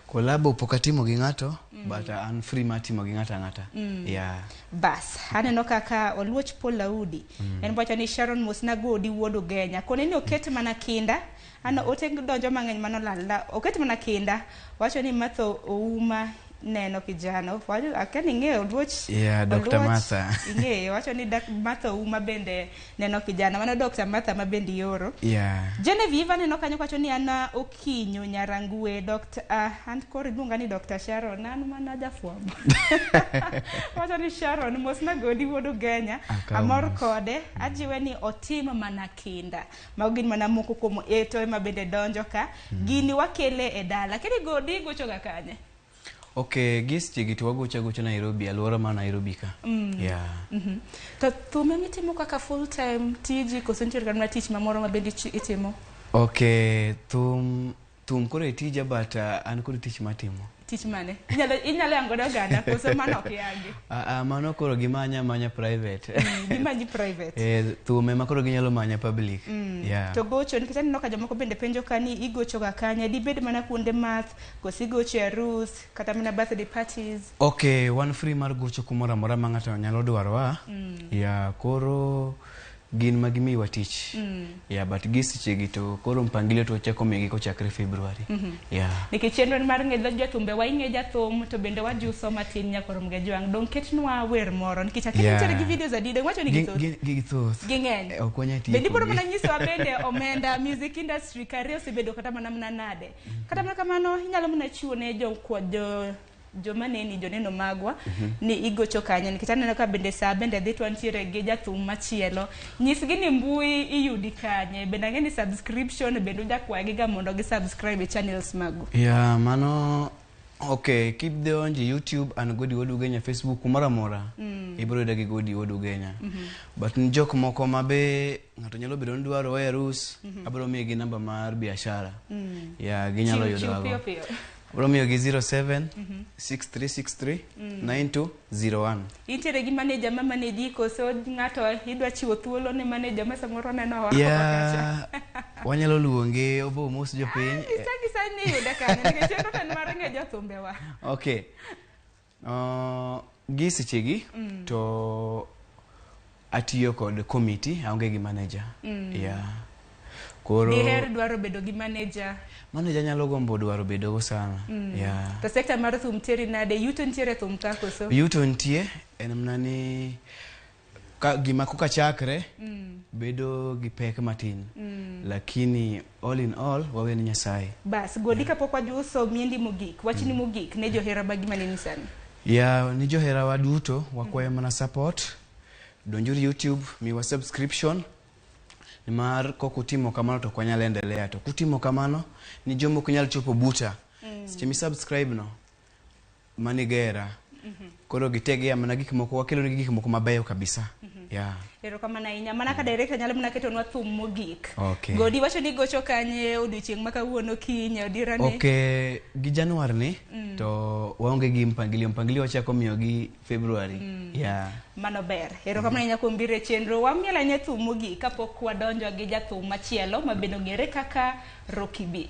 Collab pok atimo gi ng'ato, but an free mar timo gi ng'ato ang'ata. Yeah.
Bas, aneno kaka Oluoch Paul Audi. En wacho ni Sharon mosna Godi wuod Ugenya. Kone ni oket mana kinda. Ano ote donjo mang'eny mano lal. Oket mana kinda. Wacho ni Martha Ouma neno kijana. Wacho akia ni ing'eyo Oluoch.
Yeah, Dr.
Oluoch,
Martha.
Ing'eyo. Wacho ni Martha Ouma bende neno kijana. Mano Dr. Martha ma bende ioro.
Yeah.
Genevieve aneno kanyo kawacho ni an Okinyo Nyarangue Dr. An koro iluonga ni Dr. Sharon, an mana jafwambo. Wacho ni Sharon mosna Godi wuod Ugenya.
Akaw
Amor
mos.
kode, ajiwe ni otim mana kinda. Mago gin mana moko kuom eto ema bende donjo ka. Gini wakele e dala. Kendo Godi gochoga kanye?
Okay, gi sechegi to wagocho agocha Nairobi, alwora ma Nairobi ka. Yeah.
To thume mitimo kaka full time tiji koso nitiere kata mana tich mamoro ma bende itimo?
Okay, thum koro e tija but an kod tich matimo.
Tich mane? Inyalo yango ne oganda koso mano ok yangi?
Mano koro gimanya manya private.
Gimanyi private.
Thum ema koro ginyalo manya public. Yeah.
To gocho nikech aneno ka jomoko bende penjo ka ni igocho ga kanye, dibed mana kuonde math koso igocho e arus kata mana birthday parties?
Okay, wan free mar gocho kumoro amora ma ng'ato nyalo dwarowa. Yeah, koro gin ma gimiwa tich. Yeah, but gi sechegi to koro mpangilio to wachako miyogi kochakre February. Yeah.
Nikech chenro en mar ng'e jothumbe wa ing'e jathum to bende wajuso matin nyaka rom gi jwang'. Dong ketnwa wer moro nikech akia nitiere gi videos adi, dong wacho ni githoth.
Githoth.
Ging'eny.
Ok wanyal tieko.
Bende ibiro mana nyisowa bende omenda music industry career osebedo kata mana nade. Kata mana kamano inyalo mana chiwo ne joma neni joneno magwa ni igocho kanye nikech aneno ka bende saa bende dhi to wantiere gi jathum machielo. Nyisgi ni mbui iyudi kanye, bende ang'e ni subscription bende ujakwagi ga mondo gi subscribe e channels magu.
Yeah, mano okay, keep donjo YouTube and Godi Wuod Ugenya, Facebook kumoro amora. Ibiro yuda gi Godi Wuod Ugenya. But ni jok moko ma be ng'ato nyalo bedo ni dwaro e arus, abiro miyogi namba mar biashara. Yeah, ginyalo
Chiw
yudo
piyo
ago.
piyo.
Abiro miyogi 07 6363 9201.
Intiere gi manager ma manage koso ng'ato idwa chiwo thuolo ne manager ma samoro neno wa
Yeah, wanyalo luonge obo mos jopiny.
Isagi sani iyude kanye nikech chenro to en mar ng'e jothumbe wa.
Okay. Gi sechegi to atiyo kod committee, aonge gi manager. Yeah. Koro
Diher dwaro bedo gi manager.
Manager nyalo gombo dwaro bedo go sana. Yeah.
To sekta mar thum teri nade? Yuto nitiere thum ka koso?
Yuto nitie, en mana ni ka gima koka chakre bedo gi pek matin. Lakini all in all wawe ni Nyasaye.
Bas, Godi kapok wajuso miendi mogik, wachni mogik ne johera magi maneni sani.
Yeah, ni johera wa duto wakwayo mana support. Donjuru YouTube, miwa subscription. Nimar kok utimo kamano to ok wanyal endelea. To kutimo kamano ni joma ok nyal chopo buta. Seche mi subscribe no manigera. Koro gitegea mana gik moko, wakelo negi gik moko mabeyo kabisa. Yeah.
Erokamano ahinya. Mana ka director nyalo mana ketonwa thum mogik.
Okay.
Godi wacho ni gocho kanye odiochieng' ma kawuono kiny odira ni.
Okay, gi Januar ni to waonge gi mpangilio. Mpangilio wachako miyo gi February. Yeah.
Mano ber. Erokamano ahinya kuom biro e chenro. Wamiel ahinya thum mogik kapok wadonjo gi jathum machielo ma bende ong'ere kaka Rocky B.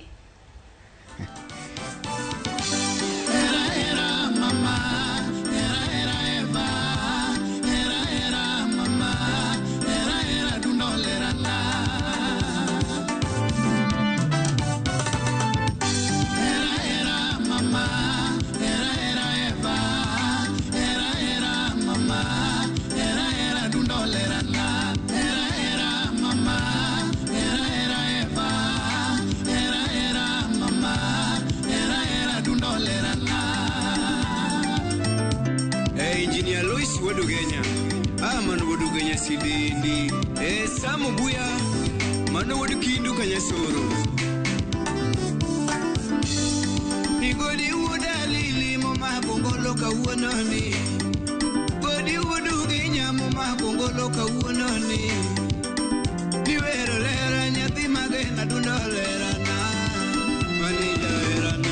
Engineer Louis Wodugenya. Ah, mano Wodugenya sidendi. Samu Buya. Mano Wodukindu Kanyasoro. Nigodi wodalili moma bongolo kawuononi. Godi Wodugenya moma bongolo kawuononi. Niwero lera nyathi magena dundo lera na. Mani jaera na.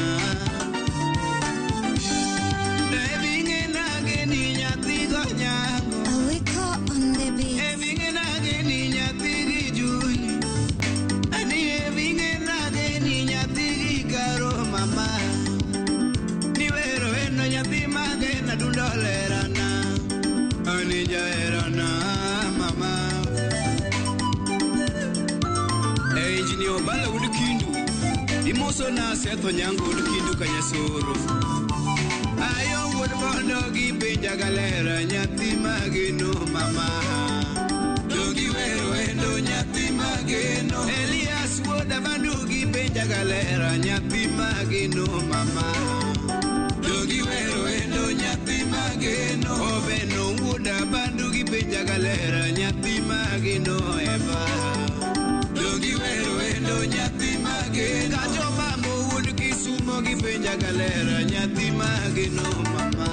Imoso na setho nyango kindu kanyasoro. Ayo wuod bondo gi penja galera nyathi mageno mama. Jogi wero endo nyathi mageno. Elias wuod Abandu gi penja galera nyathi mageno mama. Jogi wero endo nyathi mageno. Obeno wuod Abandu gi penja galera nyathi mageno eva. Jogi wero endo nyathi mageno. Kacho mambo wuod Kisumo gi penja galera nyathi mageno mama.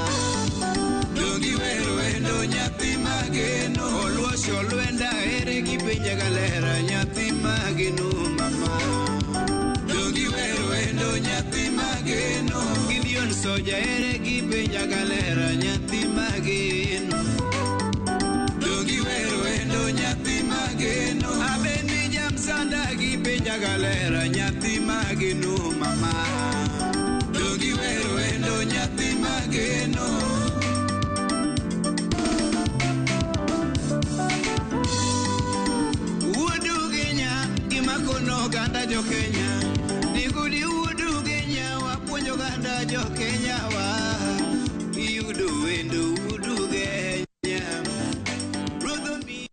Jogi wero endo nyathi mageno. Oluosho lwenda ere gi penja galera nyathi mageno mama. Jogi wero endo nyathi mageno. Gideon Soja ere gi penja galera nyathi mageno. Jogi wero endo nyathi mageno. Abeni jamsanda gi penja galera nyathi mageno mama. Jogi wero endo nyathi mageno. Wuodugenya gimakono oganda jo Kenya. Nigudi wuodugenya wapuonjo oganda jo Kenya wa. Iyudo wendo wuodugenya. Ruodh mi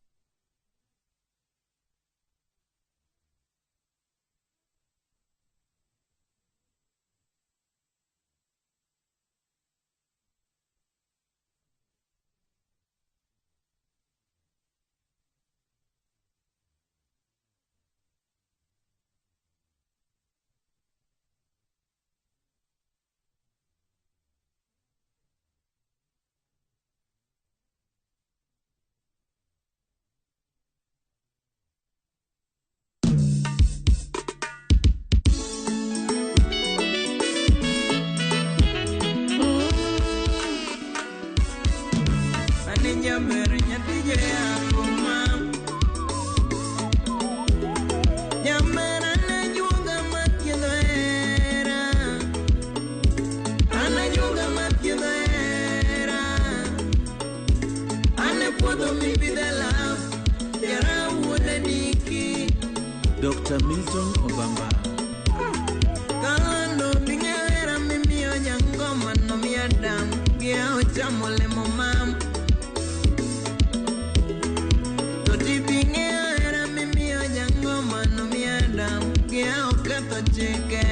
Dr. Milton Obamba.
Kalando bingera mimio nyangoma no miadam gia ochamo lemo mam. Toti bingera mimio nyangoma no miadam gia oketho chike.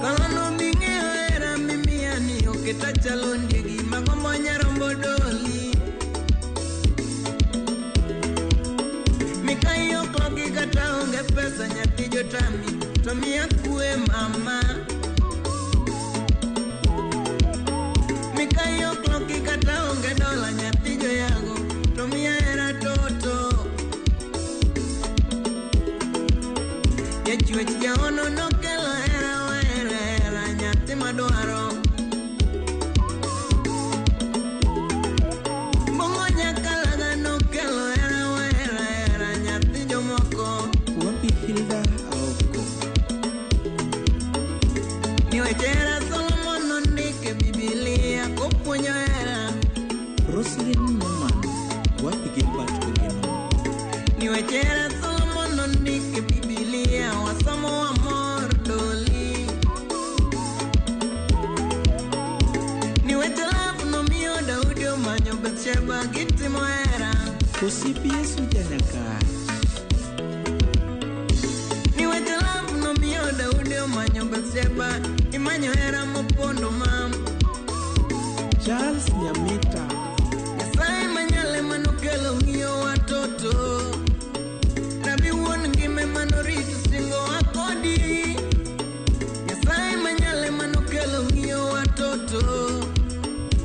Kalando bingera mimia ni oketa chalo ndiegi magombo nyarombo doli. Pesa nyathi jotami to miya kwe. mama. Mikayo kloki kata onge dola nyathi joyago to miya hera toto. Jachwech jaono nokelo hera wahero hera nyathi madwaro. Bongo nyakalaga nokelo hera wahero hera nyathi jomoko.
Wapi Hilda Aoko.
Ni weche hera Solomon nondike Bibilia kopuonjo hera.
Roslyn Norman. Wapi Gilbert Ogeno.
Ni weche hera Solomon nondike Bibilia wasomo wamor doli. Ni weche love nomiyo Daudi omanyo Bathsheba gitimo hera.
Osiep Yesu Janyakach.
Ni weche love nomiyo Daudi omanyo Bathsheba imanyo hera mopondo mam.
Charles Nyamita.
Nyasaye manyale manokelo ng'iyo watoto. Rabi wuon ngime manorito singo wa kodi. Nyasaye manyale manokelo ng'iyo watoto.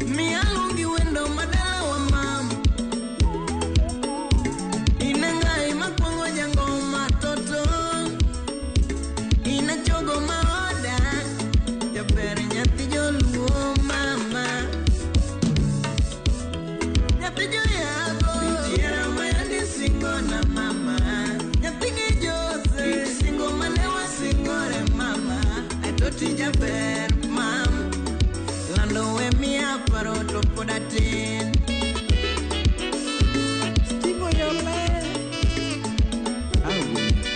Miyaluongi wendo madala wa mam. In e ngai makwong'o jangoma toto. In e chogo maoda. Jaber nyathi joluo mama. Nyathi joyago. Hera mayandi singo na mama. Nyathi gi Jose. Singo mane wasingore mama. Atoti jaber mam. Lando we miya paro to pod atin.
Steve Oyole. Awo Nyakach.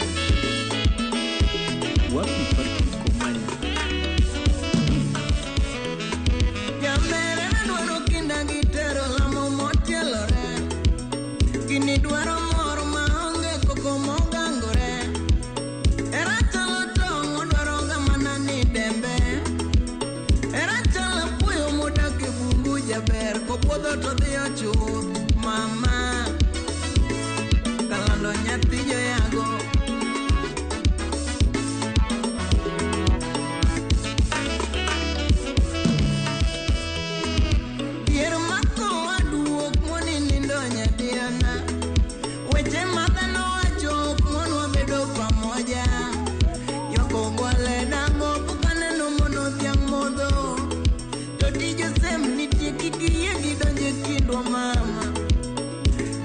Wapi Patrick Omanya.
Jamere dwaro kinda gi tero lamo motielore. Gini dwaro mor maonge koko mogangore. Era chalo tong' odwaro ga mana ni dembe. Era chalo apuoyo modak e bungu jaber kopuodho to dhi ochuth mama. Kalando nyathi joyago. Yier mako waduok moni nindo nyadiana. Weche ma dhano wacho ok monwa bedo pamoja. Ywak ogwale dango pok aneno mono dhiang' modho. To tij osem nitie kik iyie gidonj e kindwa mama.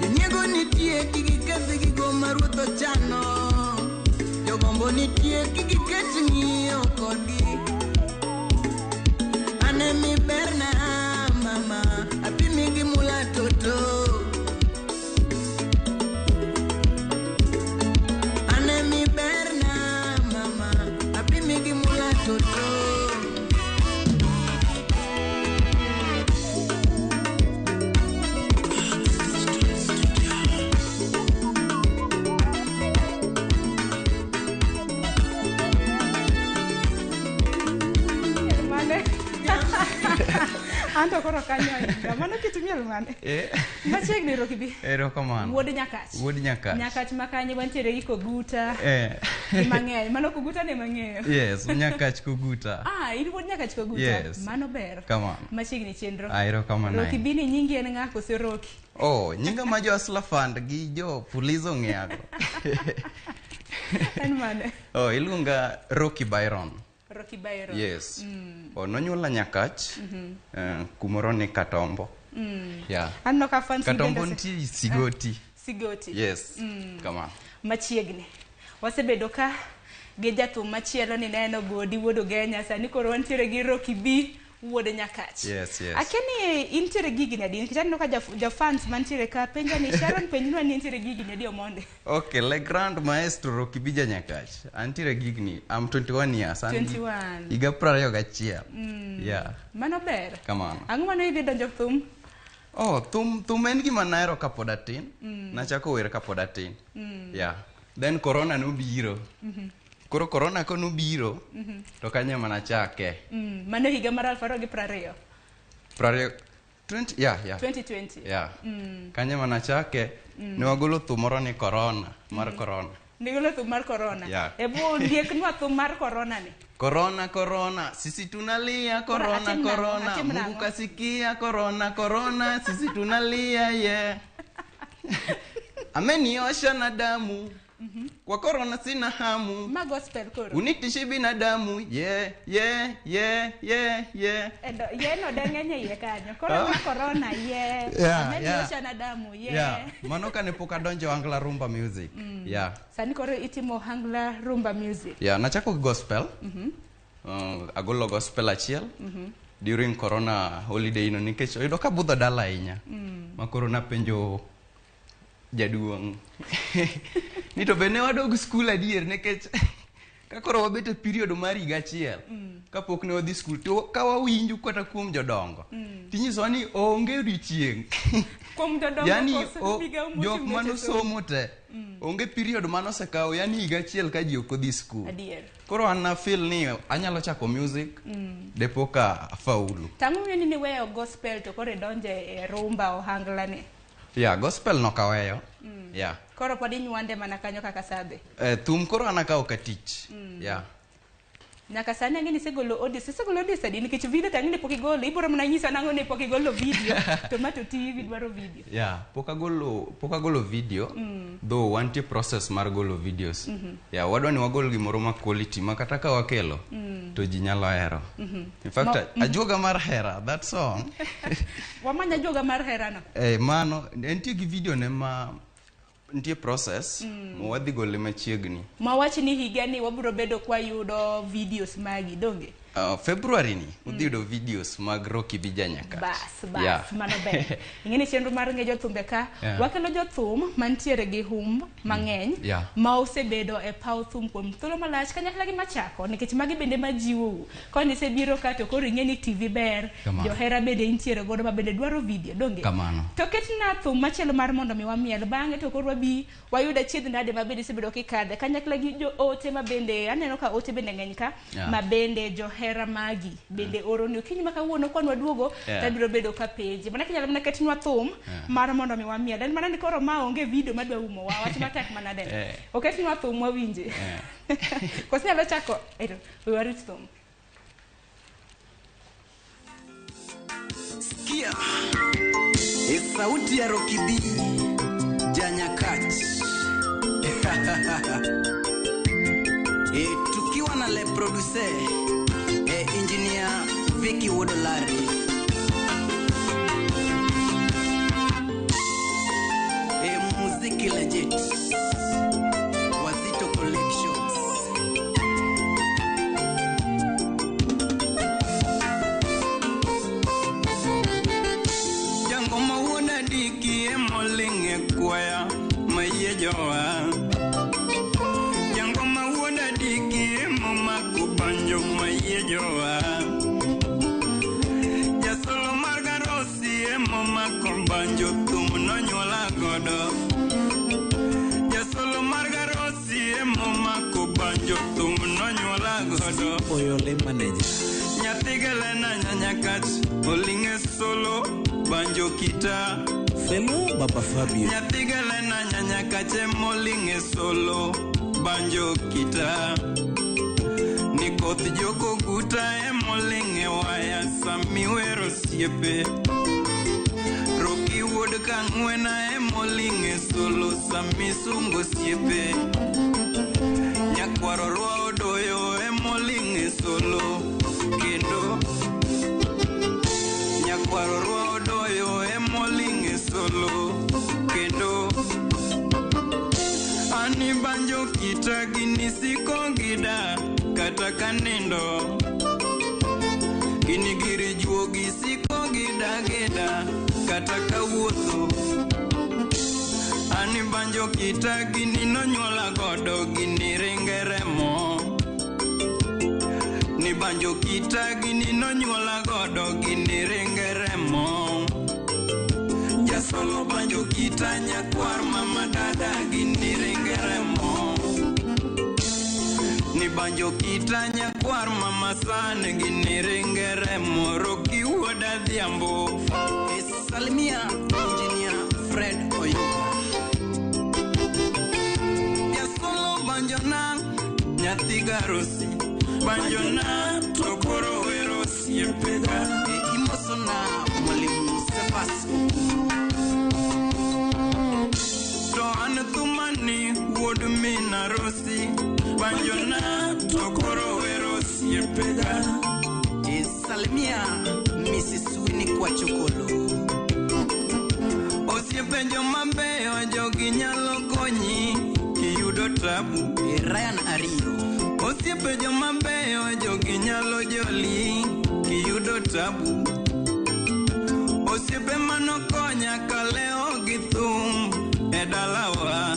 Jonyiego nitie kik iketh gigo ma ruoth ochano. Jogombo nitie kik iket ng'iyo kodgi. Ane miberna mama, apimi gi mula toto. Ane miberna mama, apimi gi mula toto.
Miel mane? Anto koro kanyo ahinya. Mano kit miel mane? Machiegni Rocky B.
Erokamano.
Wuod Nyakach.
Wuod Nyakach.
Nyakach ma kanye wantiere gi Koguta.
Eh.
Gi mang'eny. Mano Koguta ne mang'eyo.
Yes, Nyakach Koguta.
Ah, in wuod Nyakach Koguta.
Yes.
Mano ber.
Kamano.
Machiegni chenro.
Ah, erokamano
Rocky
ahinya.
B ni nyingi en ng'a koso Rocky?
Oh, nyinga ma jo Hustler Fund gi jo Pulizo ong'eyago.
En mane?
Oh, iluonga Rocky Byron.
Rocky Byron.
Yes. Oh, nonyuola Nyakach, kumoro ni Katombo. Yeah.
Aneno ka fans
Katombo
bende ose-
nitie Sigoti.
Sigoti.
Yes. Kamano.
Machiegni. Wasebedo ka gi jathum machielo ni neno Godi wuod Ugenya, sani koro wantiere gi Rocky B wuod Nyakach.
Yes, yes.
Akia ni intiere gi higni adi nikech aneno ka jafans mantiere ka penja ni Sharon penjnwa ni intiere gi higni adi Omondi.
Okay, Le Grand Maestro Rocky B ja Nyakach. Antiere gi higni, I'm 21 years. An gi
21.
Higa 21. Yeah.
Mano ber.
Kamano.
Ang'o mane idhi donjo thum?
Oh, thum en gima nahero kapod atin. Nachako wer kapod atin. Yeah. Then corona nobiro. Koro corona konobiro, to kanyo ema nachake.
Mano higa mar 2020.
20, 20, yeah.
2020.
Yeah. Kanyo ema nachake, ne wagolo thum moro ni corona, mar corona.
Nigolo thum mar corona.
Yeah.
Ebu ndieknwa thum mar corona ni.
Corona, corona, sisi tunalia
Koro
corona,
atim nang'o?
corona.
Atim
Mungu
nang'o?
kasikia corona, corona, sisi tunalia yeah. Ameniosha na damu. Kwa corona sina hamu.
Ma gospel koro.
Unitishi binadamu. Yeah, yeah, yeah, yeah, yeah.
Endo yeno deng'eny e iye kanyo. Koro ma corona ye.
Yeah,
Ameniosha
yeah.
na damu ye.
Yeah. Mano kane pok adonjo Angla Rumba Music. Yeah.
Sani koro itimo Hangla Rumba Music.
Yeah, nachako gi gospel. Agolo gospel achiel. During corona holiday no nikech oyudo ka budho dala ahinya. Ma koro napenjo jaduong' ni to be ne wadog skul adier nikech ka koro wabet e period mar higa achiel kapok ne wadhi skul to ka wawinjo kata kuom jodongo tinyisowa ni onge odiochieng'
Kuom jodongo
yani
koso migawo mochung'
jok
ne
manosomo te onge period manosekawo yani higa achiel ka ji ok odhi skul
Adier.
koro an na feel ni anyalo chako music depo ka afaulu.
Tang'o miyo ni niweyo gospel to koro idonje e rumba ohangla ni.
Yeah, gospel nokaweyo. Yeah.
Koro pod inywande mana kanyo kaka sabe.
Thum koro an akawo ka tich. Yeah.
Nyaka sani ang'e ni isegolo audios, isegolo audios adi nikech video to ang'e ni pok igolo, ibiro mana nyisa nang'o ni pok igolo video to ma to TV dwaro video.
Yeah, pok agolo video though wantie process mar golo videos. Yeah, wadwa ni wagol gimoro ma quality ma kata ka wakelo to ji nyalo hero. In fact, ajuoga mar hera, that song.
Wamanya ajuoga mar hera no.
Mano entie gi video ne ma nitie process ma wadhi gole machiegni.
Mawach ni higa ni wabiro bedo kwayudo videos magi donge?
February ni udhi yudo videos mag Rocky B Janyakach.
Bas, bas,
Yeah.
mano ber. Ing'e ni chenro mar ng'e jothumbe ka, wakelo jothum mantiere gi hum mang'eny ma osebedo e paw thum kuom thuolo malach kanyakla gi machako nikech magi bende majiwou. Koni isebiro ka to koro ing'e ni TV ber,
Kamano.
johera bende intiere godo ma bende dwaro video donge?
Kamano.
To ketna thum machielo mar mondo mi wamiel bang'e to koro wabi wayud achiedh nade ma bende isebedo kikadhe kanyakla gi joote ma bende aneno ka ote bende ng'eny ka ma bende johera magi bende oroni okinyi ma kawuono kwan waduogo tabiro bedo ka penje mana kinyalo mana ketnwa thum mar mondo mi wamiel en mana ni koro ma onge video madwa umo wa wach matek manade oketnwa thum wawinje koso nyalo chako ero we warit thum.
Sikia e sauti ya Rocky B Janyakach. E tukiwa na le producer e engineer Vicky Wodolari. E muziki legit Wazito Collections. Jangoma wuoda diki emoling' e kwaya mayie jowa. Jangoma wuoda diki emomako banjo mayie jowa. Jasolo mar garosi emomako banjo thum nonyuola godo. Jasolo mar garosi emomako banjo thum nonyuola godo.
Oyole manager.
Nyathi galena nyanyakach oling' e solo banjo kita.
Felo Baba Fabio.
Nyathi galena nyanyakach emoling' e solo banjo kita. Ni koth joko guta emoling' e waya samiwero osiepe. Roki wuod kang'wena emoling' e solo samisungo osiepe. Nyakwaro rwa odoyo emoling' e solo kendo. Nyakwaro rwa odoyo emoling' e solo kendo. Ani banjo kita gini siko gida kata kanindo. Gini giri juogi siko gida gida kata kawuotho. Ani banjo kita gini nonyuola godo gini ringe remo. Ni banjo kita gini nonyuola godo gini ringe remo. Jasolo banjo kita nyakwar mama dada gini ringe remo. Ni banjo kita nyakwar mama sane gini ringe remo. Roki wuod Adhiambo. Salimia engineer Fred Oyuga. Jasolo Nyathi garosi Banjona to koro wero osiepega E imosona mwalimu Sefas To an thumani wuod min arosi Banjona to koro wero osiepega E salimia Mrs. Winnie Kwachokolo Osiepe joma beyo jogi nyalo konyi kiyudo tabu e Ryan Ariyo Osiepe joma beyo jogi nyalo joli kiyudo tabu Osiepe manokonya kaleo gi thum e dalawa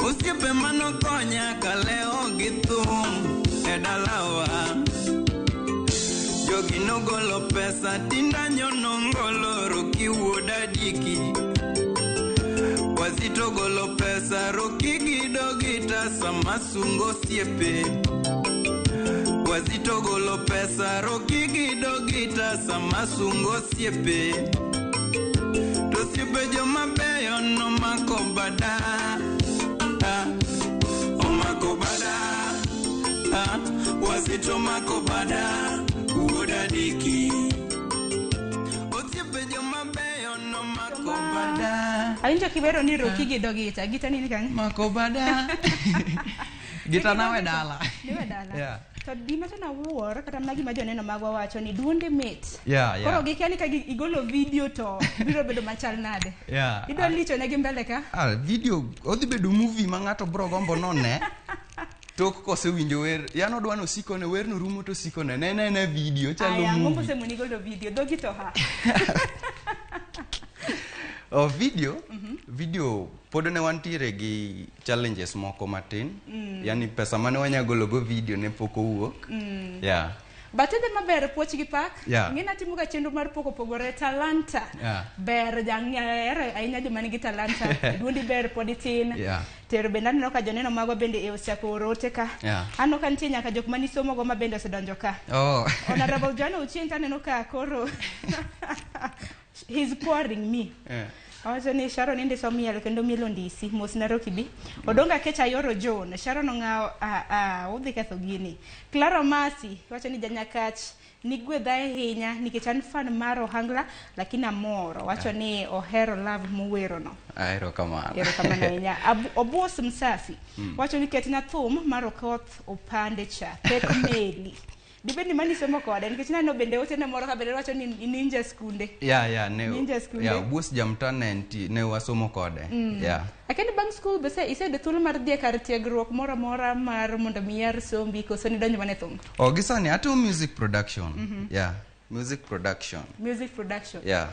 Osiepe manokonya kaleo gi thum e dalawa Jogi nogolo pesa tindanyo nongolo Roki wuod Adiki Wazito golo pesa Roki gido gita sama sungo osiepe Wazito golo pesa Roki gido gita sama sungo osiepe To osiepe joma beyo nomako bada ah, Omako bada ah, Wazito mako bada wuod Adiki Osiepe joma beyo nomako bada
Awinjo kiwero ni Roki gi dho gita. Gita nini kanyo?
Mako bada. Gita nawe dala.
Niwe dala.
Yeah.
To gima to nawuor kata mana gima joneno magwa wacho ni duonde mit.
Yeah, yeah.
Koro gikia ni ka igolo video to biro bedo machal nade.
Yeah.
Idwa licho negi mbele ka?
Ah, video odhi bedo movie ma ng'ato bro gombo none tok kosewinjo wer yani odwa ni osikone werno rumo to osikone ne ne ne video chalo
Aya, ang'o
movie
mosemoni golo video? Dhogi to ha.
Oh, video video pod ne wantiere gi challenges moko matin yani pesa mane wanya golo go video ne pok owuok yeah
But idhi maber puoch gi pak.
Yeah.
Ing'e natimo ga chenro mar pok opogore talanta.
Yeah.
Ber jang'er ahinya joma nigi talanta. Duondi ber pod itin.
Yeah.
Tero bende aneno ka joneno magwa bende e osechako oro ote ka.
Yeah.
Aneno ka nitie nyaka jok manisomogo ma bende osedonjo ka.
Oh.
Honorable John Ochieng to aneno ka koro he's pouring me.
Yeah.
Owacho ni Sharon indiso miel kendo miel ondisi mos na Rocky B. Odonga Kecha Ayoro John, Sharon ong'awo a udhi ketho gini. Clara Masi wacho ni janyakach nigwedha ahinya nikech an fan mar Ohangla lakini amor. Wacho ni ohero love mowerono.
Ah, erokamano.
Erokamano ahinya. Obuos Msafi wacho ni ketna thum mar Okoth Opande cha pek meli. Dibed ni mani somo kode nikech naneno bende otene moro ka bende wacho ni ninja skunde.
Yeah, ne
Ninja skunde.
yeah, Obuos Jamta ne ne wasomo kode. Yeah.
Akeni bang' skul be iseyudo thuolo mar dhi e kar tiegruok moro amora mar mondo mi iyar sombi koso nidonjo mana e thum?
Oh, gi sani atimo music production. Yeah, music production.
Music production.
Yeah.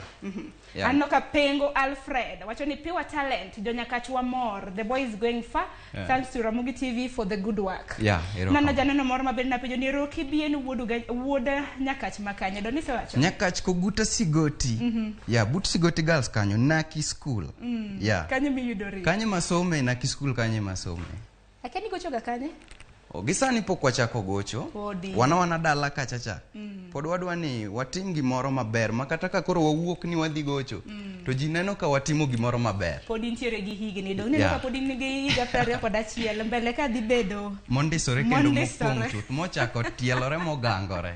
Yeah.
Aneno ka Pengo Alfred wacho ni pure talent jonyakach wamor the boy is going far.
Yeah.
Thanks to Ramogi TV for the good work.
Yeah, erokamano.
Nano janeno moro maber napenjo ni Roki bi en wuod Nyakach ma kanye do nisewacho?
Nyakach Koguta Sigoti. Yeah, but Sigoti Girls kanyo Naki School. Yeah.
Kanye miyudori?
Kanye masome Naki School kanye masome.
Akeni gochoga kanye?
O, gi sani pok wachako gocho.
Podi.
Wana wana dala kacha cha. Pod wadwa ni watim gimoro maber ma kata ka koro wawuok ni wadhi gocho to ji neno ka watimo gimoro maber.
Pod intiere gi higni dong neno
Yeah.
ka pod in gi higa 21 mbele ka dhi bedo
Mondisore kendo
Mondisore.
mopong' chuth mochako tielore mogangore.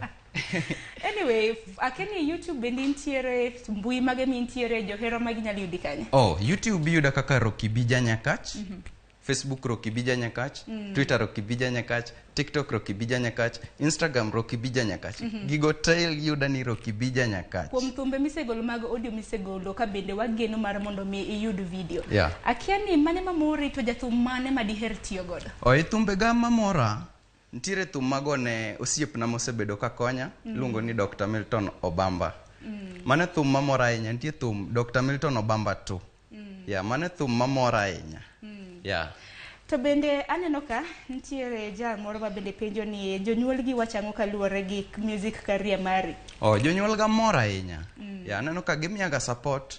Anyway, akeni YouTube bende intiere mbui mage mintiere johera magi nyalo yudi kanye?
Oh, YouTube iyuda kaka Rocky B Janyakach. Facebook Rocky B Janyakach, Twitter Rocky B Janyakach, TikTok Rocky B Janyakach, Instagram Rocky B Janyakach. Gigo te yuda ni Rocky B Janyakach.
Kuom thumbe misegolo mag audio misegolo ka bende wageno mar mondo mi iyud video.
Yeah.
Akia ni mane mamori to jathum mane ma diher tiyo godo?
O, e thumbe ga mamora, nitiere thum magone osiepna mosebedo ka konya, iluongo ni Dr. Milton Obamba. Mano thum mamora ahinya, nitie thum Dr. Milton Obamba 2. Yeah, mano thum mamora ahinya. Yeah.
To bende aneno ka nitiere jal moro ma bende penjo ni jonyuolgi wacho ang'o kaluwore gi music career mari.
Oh, jonyuol ga mor ahinya. Yeah, aneno ka gimiyaga support.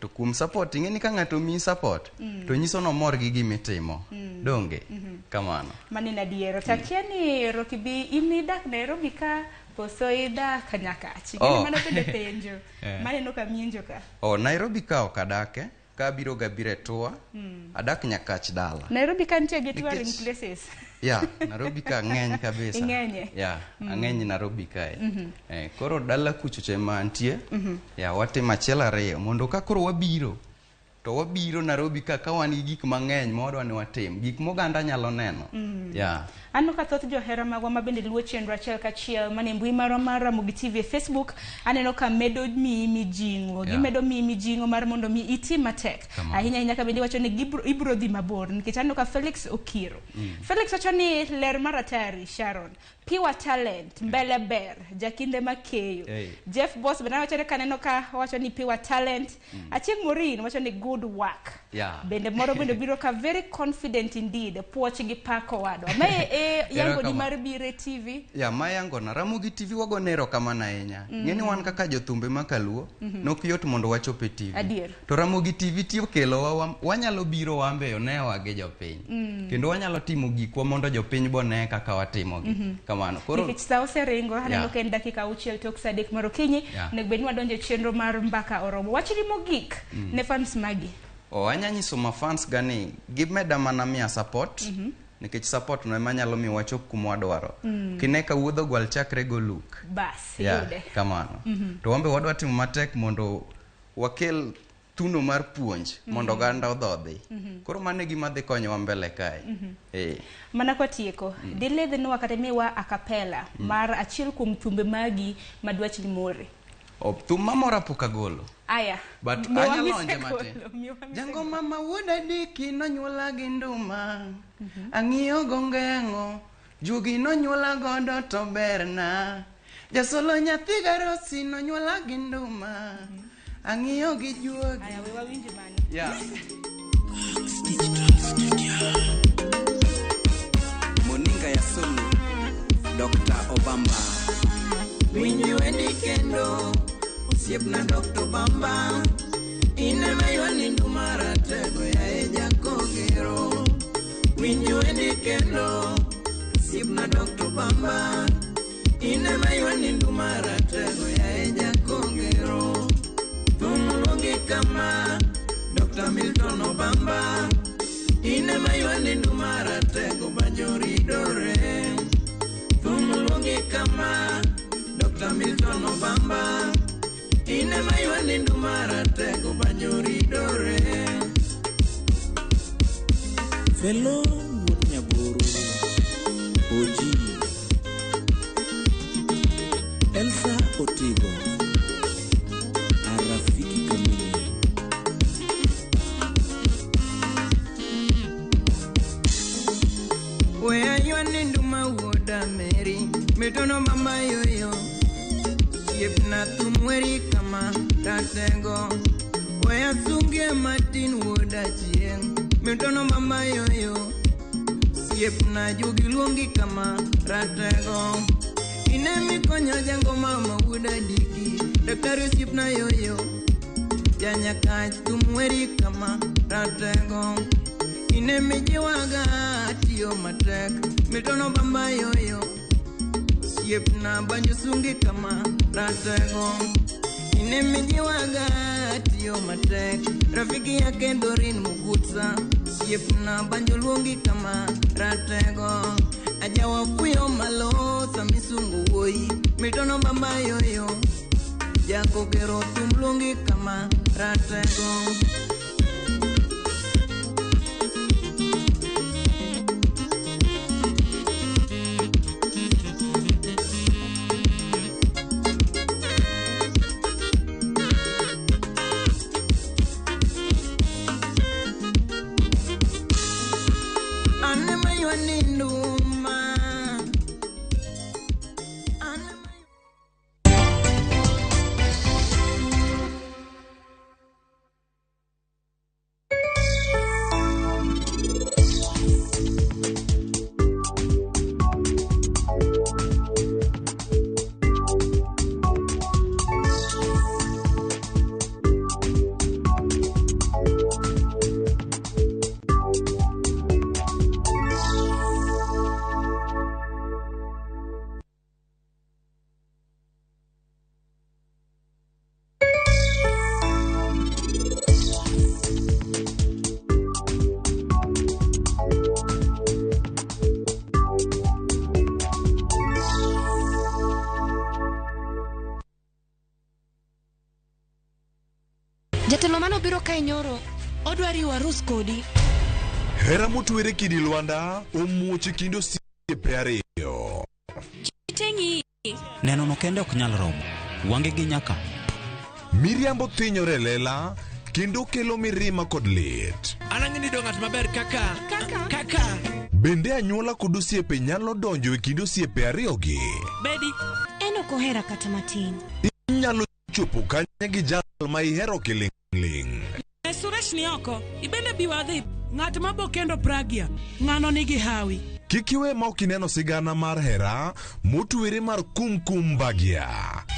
To kuom support, ing'e ni ka ng'ato miyi support, to nyiso nomor gi gimitimo. Donge? Kamano.
Mano en adiera. To akia ni Rocky B in idak Nairobi ka koso idak Nyakach? Gini
Oh.
mano bende penjo.
Eh.
Maneno ka mienjo ka.
Oh, Nairobi ka ok adake. Ka abiro ga biro e tour, adak Nyakach dala.
Nairobi ka nitie gi touring
Nikech-
places.
Ya, Nairobi ka ng'eny kabisa.
Ing'enye.
Ya, ang'eny Nairobi kae. Koro dala kucho cha ema antie. Ya, watimo achiel ariyo mondo ka koro wabiro to wabiro Nairobi ka ka wan gi gik mang'eny ma wadwa ni watim, gik moganda nyalo neno. Ya.
Aneno ka thoth johera magwa ma bende luwo chenro achiel kachiel mane mbui marwa mar Ramogi TV e Facebook, aneno ka medo miyi mijing'o. Gimedo miyi mijing'o mar mondo mi iti matek.
Kamano.
Ahinya ahinya ka bende iwacho ni ibro dhi mabor nikech aneno ka Felix Okiro. Felix wacho ni ler mar atari Sharon, pure talent, mbele ber, jakinde makeyo.
Hey.
Jeff Boss bende wacho ni kaneno ka wacho ni pure talent. Achieng' Morin wacho ni good work. Bende moro bende biro ka very confident indeed, puoch gi pako wadwa. Mae e yango ni
Erokamano.
mar biro e TV.
Ya, ma yangona Ramogi TV wagone erokamano ahinya. Ng'eni wan kaka jothumbe ma kaluo, nok yot mondo wachop e TV.
Adier.
To Ramogi TV ti okelowa, wanyalo biro wambe onewa gi jopiny. Kendo wanyalo timo gikwa mondo jopiny bone kaka watimogi. Kamano. Koro
Nikech sa oseringo, aneno ka en dakika 6 tok sa 3 mar okinyi, onego bed ni wadonjo e chenro mar mbaka oromo. Wachni mogik ne fans magi.
O, anya nyiso ma fans ga ni gimeda mana miya support. Nikech support no ema nyalo miyo wachop kuma wadwaro. Kine ka wuodh ogwal chakre go look.
Bas,
Yeah,
iyude.
kamano. To wambe wadwa timo matek mondo wakel thuno mar puonj mondo oganda odhodhi. Koro mano e gima dhi konyowa mbele kae.
Mana kwatieko, diledhnwa kata imiwa a cappella mar achiel kuom thumbe magi ma dwachni more.
O, thum mamora pok agolo.
Aya.
But
Miwa
anyalo onje
misegolo,
matin.
miwa misegolo.
Jango mama wuod adiki nonyuola gi nduma. Ang'iyo go ngeng'o. Jugi nonyuola godo to berna. Jasolo nyathi garosi nonyuola gi nduma. Ang'iyo gi juogi.
Aya, we wawinj mano.
Yeah.
Moninga ya Sulu, Dr. Obamba.
Winji wendi kendo osiepna Dr. Bamba in ema ywani nduma ratego yaye jakogero Winji wendi kendo osiepna Dr. Bamba in ema ywani nduma ratego yaye jakogero Thum luongi kama Dr. Milton Obamba in ema ywani nduma ratego banjo ridore Thum luongi kama Dr. Milton Obamba in ema ywani nduma ratego banjo ridore
Felo wuod Nyaboro, Oji, Elsa Otigo, Arafiki Kamili.
Weya ywani nduma wuoda Mary Milton Obamba yoyo Osiepna thum weri kama ratego Weya sungie matin wuoda chieng' Milton Obamba yoyo Osiepna jugi luongi kama ratego Ine mikonyo jango mama wuoda diki Daktari osiepna yoyo Janyakach thum weri kama ratego Ine mijiwaga tiyo matek Milton Obamba yoyo Osiepna banjo sungi kama ratego Ine mijiwaga tiyo matek Rafiki yake Dorin Mugutsa Osiepna banjo luongi kama ratego Ajawa fuyo malo samisungu wuoyi Milton Obamba yoyo Jakogero thum luongi kama ratego An ema ywani nduma
Wadwa riwo arus kodi.
Hera motwere kidi lwanda omuoch e kind osiepe ariyo.
Chiteng'i.
Neno no kende ok nyal romo. Wange gi nyaka.
Miriambo thinyore e lela kendo kelo mirima kod lit.
An ang'e ni do ng'at maber kaka kaka
Bende anyuola kod osiepe nyalo donjo e kind osiepe ariyogi.
Bedi.
En ok ohera kata matin.
Inyalo chopo kanye gi jal ma ihero kiling'ling'.
E Suresh ni oko. Ibende bi wadhi.
Ng'at ma bo kendo Pragya, ng'ano nigi hawi.
Kik iwe ma ok ineno sigana mar hera motwere mar Kumkum Bhagya.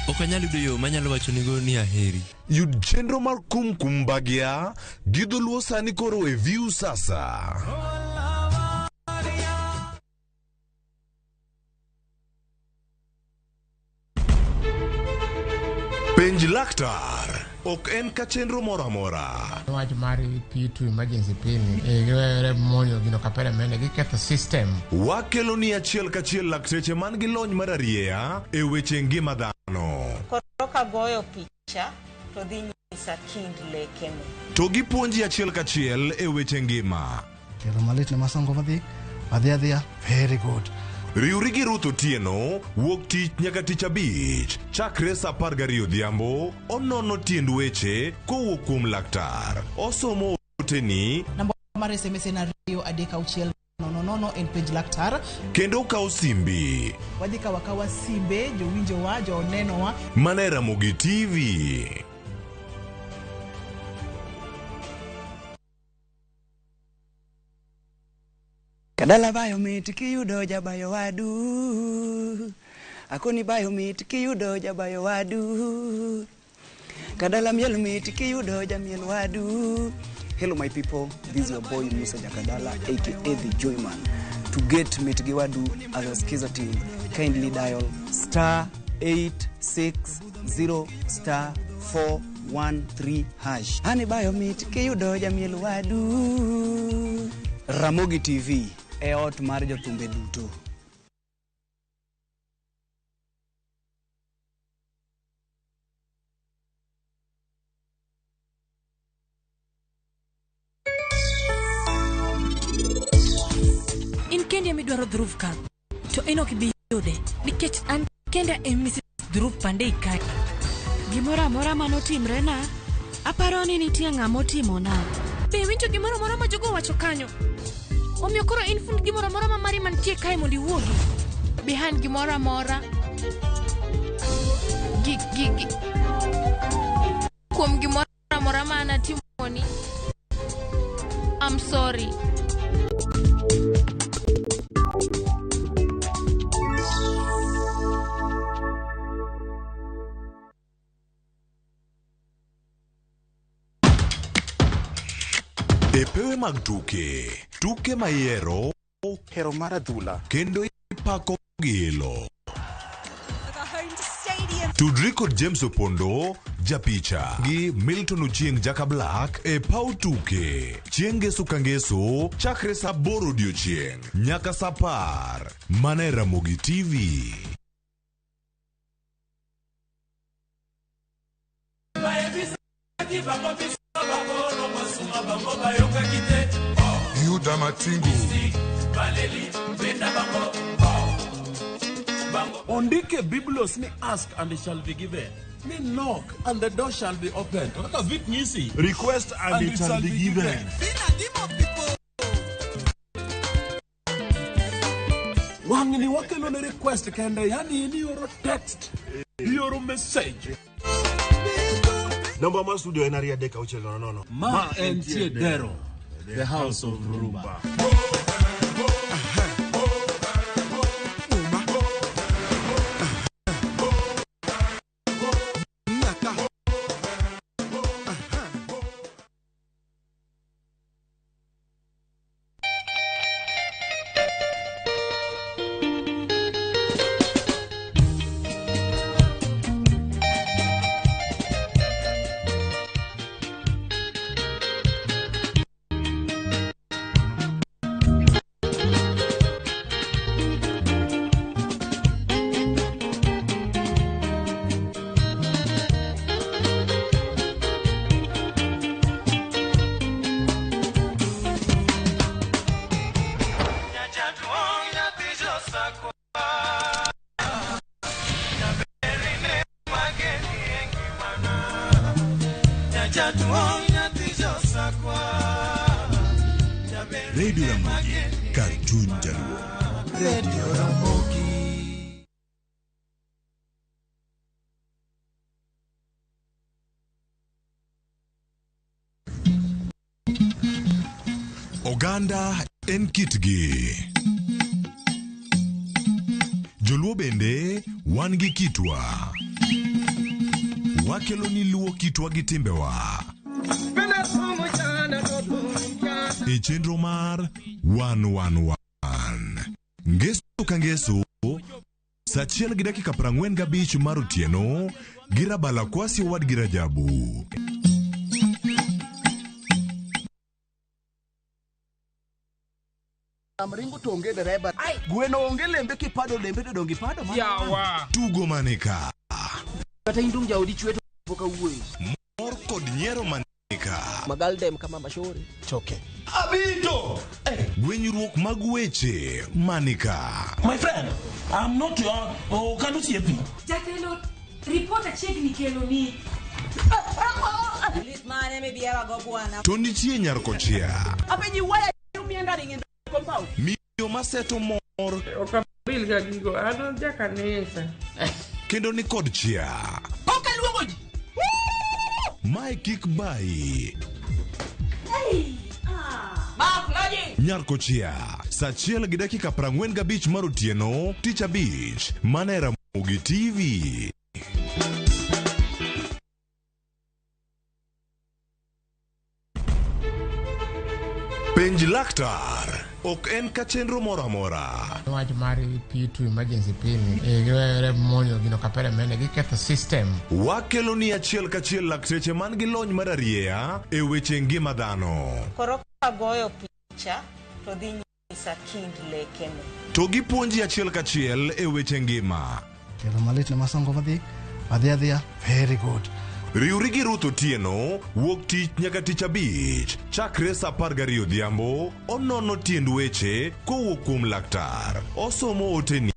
Ok anyal yudo yo manyalo wachonigo ni aheri.
Yud chenro mar Kumkum Bhagya gi dholuo sani koro e View Sasa. Penj laktar ok en ka chenro moro amora.
Wach mar P2 emergency P ni giwere monyo gino kapere mene giketho system.
Wakelo ni achiel kachiel lakteche man gi lony mar arieya e weche ngima dhano.
Koro kagoyo picha to dhi nyisa kind lekene.
To gipuonji achiel kachiel e weche ngima.
Tielo malit ne masongo madhi adhi adhiya very good.
Riwri gi Ruth Otieno wuok tich nyaka tich abich chakre saa 12 odhiambo onono tiend weche kowuok kuom laktar. Osomo oteni
Namba mar SMS en 2 3 6 0 0 en penj laktar.
kendo okawo simbi
Wadhi kawo akawa simbe jowinjowa jonenowa.
mana e Ramogi TV.
Kadala bayo mit kiyudo jabayo wadu. Akoni bayo mit kiyudo jabayo wadu. Kadala miel mit kiyudo jamiel wadu. Hello my people, this is your boy Musa Jakadala aka The Joyman. To get mit gi wadu as a skiza team, kindly dial star 860 star 413 hash. Ani bayo mit kiyudo jamiel wadu. Ramogi TV e ot mar jothumbe duto.
In kendi ema idwaro Dhruv ka. To en ok ibi yude. Nikech an kenda e Mrs. Dhruv Pandey ka.
Gimoro amora manotimrena, aparo ni nitie ng'ama otimona.
Be iwinjo gimoro amora ma jogo owacho kanyo? Omiyo koro in fund gimoro amora ma mari mantie kae mondo iwuogi.
Behind gimoro amora gi, gi, gi. Kuom gimoro amora ma anatimoni, I'm sorry.
E pewe mag tuke, tuke ma ihero,
hero mar adhula
kendo ipako gi ilo. Tudri kod James Opondo, japicha gi Milton Ochieng Jaka Black e paw tuke. Chieng' ngeso ka ngeso chakre saa 8 odiochieng' nyaka saa 10 mana e Ramogi TV.
Yuda Matingu.
Ondike Biblos ni ask and it shall be given. Ni knock and the door shall be opened. Kaka vit nyisi.
Request and it shall be given.
Wang'ni wakelo ne request kende, yani in ioro text, ioro message.
Namba mar studio en 2 3 6 0 0.
Ma entie Dero, the house of Rumba.
Radio Ramogi, kar chuny Jaluo.
Radio Ramogi.
Oganda en kitgi. Joluo bende wan gi kitwa. Wakelo ni luo kitwa gi timbewa. E chenro mar 111. Ngeso ka ngeso, saa achiel gi dakika 45 mar otieno gi Rabala Kwasi owadgi Rajabu.
Ringo to onge dereba. Gweno onge lembe kipado lembe to donge ipado mana.
Yawa. Tugo manika.
Kata in dong jaodi chwe to pok awuoyo.
Mor kod nyiero manika.
Magaldem kama mashori. Choke.
Abito! Gwenyruok mag weche manika.
My friend, I'm not your oh, can you see
Jatelo, ripot achiegni kelo ni.
Lit mane mibiera go bwana.
To nitie nyar kochia.
Apenji why are you meandering in the compound?
Miyo maseto mor
Okabil ga gigo, an jakanisa.
kendo ni kod chia.
Ok aluongo ji.
Mae kik bayi.
Mark Loji.
Nyar kochia. Saa achiel gi dakika 45 mar otieno, tich abich, mana e Ramogi TV. Penj laktar ok en ka chenro moro amora.
Wach mar P2 emergency P ni giwere monyo gino kapere mene giketho system.
Wakelo ni achiel kachiel lakteche man gi lony mar arieya e weche ngima dhano.
Koro kagoyo picha to dhi nyisa kind lekene.
To gipuonji achiel kachiel e weche ngima.
Tielo malit ne masongo madhi adhi adhiya very good.
Riwri gi Ruth Otieno wuok tich nyaka tich abich chakre saa 12 odhiambo onono tiend weche kowuok kuom laktar. Osomo oteni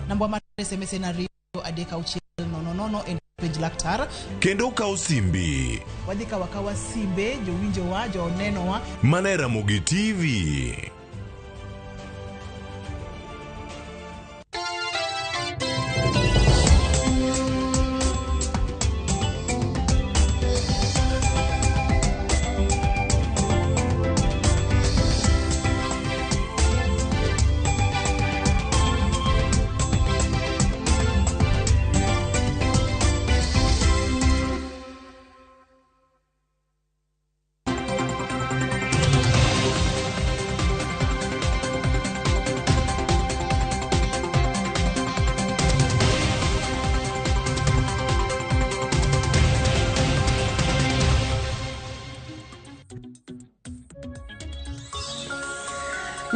Namba mar SMS en 2 3 6 0 0 en penj laktar.
kendo okawo simbi
Wadhi kawo akawa simbe jowinjowa jonenowa
mana e Ramogi TV.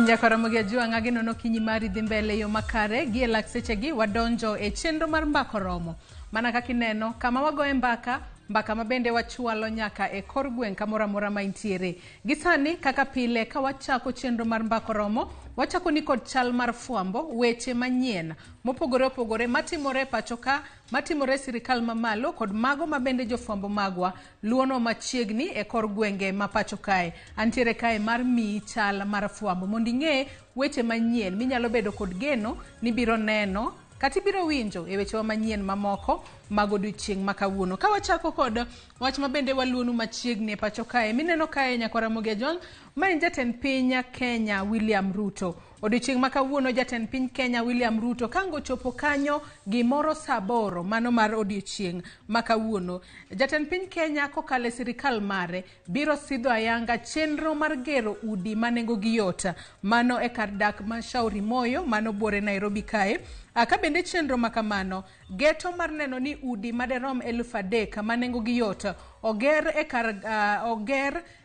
Jakaramogi Ajwang' ageno okinyi mari dhi mbele e yo makare gi e lak sechegi wadonjo e chenro mar mbaka oromo. Mana kaka ineno kama wagoye mbaka, mbaka ma bende wachwalo nyaka e kor gweng' kamoro amora ma intiere. Gi sani kaka pile ka wachako chenro mar mbaka oromo, wachako ni kod chal mar fwambo, weche manyien mopogore opogore matimore e pacho ka, matimore e sirikal mamalo kod mago ma bende jofwambo magwa luono machiegni e kor gwenge ma pacho kae. Antiere kae mar miyi chal mar fwambo mondo ing'e weche manyien minyalo bedo kod geno ni biro neno kata ibiro winjo e wechewa manyien mamoko mag odiochieng' ma kawuono. Ka wachako kod wach ma bende waluonu machiegni e pacho kae, mineno kae nyakwar Ramogi Ajwang', ma en jatend piny Kenya William Ruto. Odiochieng' ma kawuono jatend piny Kenya William Ruto kango chopo kanyo gimoro saa aboro mano mar odiochieng' ma kawuono. Jatend piny Kenya kokalo e sirikal mare biro sidho ayanga chenro mar gero udi ma nengogi yot mano e kar dak ma Shauri Moyo mano buore Nairobi kae. Ka bende chenro ma kamano geto mar neno ni udi maderom 3,000 ma nengogi yot oger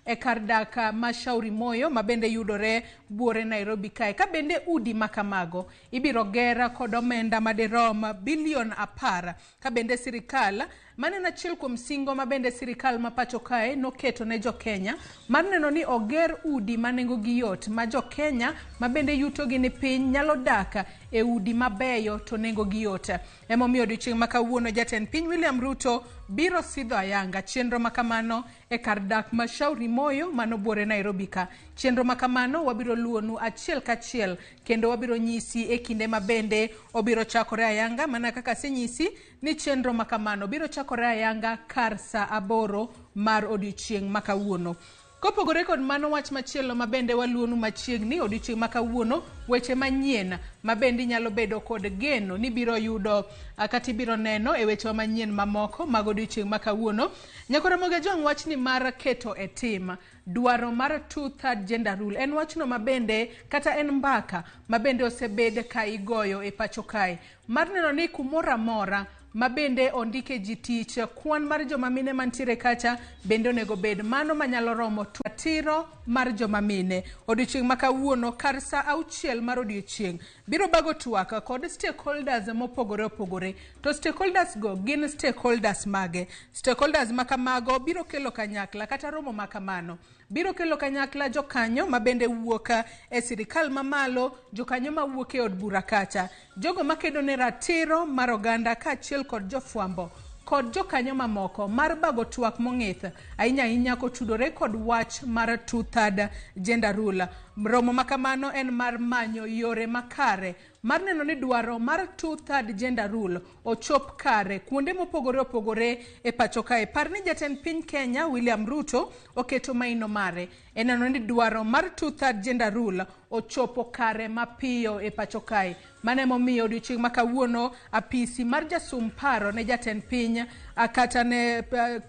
e kar dak ma Shauri Moyo ma bende yudore buore Nairobi kae. Ka bende udi ma kamago ibiro ger kod omenda maderom bilion 10. Ka bende sirikal mano en achiel kuom singo ma bende sirikal ma pacho kae noketo ne jo Kenya mar neno ni oger udi ma nengogi yot ma jo Kenya ma bende yutogi ni piny nyalo dak e udi mabeyo to nengogi yot. Emomiyo odiochieng' ma kawuono jatend piny William Ruto biro sidho ayanga chenro ma kamano e kar dak ma Shauri Moyo mano buore Nairobi ka. Chenro ma kamano wabiro luwonu achiel kachiel kendo wabiro nyisi e kinde ma bende obiro chakore ayanga mana kaka asenyisi ni chenro ma kamano biro chakore ayanga kar saa 8 mar odiochieng' ma kawuono. Kopogore kod mano, wach machielo ma bende waluonu machiegni odiochieng' ma kawuono, weche manyien ma bende inyalo bedo kod geno ni biro yudo kata ibiro neno e wechewa manyien mamoko mag odiochieng' ma kawuono. Nyakora Ramogi Ajwang', wachni mar keto e tim dwaro mar 2/3 gender rule en wachno ma bende kata en mbaka ma bende osebed ka igoyo e pacho kae mar neno ni kumoro amora ma bende ondike ji tich, kwan mar joma mine mantiere kacha bende onego bed mano manyalo romo ratiro mar joma mine. Odiochieng' ma kawuono kar saa 6 mar odiochieng' biro bago twak kod stakeholders mopogore opogore. To stakeholders go gin stakeholders mage? Stakeholders ma kamago biro kelo kanyakla kata romo ma kamano biro kelo kanyakla jokanyo ma bende wuok e sirikal mamalo, jokanyo mawuok e od bura kacha, jogo makedo ne ratiro mar oganda kaachiel kod jofwambo kod jokanyo mamoko mar bago twak mong'ith ahinya ahinya kotudore kod wach mar 2/3 gender rule. Romo ma kamano en mar manyo yore makare mar neno ni dwaro mar 2/3 gender rule ochop kare kuonde mopogore opogore e pacho kae. Par ni jatend piny Kenya William Ruto oketo maino mare e neno ni dwaro mar 2/3 gender rule ochopo kare mapiyo e pacho kae. Mano emomiyo odiochieng' ma kawuono apisi mar jasum paro ne jatend piny kata ne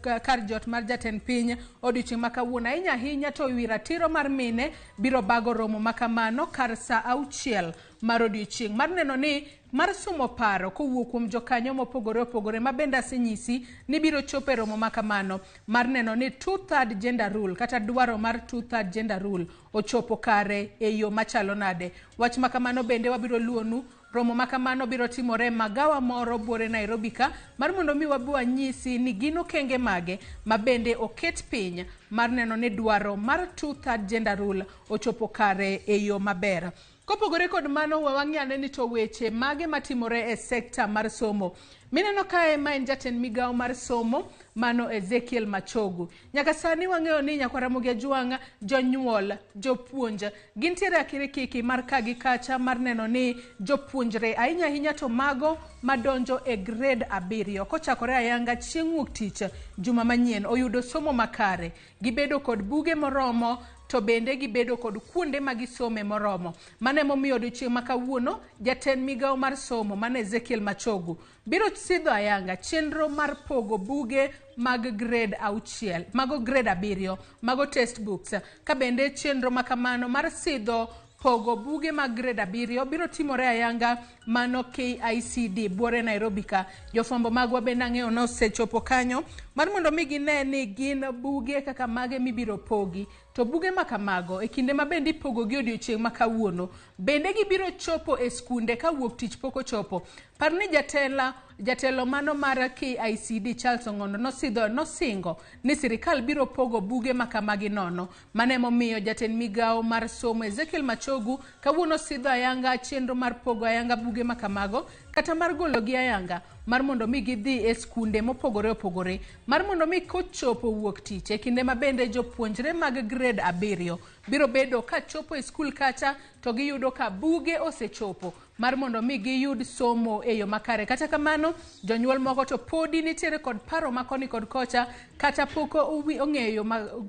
kar jot mar jatend piny odiochieng' ma kawuono ahinya ahinya to wi ratiro mar mine biro bago romo ma kamano kar saa 6 mar odiochieng' mar neno ni mar sumo paro kowuok kuom jokanyo mopogore opogore ma bende asenyisi ni biro chopo e romo ma kamano mar neno ni 2/3 gender rule kata dwaro mar 2/3 gender rule ochopo kare e yo machalo nade. Wach ma kamano bende wabiro luonu. Romo ma kamano biro timore magawa moro buore Nairobi ka mar mondo mi wabi wanyisi ni gin okenge mage ma bende oket piny mar neno ni dwaro mar 2/3 gender rule ochopo kare e yo maber. Kopogore kod mano, wang'iyane ni to weche mage matimore e sekta mar somo. Mineno kae ma en jatend migawo mar somo mano Ezekiel Machogu. Nyaka sani wang'eyo ni Nyakwar Ramogi Ajwang', jonyuol, jopuonj gintiere akirikiki mar ka gi kacha mar neno ni jopuonjre ahinya ahinya to mago madonjo e grade 7 kochakore ayanga chieng' wuok tich juma manyien oyudo somo makare, gibedo kod buge moromo to bende gibedo kod kuonde ma gisome moromo. Mano emomiyo odiochieng' ma kawuono jatend migawo mar somo mano Ezekiel Machogu biro sidho ayanga chenro mar pogo buge mag grade 6, mago grade 7, mago textbooks. Ka bende chenro ma kamano mar sidho pogo buge mag grade 7 biro timore ayanga mano KICD buore Nairobi ka. Jofwambo magwa bende ang'eyo nosechopo kanyo mar mondo mi gine ni gin buge kaka mage mibiro pogi. To buge ma kamago e kinde ma bende ipogo gi odiochieng' ma kawuono bende gibiro chopo e skunde ka wuok tich pok ochopo. Par ni jatelo mano mar KICD Charles Ong'ondo nosingo ni sirikal biro pogo buge ma kamagi nono. Mano emomiyo jatend migawo mar somo Ezekiel Machogu kawuono sidho ayanga chenro mar pogo ayanga buge ma kamago kata mar gologi ayanga mar mondo mi gidhi e skunde mopogore opogore mar mondo mi kochopo wuok tich e kinde ma bende jopuonjre mag grade 7 biro bedo ka chopo e skul kacha to giyudo ka buge osechopo mar mondo mi giyud somo e yo makare. Kata kamano, jonyuol moko to podi nitiere kod paro ma koni kod kocha kata pok ong'eyo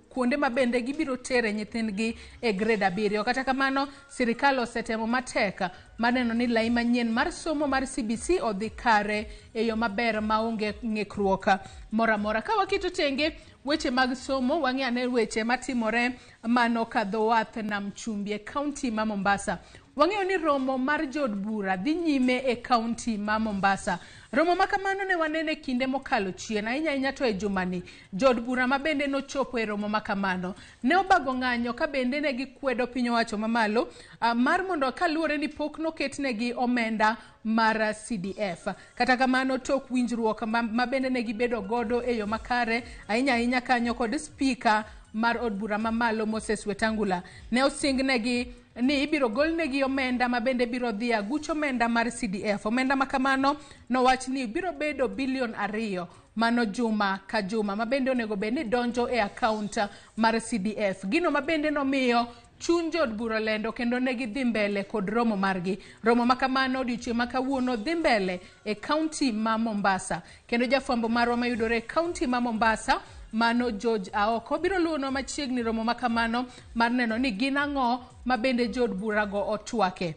kuonde ma bende gibiro tere nyithindgi e grade 7. Kata kamano, sirikal osetemo matek mar neno ni lai manyien mar somo mar CBC odhi kare e yo maber maonge ng'ikruok moro amora. Ka waketo tenge weche mag somo, wang'i ane weche matimore mano kadho wath Nam Chumbi e kaunti ma Mombasa. Wang'eyo ni romo mar jood bura dhi nyime e kaunti ma Mombasa. Romo ma kamano ne wanene kinde mokalo chien, ahinya ahinya to e jumani. Jood bura ma bende nochopo e romo ma kamano ne obago ng'anyo ka bende ne gikwedo piny owacho mamalo mar mondo kaluwore ni pok noketnegi omenda mar CDF. Kata kamano, tok winjruok ma bende ne gibedo godo e yo makare ahinya ahinya kanyo kod spika mar od bura mamalo Moses Wetangula ne osingnegi ni ibiro golnegi omenda ma bende biro dhi aguch omenda mar CDF. Omenda ma kamano nowach ni biro bedo bilion 2 mano juma ka juma ma bende onego bed ni donjo e account mar CDF. Gino ma bende nomiyo Chuny jood bura olendo kendo ne gidhi mbele kod romo margi. Romo ma kamano odiochieng' ma kawuono dhi mbele e kaunti ma Mombasa. Kendo jafwambo marwa mayudore e kaunti ma Mombasa mano George Aoko biro luwonwa machiegni romo ma kamano mar neno ni gin ang'o ma bende jood burago otwake.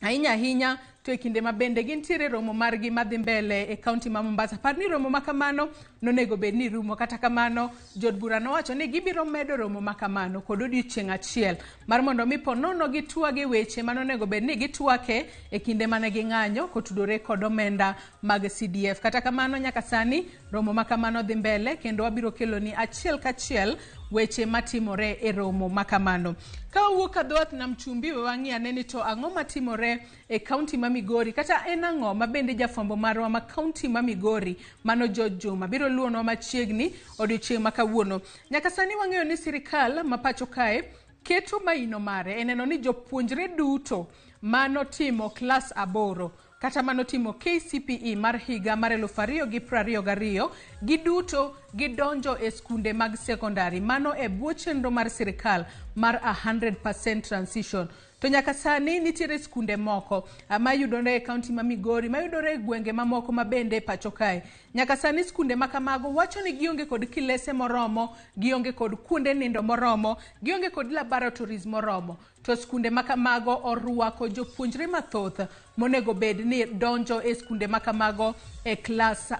Ahinya ahinya to e kinde ma bende gintiere romo margi madhi mbele e kaunti ma Mombasa. Par ni romo ma kamano nonego bed ni rumo, kata kamano jood bura nowacho ni gibiro medo romo ma kamano kod odiochieng' achiel mar mondo mi po nono gitwage weche manonego bed ni gitwake e kinde mane ging'anyo kotudore kod omenda mag CDF. Kata kamano nyaka sani romo ma kamano dhi mbele kendo wabiro keloni achiel kachiel weche matimore e romo ma kamano. Ka wawuok ka dho wath nam chumbi, we wang'i ane ni to ang'o matimore e kaunti ma Migori, kata en ang'o ma bende jafwambo marwa ma kaunti ma Migori mano George Juma biro luwonwa machiegni odiochieng' ma kawuono. Nyaka sani wang'eyo ni sirikal ma pacho kae keto maino mare e neno ni jopuonjre duto manotimo klas 8 kata manotimo KCPE mar higa mar 2022 giduto gidonjo e skunde mag sekondari, mano e bwo chenro mar sirikal mar 100% transition. To nyaka sani nitiere skunde moko mayudore e kaunti ma Migori, mayudore e gwenge mamoko ma bende pacho kae. Nyaka sani skunde ma kamago wacho ni gionge kod kilese moromo, gionge kod kuonde nindo moromo, gionge kod laboratories moromo. To skunde ma kamago orwako jopuonjre mathoth monego bed ni donjo e skunde ma kamago e klas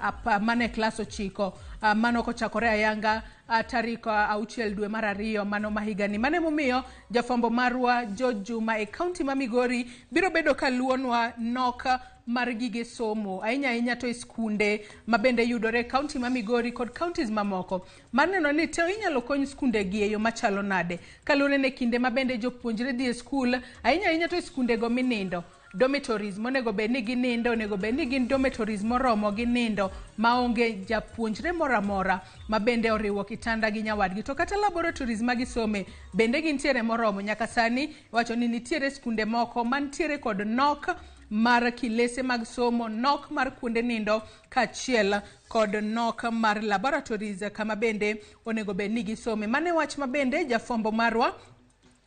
mano e klas 9, mano kochakore ayanga tarik 6 dwe mar 2 mano ma higani. Mano emomiyo jafwambo marwa George Juma e kaunti ma Migori biro bedo ka luwonwa nok mar gige somo ahinya ahinya to e skunde ma bende yudore e kaunti ma Migori kod counties mamoko mar neno ni to inyalo kony skunde gi e yo machalo nade kaluwore ne kinde ma bende jopuonjre dhi e skul ahinya ahinya to e skundego minindo dormitories monego bed ni ginindo, onego bed ni gin dormitories moromo gi nindo maonge japuonjre moro amora ma bende oriwo kitanda gi nyawadgi. To kata laboratories ma gisome bende gintiere moromo. Nyaka sani iwacho ni nitiere skunde moko mantiere kod nok mar kilese mag somo, nok mar kuonde nindo kaachiel kod nok mar laboratories kama bende onego bed ni gisome. Mano e wach ma bende jafwambo marwa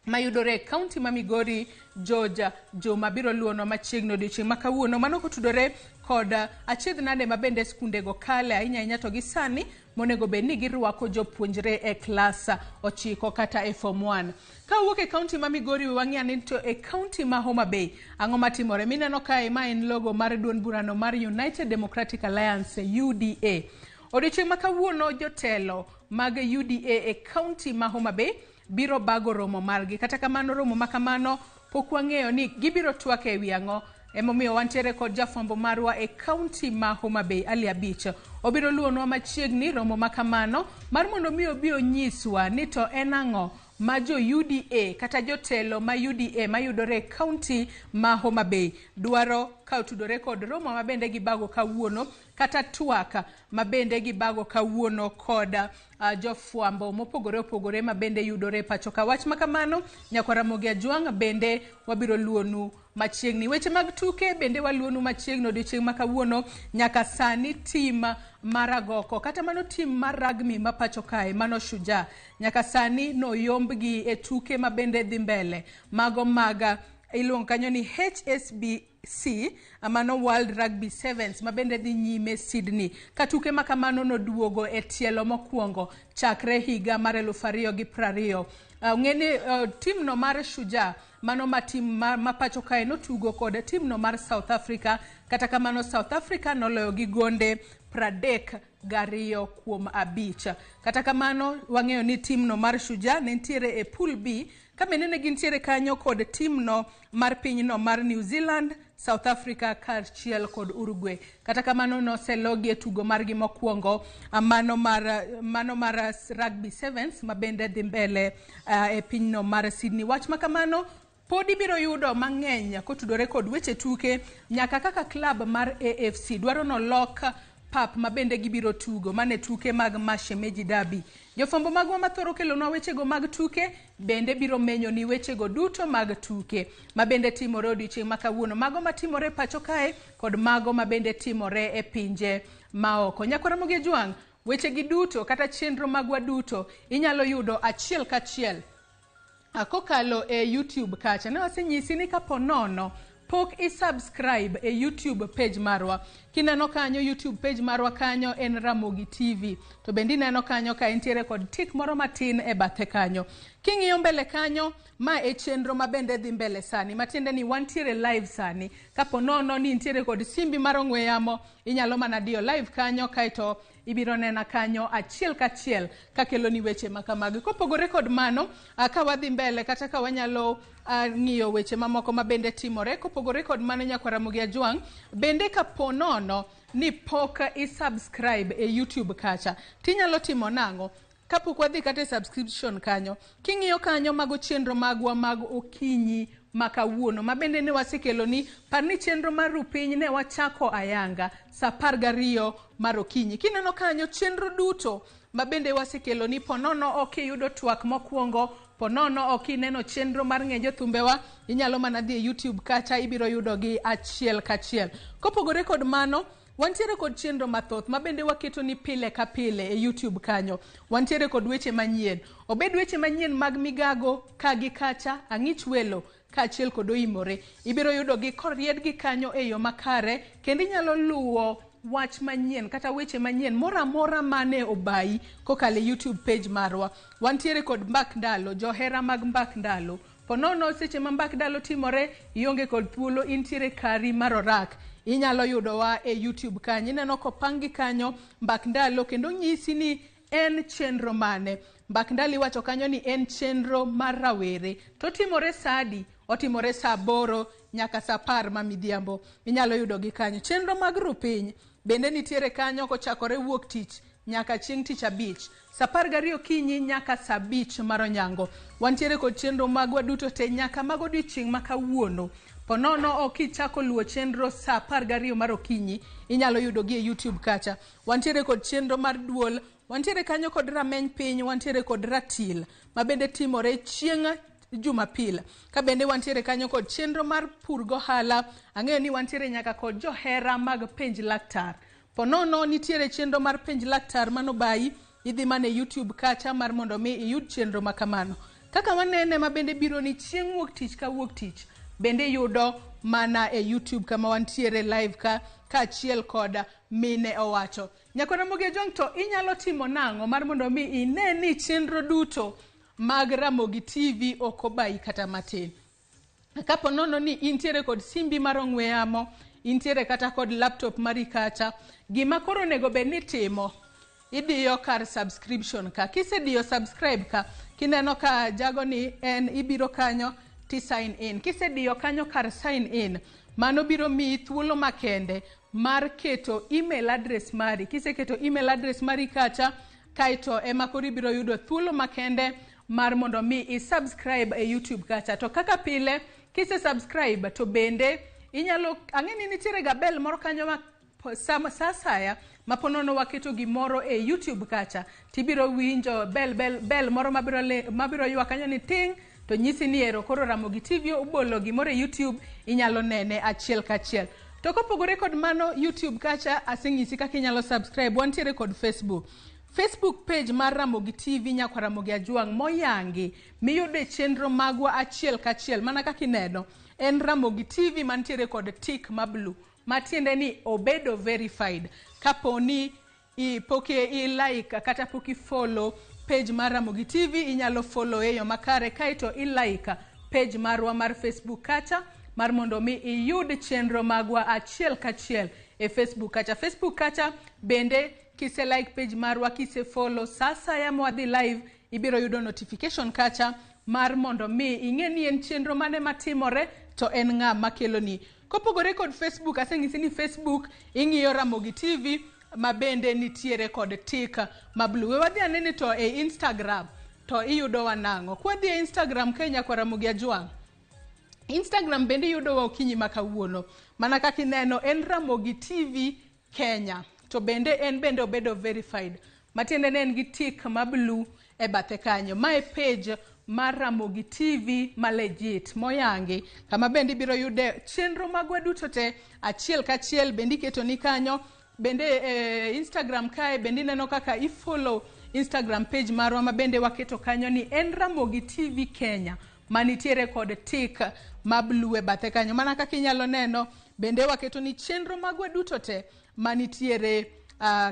mayudore e kaunti ma Migori George Juma biro luwonwa machiegni odiochieng' ma kawuono. Mano kotudore kod achiedh nade ma bende skundego kale ahinya ahinya to gi sani monego bed ni girwako jopuonjre e klas 9 kata e form 1. Ka wuok e kaunti ma Migori, we wang'i ane to e kaunti ma Homa Bay ang'o matimore. Mineno kae ma en logo mar duond burano mar United Democratic Alliance UDA. Odiochieng' ma kawuono jotelo mag UDA e kaunti ma Homa Bay biro bago romo margi. Kata kamano romo ma kamano pok wang'eyo ni gibiro twak e wi ang'o. Emomiyo wantiere kod jafwambo marwa e kaunti ma Homa Bay Ali Abich. Obiro luwonwa machiegni romo ma kamano mar mondo mi obi onyiswa ni to en ang'o ma jo UDA kata jotelo ma UDA mayudore e kaunti ma Homa Bay dwaro ka otudore kod romo ma bende gibago kawuono kata twak ma bende gibago kawuono kod jofwambo mopogore opogore ma bende yudore e pacho ka. Wach ma kamano nyakwar Ramogi Ajwang' bende wabiro luwonu machiegni. Weche mag tuke bende waluwonu machiegni odiochieng' ma kawuono. Nyaka sani tim mar agoko kata mano tim mar rugby ma pacho kae mano Shujaa nyaka sani noyombgi e tuke ma bende dhi mbele mago mag iluongo kanyo ni HSBC mano World Rugby Sevens ma bende dhi nyime Sydney ka tuke ma kamano noduogo e tielo mokwongo chakre higa mar 2020. Ng'eni timno mar Shujaa mano ma tim ma pacho kae notugo kod timno mar South Africa. Kata kamano South Africa noloyo gi gonde 32 kuom 5. Kata kamano wang'eyo ni timno mar Shujaa ne nitiere e pool B ka bende ne gintiere kanyo kod timno mar pinyno mar New Zealand, South Africa kaachiel kod Uruguay. Kata kamano noselogi e tugo margi mokwongo mano mar Rugby Sevens ma bende dhi mbele e pinyno mar Sydney. Wach ma kamano pod ibiro yudo mang'eny kotudore kod weche tuke nyaka kaka club mar AFC dwaro nolok pap ma bende gibiro tugo mane tuke mag Mashemeji Derby. Jofwambo magwa mathoro kelonwa wechego mag tuke bende biro menyo ni wechego duto mag tuke ma bende timore odiochieng' ma kawuono, mago matimore pacho kae kod mago ma bende timore e pinje maoko. Nyakwar Ramogi Ajwang', wechegi duto kata chenro magwa duto inyalo yudo achiel kachiel Kokalo e YouTube kacha, ne wasenyisi ni kapo nono pok i-subscribe e YouTube page marwa. Kineno kanyo YouTube page marwa kanyo en Ramogi TV. To bende ineno kanyo ka entiere kod tik moro matin e bathe kanyo. King'iyo mbele kanyo, ma e chenro ma bende dhi mbele sani. Matiende ni wantiere live sani. Kapo nono ni intiere kod simbi mar ong'we yamo, inyalo mana diyo live kanyo kaeto ibiro nena kanyo achiel kachiel kakeloni weche ma kamagi. Kopogore kod mano, ka wadhi mbele kata ka wanyalo ng'iyo weche mamoko ma bende timore, kopogore kod mano nyakwar Ramogi Ajwang', bende kapo nono ni pok i-subscribe e YouTube kacha, tinyalo timo nang'o? Kapok wadhi kata e subscription kanyo, king'iyo kanyo mago chenro magwa mag okinyi ma kawuono ma bende ne wasekeloni, par ni chenro mar rupiny ne wachako ayanga sa 12 mar okinyi. Kineno kanyo chenro duto ma bende wasekeloni, ponono ok iyudo twak mokwongo, ponono ok ineno chenro mar ng'e jothumbewa, inyalo mana dhi e YouTube kacha ibiro yudogi achiel kachiel. Kopogore kod mano, wantiere kod chenro mathoth ma bende waketo ni pile ka pile e YouTube kanyo. Wantiere kod weche manyien. Obed weche manyien mag migago ka gi kacha, ang'ich welo kaachiel kod oimore. Ibiro yudogi koriedgi kanyo e yo makare kendo inyalo luwo wach manyien kata weche manyien moro amora mane obayi kokalo e YouTube page marwa. Wantiere kod mbak ndalo, johera mag mbak ndalo. Ponono seche ma mbak ndalo timore, ionge kod thuolo, intiere kari mar orak. Inyalo yudowa e YouTube kanyo. Ineno kopangi kanyo mbak ndalo kendo nyisi ni en chenro mane. Mbak ndalo iwacho kanyo ni en chenro mar rawere. To timore sa adi? Otimore sa 8 nyaka sa 10 ma midhiambo. Inyalo yudogi kanyo. Chenro mag rupiny bende nitiere kanyo kochakore wuok tich nyaka chieng' tich abich. Sa 12 okinyi nyaka sa 5 mar onyango. Wantiere kod chenro magwa duto te nyaka mag odiochieng' ma kawuono. Ponono ok ichako luwo chenro sa 12 mar okinyi, inyalo yudogi e YouTube kacha. Wantiere kod chenro mar duol, wantiere kanyo kod rameny piny, wantiere kod ratil ma bende timore chieng' Jumapil. Ka bende wantiere kanyo kod chenro mar pur gohala, ang'eyo ni wantiere nyaka kod johera mag penj laktar. Ponono nitiere chenro mar penj laktar manobayi, idhi mana e YouTube kacha mar mondo mi iyud chenro ma kamano. Kaka wanene ma bende biro ni chieng' wuok tich ka wuok tich, bende yudo mana e YouTube kama wantiere live ka kaachiel kod mine owacho. Nyakwar Ramogi Ajwang' to inyalo timo nang'o mar mondo mi ine ni chenro duto mag Ramogi TV ok obayi kata matin. Kapo nono ni intiere kod simbi mar ong'we yamo, intiere kata kod laptop mari kacha, gima koro onego bed ni itimo, idiyo kar subscription ka. Kisediyo subscribe ka, kineno ka jago ni en ibiro kanyo ti sign in. Kisediyo kanyo kar sign in, mano biro miyi thuolo makende mar keto email address mari. Kiseketo email address mari kacha, kaeto ema koro ibiro yudo thuolo makende mar mondo mi i-subscribe e YouTube kacha. To kaka pile, kise subscribe to bende inyalo, ang'e ni nitiere ga bell moro kanyo ma sa asaya ma ponono waketo gimoro e YouTube kacha, tibiro winjo bell moro mabiro ywak kanyo ni ting, to nyisi ni ero koro Ramogi TV obolo gimoro e YouTube, inyalo nene achiel kachiel. To kopogore kod mano, YouTube kacha aseng'isi kaka inyalo subscribe. Wantiere kod Facebook. Facebook page mar Ramogi TV nyakwar Ramogi Ajwang' moyangi miyude chenro magwa achiel kachiel mana kaka ineno en Ramogi TV mantiere kod tick ma blue matiende ni obedo verified. Kapo ni pok i like kata pok i follow page mar Ramogi TV, inyalo follow e yo makare kaeto i like page marwa mar Facebook kacha mar mondo mi iyud chenro magwa achiel kachiel e Facebook kacha. Facebook kacha bende kise like page marwa, kise follow, sa asaya mwadhi live ibiro yudo notification kacha mar mondo mi ing'e ni en chenro mane matimore to en ng'a makeloni. Kopogore kod Facebook, aseng'isi ni Facebook ing'iyo Ramogi TV ma bende nitiere kod tick ma blue. We wadhi ane ni to e Instagram to iyudowa nang'o. Kwadhi e Instagram ka nyakwar Ramogi Ajwang', Instagram bende iyudowa okinyi ma kawuono. Mana kaka ineno en Ramogi TV Kenya. To bende en bende obedo verified. Matiende ne en gi tick ma blue e bathe kanyo. Mae page mar Ramogi TV ma legit moyangi kama bende ibiro yude chenro magwa duto te achiel kachiel bende iketo ni kanyo. Bende e Instagram kae bende ineno kaka i follow Instagram page marwa ma bende waketo kanyo ni en Ramogi TV Kenya manitiere kod tik ma blue e bathe kanyo. Mana kaka inyalo neno, bende waketo ni chenro magwa duto te manitiere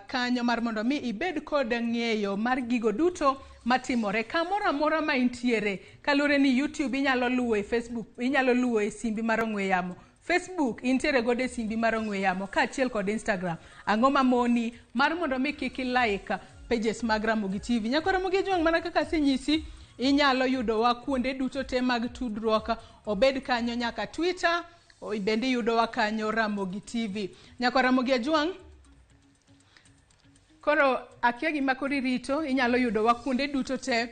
kanyo mar mondo mi ibed kod ng'eyo mar gigo duto matimore kamoro amora ma intiere. Kaluwore ni YouTube inyalo luwo e Facebook, inyalo luwo e simbi mar ong'we yamo. Facebook intiere godo e simbi mar ong'we yamo kaachiel kod Instagram. Ang'o mamoni mar mondo mi kik i-like pages mag Ramogi TV? Nyako Ramogi Ojwang', mana kaka asenyisi, inyalo yudowa kuonde duto te mag tudruok, obed kanyo nyaka Twitter, bende iyudowa kanyo Ramogi TV. Nyako Ramogi Ojwang', koro akia gima koro irito, inyalo yudowa kuonde duto te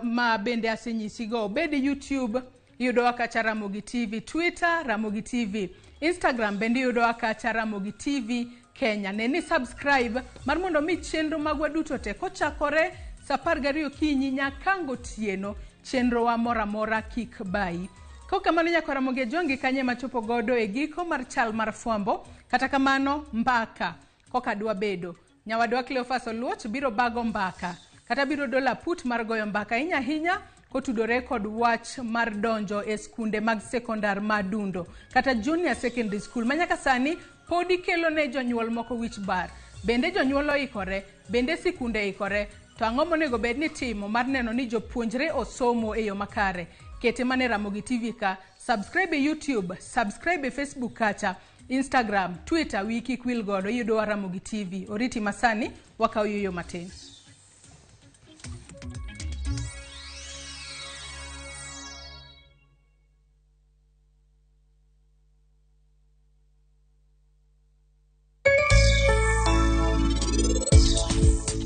ma bende asenyisigo. Obed YouTube, iyudowa kacha Ramogi TV, Twitter Ramogi TV, Instagram bende iyudowa kacha Ramogi TV Kenya. Ne ni subscribe mar mondo mi chenro magwa duto te kochakore saa 12 okinyi nyaka gotieno, chenrowa moro amora kik bayi. Kokamano nyako Ramogi Ojwang', gi kanye machopo godo e giko mar chal mar fwambo. Kata kamano mbaka koka dwa bedo, nyawadwa Cleophas Oluoch biro bago mbaka kata biro dolo aput mar goyo mbaka ahinya ahinya kotudore kod wach mar donjo e skunde mag sekondar ma Dundo kata junior secondary school ma nyaka sani podi kelo ne jonyuol moko wich bar. Bende jonyuol oikore, bende sikunde ikore, to ang'o monego bed ni timo mar neno ni jopuonjre osomo e yo makare? Kete mane Ramogi TV ka, subscribe e YouTube, subscribe e Facebook kacha, Instagram, Twitter, wiyi kik wil godo, iyudowa Ramogi TV. Oriti masani, wakaw yueyo matin.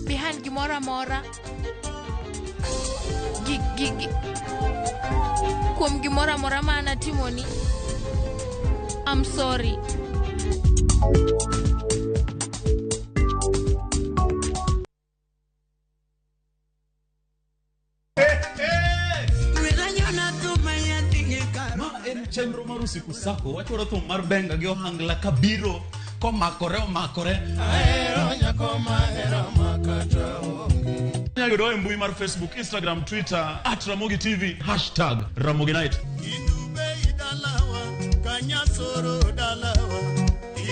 Behind gimoro amora gi, gi, gi, kuom gimoro amora ma an atimoni, I'm sorry.
Ma en chenro mar Usiku Sako, wachwaro thum mar benga gi ohangla kabiro komakore omakore.
Ahero nyako mahero makata onge.
Inyalo yudowa e mbui mar Facebook, Instagram, Twitter @Ramogi TV, hashtag Ramogi Night.
Kanyasoro dalawa.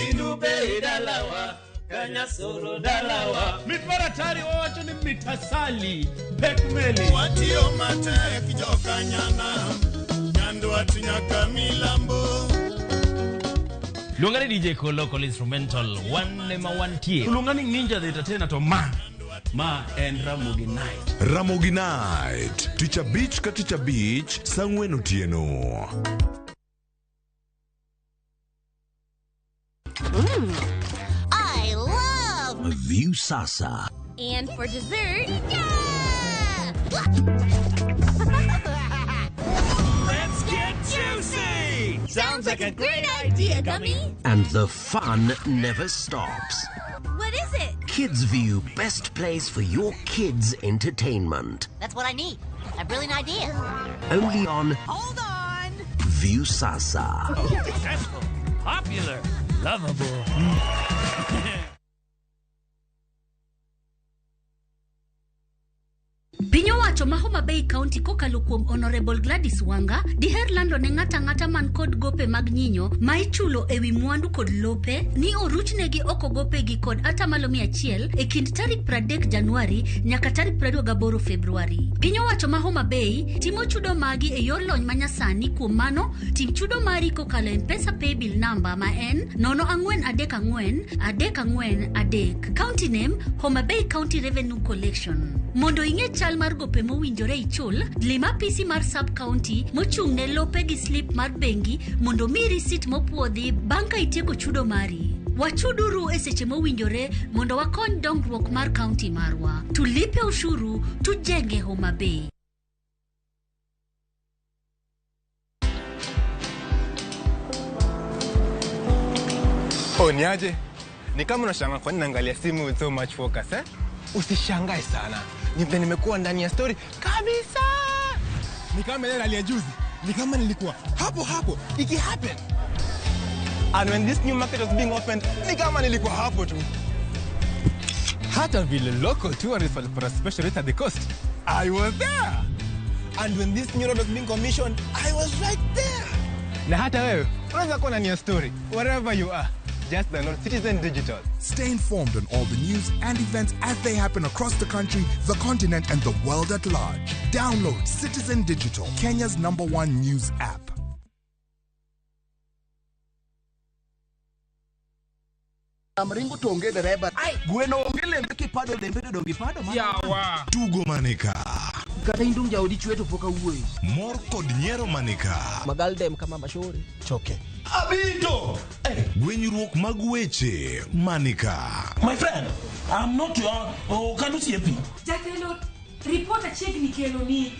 Inube dalawa, Kanyasoro dalawa. Mit mar atari wawacho ni mit asali, pek meli.
Watiyo matek jokanyana. Nyandwat nyaka milambo.
Luonga ni DJ Kolo Kolo Instrumental, wan ema wantie.
Luonga ni Ninja the Entertainer to ma en Ramogi Night.
Ramogi Night, tich abich ka tich abich, saa 4 otieno.
I love
Viusasa.
And for dessert, yeah!
Let's get juicy!
Sounds like a great idea, Gummy.
And the fun never stops.
What is it?
Kids View, best place for your kids' entertainment.
That's what I need. A brilliant idea.
Only on
Hold on.
Viusasa.
Successful, popular, lovable.
Piny owacho ma Homa Bay County kokalo kuom Honorable Gladys Wanga diher lando ne ng'ata ang'ata man kod gope mag nyinyo ma ichulo ewi mwandu kod lope ni oruchnegi oko gopegi kod atamalo 100 e kind tarik 30 Januari nyaka tarik 28 Februari. Piny owacho ma Homa Bay timo chudo magi e yor lony manyasani, kuom mano tim chudo mari kokalo e M-Pesa paybill number ma en 0434 343. County name Homa Bay County Revenue Collection. Mondo ing'e chal mar gope mowinjore ichul, lim apisi mar sub county mochung' ne lope gi slip mar bengi mondo mi risit mopuodhi bang' ka itieko chudo mari. Wachuduru e seche mowinjore mondo wakony dongruok mar county marwa. Tulipe ushuru, tujenge Homa Bay.
Oh, niaje? Ni kama unashangaa kwa nini naangalia simu with so much focus, eh? Usishangae sana. Ni vile nimekuwa ndani ya story kabisa. Ni kama ile rally ya juzi. Ni kama nilikuwa hapo hapo iki happen. And when this new market was being opened, ni kama nilikuwa hapo tu. Hata vile local tourists walipata special rate at the coast, I was there. And when this new road was being commissioned, I was right there. Na hata wewe unaweza kuwa ndani ya story wherever you are. Just download Citizen Digital.
Stay informed on all the news and events as they happen across the country, the continent, and the world at large. Download Citizen Digital, Kenya's number one news app.
Amringo to onge dereba. Gweno onge lembe kipado lembe to donge ipado mana.
Yawa.
Tugo manika.
Kata indung jaodi chwe to pok awuoyo.
Mor kod nyiero manika.
Magaldem kama mashori.
Choke.
Abito! Gwenyruok mag weche manika.
My friend, I'm not your oh, can you see
Jatelo, ripot achiegni keloni.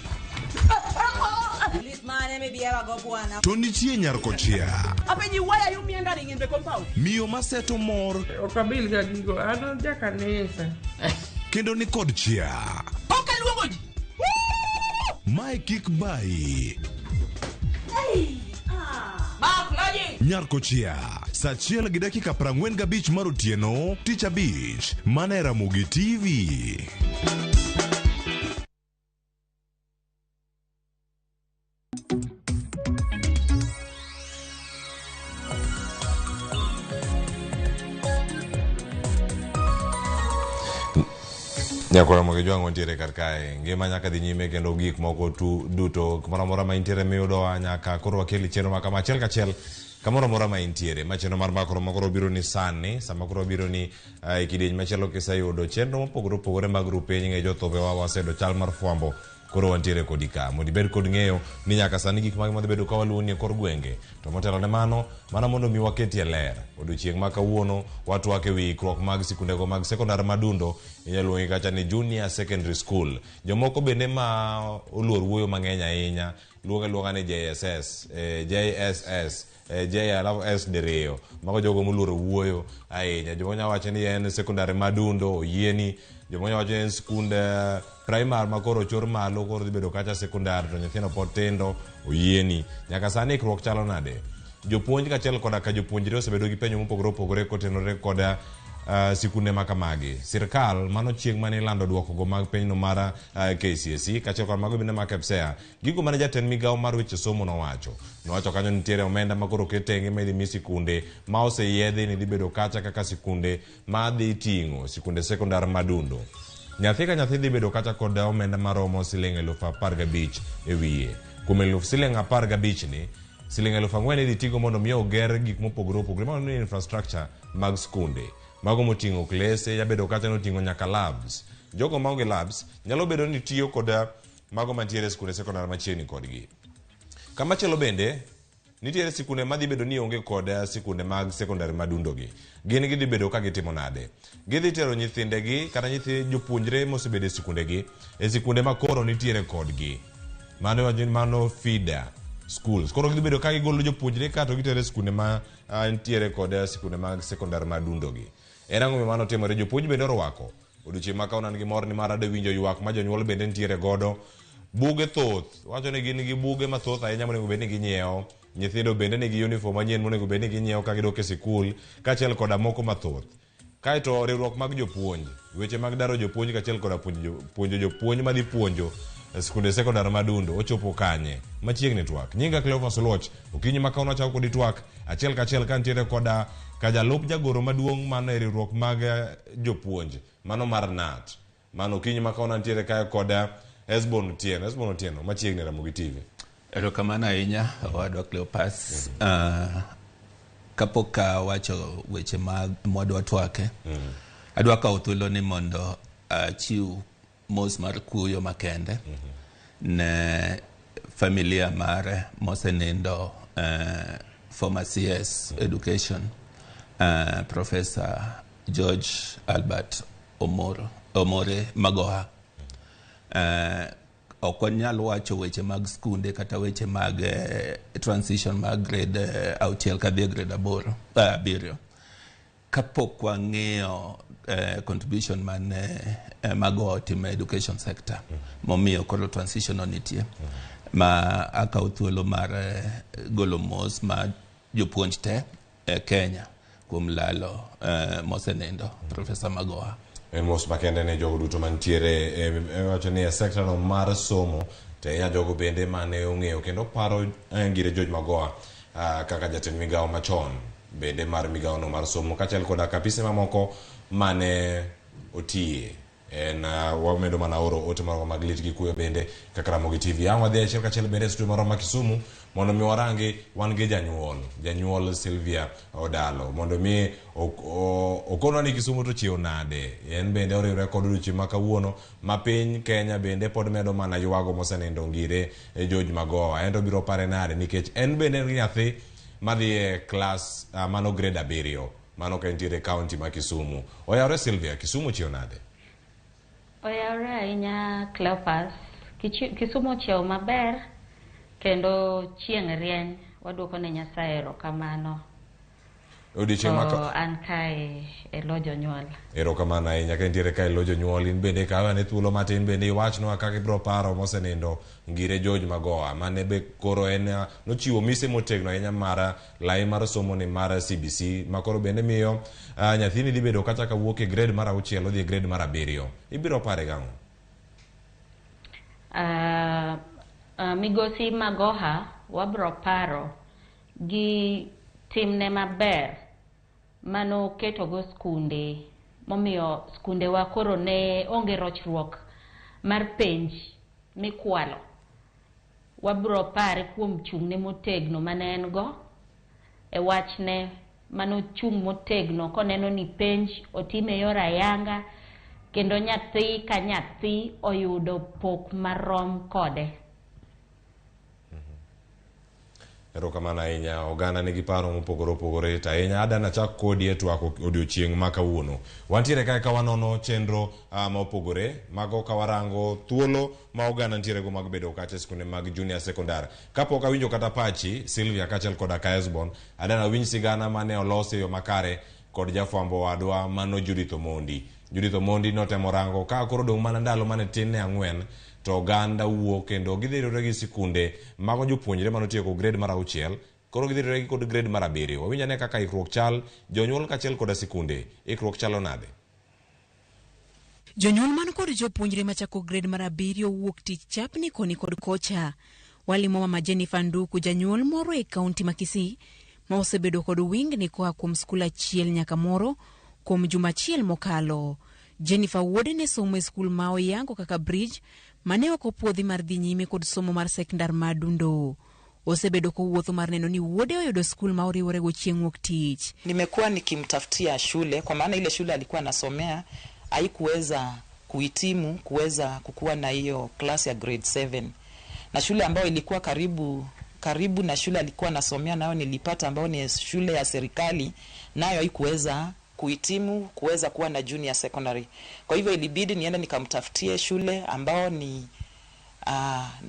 Lit mane mibierago bwana.
To nitie nyar kochia.
Apenji, why are you meandering in the compound?
Miyo maseto mor
Ok abil ga gigo, an jakanisa.
kendo ni kod chia.
Ok aluongo ji.
Mae kik bayi.
Mark, logic.
Nyar kochia. Sa 1:45 mar otieno, tich abich, mana e Ramogi TV. Nyakora mogi jwang'o ntiere kar kae ngima nyaka dhi nyime kendo gik moko tu duto kamoro amora ma intiere miyudowa nyaka koro wakeli chenro ma kama achiel kachiel kamoro amora ma intiere ma chenro mar mbaka romo koro biro ni sani sama koro biro ni e kidieny machielo kiseyudo chenro mopogore opogore mag rupiny ng'e jothobewa waseyudo chal mar fwambo koro wantiere kodi ka mondo ibed kod ng'eyo ni nyaka sani gik mage madhi bedo ka waluwo ni e kor gwenge to motelo ne mano mana mondo mi waketie ler odiochieng' ma kawuono watwak e wi ikruok mag sikundego mag sekondar madundo inyalo luongi kacha ni junior secondary school jomoko bende ma oluor wuoyo mang'eny ahinya luonge aluonga ni JSS JSS J alafu S diriyo mago jogo moluoro wuoyo ahinya jomoko nyalo wacho ni en sekondar madundo oyieni jomoko nyalo wacho ni en skund primary ma koro ochor malo koro dhi bedo kacha sekondar to nyithindo pod tindo oyieni nyaka sani ikruok chalo nade jopuonj kaachiel koda ka jopuonjre osebedo gi penjo mopogore opogore kotenore koda sikunde ma kamagi sirkal mano chieng' mane ilando duokogo mag pinyno mar KCSE kaachiel kod mago bende mag KPSEA gigo mane jatend migawo mar weche somo nowacho nowacho kanyo nitiere omenda ma koro oket tenge ma idhi mi sikunde ma oseyiedhi ni dhi bedo kacha kaka sikunde ma dhi ting'o sikunde sekondar madundo nyathi ka nyathi dhi bedo kacha kod omenda maromo siling 15,000 e wiye kuom siling 15,000 ni siling 4,000 idhi tigo mondo mi oger gik mopogore opogore mago ni infrastructure mag skunde mago moting'o klese jabedo kacha noting'o nyaka labs jogo maonge labs nyalo bedo ni tiyo kod mago mantiere e skunde sekondar machiegni kodgi kamachielo bende nitiere sikunde madhi bedo ni onge kod sikunde mag sekondar madundogi gin gidhi bedo ka gitimo nade gidhi tero nyithindegi kata nyithi jopuonjre mosebedo e sikundegi e sikunde ma koro nitiere kodgi mano mano feeder schools koro gidhi bedo ka gigolo jopuonjre ka to gitero e sikunde ma nitiere kod sikunde mag sekondar madundogi en ang'o mano timore jopuonj bende orwako odiochieng' ma kawuono an gi mor ni mar adwa winjo ywak ma jonyuol bende nitiere godo buge thoth wacho ni gin gi buge mathoth ahinya monego bed ni ginyiewo nyithindo bende nigi uniform manyien monego bed ni ginyiewo ka gidok e sikul kaachiel koda moko mathoth kaeto riwruok mag jopuonj weche mag daro jopuonj kaachiel koda puonjo jopuonj madhi puonjo e skunde sekondar madundo ochopo kanye machiegni twak nyinga Cleophas Oluoch okinyi ma kawuono achako kodi twak achiel kachiel ka nitiere koda kajalup jagoro maduong' mano e riwruok mag jopuonj mano mar KNUT mano okinyi ma kawuono nitiere kae koda Esbon Otieno Esbon Otieno machiegni Ramogi TV
Erokamano ahinya owadwa Cleopas. Kapok awacho weche mag mwadwa twake, adwa kawo thuolo ni mondo achiw mos mar kuyo makende ne familia mare mosenindo former CS Education Professor George Albert Omore Magoha. Ok wanyal wacho weche mag skunde kata weche mag transition mag grade 6 kadhi e grade 7 kapok wang'iyo contribution mane Magoha otimo e education sector momiyo koro transition no nitie ma akawo thuolo mar golo mos ma jopuonj te e Kenya kuom lalo mosenindo Professor Magoha.
En mos makende ne jogo duto mantiere wacho ni e sekta no mar somo to ahinya jogo bende mane ong'eyo kendo paro Ngire George Magoha kaka jatend migawo machon bende mar migawo no mar somo kaachiel koda kapise mamoko mane otiye. En wamedo mana oro ote marwa mag lit gi kuyo bende kaka Ramogi TV. Ang' wadhi achiel kachiel bende e studio marwa ma Kisumu mondo mi warangi wan gi janyuol Sylvia Odalo mondo mi okonwa ni Kisumu to chiew nade. En bende oriwre kod odiochieng' ma kawuono ma piny Kenya bende pod medo mana ywago mosenindo Ngire George Magoha. En to biro pare nade nikech en bende en gi nyathi madhi e klas mano grade 7 mano ka entiere e county ma Kisumu. Oyawre Sylvia, Kisumu chiew nade?
Oyawre ahinya Cleopas. Kisumu ochiew maber kendo chieng' rieny. Waduoko ne Nyasaye erokamano.
Odiochieng' ma
an kae e lo jonyuol.
Erokamano ahinya ka intiere kae e lo jonyuol. In bende kaw ane thuolo matin bende iwachnwa kaka ibiro paro mosenindo Ngire George Magoha mane be koro en nochiwo mise motegno ahinya mar lai mar somo ni mar CBC ma koro bende miyo nyathini dhi bedo kata ka wuok e grade mar 6 odhi e grade mar 7. Ibiro pare gang'o?
Migosi Magoha wabro paro gi timne maber mano ketogo skunde momiyo skundewa koro ne onge rochruok mar penj mikwalo. Wabro pare kuom chung'ne motegno mane en go e wachne mano chung' motegno koneno ni penj otime yor ayanga kendo nyathi ka nyathi oyudo pok marom kode.
Erokamano ahinya. Oganda nigi paro mopogore opogore to ahinya adana chak kodi e twak odiochieng' ma kawuono. Wantiere kae ka wanono chenro ma opogore mago ka warango thuolo ma oganda nitiere go mag bedo kacha e skunde mag junior secondary. Kapok awinjo kata pachi Sylvia kaachiel koda ka Esbon, adana winj sigana mane olos e yo makare kod jafwambo wadwa mano Judith Omondi. Judith Omondi notemo rango ka koro dong' mana ndalo mane tin ne 4 to oganda wuok kendo gidhi riwre gi sikunde mago jopuonjre manotieko grade mar 6 koro gidhi riwre gi kod grade mar 7. Wawinj ane kaka ikruok chal, jonyuol kaachiel koda sikunde, ikruok chalo nade?
Jonyuol man kod jopuonjre machako grade mar 7 wuok tich chapni koni kod kocha. Walimo mama Jennifer Nduku, janyuol moro e kaunti ma Kisii ma osebedo kod wingni koa kuom skul achiel nyaka moro kuom juma achiel mokalo. Jennifer wuode ne somo e skul ma oyango kaka Bridge mane ok opuodhi mar dhi nyime kod somo mar sekondar ma Dundo. Osebedo kowuotho mar neno ni wuode oyudo skul ma oriworego chieng' wuok tich.
Nimekuwa nikimtafutia shule kwa maana ile shule alikuwa anasomea haikuweza kuhitimu kuweza kukuwa na hiyo class ya grade 7. Na shule ambayo ilikuwa karibu na shule alikuwa anasomea nayo nilipata ambayo ni shule ya serikali, nayo haikuweza kuhitimu kuweza kuwa na junior secondary. Kwa hivyo ilibidi niende nikamtafutie shule ambao ni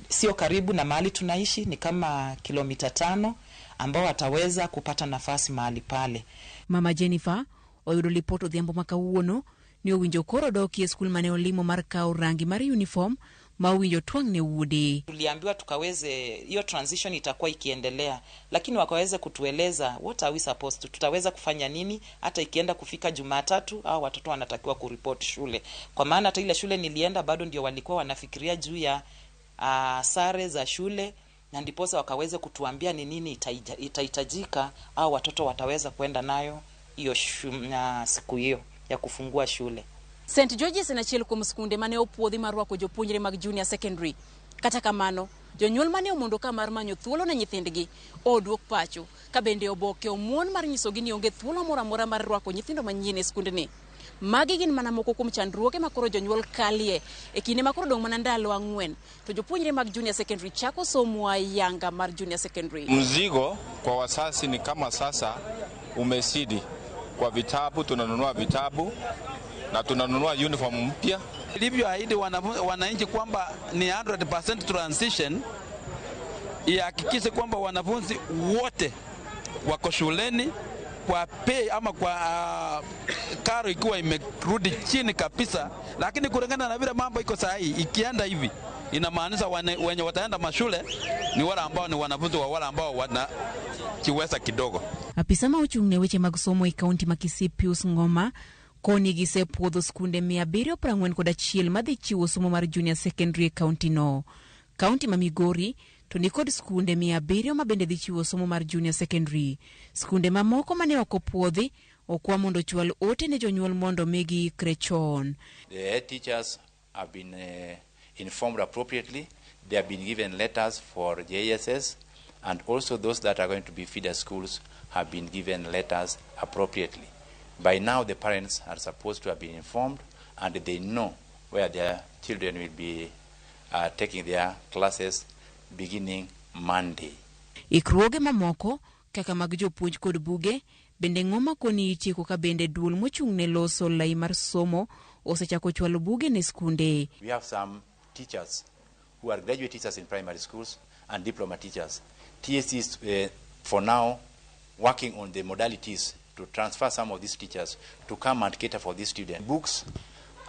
sio karibu na mahali tunaishi, ni kama kilomita 5, ambao ataweza kupata nafasi mahali pale.
Mama Jennifer oyudo lipot odhiambo ma kawuono ni owinjo koro doki e skul mane olimo mar kawo rangi mar uniform ma owinjo twang' ne wuode.
Tuliambiwa tukaweze, hiyo transition itakuwa ikiendelea, lakini wakaweze kutueleza what are we supposed to, tutaweza kufanya nini hata ikienda kufika Jumatatu au watoto wanatakiwa kuripoti shule. Kwa maana hata ile shule nilienda bado ndio walikuwa wanafikiria juu ya sare za shule, na ndiposa wakaweze kutuambia ni nini itahitajika au watoto wataweza kwenda nayo hiyo siku hiyo ya kufungua shule.
St George's en achiel kuom skunde mane opuodhi mar rwako jopuonjre mag junior secondary. Kata kamano, jonyuol mane omondo ka mar manyo thuolo ne nyithindgi oduok pacho, ka bende oboke omuon mar nyisogi ni onge thuolo moro amora mar rwako nyithindo manyien e skundni. Magi gin mana moko kuom chandruoge ma koro jonyuol kalie e kinde ma koro dong' mana ndalo 4 to jopuonjre mag junior secondary chako somo ayanga mar junior secondary.
Mzigo kwa wazazi ni kama sasa umezidi. Kwa vitabu tunanunua vitabu na tunanunua uniform mpya.
Ilivyoahidi wananchi kwamba ni 100% transition, ihakikishe kwamba wanafunzi wote wako shuleni kwa pay ama kwa karo ikiwa imerudi chini kabisa. Lakini kulingana na vile mambo iko saa hii, ikienda hivi inamaanisha wenye wataenda mashule ni wale ambao ni wanafunzi wa wale ambao wanajiweza kidogo.
Apisa ma ochung' ne weche mag somo e kaunti ma Kisii Pius Ngoma Koni gisepuodho skunde 741 madhi chiwo somo mar junior secondary e kaunti no. Kaunti ma Migori to nikod skunde 700 ma bende dhi chiwo somo mar junior secondary. Skunde mamoko mane ok opuodhi okwa mondo ochwal ote ne jonyuol mondo mi giikre chon.
The head teachers have been informed appropriately. They have been given letters for JSS, and also those that are going to be feeder schools have been given letters appropriately. By now, the parents are supposed to have been informed and they know where their children will be taking their classes beginning Monday.
Ikruoge mamoko kaka mag jopuonj kod buge bende ng'oma koni itieko ka bende duol mochung' ne loso lai mar somo osechako chwalo buge ne skunde.
We have some teachers who are graduate teachers in primary schools and diploma teachers. TSC is for now working on the modalities to transfer some of these teachers to come and cater for these students. Books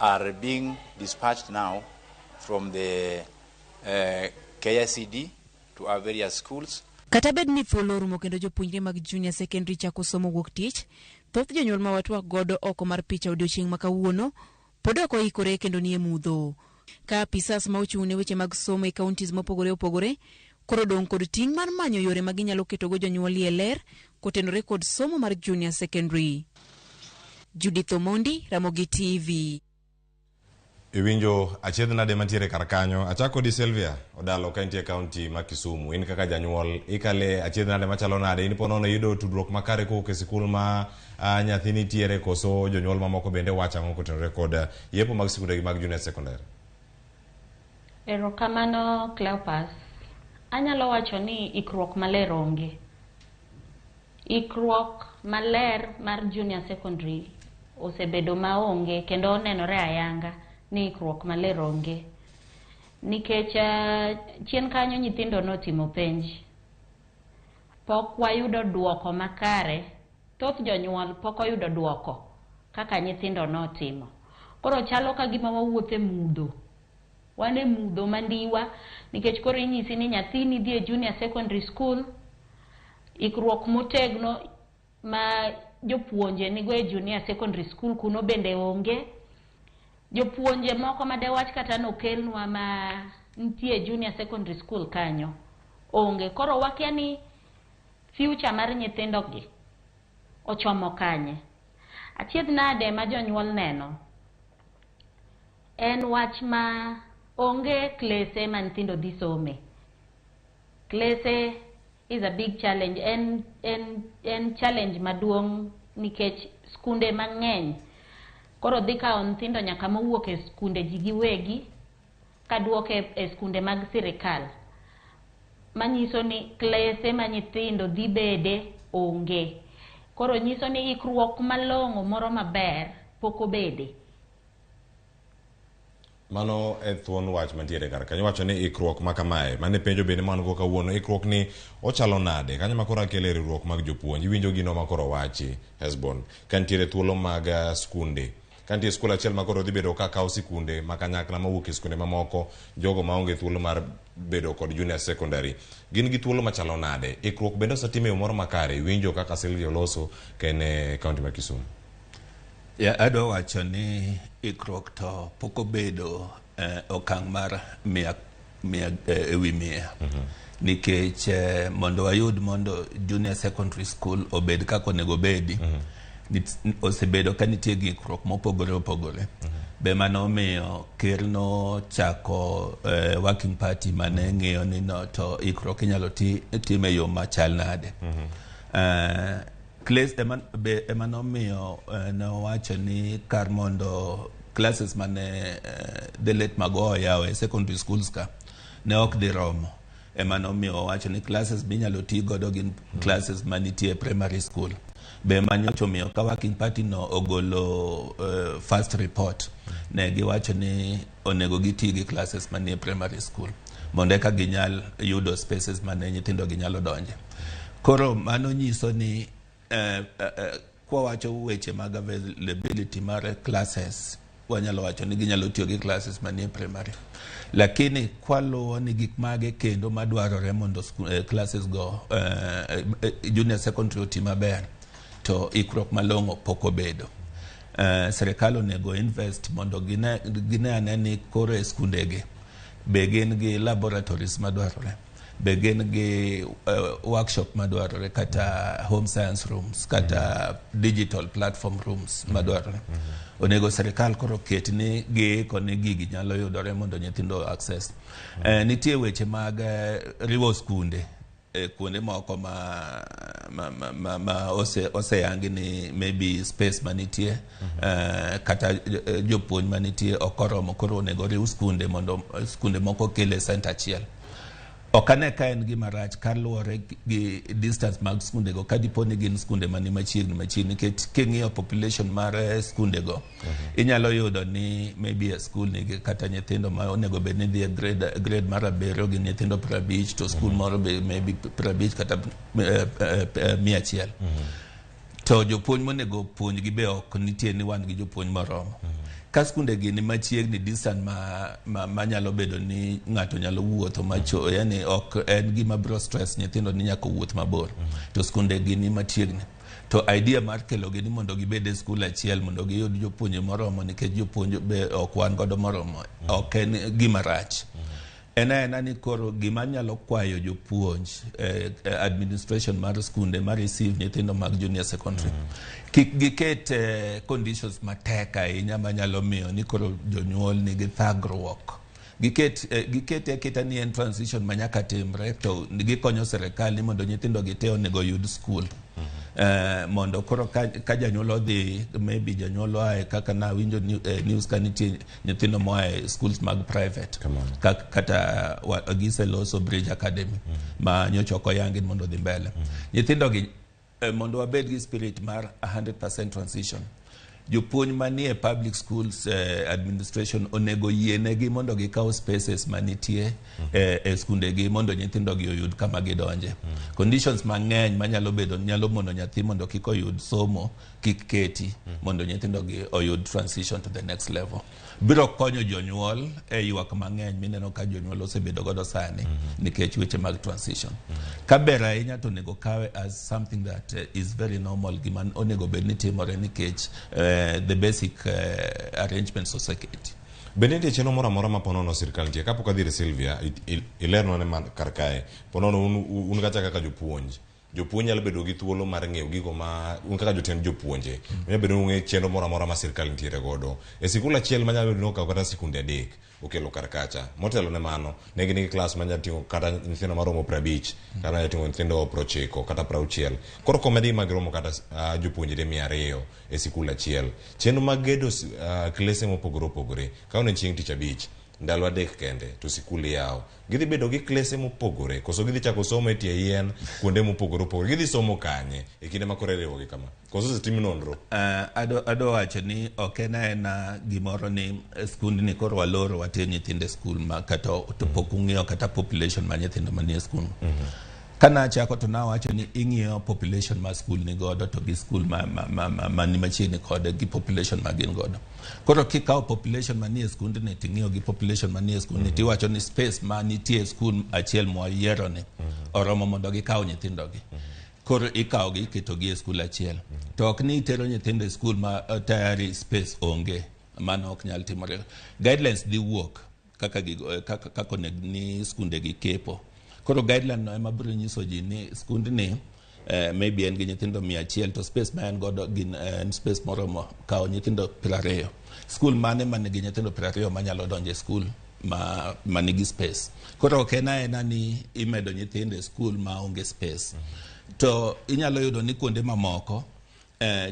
are being dispatched now from the KICD to our various schools.
Kata bed ni thuolo orumo kendo jopuonjre mag junior secondary chako somo wuok tich, thoth jonyuol ma watwak godo oko mar picha odiochieng' ma kawuono pod ok oikore kendo nie mudho. Ka apisas ma ochung' ne weche mag somo e counties mopogore opogore koro dong' kod ting' mar manyo yore ma ginyalo ketogo jonyuol e ler kotenore kod somo mar junior secondary. Judith Omondi, Ramogi TV.
Iwinjo achiedh nade mantiere kar kanyo. Achako di Sylvia Odalo ka intie kaunti ma Kisumu. In kaka janyuol ikale achiedh nade machalo nade? In po nono iyudo tudruok makare kowuok e sikul ma nyathi nitiere koso jonyuol mamoko bende wacho ang'o kotenore kod yepo mag sikundegi mag junior secondary?
Erokamano Cleopas. Anyalo wacho ni ikruok maler onge. Ikruok maler mar junior secondary osebedo maonge kendo onenore ayanga ni ikruok maler onge. Nikech chien kanyo nyithindo notimo penj. Pok wayudo duoko makare. Thoth jonyuol pok oyudo duoko kaka nyithindo notimo. Koro chalo ka gima wawuotho e mudho. Wan e mudho mandiwa nikech koro inyisi ni nyathini dhi e junior secondary school, ikruok motegno ma jopuonje nigo e junior secondary school kuno bende onge. Jopuonje moko madewach kata nokelnwa ma nitie junior secondary school kanyo onge. Koro wakia ni future mar nyithindo gi ochomo kanye. Achiedh nade ma jonyuol neno en wach ma onge klese ma nyithindo dhi some. Klese is a big challenge. En challenge maduong' nikech skunde mang'eny koro dhi kawo nyithindo nyaka mowuok e skunde ji giwegi kaduoke e skunde mag sirikal, manyiso ni klese ma nyithindo dhi bede onge. Koro nyiso ni ikruok malong'o moro maber pok obede.
Mano e thuon wach mantiere kar kanyo. Iwacho ni ikruok ma kamae, mane penjo bende man go kawuono, ikruok ni ochalo nade? Kanyo ma koro akele riwruok mag jopuonj, iwinjo gino ma koro wachi Hesbon, ka nitiere thuolo mag skunde, ka nitie skul achiel ma koro dhi bedo ka kawo sikunde ma kanyakla mawuok e skunde mamoko, jogo maonge thuolo mar bedo kod junior secondary, gin gi thuolo machalo nade? Ikruok bende osetim e yo moro makare? Iwinjo kaka Sylvia oloso ka en e kaunti ma Kisumu.
Ya, adwa wacho ni ikruok to pok obedo okang' mar mia, mia, ewi mia. Nikech mondo wayud mondo junior secondary school obed kaka onego obedi, osebedo ka nitie gikruok mopogore opogore. Be mano omiyo ker nochako working party mane ng'iyo ni no to ikruok inyalo tim e yo machal nade. Class be ema nomiyo nowacho ni kar mondo classes mane the late Magoha oyawo e secondary schools ka ne ok dhi romo. Ema nomiyo owacho ni classes minyalo ti godo gin classes manitie primary school. Be manyocha omiyo ka working party no ogolo first report, ne giwacho ni onego giti gi classes manie primary school mondo eka ginyal yudo spaces mane nyithindo gi nyalo donje. Koro mano nyiso ni kwawacho weche mag availability mar classes, wanyalo wacho ni ginyalo tiyo gi classes manie primary. Lakini kwaluwo ni gik mage kendo madwarore mondo classes go junior secondary oti maber, to ikruok malong'o pok obedo. Sirikal onego invest mondo gine ane ni koro e skundegi be gin gi laboratories madwarore, be gin gi workshop madwarore, kata home science rooms, kata digital platform rooms madwarore. Onego sirikal koro ket ni giiko ni gigi nyalo yudore mondo nyithindo access. Nitie weche mag riwo skunde e kuonde moko ma oseyangi ni maybe space manitie kata jopuonj manitie ok oromo, koro onego riw skunde mondo skunde moko kel e center achiel. Ok ane ka en gima rach kaluwore gi distance mag skundego, ka dipo ni gin skunde mani machiegni machiegni, nikech king'iyo population mar skundego, inyalo yudo ni maybe e school nigi kata nyithindo ma onego bed ni dhi e grade mar 7 gin nyithindo 50, to school moro be maybe 50 kata 100, to jopuonj monego puonjgi be ok nitie ni wan gi jopuonj moromo. Ka skunde gi ni machiegni, distance ma nyalo bedo ni ng'ato nyalo wuotho macho, yani ok en gima biro stress nyithindo ni nyaka wuoth mabor, to skunde gi ni machiegni, to idea mar kelogi ni mondo gibed e skul achiel mondo giyud jopuonje moromo, nikech jopuonj be ok wan godo moromo, ok en gima rach. En aena ni koro gima nyalo kwayo jopuonj, administration mar skunde ma receive nyithindo mag junior secondary, kik giket conditions matek ahinya manyalo miyo ni koro jonyuol nigi thagruok. Giket aketa ni en transition ma nyaka timre, to gikonyo sirikal ni mondo nyithindo gi te onego oyud skul. Mondo koro ka janyuol odhi, maybe janyuol oae, kaka nawinjo news ka nitie nyithindo moa e schools mag private kata giseloso Bridge Academy ma nyocha ok oyangi mondo odhi mbele. Nyithindo gi mondo wabed gi spirit mar 100% transition, jopuonj manie public schools, administration onego yienegi mondo gikaw spaces manitie e skundegi mondo nyithindogi oyud kama gidonje. Conditions mang'eny manyalo bedo nyalo mono nyathi mondo kik oyud somo kik keti mondo nyithindogi oyud transition to the next level. Biro konyo jonyuol e ywak mang'eny mineno ka jonyuol osebedo godo sani nikech weche mag transition. Ka ber ahinya to onego kawe as something that is very normal, gima onego bed ni timore nikech the basic arrangements oseketi.
Bende nitie chenro moro amora ma ponono sirkal nitie kapok adhi ir Sylvia ilernwa ne man kar kae ponono un kacha kaka jopuonj, jopuonj nyalo bedo gi thuolo mar ng'eyo gigo ma un kaka jotend jopuonje nyalo bedo ni ung'e chenro moro amora ma sirkal nitiere godo e sikul achiel manyalo bedo ni okawo kata sikunde adek okelo kar kacha. Motelo ne mano ne gin gi klas manyalo ting'o kata nyithindo maromo 50, kata manyalo ting'o nyithindo 90 kata 60, koro komedi magiromo kata jopuonjre 200 e sikul achiel. Chenro mag gedo klese mopogore opogore ka ne chieng' tich abich ndalo 3 kende to sikul iyawo, gidhi bedo gi klese mopogore koso gidhi chako somo e tie yien kuonde mopogore opogore? Gidhi somo kanye e kinde ma koro iriwogi kama, koso osetim nonro?
Ado wacho ni ok en aena gimoro ni skundni koro waloro water nyithindo e skul ma kata to pok ung'iyo kata population ma nyithindo manie skul. Ka nachako to nawacho ni ing'iyo population ma skul ni godo to gi skul ma ni machiegni kode gi population ma gin godo. Koro kikawo population manie skundni ting'iyo gi population manie skundni, tiwacho ni space ma nitie e skul achiel mwayiero ni oromo mondo gikaw nyithindogi. Koro ikawogi iketogi e skul achiel. To ok ni itero nyithindo e skul ma tayari space onge. Mano ok nyal timore. Guidelines dhi wuok kaka gigo, kaka onego ni skunde gi kepo. Koro guideline no ema biro nyiso ji ni skundni maybe en gi nyithindo 100 to space ma en godo gin en space moromo kawo nyithindo 20. Skul mane manigi nyithindo 20 manyalo donjo e skul ma nigi space. Koro ok en aena ni imedo nyithindo e skul ma onge space. To inyalo yudo ni kuonde mamoko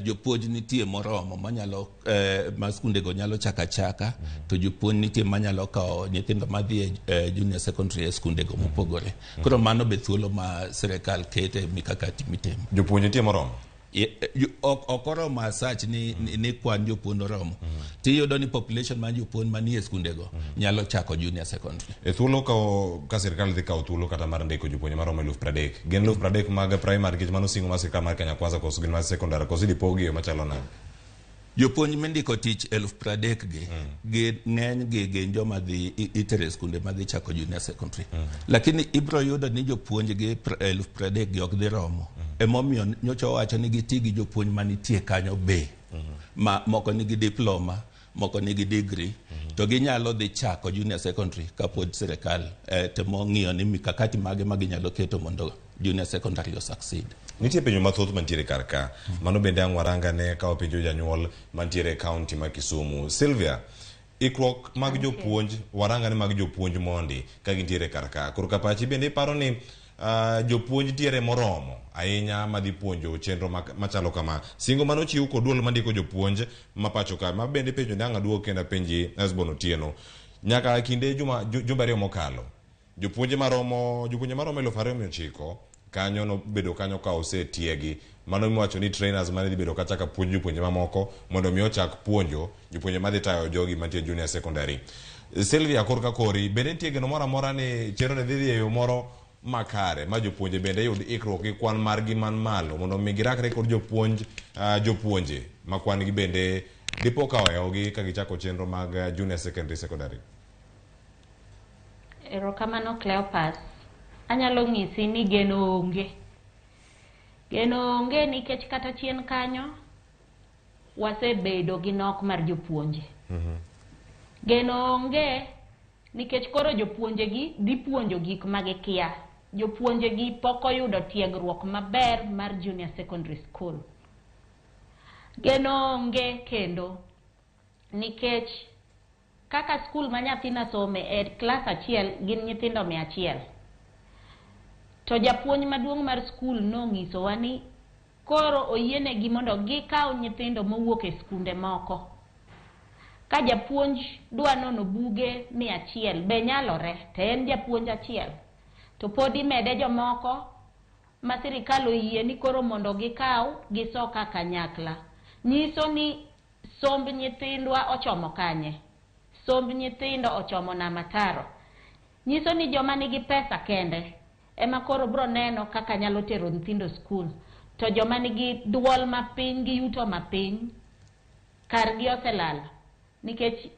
jopuonj nitie moromo manyalo ma skundego nyalo chako achaka, to jopuonj nitie manyalo kawo nyithindo madhi e junior secondary e skundego mopogore. Koro mano be thuolo ma sirikal kete mikakati mitimo.
Jopuonj nitie moromo?
Ok oromo as such ni kwan jopuonj oromo. Tiyudo ni population mar jopuonj manie skundego nyalo chako junior secondary.
E thuolo ka sirkal dhi kawo thuolo kata mar ndiko jopuonje maromo 30,000, gin 30,000 mag primary nikech mano singo mar sirkal mar Kenya Kwanza, koso gin mar secondary, koso idhi pogi e yo machalo nade?
Jopuonj mindiko tich 30,000 gi, gin ng'eny gi gin joma dhi itero e skunde madhi chako junior secondary. Lakini ibiro yudo ni jopuonj gi 30,000 gi ok dhi romo. Emomiyo nyocha owacho ni giti gi jopuonj manitie kanyo be. Ma moko nigi diploma, moko nigi degree, to ginyalo dhi chako junior secondary kapod sirikal temo ng'iyo ni mikakati mage ma ginyalo keto mondo junior secondary o succeed.
Nitie penjo mathoth mantiere kar ka. Mano bende ang' waranga ne ka wapenjo janyuol mantiere e kaunti ma Kisumu. Sylvia, ikruok mag jopuonj, waranga ne mag jopuonj mondi ka gintiere kar ka. Korka pachi bende iparo ni jopuonj ntiere moromo ahinya madhi puonjo chenro machalo kama. Singo mane ochiw kod duol mandiko jopuonj ma pacho ka. Ma bende penjo ne ang' aduog kendo apenji Hesbon Otieno. Nyaka kinde jumbe 2 mokalo, jopuonje maromo 2900 kanyo nobedo kanyo ka osetiegi. Mano miwacho ni trainers mane dhi bedo kacha ka puonjo jopuonje mamoko mondo mi ochak puonjo jopuonje madhi tayo jogi mantie junior secondary. Sylvia, korka kori, bende nitie geno moro amora ni chenro ne dhi dhi e yo moro makare ma jopuonje bende yud ikruok gi kwan margi man malo mondo mi girakre kod jopuonje ma kwan gi bende dipo ka ohewogi ka gichako chenro mag junior secondary?
Erokamano Cleopas. Anyalo ng'isi ni geno onge. Geno onge nikech kata chien kanyo wasebedo gi nok mar jopuonje. Geno onge nikech koro jopuonje gi dhi puonjo gik ma gikia. Jopuonje gi pok oyudo tiegruok maber mar junior secondary school. Geno onge kendo nikech kaka skul ma nyathina some e klas achiel gin nyithindo 100. To japuonj maduong' mar skul nong'isowa ni koro oyienegi mondo gikaw nyithindo mowuok e skunde moko. Ka japuonj dwa nono buge 100 be nyalore, to en japuonj achiel. To pod imede jomoko ma sirikal oyie ni koro mondo gikaw giso kaka kanyakla. Nyiso ni somb nyithindwa ochomo kanye? Somb nyithindo ochomo Namataro. Nyiso ni joma nigi pesa kende ema koro bro neno kaka nyalo tero nyithindo skul. To joma nigi duol mapiny gi yuto mapiny kargi oselal. Nikech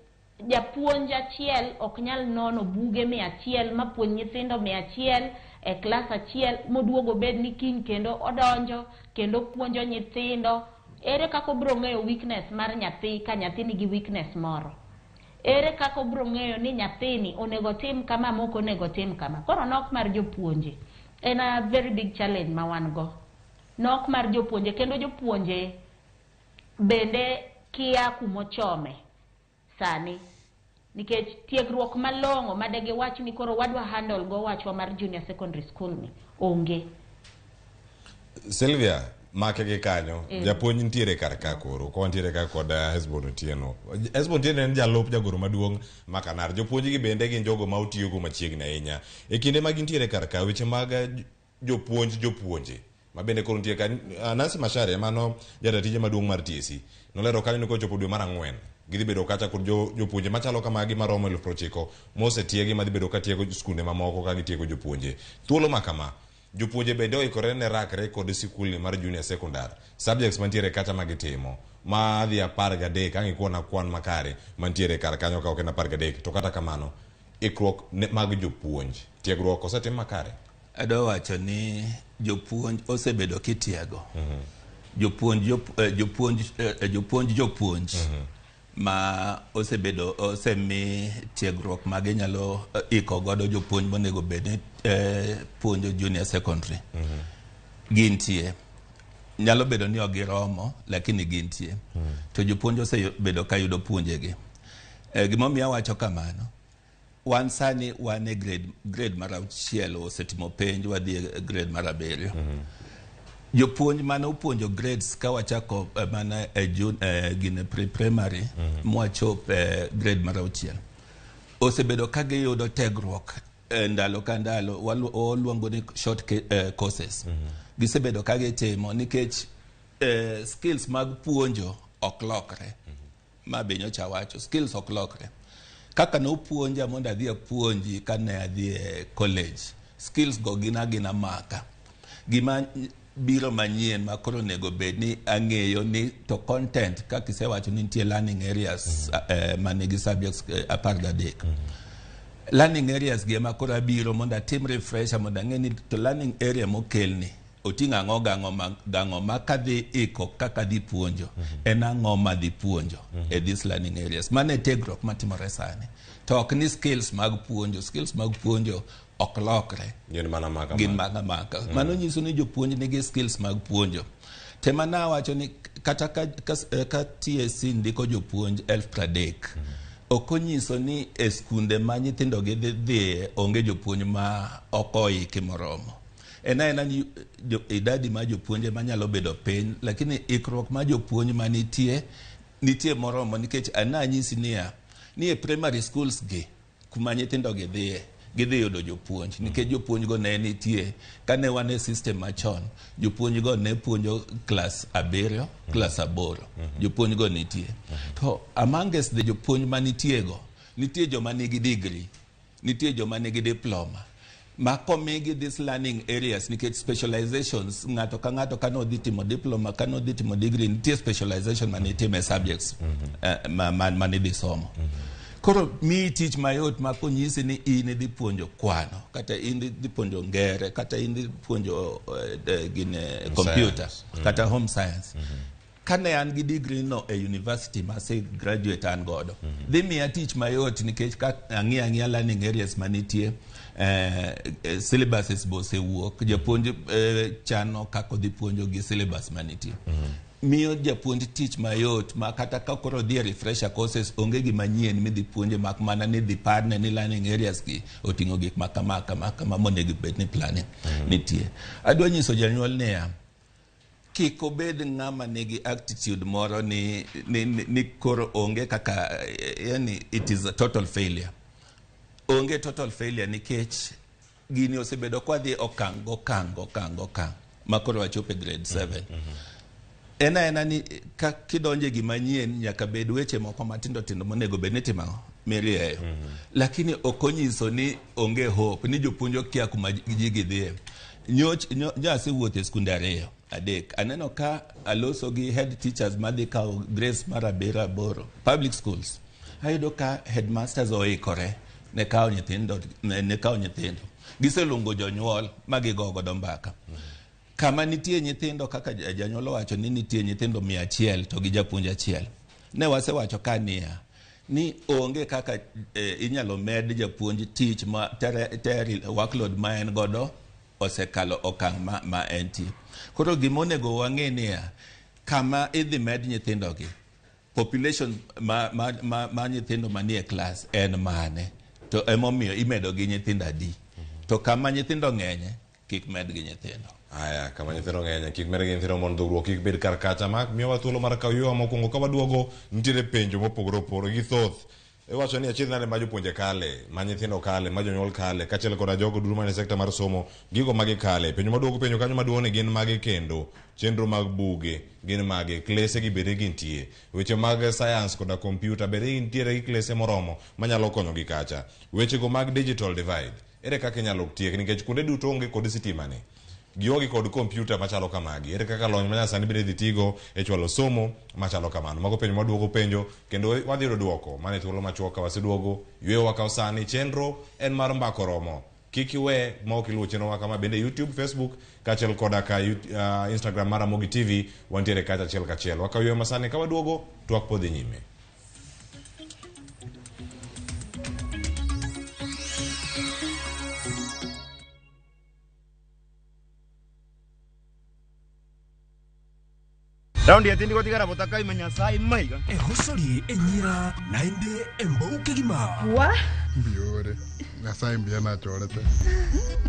japuonj achiel ok nyal nono buge 100 mapuonj nyithindo 100 e klas achiel moduogo bed ni kiny kendo odonjo kendo puonjo nyithindo. Ere kaka obro ng'eyo weakness mar nyathi ka nyathi nigi weakness moro? Ere kaka obro ng'eyo ni nyathini onego tim kama mok onego tim kama? Koro nok mar jopuonje en a very big challenge ma wan go. Nok mar jopuonje, kendo jopuonje bende kia kumochome sani. Nikech tiegruok malong'o madege wach ni koro wadwa handle go wachwa mar junior secondary school ni onge.
Sylvia, make gi kanyo, japuonj nitiere kar ka koro, ka wantiere ka kod Hesbon Otieno. Hesbon Otieno en jalup jagoro maduong' ma Kanar. Jopuonj gi bende gin jogo ma otiyogo machiegni ahinya. E kinde ma gintiere kar ka, weche mag jopuonj jopuonje ma bende koro nitie ka, Nancy Macharia mano jata tije maduong' mar TSC nolero kanyo ni kochopo dwe mar 4 gidhi bedo kacha kod jopuonje machalo kamagi maromo 90,000 mosetiegi madhi bedo ka tiego skunde mamoko ka gitiego jopuonje. Thuolo ma kama jopuonje bende oikore ne rakre kod sikulni mar junior secondary subjects mantiere kacha ma gitimo ma dhi 13 ang' ikuona kwan makare mantiere kar kanyo ka ok en 13. To kata kamano ikruok mag jopuonj tiegruok osetim makare.
Adwa wacho ni jopuonj osebedo kitiego. Jopuonj jopuonj ma osebedo osemi tiegruok ma ginyalo iko godo jopuonj monego bed ni puonjo junior secondary. Gintie. Nyalo bedo ni ok giromo, lakini gintie. To jopuonj osebedo ka yudo puonjegi. Gimomiyo awacho kamano, wan sani wan e grade mar 6 osetimo penj wadhi e grade mar 7. Jopuonj mane opuonjo grades ka wachako mana e gine pre-primary mwachop grade mar 6 osebedo ka giyudo tegruok ndalo ka ndalo, waluongo ni short courses. Gisebedo ka gitimo nikech skills mag puonjo ok lokre. Ma be nyocha wacho, skills ok lokre. Kaka nopuonja mondo adhi apuonji kane adhi e college, skills go gin agina maka. Gima biro manyien ma koro onego bed ni ang'eyo ni to content kaka isewacho ni nitie learning areas manigi subjects 13. Learning areas gi ema koro abiro mondo atim refresher mondo ang'e ni to learning area mokelni Oting'o ang'o gang'o ma gang'o ma kadhi iko kaka dhi puonjo en ang'o ma dhi puonjo e these learning areas. Mano e tiegruok matimore sani. To ok ni skills mag puonjo, skills mag puonjo ok lokre.
Gin mana maka
Gin maka maka. Mano nyiso ni jopuonj nigi skills mag puonjo. Tema nawacho ni kata ka TSC ndiko jopuonj 30,000, ok onyiso ni e skunde ma nyithindo gi dhi dhiye onge jopuonj ma ok oiki moromo. En aena ni idadi mar jopuonje manyalo bedo piny, lakini ikruok mar jopuonj manitie nitie moromo nikech ananyisi niya ni e primary schools gi kuma nyithindo gi dhiye gidhi yudo jopuonj nikech jopuonj go ne nitie kane wan e system machon. Jopuonj go ne puonjo klas 7, klas 8, jopuonj go nitie. To amongst the jopuonj manitie go, nitie joma nigi degree, nitie joma nigi diploma ma komigi these learning areas nikech specializations, ng'ato ka ng'ato kane odhi timo diploma, kane odhi timo degree, nitie specialization mane itime subjects manidhi somo. Koro miyi tich mayot ma konyisi ni in idhi puonjo kwano, kata in idhi puonjo ngere, kata in idhi puonjo gine computer, kata home science. Kane an gi degree no e university ma ase graduate an godo, dhi miya tich mayot nikech ka ang'iyo ang'iya learning areas manitie, syllabuses be osewuok, japuonj chano kaka odhi puonjo gi syllabus manitie. Miyo japuonj tich mayot ma kata ka koro odhi e refresher courses, onge gima nyien midhi puonje mak mana ni dhi parne ni learning areas gi oting'o gik ma kama kama kama monego bed ni planning nitie. Adwa nyiso janyuol niya, kik obed ng'ama nigi attitude moro ni koro onge kaka, yani it is a total failure. Onge total failure nikech gini osebedo kwadhi okang' gokang' gokang' gokang' ma koro wachopo e grade 7. En aena ni ka kidonje gima nyien nyaka bed weche moko matindo tindo monego bed ni itimo ang'o mirieyo. Lakini ok onyiso ni onge hope ni jopuonj okia kuma ji gidhiye. Nyo asewuotho e skunde 2 3, aneno ka aloso gi head teachers madhi kawo grades mar 7 8 public schools. Ayudo ka headmasters oikore ne kawo nyithindo, ne kawo nyithindo. Giseluongo jonyuol ma gigo godo mbaka. Kama nitie nyithindo kaka janyuol owacho ni nitie nyithindo 100 to gi japuonj achiel. Ne wasewacho ka niya ni onge kaka inyalo med japuonj tich ma teri workload ma en godo osekalo okang' ma entie. Koro gima onego wang'e niya, kama idhi med nyithindo gi, population ma nyithindo manie class en mane, to emomiyo imedo gi nyithindo adi. To kama nyithindo ng'enye, kik med gi nyithindo.
Aya, kama nyithindo ng'enye, kik med gi nyithindo mondo dhogruok kik bed kar kacha. Ma miyowa thuolo mar kawo yweyo mokwongo ka waduogo, nitiere penjo mopogore opogore gi thoth. Iwacho ni achiedh nade ma jopuonje kale, ma nyithindo kale, ma jonyuol kale, kaachiel koda jogo duto manie sekta mar somo, gigo magi kale. Penjo maduogo penjo kanyo maduong' ni gin mage kendo, chenro mag buge gin mage, klese gi bende gintie, weche mag science koda kompyuta bende gintiere gi klese moromo manyalo konyogi kacha. Wechego mag digital divide, ere kaka inyalo tiek nikech kuonde duto onge kod sitima ni. Gionge kod kompyuta machalo kamagi. Ere kaka lony manyasani bende idhi tigo e chwalo somo machalo kamano. Mago penjo maduogo penjo kendo wadhi yudo duoko mane thuolo machuok ka waseduogo. Yweyo wakawo sani, chenro en mar mbako romo. Kik iwe ma ok iluwo chenro wa kama bende YouTube, Facebook kaachiel koda ka Instagram mar Ramogi TV wantiere kacha achiel kachiel. Wakawo yweyo masani ka waduogo twak pod dhi nyime.
Raundi ya tindi gotigara botaka imenya sai maiga.
Egosori enyira naende embouke gima.
Wa?
Mbiore. Nyasaye mbiya nachorete.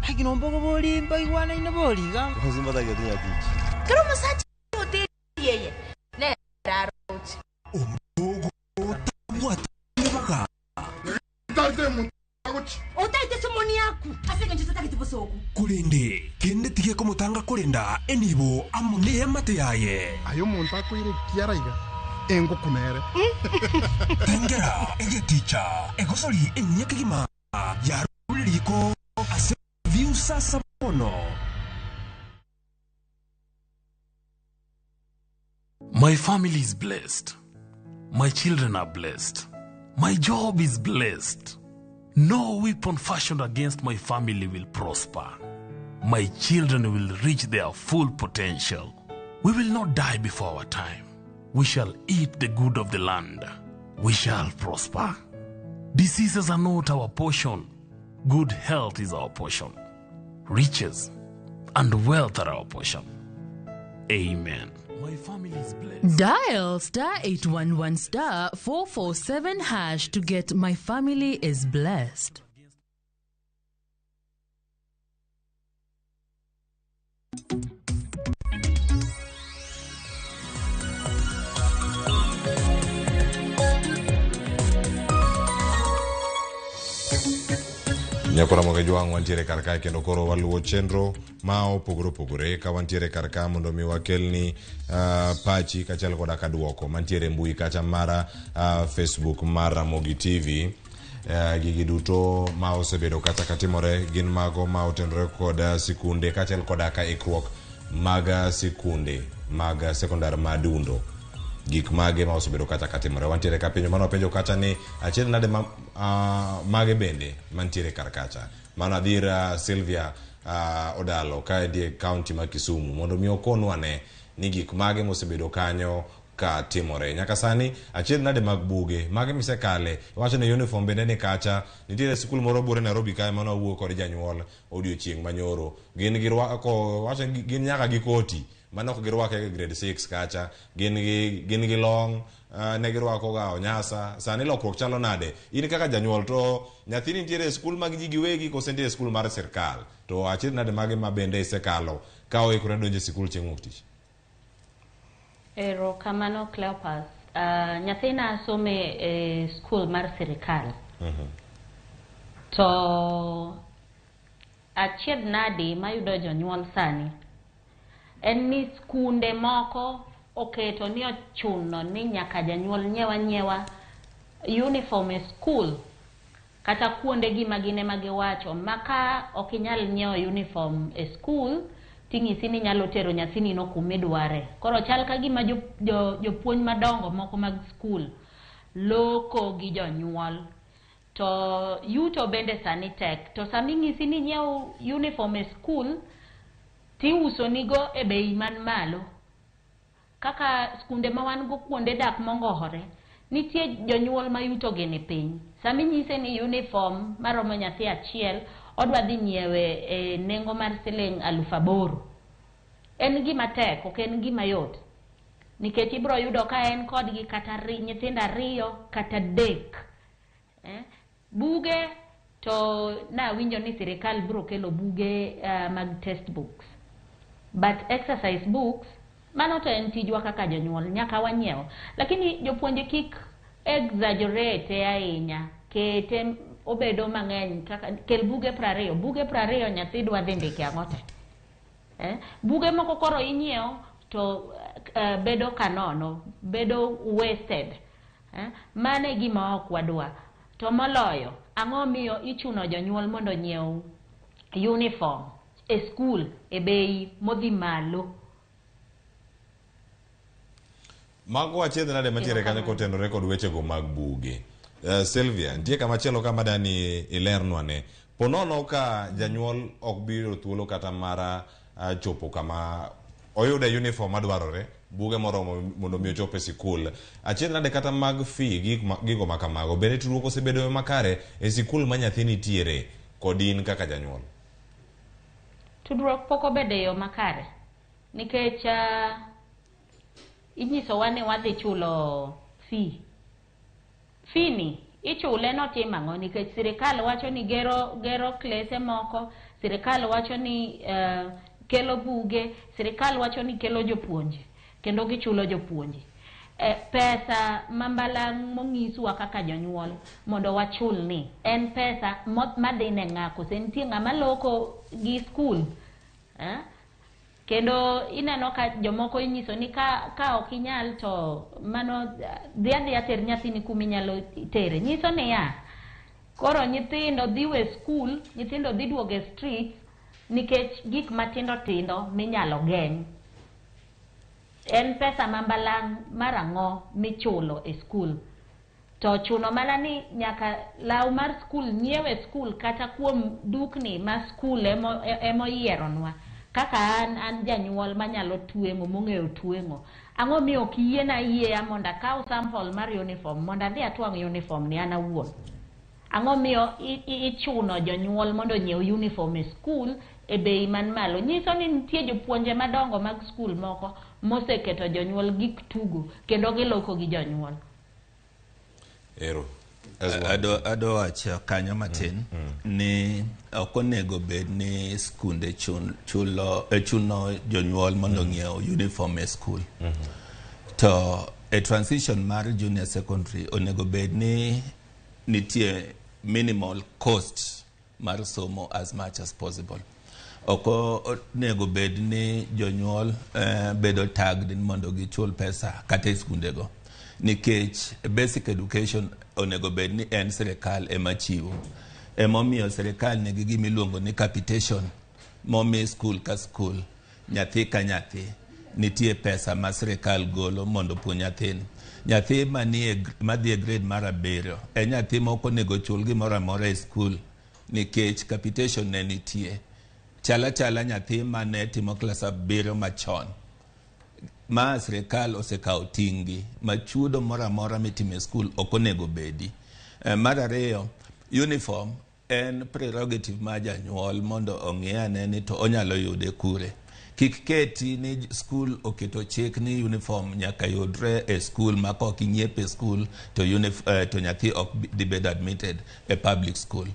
Agino mbogo bori mbaigwana ine boriga.
Hozimba da getinya tich.
Kero musachi oteri yeye. Ne rarochi.
Ombogo tabwata baga.
Tate mutagochi.
Otaite somoni yaku. Asenge nchitata kitibosoku.
Kurende kende tige komutanga kurenda enibo amune amate yaye.
Ayo muntu akwire kiaraiga. Engo kunere.
Tengera egeticha egosori enyekigima yaruririko ase viusasa mono.
My family is blessed. My children are blessed. My job is blessed. No weapon fashioned against my family will prosper. My children will reach their full potential. We will not die before our time. We shall eat the good of the land. We shall prosper. Diseases are not our portion. Good health is our portion. Riches and wealth are our portion. Amen. My family is blessed.
Dial star 811 star 447 hash to get My Family is Blessed.
Nyakora Moge Jwang' wantiere kar kae kendo koro waluwo chenro ma opogore opogore ka wantiere kar ka mondo mi wakelni pachi kaachiel koda ka duoko mantiere e mbui kacha mara Facebook mar Ramogi TV. Gigi duto ma osebedo kata katimore gin mago ma otenore kod sikunde kaachiel koda ka ikruok mag sikunde mag sekondar ma Dundo. Gik mage ma osebedo kata katimore wantiere ka penjo mane wapenjo kacha ni achiel nade ma, mage bende mantiere kar kacha mano adhira Sylvia Odalo ka entie kaunti ma Kisumu mondo mi okonwa ne ni gik mage mosebedo kanyo ka timore nyaka sani achiel nade mag buge mage misekale iwacho ni uniform bende ni kacha nitiere sikul moro buore Nairobi kae mane wawuoyo kod janyuol odiochieng' manyoro gin girwako wacho ni gin nyaka gi koti mane ok girwake e grade 6 kacha gin gi long ne girwako ga onyasa sani lokruok chalo nade in kaka janyuol to nyathini nitiere e skul mag ji giwegi kose nitie e skul mar sirkal to achiel nade mage ma bende isekalo ka oikore donjo e sikul chieng' wuok tich?
Erokamano Cleopas. Nyathina some e skul mar sirikal. To achiedh nadi mayudo jonyuol sani en ni skunde moko oketo ni ochuno ni nyaka janyuol nyiew anyiewa uniform e skul kata kuonde gi ma gin ema giwacho ma ka ok inyal nyiewo uniform e skul ting'isi ni inyalo tero nyathini no kumidware. Koro chal ka gima jopuonj madongo moko mag skul loko gi jonyuol. To yuto bende sani tek. To sami ng'isi ni nyiew uniform e skul tiuso nigo e bei man malo. Kaka skunde ma wan go kuonde dak mongohore, nitie jonyuol ma yuto gi ni piny. Sami nyise ni uniform maromo nyathi achiel odwa dhi nyiewe e nengo mar siling 8,000. En gima tek, ok en gima yot. Nikech ibro yudo ka en kodgi kata nyithindo 2 kata 3. Buge to nawinjo ni sirikal biro kelo buge mag textbooks. But exercise books, mano to en tijwa kaka jonyuol, nyaka wanyiew. Lakini jopuonje kik exaggerate ahinya, kete obedo mang'eny kaka kel buge 20, buge 20 nyathi dwa dhi ndike ang'o te. Buge moko koro inyiewo to bedo kanono, bedo wasted. Mano e gima ok wadwa. To moloyo, ang'o miyo ichuno jonyuol mondo onyiew uniform e skul e bei modhi malo?
Mago achiedh nade mantiere kanyo kotenore kod wechego mag buge. Sylvia, nitie kama chielo kama dani ilernwa ne. Ponono ka janyuol ok biro thuolo kata mara chopo kama oyude uniform madwarore, buge moromo mondo mi ochop e sikul. Achiedh nade kata mag fee gigo ma kamago, bende tudruok osebedo makare e sikul ma nyathi nitiere kod in kaka janyuol?
Tudruok pok obedo e yo makare nikech inyisowa ni wadhi chulo fee. Fee ni ichule notim ang'o? Nikech sirikal wacho ni gero klese moko, sirikal wacho ni kelo buge, sirikal wacho ni kelo jopuonje, kendo gichulo jopuonje. Pesa ma mbalang' monyiswa kaka jonyuol mondo wachul ni en pesa madhi ne ng'a? Kose nitie ng'ama loko gi skul? Kendo ineno ka jomoko inyiso ni ka ok inyal to mano dhi adhiya ter nyathini kuma inyalo tere. Nyiso niya, koro nyithindo dhi we skul, nyithindo dhi duogo e street nikech gik matindo tindo minyalo geng'. En pesa ma mbalang' mar ang'o michulo e skul? To ochuno mana ni nyaka law mar skul nyiew e skul kata kuom dukni ma skul emoyieronwa. Kaka an an janyuol manyalo tweng'o mong'eyo tweng'o. Ang'o miyo ok yiena ayieya mondo akaw sample mar uniform mondo adhi atwang' uniform ni an awuon? Ang'o miyo ichuno jonyuol mondo onyiew uniform e skul e bei man malo? Nyiso ni nitie jopuonje madongo mag skul moko moseketo jonyuol gik tugo kendo giloko gi jonyuol.
Ero.
Adwa wacho kanyo matin ni ok onego bed ni skunde chuno jonyuol mondo ong'iew uniform e skul. To e transition mar junior secondary onego bed ni nitie minimal cost mar somo as much as possible. Ok onego bed ni jonyuol bedo tagged ni mondo gichul pesa kata e skundego. Nikech basic education onego bed ni en sirikal ema chiwo. Emomiyo sirikal nigi gima iluongo ni capitation momi skul ka skul, nyathi ka nyathi, nitie pesa ma sirikal golo mondo opuonj nyathini. Nyathi madhi e grade mar 7 en nyathi ma ok onego chul gimoro amora e skul nikech capitation ne nitie. Chala chala nyathi mane timo klas 7 machon. Ma sirikal osekawo ting' gi ma chudo moro amora mitimo e skul ok onego bedi. Mar ariyo, uniform en prerogative mar janyuol mondo ong'i ane ni to onyalo yude kure. Kik keti ni skul oketo chik ni uniform nyaka yudre e skul ma kok ing'iepo e skul to, to nyathi ok dhi bedo admitted e public school.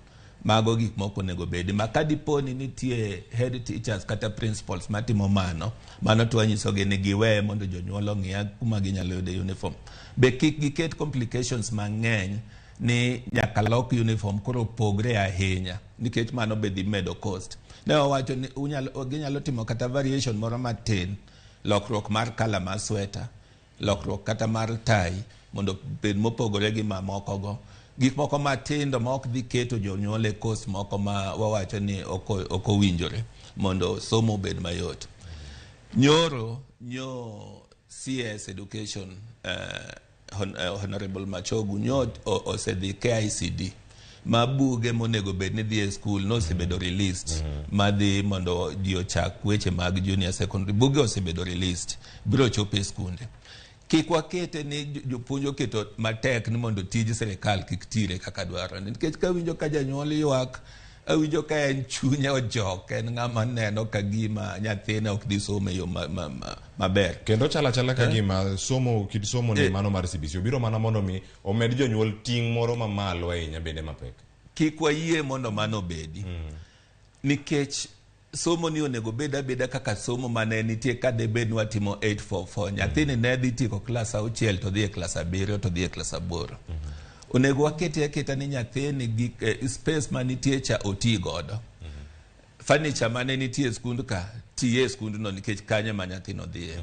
Mago gik moko onego bedi ma ka dipo ni nitie head teachers kata principals matimo mano, mano to wanyisogi ni giweye mondo jonyuol ong'i kuma ginyalo yude uniform. Be kik giket complications mang'eny ni nyaka lok uniform koro opogre ahinya nikech mano be dhi medo cost. Ne wawacho ni ginyalo timo kata variation moro matin, lokruok mar colour mar sweta, lokruok kata mar tai mondo bed mopogore gi mamoko go. Gik moko matindo ma ok dhi keto jonyuol e cost moko ma wawacho ni ok owinjore mondo somo obed mayot. Nyoro nyo CS Education Honorable Machogu nyo osedhi KICD ma buge monego bed ni dhi e skul nosebedo released madhi mondo ji ochak weche mag junior secondary. Buge osebedo released, biro chopo e skunde. Kik wakete ni jopuonj oketo matek ni mondo tij sirikal kik tire kaka dwarore. Nikech kawinjo ka janyuol ywak, awinjo ka en chunye ojok, en ng'ama neno ka gima nyathine ok dhi somo e yo maber.
Kendo chalo achala ka gima somo kit somo ni mano mar CBC obiro mana mondo mi omed jonyuol ting' moro mamalo ahinya bende mapek.
Kik wayie mondo mano obedi. Nikech somo ni onego bed abeda kaka somo mane nitie ka debed ni watimo 844. Nyathini ne dhi tieko klas 6 to dhi e klas 7 to dhi e klas 8. Onego wakete aketa ni nyathini gi space manitie cha oti godo. Furniture mane nitie e skund ka tiye e skundno nikech kanyo ema nyathino dhiye.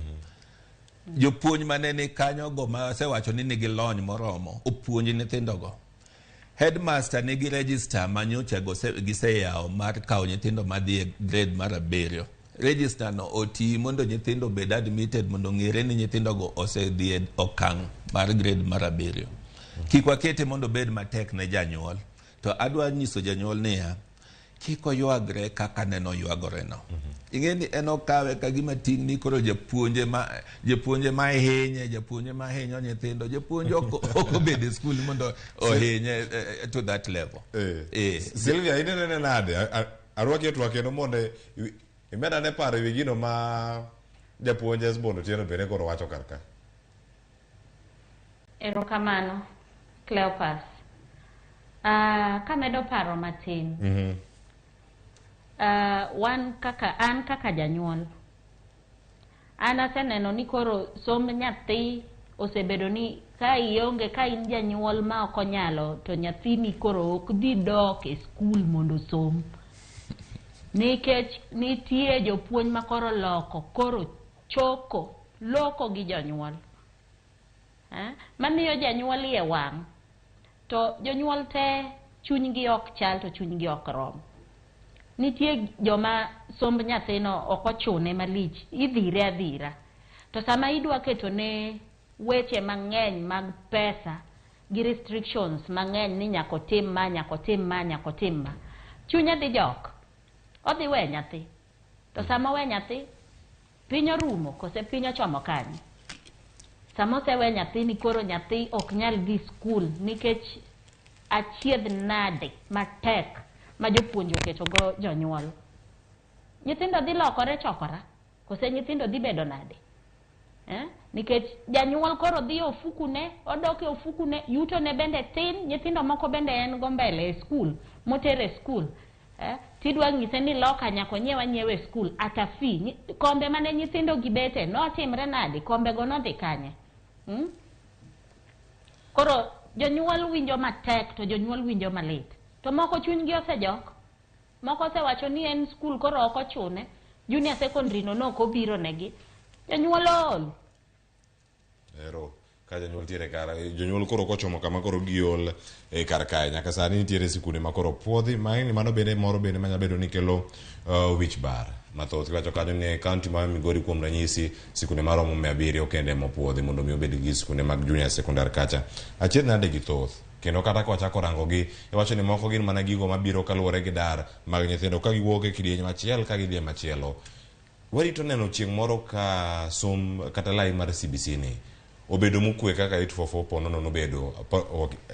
Jopuonj mane ni kanyo go ma asewacho ni nigi lony moromo opuonj nyithindogo. Headmaster nigi register ma nyocha giseyawo mar kawo nyithindo madhi e grade mar 7. Register no oti mondo nyithindo obed admitted mondo ong'ere ni nyithindogo osedhi e okang' mar grade mar 7. Kik wakete mondo obed matek ne janyuol. To adwa nyiso janyuol niya, kik oywagre kaka neno oywagore no. Ing'e ni en okawe ka gima ting' ni koro japuonje ma hinye, japuonje ma hinyo nyithindo, japuonj ok obedo e skul mondo ohinye to that level.
Sylvia, inene nade? Arwaki e twak kendo mondo imed ane paro ewi gino ma japuonj Esbon Otieno bende koro wacho kar ka.
Erokamano, Cleopas. Kamedo paro matin. Wan kaka an kaka janyuol, an aseneno ni koro somb nyathi osebedo ni ka ionge, ka in janyuol ma ok onyalo, to nyathini koro ok dhi dok e skul mondo osom. Nikech nitie jopuonj ma koro loko, koro choko, loko gi jonyuol. Mamiyo janyuol iye wang'. To jonyuol te chunygi ok chal to chunygi ok rom. Nitie joma somb nyathino ok ochune malich, idhire adhira. To sama idwa ketone weche mang'eny mag pesa, gi restrictions mang'eny ni nyaka otim ma, nyaka otim ma, nyaka otim ma, chunye dhi jok. Odhi we nyathi. To sama owe nyathi, piny orumo kose piny ochomo kanye? Sama osewe nyathi ni koro nyathi ok nyal dhi skul nikech achiedh nade matek ma jopuonj oketogo jonyuol. Nyithindo dhi lokore chokora kose nyithindo dhi bedo nade? Nikech janyuol koro dhi e ofukune, odok e ofukune, yutone bende tin, nyithindo moko bende en go mbele e skul, motere e skul. Tidwa nyise ni loka nyaka onyiew anyiewa e skul at a fee. Kombe mane nyithindo gibete notimre nade? Kombe go nodhi kanye? Koro jonyuol winjo matek to jonyuol winjo malit. To moko chunygi osejok. Moko osewacho ni en skul koro ok ochune. Junior secondary no nok obiro negi. Jonyuol ool.
Ero ka jonyuol tiere kar jonyuol koro kochomo kama koro giol e kar kae nyaka sani nitiere sikunde ma koro puodhi ma mano bende moro bende manya bedo ni kelo wich bar mathoth. Iwacho kanyo ni e kaunti ma Migori kuom ranyisi sikunde maromo 700 kende mopuodhi mondo mi obed gi sikunde mag junior secondary kacha. Achiedh nade gi thoth kendo kata ka wachako rango gi iwacho ni moko gin mana gigo mabiro kaluwore gi dar mag nyithindo ka giwuok e kidieny machiel ka gidhi e machielo. Warito neno chieng' moro ka som kata lai mar CBC ni obedo mokwe kaka 844 ponono nobedo.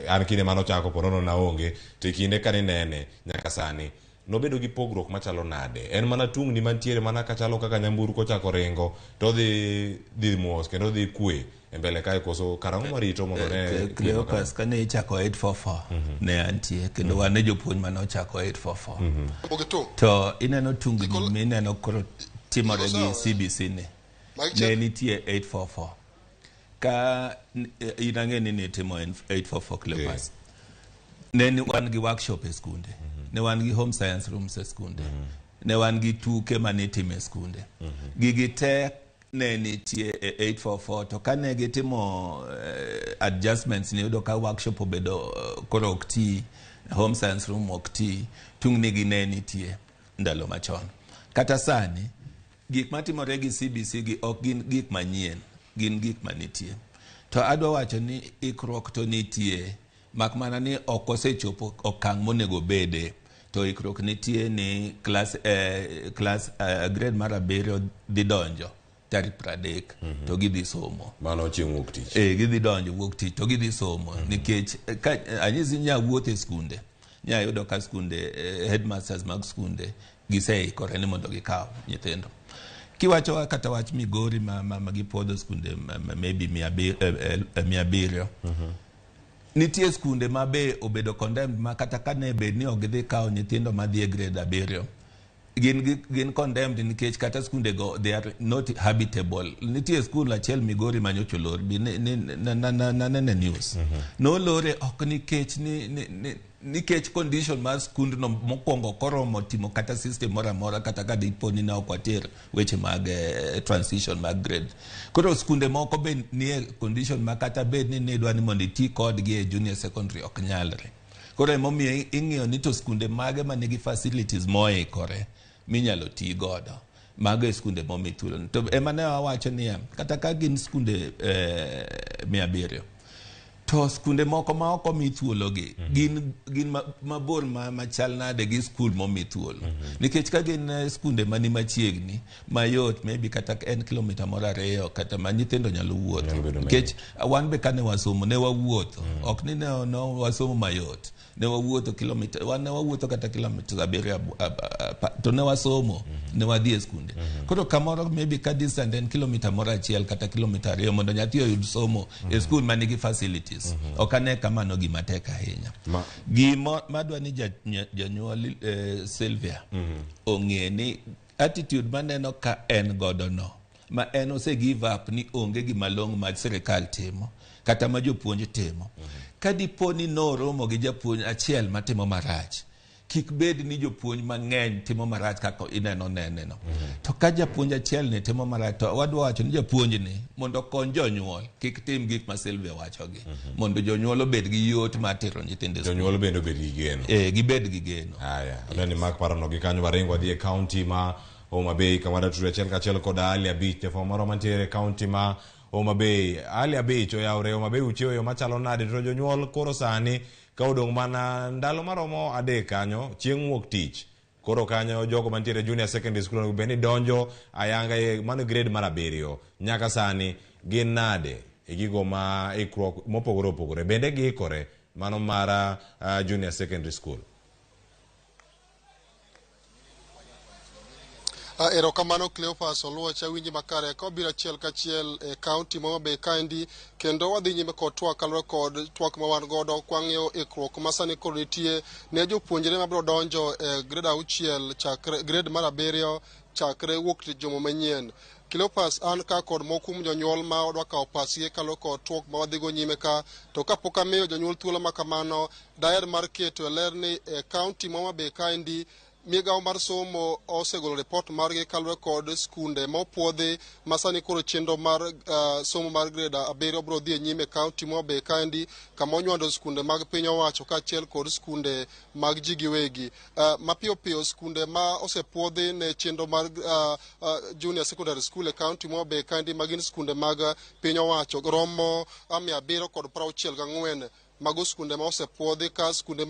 An kinde mane ochako ponono naonge to e kinde kane nene nyaka sani nobedo gi pogruok machalo nade? En mana tungni mantiere mana kachalo kaka nyamburko ochako ringo to odhi dhi mos kendo odhi kwe e mbele kae koso karang'o marito mondo ne
Cleopas kane ichako 844 ne antie kendo wan e jopuonj mane ochako 844. To ineno tungni mineno koro timore gi CBC ni ne nitie 844. Ka in ang'e ni nitimo 844 Cleopas. Ne wan gi workshop e skunde. Ne wan gi home science rooms e skunde. Ne wan gi tuke manitimo e skunde. Gigi te ne nitie e 844 to kane gitimo adjustments niyudo ka workshop obedo koro ok ti, home science room ok ti, tungni gi ne nitie ndalo machon. Kata sani gik matimore gi CBC gi ok gin gik manyien, gin gik manitie. To adwa wacho ni ikruok to nitie, mak mana ni ok osechopo okang' monego bede. To ikruok nitie ni class grade mar 7 dhi donjo tarik 30 to gidhi somo.
Mano chieng' wuok tich.
Gidhi donjo wuok tich to gidhi somo nikech ka anyisi nya wuotho e skunde, nya yudo ka skunde headmasters mag skunde giseikore ni mondo gikaw nyithindo. Kiwacho kata wach Migori ma gipuodho skunde maybe 700. Nitie skunde ma be obedo condemned ma kata ka ne bed ni ok gidhi kawo nyithindo madhi e grade 7 gin condemned nikech kata skunde go they are not habitable. Nitie skul achiel Migori ma nyocha olor bi nanene news. Nolore ok nikech nikech condition mar skundno mokwongo koromo timo kata system moro amora kata ka dipo ni ne ok water weche mag transition mag grade. Koro skunde moko be nie condition ma kata bed ni nidwa ni mondo iti kodgi e junior secondary ok nyalre. Koro emomiyo ing'iyo ni to skunde mage manigi facilities moikore minyalo ti godo. Mago e skunde momi thuolo. To ema ne wawacho niya, kata ka gin skunde 700 to skunde moko ma ok omi thuolo gi gin mabor machal nade gi skul momi thuolo. Nikech ka gin skunde mani machiegni mayot maybe kata en kilomita moro 2 kata ma nyithindo nyalo wuotho. Nikech wan be kane wasomo ne wawuotho. Ok ni ne wasomo mayot. Ne wawuotho kilomita, wan ne wawuotho kata kilomita 7 to ne wasomo, ne wadhi e skunde. Koro kamoro maybe ka distance en kilomita moro 1 kata kilomita 2 mondo nyathi oyud somo e skul manigi facilities. Ok ane kamano gima tek ahinya. Gima madwa ni janyuol Sylvia ong'e ni attitude maneno ka en godo no ma en ose give up ni onge gima long'o ma sirikal timo kata ma jopuonj timo. Ka dipo ni noromo gi japuonj achiel matimo marach, kik bed ni jopuonj mang'eny timo marach kaka ineno nene no. To ka japuonj achiel ni timo marach to wadwa wacho ni japuonj ni mondo okony jonyuol kik tim gik ma Sylvia wachogi. Mondo jonyuol obed gi yot mar tero nyithindo e skul.
Jonyuol bende obed gi geno.
Gibed gi geno.
Haya, aneno ni mak parono gi kanyo waringo wadhi e kaunti ma Homa Bay kama wadatudo achiel kachiel kod Ali Abich jafwambo marwa mantiere e kaunti ma Homa Bay. Ali Abich oyawre Homa Bay uchiewo e yo machalo nade to jonyuol koro sani ka odong' mana ndalo maromo adek kanyo chieng' wuok tich koro kanyo jogo mantiere junior secondary school onego bed ni donjo ayanga e mano grade mar abiriyo nyaka sani gin nade e gigo ma ikruok mopogore opogore bende giikore mano mar junior secondary school.
Erokamano Cleophas Oluoch, awinji makare ka wabiro achiel kachiel e kaunti ma Homa Bay kaendi kendo wadhi nyime kod twak kaluwore kod twak ma wan godo kwang'iyo ikruok ma sani koro nitie ne jopuonjre mabiro donjo e grade auchiel chakre grade mar abiriyo chakre wuok tich juma manyien. Cleophas, an ka kod moko kuom jonyuol ma wadwa kawo pachgi kaluwore kod twak ma wadhigo nyime ka, to kapok amiyo jonyuol thuolo ma kamano, daher mar keto e ler ni e kaunti ma Homa Bay kaendi migawo mar somo osegolo ripot margi kaluwore kod skunde mopuodhi ma sani koro chenro mar somo mar grade abiriyo biro dhi e nyime e kaunti ma Homa Bay kaendi kama onywando skunde mag piny owacho kaachiel kod skunde mag ji giwegi. Mapiyo piyo skunde ma osepuodhi ne chenro mar junior secondary school e kaunti ma Homa Bay kaendi ma gin skunde mag piny owacho romo 764. Mago skunde ma osepuodhi ka skunde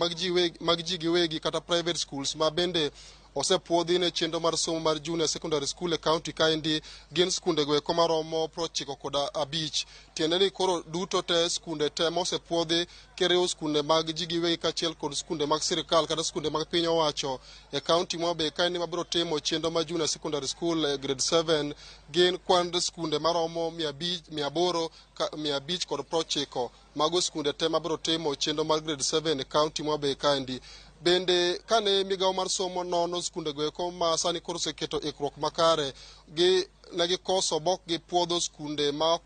mag ji giwegi kata private schools ma bende osepuodhi ne chenro mar somo mar junior secondary school e kaunti kaendi gin skunde go eko maromo 95. Tiende ni koro duto te skunde te mosepuodhi kiriwo skunde mag ji giwegi kaachiel kod skunde mag sirikal kata skunde mag piny owacho e kaunti ma Homa Bay kaendi mabiro timo chenro mar junior secondary school e grade 7 gin kwand skunde maromo 890. Mago skunde te mabiro timo chenro mar grade 7 e kaunti ma Homa Bay kaendi. Bende kane migawo mar somo nono skunde go eko ma sani koro oseketo ikruok makare, gi ne gikoso bok gipuodho skunde mag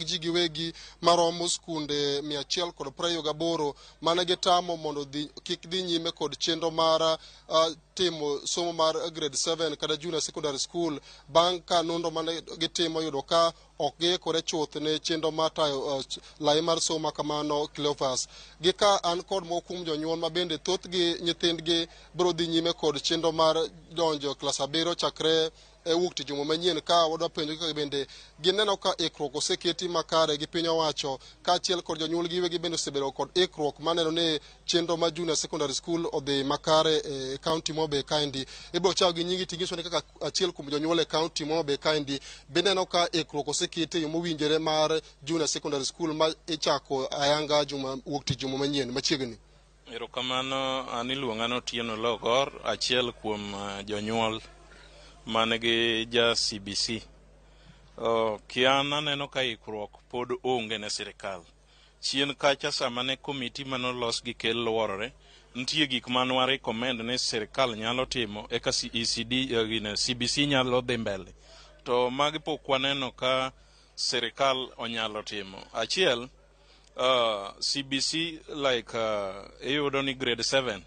ji giwegi maromo skunde 128 mane gitamo mondo kik dhi nyime kod chenro mar timo somo mar grade 7 kata junior secondary school bang' ka nonro mane gitimo yudo ka ok giikore chuth ne chenro mar tayo lai mar somo kamano. Cleophas, gi ka an kod moko kuom jonyuol ma bende thothgi nyithindgi biro dhi nyime kod chenro mar donjo klas abiriyo chakre e wuok tich juma manyien, ka wadwa penjo kaka bende gineno ka ikruok oseketi makare gi piny owacho kaachiel kod jonyuol giwegi bende osebedo kod ikruok maneno ni chenro mar junior secondary school odhi makare e kaunti ma Homa Bay kaendi. Ibiro chako gi nyingi tinyiso ni kaka achiel kuom jonyuol e kaunti ma Homa Bay kaendi bineno ka ikruok oseketi e yo mowinjore mar junior secondary school ma ichako ayanga juma wuok tich juma manyien machiegni.
Erokamano, an iluonga ni Otieno Logor, achiel kuom jonyuol man gi ja CBC. Kian aneno ka ikruok pod onge ne sirikal. Chien kacha sama ne komiti manolos gi kel luorore, nitie gik mane wa recommend ni sirikal nyalo timo eka ECD, gine, CBC nyalo dhi mbele. To magi pok waneno ka sirikal onyalo timo. Achiel, CBC like iyudo ni grade 7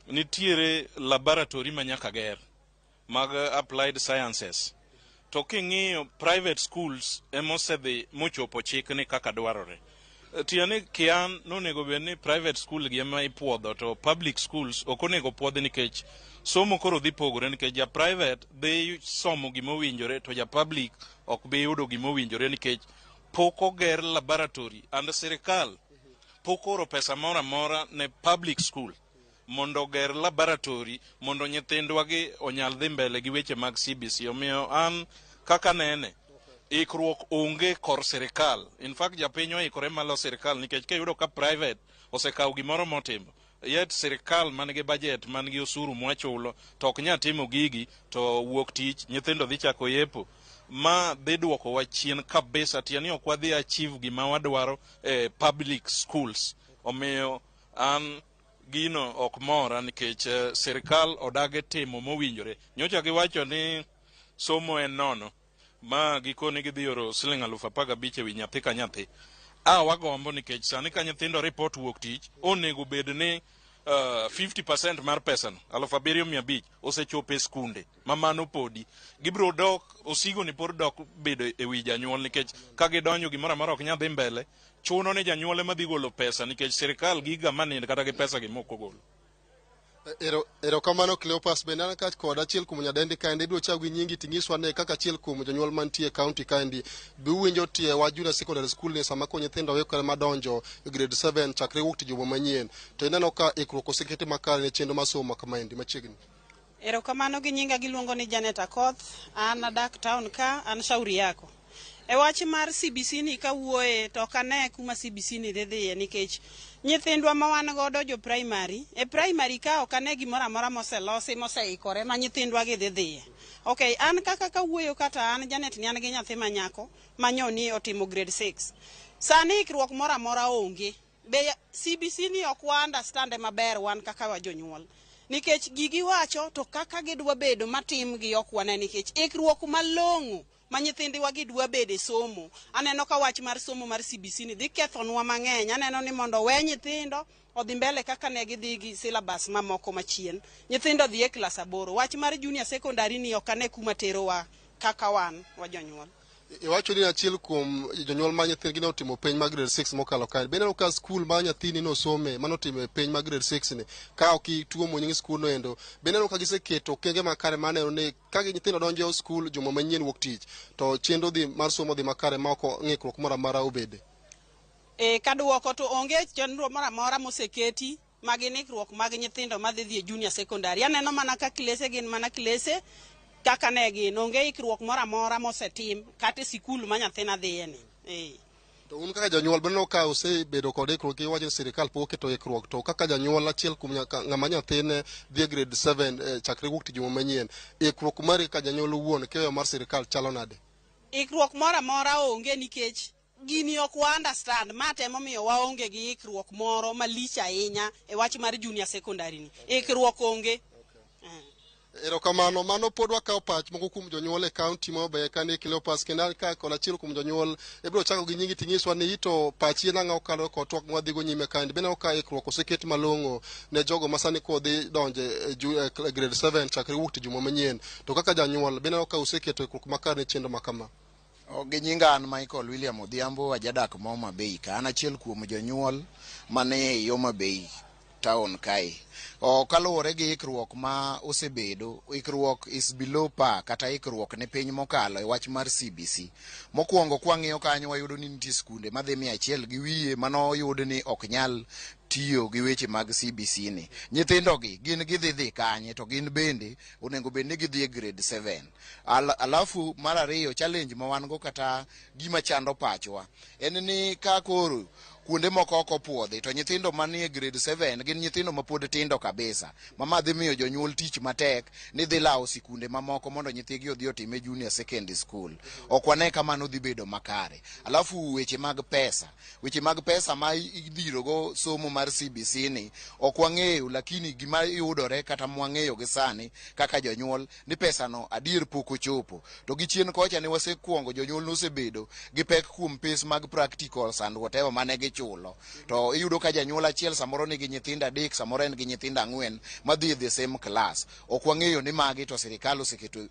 nitiere laboratory ma nyaka ger mag applied sciences. To king'iyo private schools emosedhi mochopo chik ni kaka dwarore. Tiende ni kian nonego bed ni private school gi ema ipuodho to public schools ok onego puodhi nikech somo koro dhi pogore nikech ja private dhi somo gima owinjore to ja public ok bi yudo gima owinjore nikech pok oger laboratory and sirikal pok oro pesa moro amora ne public school mondo oger laboratory mondo nyithindwa gi onyal dhi mbele gi weche mag CBC. Omiyo an kaka nene ikruok onge kor sirikal. In fact japiny oikore malo sirikal nikech kiyudo ka private osekawo gimoro motimo yet sirikal man gi budget man gi osuru mwachulo to ok nyal timo gigi to wuok tich nyithindo dhi chako yepo ma dhi duokowa chien kabisa. Tiende ni ok wadhi achieve gima wadwaro e public schools. Omiyo an gino ok mora nikech sirikal odagi timo mowinjore. Nyocha giwacho ni somo en nono ma gikone gidhi oro siling 15,000 ewi nyathi ka nyathi. A wagombo nikech sani ka nyithindo report wuok tich onego bed ni 50% mar pesano 7,500 osechopo e skunde ma mano podi gibiro dok osigo ni pod dok bedo e wi janyuol nikech ka gidonjo gimoro amora ok nyal dhi mbele chuno ni janyuol ema dhi golo pesa nikech sirikal giga manind kata gi pesa gi mok ogolo.
Erokamano Cleopas, bende an ka kod achiel kuom nyadendi kaendi, ibiro chako gi nyingi ting'iswa ne kaka achiel kuom jonyuol mantie e kaunti kaendi. Be uwinjo tie wach junior secondary school ni sama ko nyithindo ikore madonjo e grade 7 chakre wuok tich juma manyien, to ineno ka ikruok oseketi makare ne chenro mar somo ma kamaendi machiegni.
Erokamano, gi nyinga giluongo ni Janet Akoth, an adak town ka, an shauri yako. E wach mar CBC ni kawuoye to ok ane kuma CBC ni dhi dhiye, nikech nyithindwa ma wan godo jo primary, e primary ka ok ane gimoro amora moselosi moseikore ma nyithindwa gi dhi dhiye. Okay, an kaka kawuoyo kata an Janet ni an gi nyathi ma nyako manyoni otimo grade 6. Sani ikruok moro amora onge. Be CBC ni ok wa understand maber wan kaka wa jonyuol. Nikech gigi wacho to kaka gidwa bedo matimgi ok wane, nikech ikruok malong'o ma nyithindiwa gidwa bedo e somo. Aneno ka wach mar somo mar CBC ni dhi kethonwa mang'eny. Aneno ni mondo owe nyithindo odhi mbele kaka ne gidhi gi syllabus mamoko machien. Nyithindo dhi e klas 8. Wach mar junior secondary ni ok ane kuma terowa kaka wan wa jonyuol.
Iwacho ni achiel kuom jonyuol ma nyithindgi ne otimo penj mag grade 6 mokalo kae. Be ineno ka skul ma nyathini nosome manotimo penj mag grade 6 ni, ka ok ituomo nying skul no endo, be ineno ka giseketo okenge makare mar neno ni ka nyithindo donjo e skul juma manyien wuok tich, to chenro dhi mar somo dhi makare ma ok ng'ikruok moro amora obede?
E, kaduoko to onge chenro moro amora moseketi mag ikruok mag nyithindo madhi dhi e junior secondary. Aneno mana ka klese gin mana klese kaka ne gin. Onge ikruok moro amora mosetim kata e sikul ma nyathina dhiye ni. E.
To un kaka janyuol be ineno ka osebedo kod ikruok, iwacho ni sirikal pok oketo ikruok, to kaka janyuol achiel kuom ng'ama nyathine dhi e grade 7 chakre wuok tich juma manyien, ikruok mari kaka janyuol owuon kiweyo mar sirikal chalo nade?
Ikruok moro amora onge, nikech gini ok wa understand. Ma temo miyo waonge gi ikruok moro malich ahinya e wach mar junior secondary ni. Ikruok onge.
Erokamano, mano pod wakawo pach moko kuom jonyuol e kaunti ma Homa Bay kani Cleopas, kendo an ka kod achiel kuom jonyuol, ibiro chako gi nyingi ting'iswa ni ito pachi en ang'o kaluwore kod twak mwadhigo nyime kaendi. Be ineno ka ikruok oseket malong'o ne jogo ma sani kodhi donjo e grade 7 chakre wuok tich juma manyien, to kaka janyuol be ineno ka useketo ikruok makare ne chenro ma kama?
Gi nyinga an Michael William Odhiambo, ajadak ma Homa Bay ka. An achiel kuom jonyuol mane ei Homa Bay town kae. Kaluwore gi ikruok ma osebedo, ikruok is below par, kata ikruok ni piny mokalo e wach mar CBC. Mokwongo kwang'iyo kanyo wayudo ni nitie skunde madhi 100 gi wiye manoyud ni ok nyal tiyo gi weche mag CBC ni. Nyithindo gi gin gidhi dhi kanye to gin bende onego bed ni gidhi e grade 7. Alafu mar ariyo, challenge ma wan go kata gima chando pachwa en ni ka koro kuonde moko ok opuodhi to nyithindo manie grade 7 gin nyithindo mapod tindo kabisa, ma dhi miyo jonyuol tich matek ni dhi lawo sikunde mamoko mondo nyithigi odhi otime junior secondary school. Ok wane ka mano dhi bedo makare. Alafu weche mag pesa, weche mag pesa ma idhirogo somo mar CBC ni ok wang'eyo, lakini gima yudore kata mwang'eyo gi sani kaka jonyuol ni pesa no adier pok ochopo. To gi chien kocha ne wasekuongo jonyuol nosebedo gi pek kuom pes mag practicals and whatever mane gichulo, to iyudo ka janyuol achiel samoro nigi nyithindo 3, samoro en gi nyithindo 4 madhi e the same class. Ok wang'eyo ni magi to sirikal oseketo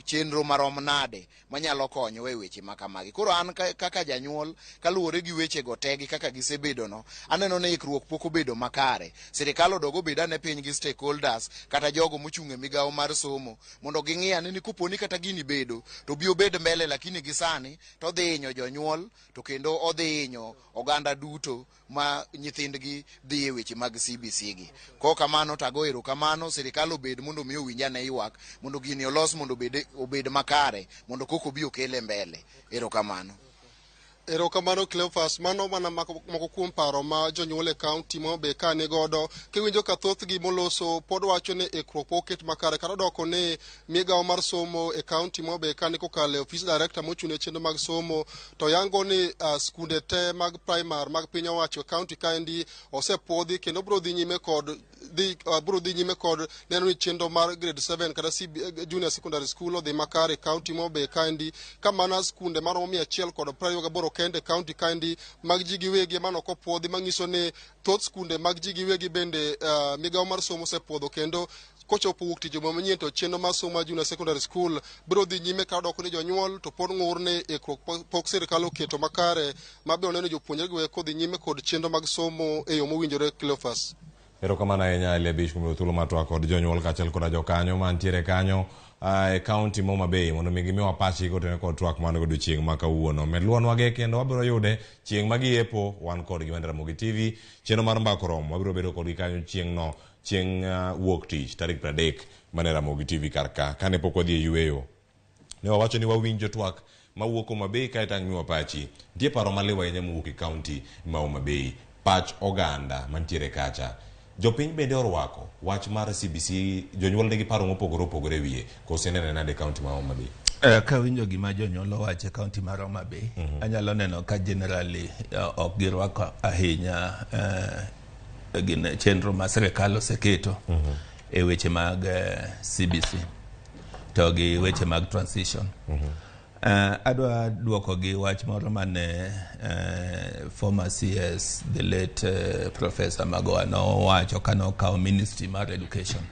chenro marom nade manyalo konyowa e weche ma kamagi. Koro an kaka janyuol, kaluwore gi weche go te gi kaka gisebedo no, aneno ni ikruok pok obedo makare. Sirikal odog obed ane piny gi stakeholders kata jogo mochung' e migawo mar somo mondo ging'i ane ni koponi kata gini bedo to bi obed mbele, lakini gi sani to odhi hinyo jonyuol to kendo odhi hinyo oganda duto ma nyithindgi dhi e weche mag CBC gi. Kok kamano to ago erokamano sirikal obed mondo mi owinj ane ywak mondo gini olos mondo obed makare mondo koko obi okele mbele. Erokamano.
Erokamano Cleophas, mano mana moko kuom paro ma jonyuol e kaunti ma Homa Bay ka ni godo. Kiwinjo ka thothgi moloso pod wacho ni ikruok pok oket makare, kata odoko ni migawo mar somo e kaunti ma Homa Bay ka ni kokalo e ofis director mochung' ne chenro mag somo to yango ni skunde te mag primary mag piny owacho e kaunti kaendi osepuodhi kendo biro dhi nyime kod neno ni chenro mar grade 7 kata junior secondary school odhi makare e kaunti ma Homa Bay kaendi, ka mana skunde maromo 128 kende e kaunti kaendi mag ji giwegi mano ok opuodhi, manyiso ni thoth skunde mag ji giwegi bende migawo mar somo osepuodho, kendo kochopo wuok tich juma manyien to chenro mar somo mar junior secondary school biro dhi nyime. Ka odoko ni jonyuol to pod ng'ur ni ikruok pok sirikal oketo makare mabiro neno jopuonjre go kodhi nyime kod chenro mag somo e yo mowinjore. Cleophas.
Erokamano ahinya Elia Beach kuom yudo thuolo mar twak kod jonyuol kaachiel koda jokanyo mantiere kanyo e kaunti ma Homa Bay mondo mi gimiwa pachgi kotenore kod twak man godo chieng' ma kawuono. Med luwonwagi kendo wabiro yude chieng' ma giyepo wan kodgi man Ramogi TV. Chenro mar Mbaka Oromo wabiro bedo kodgi kanyo chieng' no chieng' wuok tich tarik 30 mane Ramogi TV kar ka. Kane pok wadhi e yueyo ne wawacho ni wawinjo twak mawuok Homa Bay kaeto ang' miwa pachi. Nitie paro maliw ahinya mowuok e kaunti ma Homa Bay. Pach oganda mantiere kacha. Jopiny bende orwako wach mar CBC, jonyuol nigi paro mopogore opogore e wiye. Koso inene nade e kaunti ma Homa Bay?
Kawinjo gima jonyuol owacho e kaunti mar Homa Bay, anyalo neno ka generally ok girwako ahinya gin chenro ma sirikal oseketo e weche mag CBC to gi weche mag transition. Adwa duoko gi wach moro mane former CS the late Professor Magoha nowacho kane okawo ministry mar education.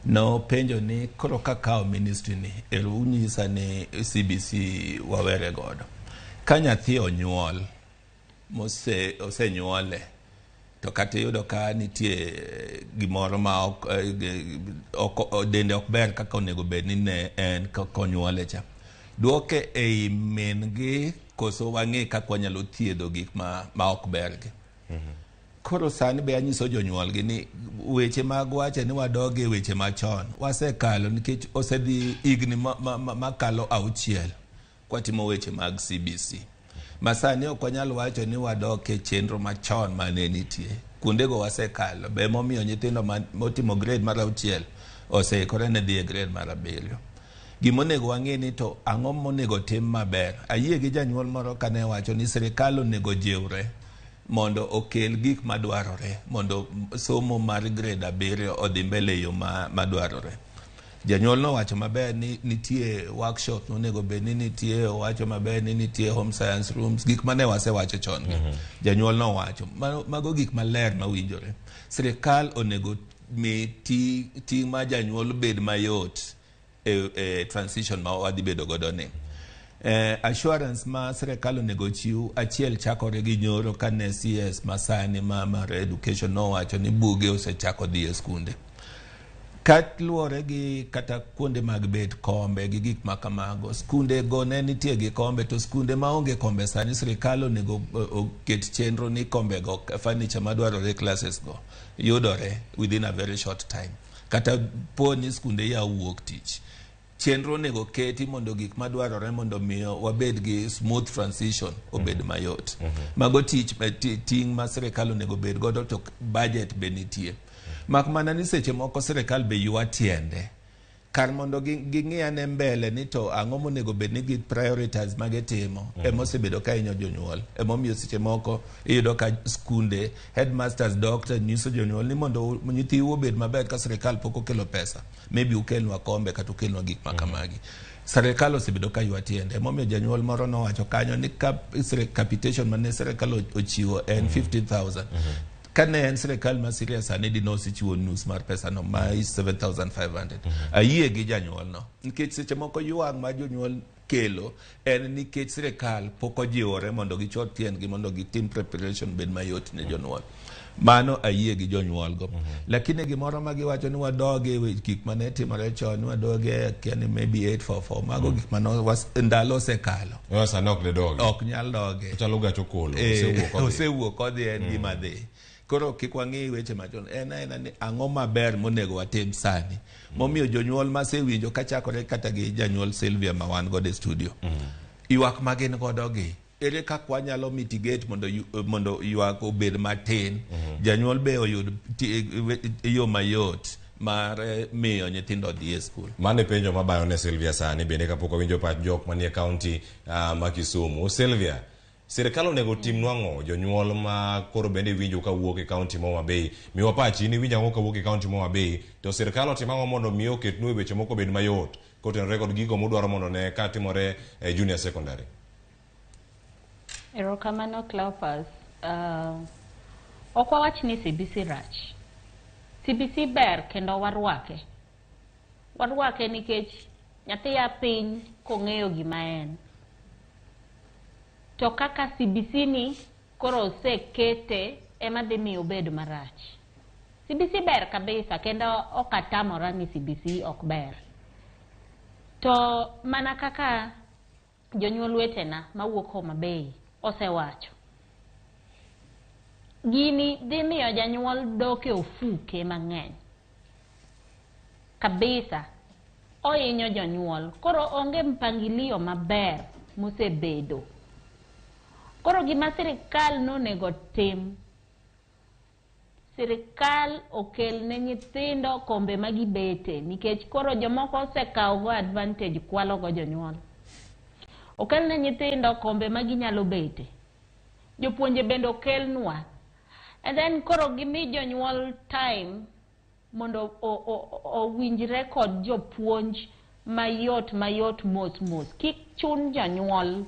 Nopenjo ni koro kakawo ministry ni ero unyisa ni CBC wawere godo. Ka nyathi onyuol mose osenyuole to kata iyudo ka nitie gimoro ma ok, ok dende ok ber kaka onego bed ni ne en konyuole cha. Duoke ei min gi koso wang'e kaka wanyalo thiedho gik ma ok ber gi. Koro sani be anyiso jonyuol gi ni weche mag wacho ni wadog e weche machon wasekalo nikech osedhi higni makalo 6 kwatimo weche mag CBC. Ma sani ok wanyal wacho ni wadok e chenro machon mane nitie. Kuondego wasekalo. Be momiyo nyithindo motimo grade mar 6 oseikore ne dhi e grade mar 7. Gimonego wang'e ni to ang'o monego tim maber. Ayie gi janyuol moro kane wacho ni sirikal onego jiwre mondo okel gik madwarore mondo somo mar grade 7 odhi mbele e yo madwarore. Janyuol nowacho maber ni nitie workshop monego bed ni nitie, owacho maber ni nitie home science rooms, gik mane wasewacho chon gi. Janyuol nowacho mago gik maler mawinjore. Sirikal onego mi ting' mar janyuol bed mayot e transition ma wadhi bedo godo ni. Assurance ma sirikal onego chiw achiel chakore gi nyoro kane CS masani mar education nowacho ni buge osechako dhi e skunde. Kaluwore gi kata kuonde mag bet kombe gi gik ma kamago, skunde go ne nitie gi kombe to skunde maonge kombe sani sirikal onego oket chenro ni kombe go, furniture madwarore e classes go yudore within a very short time. Kata po ni skunde yawo wuok tich, chenro onego keti mondo gik madwarore mondo miyo wabed gi smooth transition obed mayot. Mago tich ting' ma sirikal onego bed godo to budget be nitie. Mak mana ni seche moko sirikal be ywa tiende. Kar mondo ging'i ane mbele ni to ang'o monego bed ni gi prioritize magitimo emosebedo ka hinyo jonyuol. Emomiyo seche moko iyudo ka skunde headmasters doctor nyiso jonyuol ni mondo nyithiu obed maber ka sirikal pok okelo pesa. Maybe ukelnwa kombe kata ukelnwa gik ma kamagi. Sirikal osebedo ka ywa tiende. Emomiyo janyuol moro nowacho kanyo ni capitation mane sirikal ochiwo en 15,000. Kane en sirikal ma serious sani dine osechiwo nus mar pesa no ma is 7,500. Ayie gi janyuol no. Nikech seche moko ywak ma jonyuol kelo en nikech sirikal pok ojiwore mondo gichor tiendgi mondo gitim preparation bed mayot ne jonyuol. Mano ayie gi jonyuol go. Lakini gimoro ma giwacho ni wadoge e gik mane timore chon, ni wadoge akia ni maybe 844 mago gik mane ndalo osekalo.
Sani ok didogi.
Ok nyal doge.
Ochalo gach okolo. Osewuok odhi.
Osewuok odhi en gima dhi. Koro kik wang'i weche machon, en aena ni ang'o maber monego watim sani. Momiyo jonyuol masewinjo kachakore kata gi janyuol Sylvia ma wan godo e studio. Ywak ma gin godo gi, ere kaka wanyalo mitigate mondo ywak obed matin. Janyuol be oyud yo mayot mar miyo nyithindo odhi e skul.
Mano e penjo mabayo ne Sylvia sani bende kapok wawinjo pach jok manie kaunti ma Kisumu. Sylvia, sirikal onego otimnwa ang'o jonyuol ma koro bende iwinjo kawuok e kaunti ma Homa Bay? Miwa pachi in iwinjo ang'o kawuok e kaunti ma Homa Bay? To sirikal otim ang'o mondo mi oketnu e weche moko obed mayot kotenore kod gigo mudwaro mondo ne ka timore e junior secondary?
Erokamano Cleophas. Ok wawach ni CBC rach. CBC ber kendo warwake. Warwake nikech nyathi ya piny kong'eyo gima en. To kaka CBC ni koro osekete ema dhi miyo obed marach. CBC ber kabisa kendo ok atamora ni CBC ok ber. To mana kaka jonyuol wetena mawuok Homa Bay osewacho, gini dhi miyo janyuol dok e ofuke mang'eny kabisa. Ohinyo jonyuol. Koro onge mpangilio maber mosebedo. Koro gima sirikal nonego tim, sirikal okel ne nyithindo kombe ma gibete, nikech koro jomoko osekawo go advantage kwalo go jonyuol. Okel ne nyithindo kombe ma ginyalo bete. Jopuonje bende okelnwa. And then koro gimi jonyuol time mondo owinjre kod jopuonj mayot mayot mos mos. Kik chun janyuol.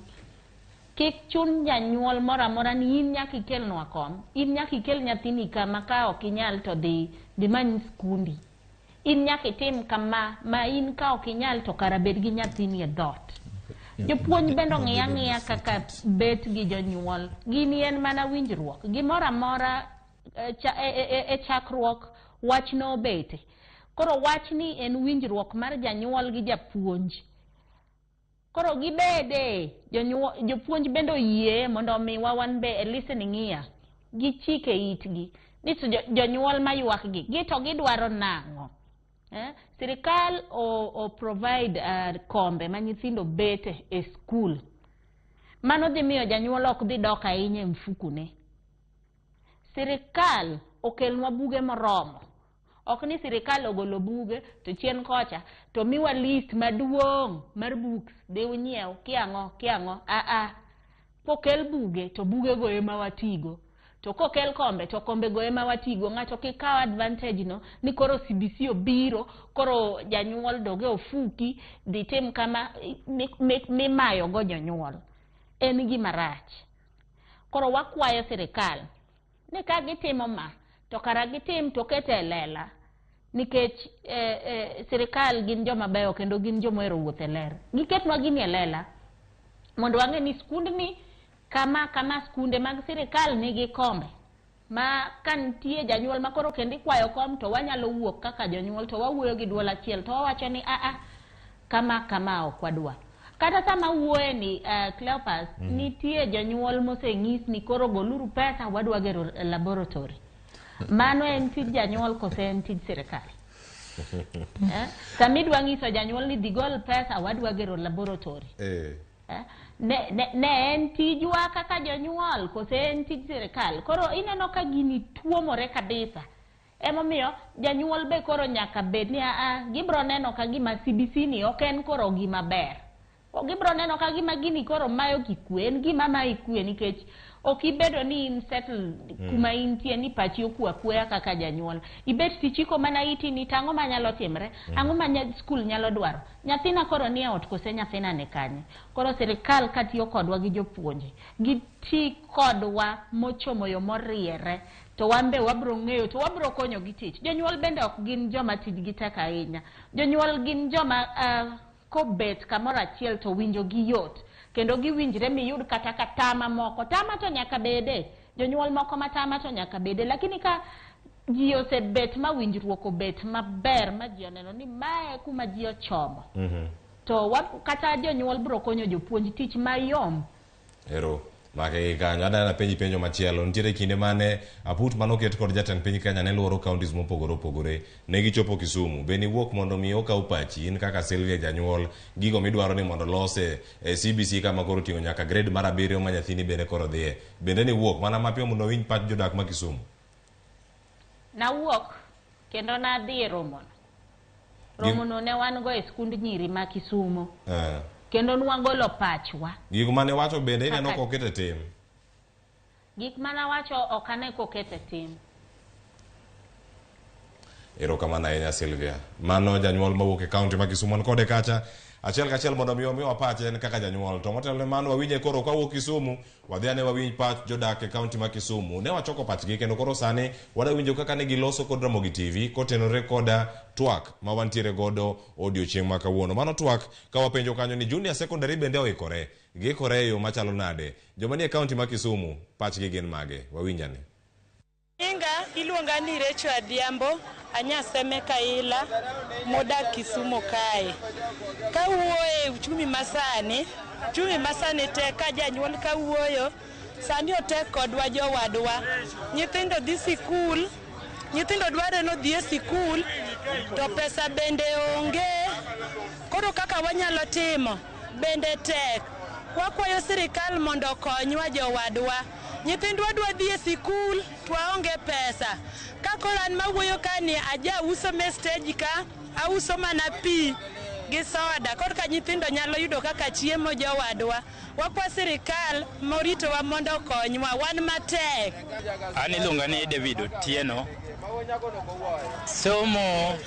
Kik chun janyuol moro amora ni in nyaka ikelnwa kom. In nyaka ikel nyathini kama, ka ok inyal to dhi many skundi. In nyaka itim kama, ma in ka ok inyal to kara bed gi nyathini e dhoot. Jopuonj bende ong'iyo ang'iya kaka bet gi jonyuol. Gini en mana winjruok. Gimoro amora e chakruok wach nobete. Koro wachni en winjruok mar janyuol gi japuonj. Koro gibede, jopuonj bende oyie mondo omiwa wan be a listening ear. Gichike itgi. Ni to jonyuol maywak gi, gi to gidwaro nang'o? Sirikal o provide kombe ma nyithindo bete e skul. Mano dhi miyo janyuol ok dhi dok ahinya e mfukune. Sirikal okelnwa buge moromo. Ok ni sirikal ogolo buge to chien kocha to miwa list maduong' mar books dhi unyiew kiang'o kiang'o. Kokel buge to bugego ema watigo. To kokel kombe to kombego ema watigo. Ng'ato kik kaw advantage no ni koro CBC obiro, koro janyuol doge ofuki dhi tim kama mimayo go jonyuol. En gima rach. Koro wakwayo sirikal ni ka gitimo ma to kara gitim to kete e lela, nikech sirikal gin joma beyo kendo gin joma ohero wuotho e ler. Giketnwa gini e lela mondo wang'e ni skundni kama kama skunde mag sirikal nigi kombe ma ka nitie janyuol ma koro kendo ikwayo kom to wanyalo wuok kaka jonyuol to wawuoyo gi duol achiel to wawacho ni kama kama ok wadwa. Kata sama wuoye ni Cleopas, nitie jonyuol moseng'is ni koro goluru pesa wadwa gero laboratory. Mano en tij janyuol kose en tij sirikal? Sama idwa ng'iso janyuol ni dhi gol pesa wadwa gero laboratory. Ne en tijwa kaka jonyuol kose en tij sirikal? Koro ineno ka gini tuomore kabisa. Emomiyo janyuol be koro nyaka bed ni gibro neno ka gima CBC ni ok en koro gima ber. Gibro neno ka gima gini koro mayo kikwe, en gima mayo kwe nikech ok ibedo ni in settle kuma intie ni pachi okwe akweya kaka janyuol. Ibet tichiko mana iti ni tang'o manyalo timre, ang'o ma skul nyalo dwaro. Nyathina koro nie ot kose nyathina ni kanye. Koro sirikal katiyo kodwa gi jopuonje, giti kodwa mochomo yo moriere, to wan be wabro ng'eyo to wabro konyo gi tich. Jonyuol bende ok gin joma tijgi tek ahinya. Jonyuol gin joma kobet kamoro achiel to winjo gi yot kendo giwinjre miyud kata ka tama moko. Tama to nyaka bede, jonyuol moko matama to nyaka bede, lakini ka ji osebet ma winjruok obet maber ma ji oneno ni mae kuma ji ochomo, to kata jonyuol bro konyo jopuonj tich mayom.
Ero make kanyo adana penji penjo machielo. Nitiere kinde mane aput manoket kod jatend piny Kenya ne luoro counties mopogore opogore, ne gichopo Kisumu. Be niwuok mondo mi okaw pachi in kaka Sylvia janyuol, gigo midwaro ni mondo lose e CBC kama koro ting'o nyaka grade mar 7 ma nyathini bende koro dhiye? Bende niwuok mana mapiyo mondo winj pach jodak ma Kisumu?
Nawuok kendo nadhi e romono. Romono ne wan go e skund nyiri ma Kisumu. Kendo nwagolo pachwa.
Gik mane wacho bende ineno kokete tim?
Gik mane wacho ok ane kokete tim.
Erokamano ahinya Sylvia. Mano janyuol mawuok e kaunti ma Kisumu man kode kacha. Achiel kachiel mondo mi omiwa pache en kaka janyuol. To motelo ne mano wawinje koro kawuok Kisumu, wadhi ane wawinj pach jodak e kaunti ma Kisumu. Ne wachoko pachgi kendo koro sani wadawinjo kaka ne giloso kod Ramogi TV kotenore koda twak ma wantiere godo odiochieng' ma kawuono. Mano twak ka wapenjo kanyo ni junior secondary bende oikore, giikore e yo machalo nade? Joma nie kaunti ma Kisumu pachgi gin mage? Wawinj ane.
Nyinga Iluonga ni Recho Adhiambo, anyaseme Kaila, modak Kisumu kae. Kawuoyo e uchumi masani tek ka janyuol kawuoyo, sani otek kodwa jowadwa. Nyithindo dhi sikul, nyithindo dware ni odhi e sikul, to pesa bende onge. Koro kaka wanyalo timo bende tek. Wakwayo sirikal mondo okonywa jowadwa. Nyithindwa dwa dhi e sikul to waonge pesa. Ka koro an mawuoyo kani aja uso me stage ka, auso mana pi gi soda. Koro ka nyithindo nyalo yudo kaka chiemo jowadwa. Wakwa sirikal moritowa mondo okonywa, wan matek.
An iluonga ni David Otieno. Somo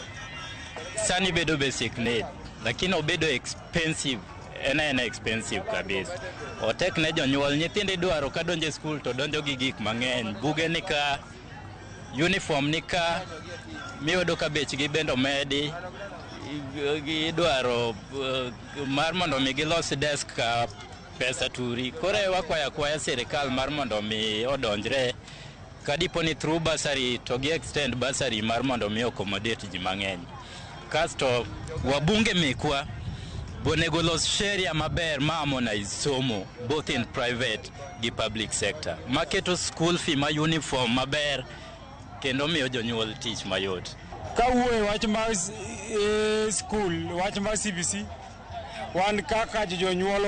sani bedo basic need, lakini obedo expensive. En expensive kabisa. Otek ne jonyuol, nyithindo idwaro ka donjo e skul to donjo gi gik mang'eny. Buge ni ka, uniform ni ka, miyudo ka bechgi bende omedi. Idwaro mar mondo mi gilos desk ka pesa turi. Koro wakwayo akwaya sirikal mar mondo mi odonjre. Kadipo ni through bursary to gi extend bursary mar mondo mi accommodate ji mang'eny. Kasto wabunge mekwa bonego los sheria maber ma harmonize somo both in private gi public sector. Maketo school fee ma uniform maber kendo miyo jonyuol tich mayot.
Kawuoyo wach mar school, wach mar CBC, wan kaka jonyuol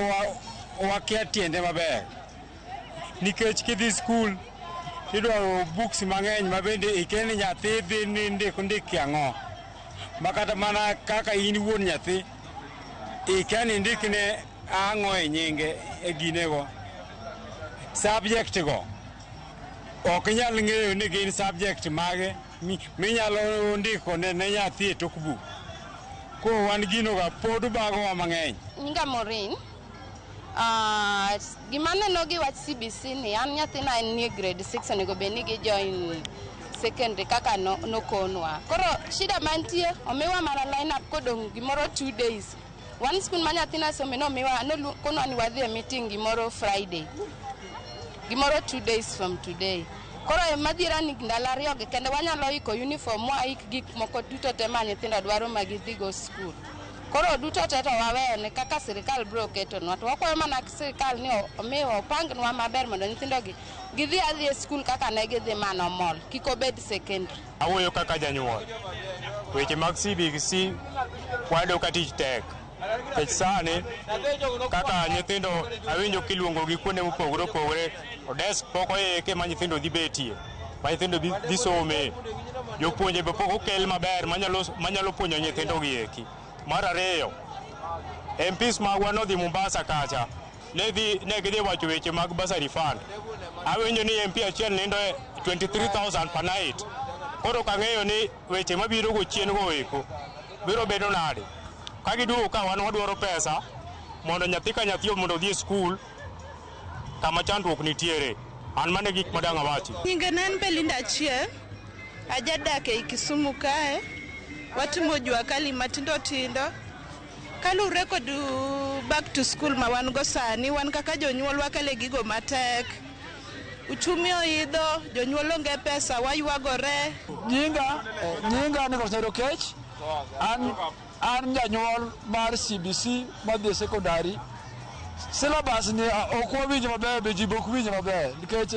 wakia tiende maber. Nikech kidhi school idwaro books mang'eny ma bende ikia ni nyathi dhi ni ndiko ang'o. Makata mana kaka in wuon nyathi ikia ni ndikne ang'o e nyinge e ginego. Subject go ok inyal ng'eyo ni gin subject mage minyalo ndiko ne nyathi e tok buk. Koro wan gino ga pod bagowa mang'eny.
Nyinga Maureen. Gima neno gi wach CBC ni an nyathina en nie grade 6 onego bed ni gi join secondary kaka nokonwa. Koro shida mantie omiwa mana line up kodong' gimoro 2 days. Wan school ma nyathina some nomiwa nokonwa ni wadhi e meeting gimoro Friday. Gimoro 2 days from today. Koro ema dhiera ni ndalo ariyo gi kende wanyalo iko uniform mwaik gik moko duto te ma nyithindo dwaro ma gidhigo school. Koro duto te to wawene kaka sirikal biro ketonwa. To wakwayo mana sirikal ni omiwa opangnwa maber mondo nyithindo gi gidhi adhi e skul kaka ne gidhi ma normal, kik obed secondary.
Awuoyo kaka janyuol. Weche mag CBC wayudo ka tich tek. Nikech sani kaka nyithindo awinjo kiluongo gi kuonde mopogore opogore, desk pok oike ma nyithindo dhi betie, ma nyithindo dhi some. Jopuonje be pok okel maber manyalo puonjo nyithindo gi eki. Mar ariyo, MPs magwa nodhi Mombasa kacha, ne gidhi wacho weche mag bursary fund. Awinjo ni MP achiel nindo e 23,000 per night. Koro kang'eyo ni weche mabiro go chien go eko biro bedo nade. Ka giduogo ka wan wadwaro pesa mondo nyathi ka nyathi mondo odhi e skul kama chandruok nitiere. An mano e gik madang' awachi.
Nyinga ne en Belinda Achieng', ajadak ei Kisumu kae. Watimo jua kali matindo tindo. Kaluwore kod back to school ma wan go sani, wan kaka jonyuol wakale gigo matek. Uchumi oidho, jonyuol onge pesa, waywagore.
Nyinga ni Rosero Kech. An janyuol mar CBC madhi e secondary. Syllabus ni ok wawinj maber, be ji ok winj maber nikech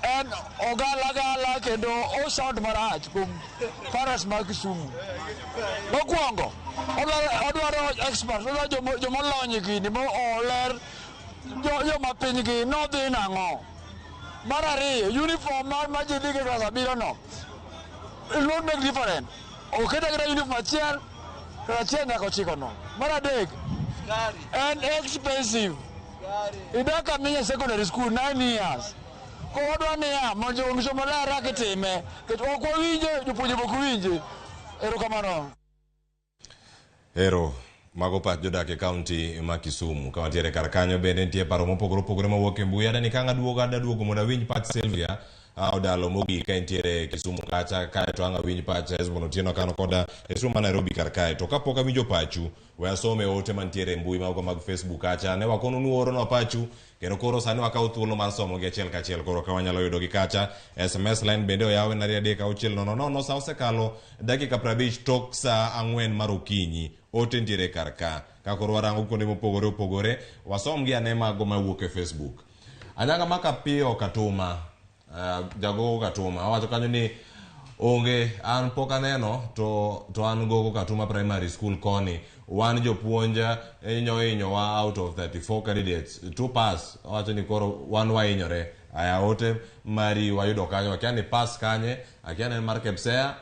en ogalagala kendo o sound marach kuom parents mag Kisumu. Mokwongo, odwaro experts, odwaro jomolony e gini mo oler joma piny gi nodhi nang'o. Mar ariyo, uniform ma ji dhi go e klas abiriyo no, it won't make difference. Oket aketa uniform achiel, klas achiel nyaka ochiko no. Mar adek, en expensive. Idak Kaminya secondary school 9 years. Koro wadwa niya mondo somo ler kaka itime, nikech ok wawinje, jopuonje be ok winje. Erokamano.
Ero, mago pach jodak e kaunti ma Kisumu. Ka wantiere kar kanyo bende nitie paro mopogore opogore mawuok e mbui. Adani ka ang' aduogo mondo awinj pach Sylvia Odalo mogik ka entiere Kisumu kacha, kaeto ang' awinj pach Hesbon Otieno kano koda e Kisumu ma Nairobi kar kae. To kapok awinjo pachu, we asome ote mantiere e mbui magwa mag Facebook kacha. Ne wakonu ni uoronwa pachu Kendo koro sani wakaw thuolo mar somo gi achiel kachiel koro ka wanyalo yudo gi kacha. SMS line bende oyaw en 23600. Sa osekalo dakika 50 tok sa 4 mar okinyi. Ote nitiere kar ka. Ka koro warango kuonde mopogore opogore, wasom gi ane mago mawuok e Facebook. Anyanga maka piyo Katuma, jagogo Katuma, owacho kanyo ni onge an pok aneno to an gogo Katuma Primary School koni wan jopuonj inyo hinyowa out of 34 candidates 2 pass. Owacho ni koro wan wahinyore. Aya, ote mari wayudo kanyo, akia ni pass kanye, akia ni en mar KPSEA.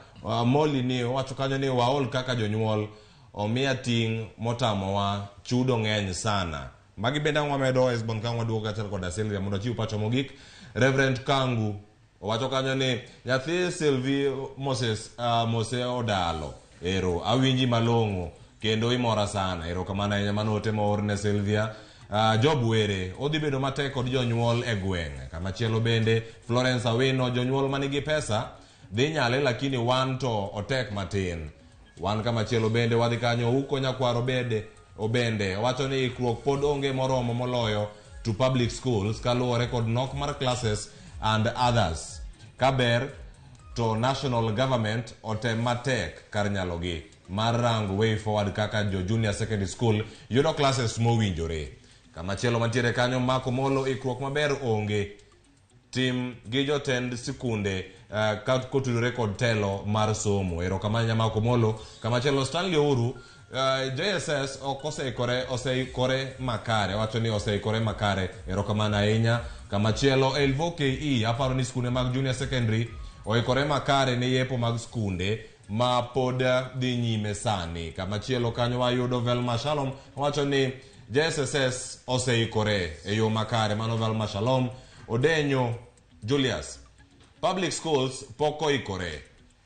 Moli ni owacho kanyo ni waol kaka jonyuol omiya ting' motamowa chudo ng'eny sana. Magi bende ang' wamedo Esbon ka waduogo kaachiel koda Sylvia mondo achiw pacho mogik. Reverend Kangu owacho kanyo ni nyathi Sylvie Moses Mose Odalo, ero awinji malong'o kendo imora sana, erokamano ahinya. Mano ote moor ne Sylvia. Job Were odhi bedo matek kod jonyuol e gweng'. Kamachielo bende Florence Awino, jonyuol manigi pesa dhi nyale, lakini wan to otek matin wan. Kamachielo bende wadhi kanyo uko nyakwaro bede obende owacho ni ikruok pod onge moromo moloyo to public schools kaluwore kod nok mar classes and others. Kaber to national government otem matek kar nyalogi mar rango way forward kaka jo junior secondary school yudo classes mowinjore. Kamachielo mantiere kanyo Mako Molo, ikruok maber onge tim gi jotend sikunde ka kotudore kod telo mar somo. Erokamano Nyamako Molo. Kamachielo Stanley Ouru, JSS ok oseikore, oseikore makare, wacho ni oseikore makare. Erokamano ahinya. Kamachielo Elvo KE, aparo ni skunde mag junior secondary oikore makare ne yepo mag skunde ma pod dhi nyime sani. Kamachielo kanyo wayudo Velma Shalom, wacho ni JSSS oseikore e yo makare. Mano Velma Shalom. Odenyo Julius, public schools pok oikore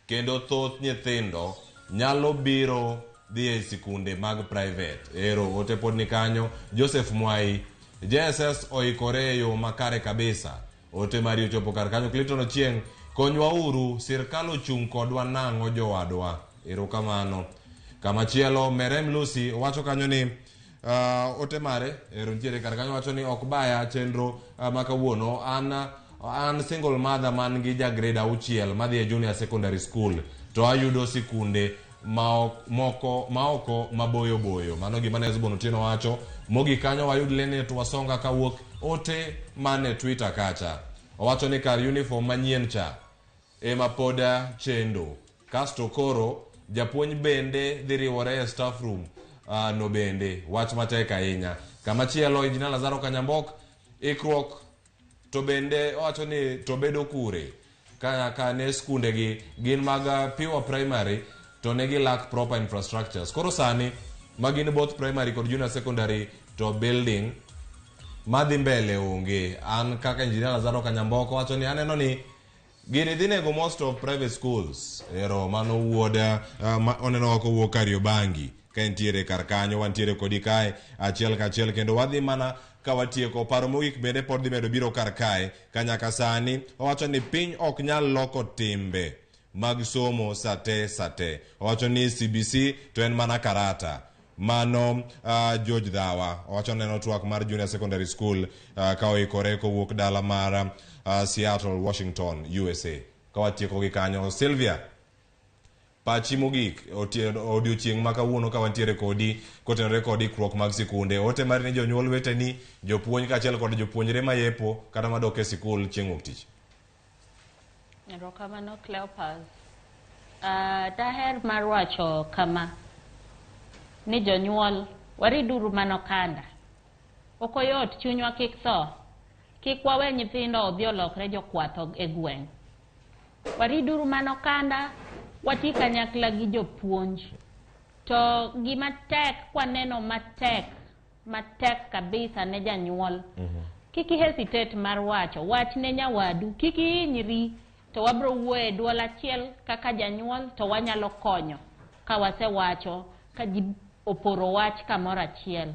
kendo thoth nyithindo nyalo biro dhi e sikunde mag private. Ero ote pod ni kanyo. Joseph Mwai, JSS oikore e yo makare kabisa. Ote mari ochopo kar kanyo. Clinton Ochieng, konywa uru, sirkal ochung' kodwa nang'o jowadwa? Erokamano. Kamachielo Merem Lucy wacho kanyo ni ote mare ero nitiere kar kanyo, wacho ni ok baya chenro ma kawuono. An single mother man gi ja grade 6 madhi e junior secondary school to ayudo sikunde moko maoko maboyo boyo. Mano gima ne Hesbon Otieno wacho. Mogik kanyo wayud Lenet Wasonga kawuok ote mane Twitter kacha, owacho ni kar uniform manyien cha ema pod chendo kasto koro japuonj bende dhi riwore e staff room no bende wach matek ahinya. Kamachielo Engineer Lazaro Kanyambok, ikruok to bende owacho ni to bedo kure ka ne skunde gi gin mag pure primary to ne gi lack proper infrastructures. Koro sani magin both primary kod junior secondary to building madhi mbele onge. An kaka Engineer Lazaro Kanyamboko wacho ni aneno ni gini dhi nego most of private schools. Ero mano wuod oneno kowuok Kariobangi ka entiere kar kanyo. Wantiere kodi kae achiel kachiel kendo wadhi mana ka watieko. Paro mogik bende pod dhi medo biro kar kae ka nyaka sani owacho ni piny ok nyal loko timbe mag somo sate sate. Owacho ni CBC to en mana karata. Mano George Dhawa owacho neno twak mar junior secondary school ka oikore kowuok dala mar Seattle, Washington, USA. Ka watieko gi kanyo, Sylvia, pachi mogik odiochieng' ma kawuono ka wantiere kodi kotenore kod ikruok mag sikunde, ote mari ni jonyuol weteni, jopuonj kaachiel kod jopuonjre mayepo kata madok e sikul chieng' wuok tich.
Erokamano, Cleopas. Daher mar wacho kama ni jonyuol wariduru mana okanda. Ok oyot, chunywa kik tho. Kik wawe nyithindo odhi olokre jokwath e gweng'. Wariduru mana okanda, wati kanyakla gi jopuonj. To gima tek kwaneno matek, matek kabisa ne janyuol. Kik i hesitate mar wacho, wach ne nyawadu, kik ihinyri, to wabro wuoyo e duol achiel kaka janyuol to wanyalo konyo ka wasewacho ka ji oporo wach kamoro achiel.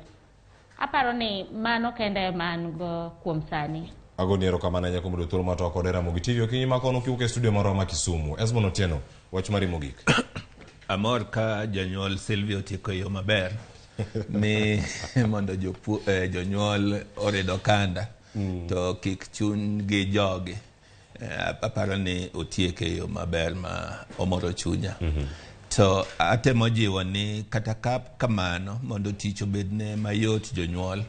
Aparo ni mano kende ema an go kuom sani.
Agoni erokamano ahinya kuom yudo thuolo mar twak kod Ramogi TV okinyi ma kono kiwuok e studio marwa ma Kisumu. Esbon Otieno, wach mari mogik.
Amor ka janyuol Sylvia otieko e yo maber. Ni mondo jonyuol orid okanda to kik chuny gi jogi. Aparo ni otieke e yo maber ma omoro chunya. To atemo jiwo ni kata ka kamano mondo tich obedne mayot jonyuol,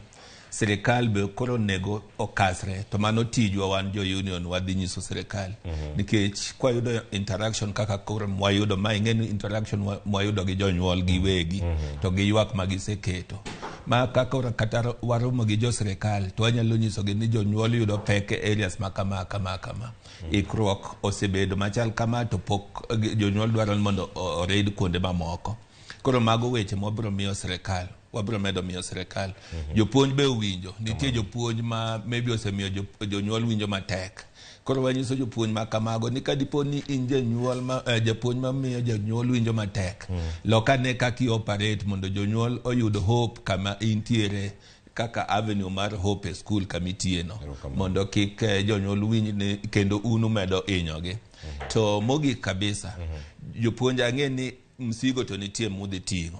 sirikal be koro onego okasre to mano tijwa wan jo union wadhi nyiso sirikal. Nikech kwayudo interaction kaka koro mwayudo ma ing'e ni interaction mwayudo gi jonyuol giwegi to gi ywak ma giseketo ma kaka kata waromo gi jo sirikal to wanyalo nyisogi ni jonyuol yudo pek e areas ma kama kama kama. Ikruok osebedo machal kama to pok jonyuol dwaro ni mondo orid kuonde mamoko. Koro mago weche mwabiro miyo sirikal, wabiro medo miyo sirikal. Jopuonj be owinjo, nitie jopuonj ma maybe osemiyo jonyuol winjo matek. Koro wanyiso jopuonj ma kamago ni kadipo ni in janyuol ma japuonj mamiyo janyuol winjo matek, lok ane kaka i operate mondo jonyuol oyud hope kama intiere kaka avenue mar hope e school kama itiye no, mondo kik jonyuol winj ni kendo un umedo hinyogi. To mogik kabisa, jopuonj ang'e ni msigo to nitie mudhi ting'o.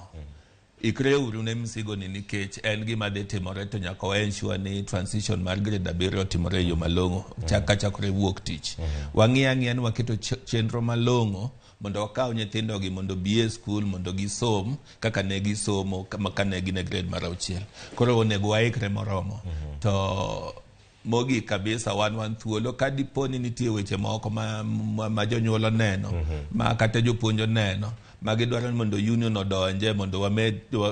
Ikre uru ne msigo ni nikech en gima dhi timore to nyaka wa ensure ni transition mar grade 7 otimore e yo malong'o chakore wuok tich. Wang'i ang'iya ni waketo chenro malong'o mondo wakaw nyithindogi mondo obi e skul mondo gisom kaka ne gisomo kane gin e grade mar 6. Koro onego waikre moromo. To mogik kabisa wan thuolo ka dipo ni nitie weche moko ma jonyuol oneno ma kata jopuonj oneno ma gidwaro ni mondo union odonje mondo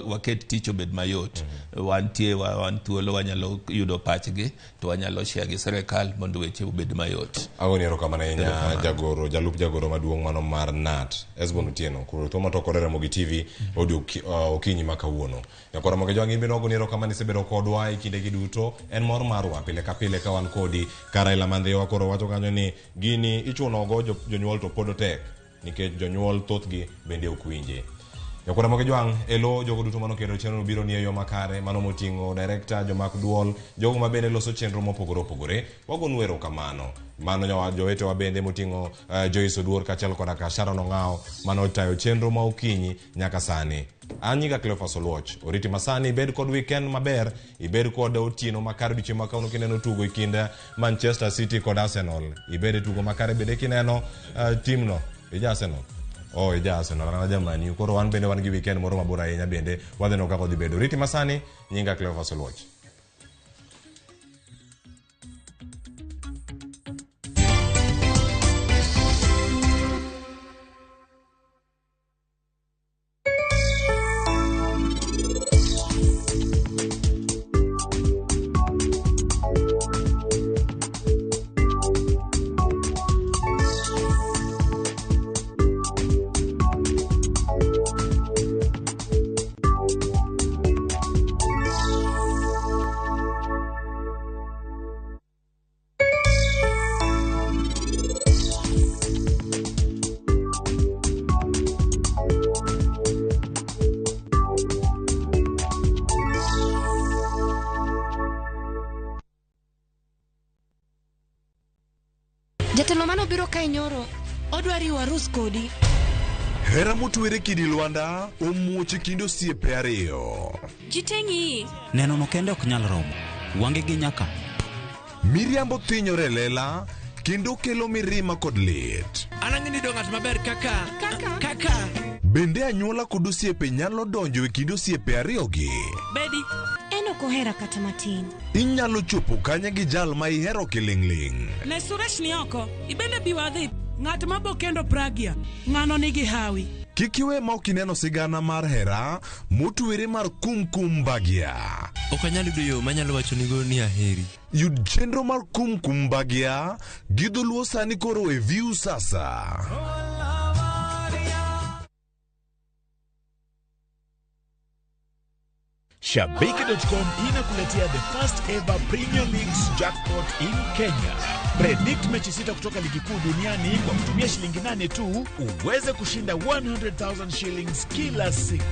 waket tich obed mayot. Wantie wan thuolo wanyalo yudo pachgi to wanyalo share gi sirikal mondo weche obed mayot.
Agoni erokamano ahinya jagoro, jalup jagoro maduong' mano mar KNUT Esbon Otieno koro thuolo matokore Ramogi TV okinyi ma kawuono. Nyakoro Ramogi Jwang' in bende wagoni erokamano isebedo kodwa e kindegi duto. En mor marwa pile ka pile ka wan kodi. Ka Raila Mandhiwa koro wacho kanyo ni gini ichuno go jonyuol to pod otek nikech jonyuol thothgi bende ok winje. Nyakoro Ramogi Jwang' elo jogo duto manoketo chenro biro ni e yo makare mano moting'o director, jomak duol, jogo ma bende loso chenro mopogore opogore. Wagonu erokamano. Mano jowetewa bende moting'o Joyce Oduor kaachiel koda ka Sharon Ong'awo mano tayo chenro ma okinyi nyaka sani. An nyinga Cleophas Oluoch. Oriti masani ibed kod weekend maber, ibed kod otieno makare odiochieng' ma kawuono kineno tugo e kind Manchester City kod Arsenal. Ibed e tugo makare bende kineno timno. Ija Arsenal? Oh, ija Arsenal, an aja Man U. Koro wan bende wan gi weekend moro mabor ahinya bende wadhi neno kaka odhi bedo. Oriti masani, nyinga Cleophas Oluoch.
Jatelo mano biro kae nyoro, odwa riwo arus kodi.
Hera motwere kidi lwanda omuoch e kind osiepe ariyo.
Ji te ng'iyi.
Neno no kende ok nyal romo. Wange gi nyaka.
Miriambo thinyore e lela kendo kelo mirima kod lit.
An ang'e ni ng'at maber kaka kaka.
Bende anyuola kod osiepe nyalo donjo e kind osiepe ariyogi.
Bedi. En ok ohera kata matin.
Inyalo chopo kanye gi jal ma ihero kiling'ling'.
Ne Suresh ni oko, ibende bi wadhi. Ng'at ma bo kendo Pragya, ng'ano nigi hawi.
Kik iwe ma ok ineno sigana mar hera motwere mar Kumkum Bhagya.
Ok anyal yudo yo manyalo wachonigo ni aheri.
Yud chenro mar Kumkum Bhagya gi dholuo sani koro e View Sasa.
Shabiki.com inakuletea the first ever Premier Leagues jackpot in Kenya. Predict mechi 6 kutoka ligi kuu duniani kwa kutumia shilingi 8 tu uweze kushinda 100,000 shillings kila siku.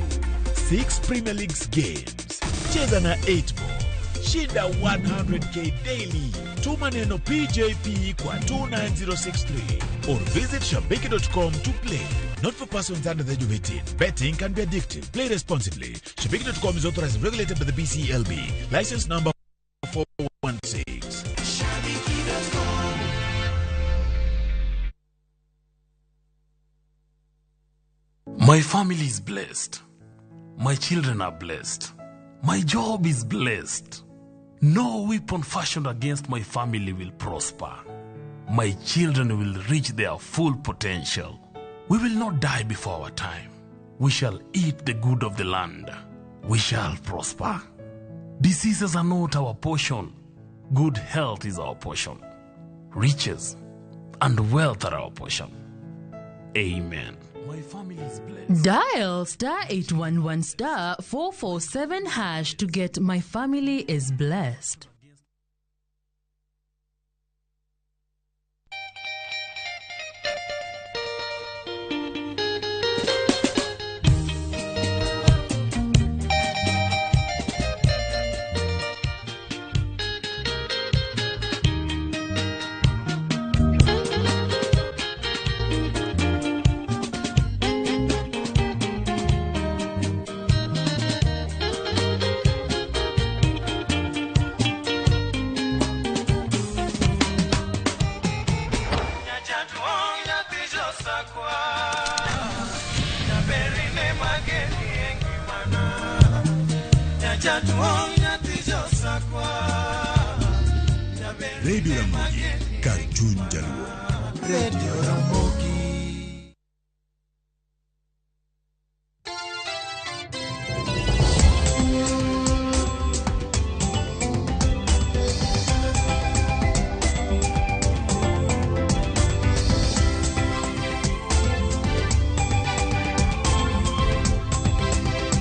6 Premier Leagues games. Cheza na 8 ball. Shinda 100k daily. Tuma neno PJP kwa 29063 or visit shabiki.com to play. Not for persons under the age of 18. Betting can be addictive. Play responsibly. Shabiki.com is authorized and regulated by the BCLB. License number 416.
My family is blessed. My children are blessed. My job is blessed. No weapon fashioned against my family will prosper. My children will reach their full potential. We will not die before our time. We shall eat the good of the land. We shall prosper. Diseases are not our portion. Good health is our portion. Riches and wealth are our portion. Amen. My family is blessed.
Dial star 811 star 447 hash to get My Family is Blessed.
Radio Ramogi, kar chuny jaluo.
Radio Ramogi.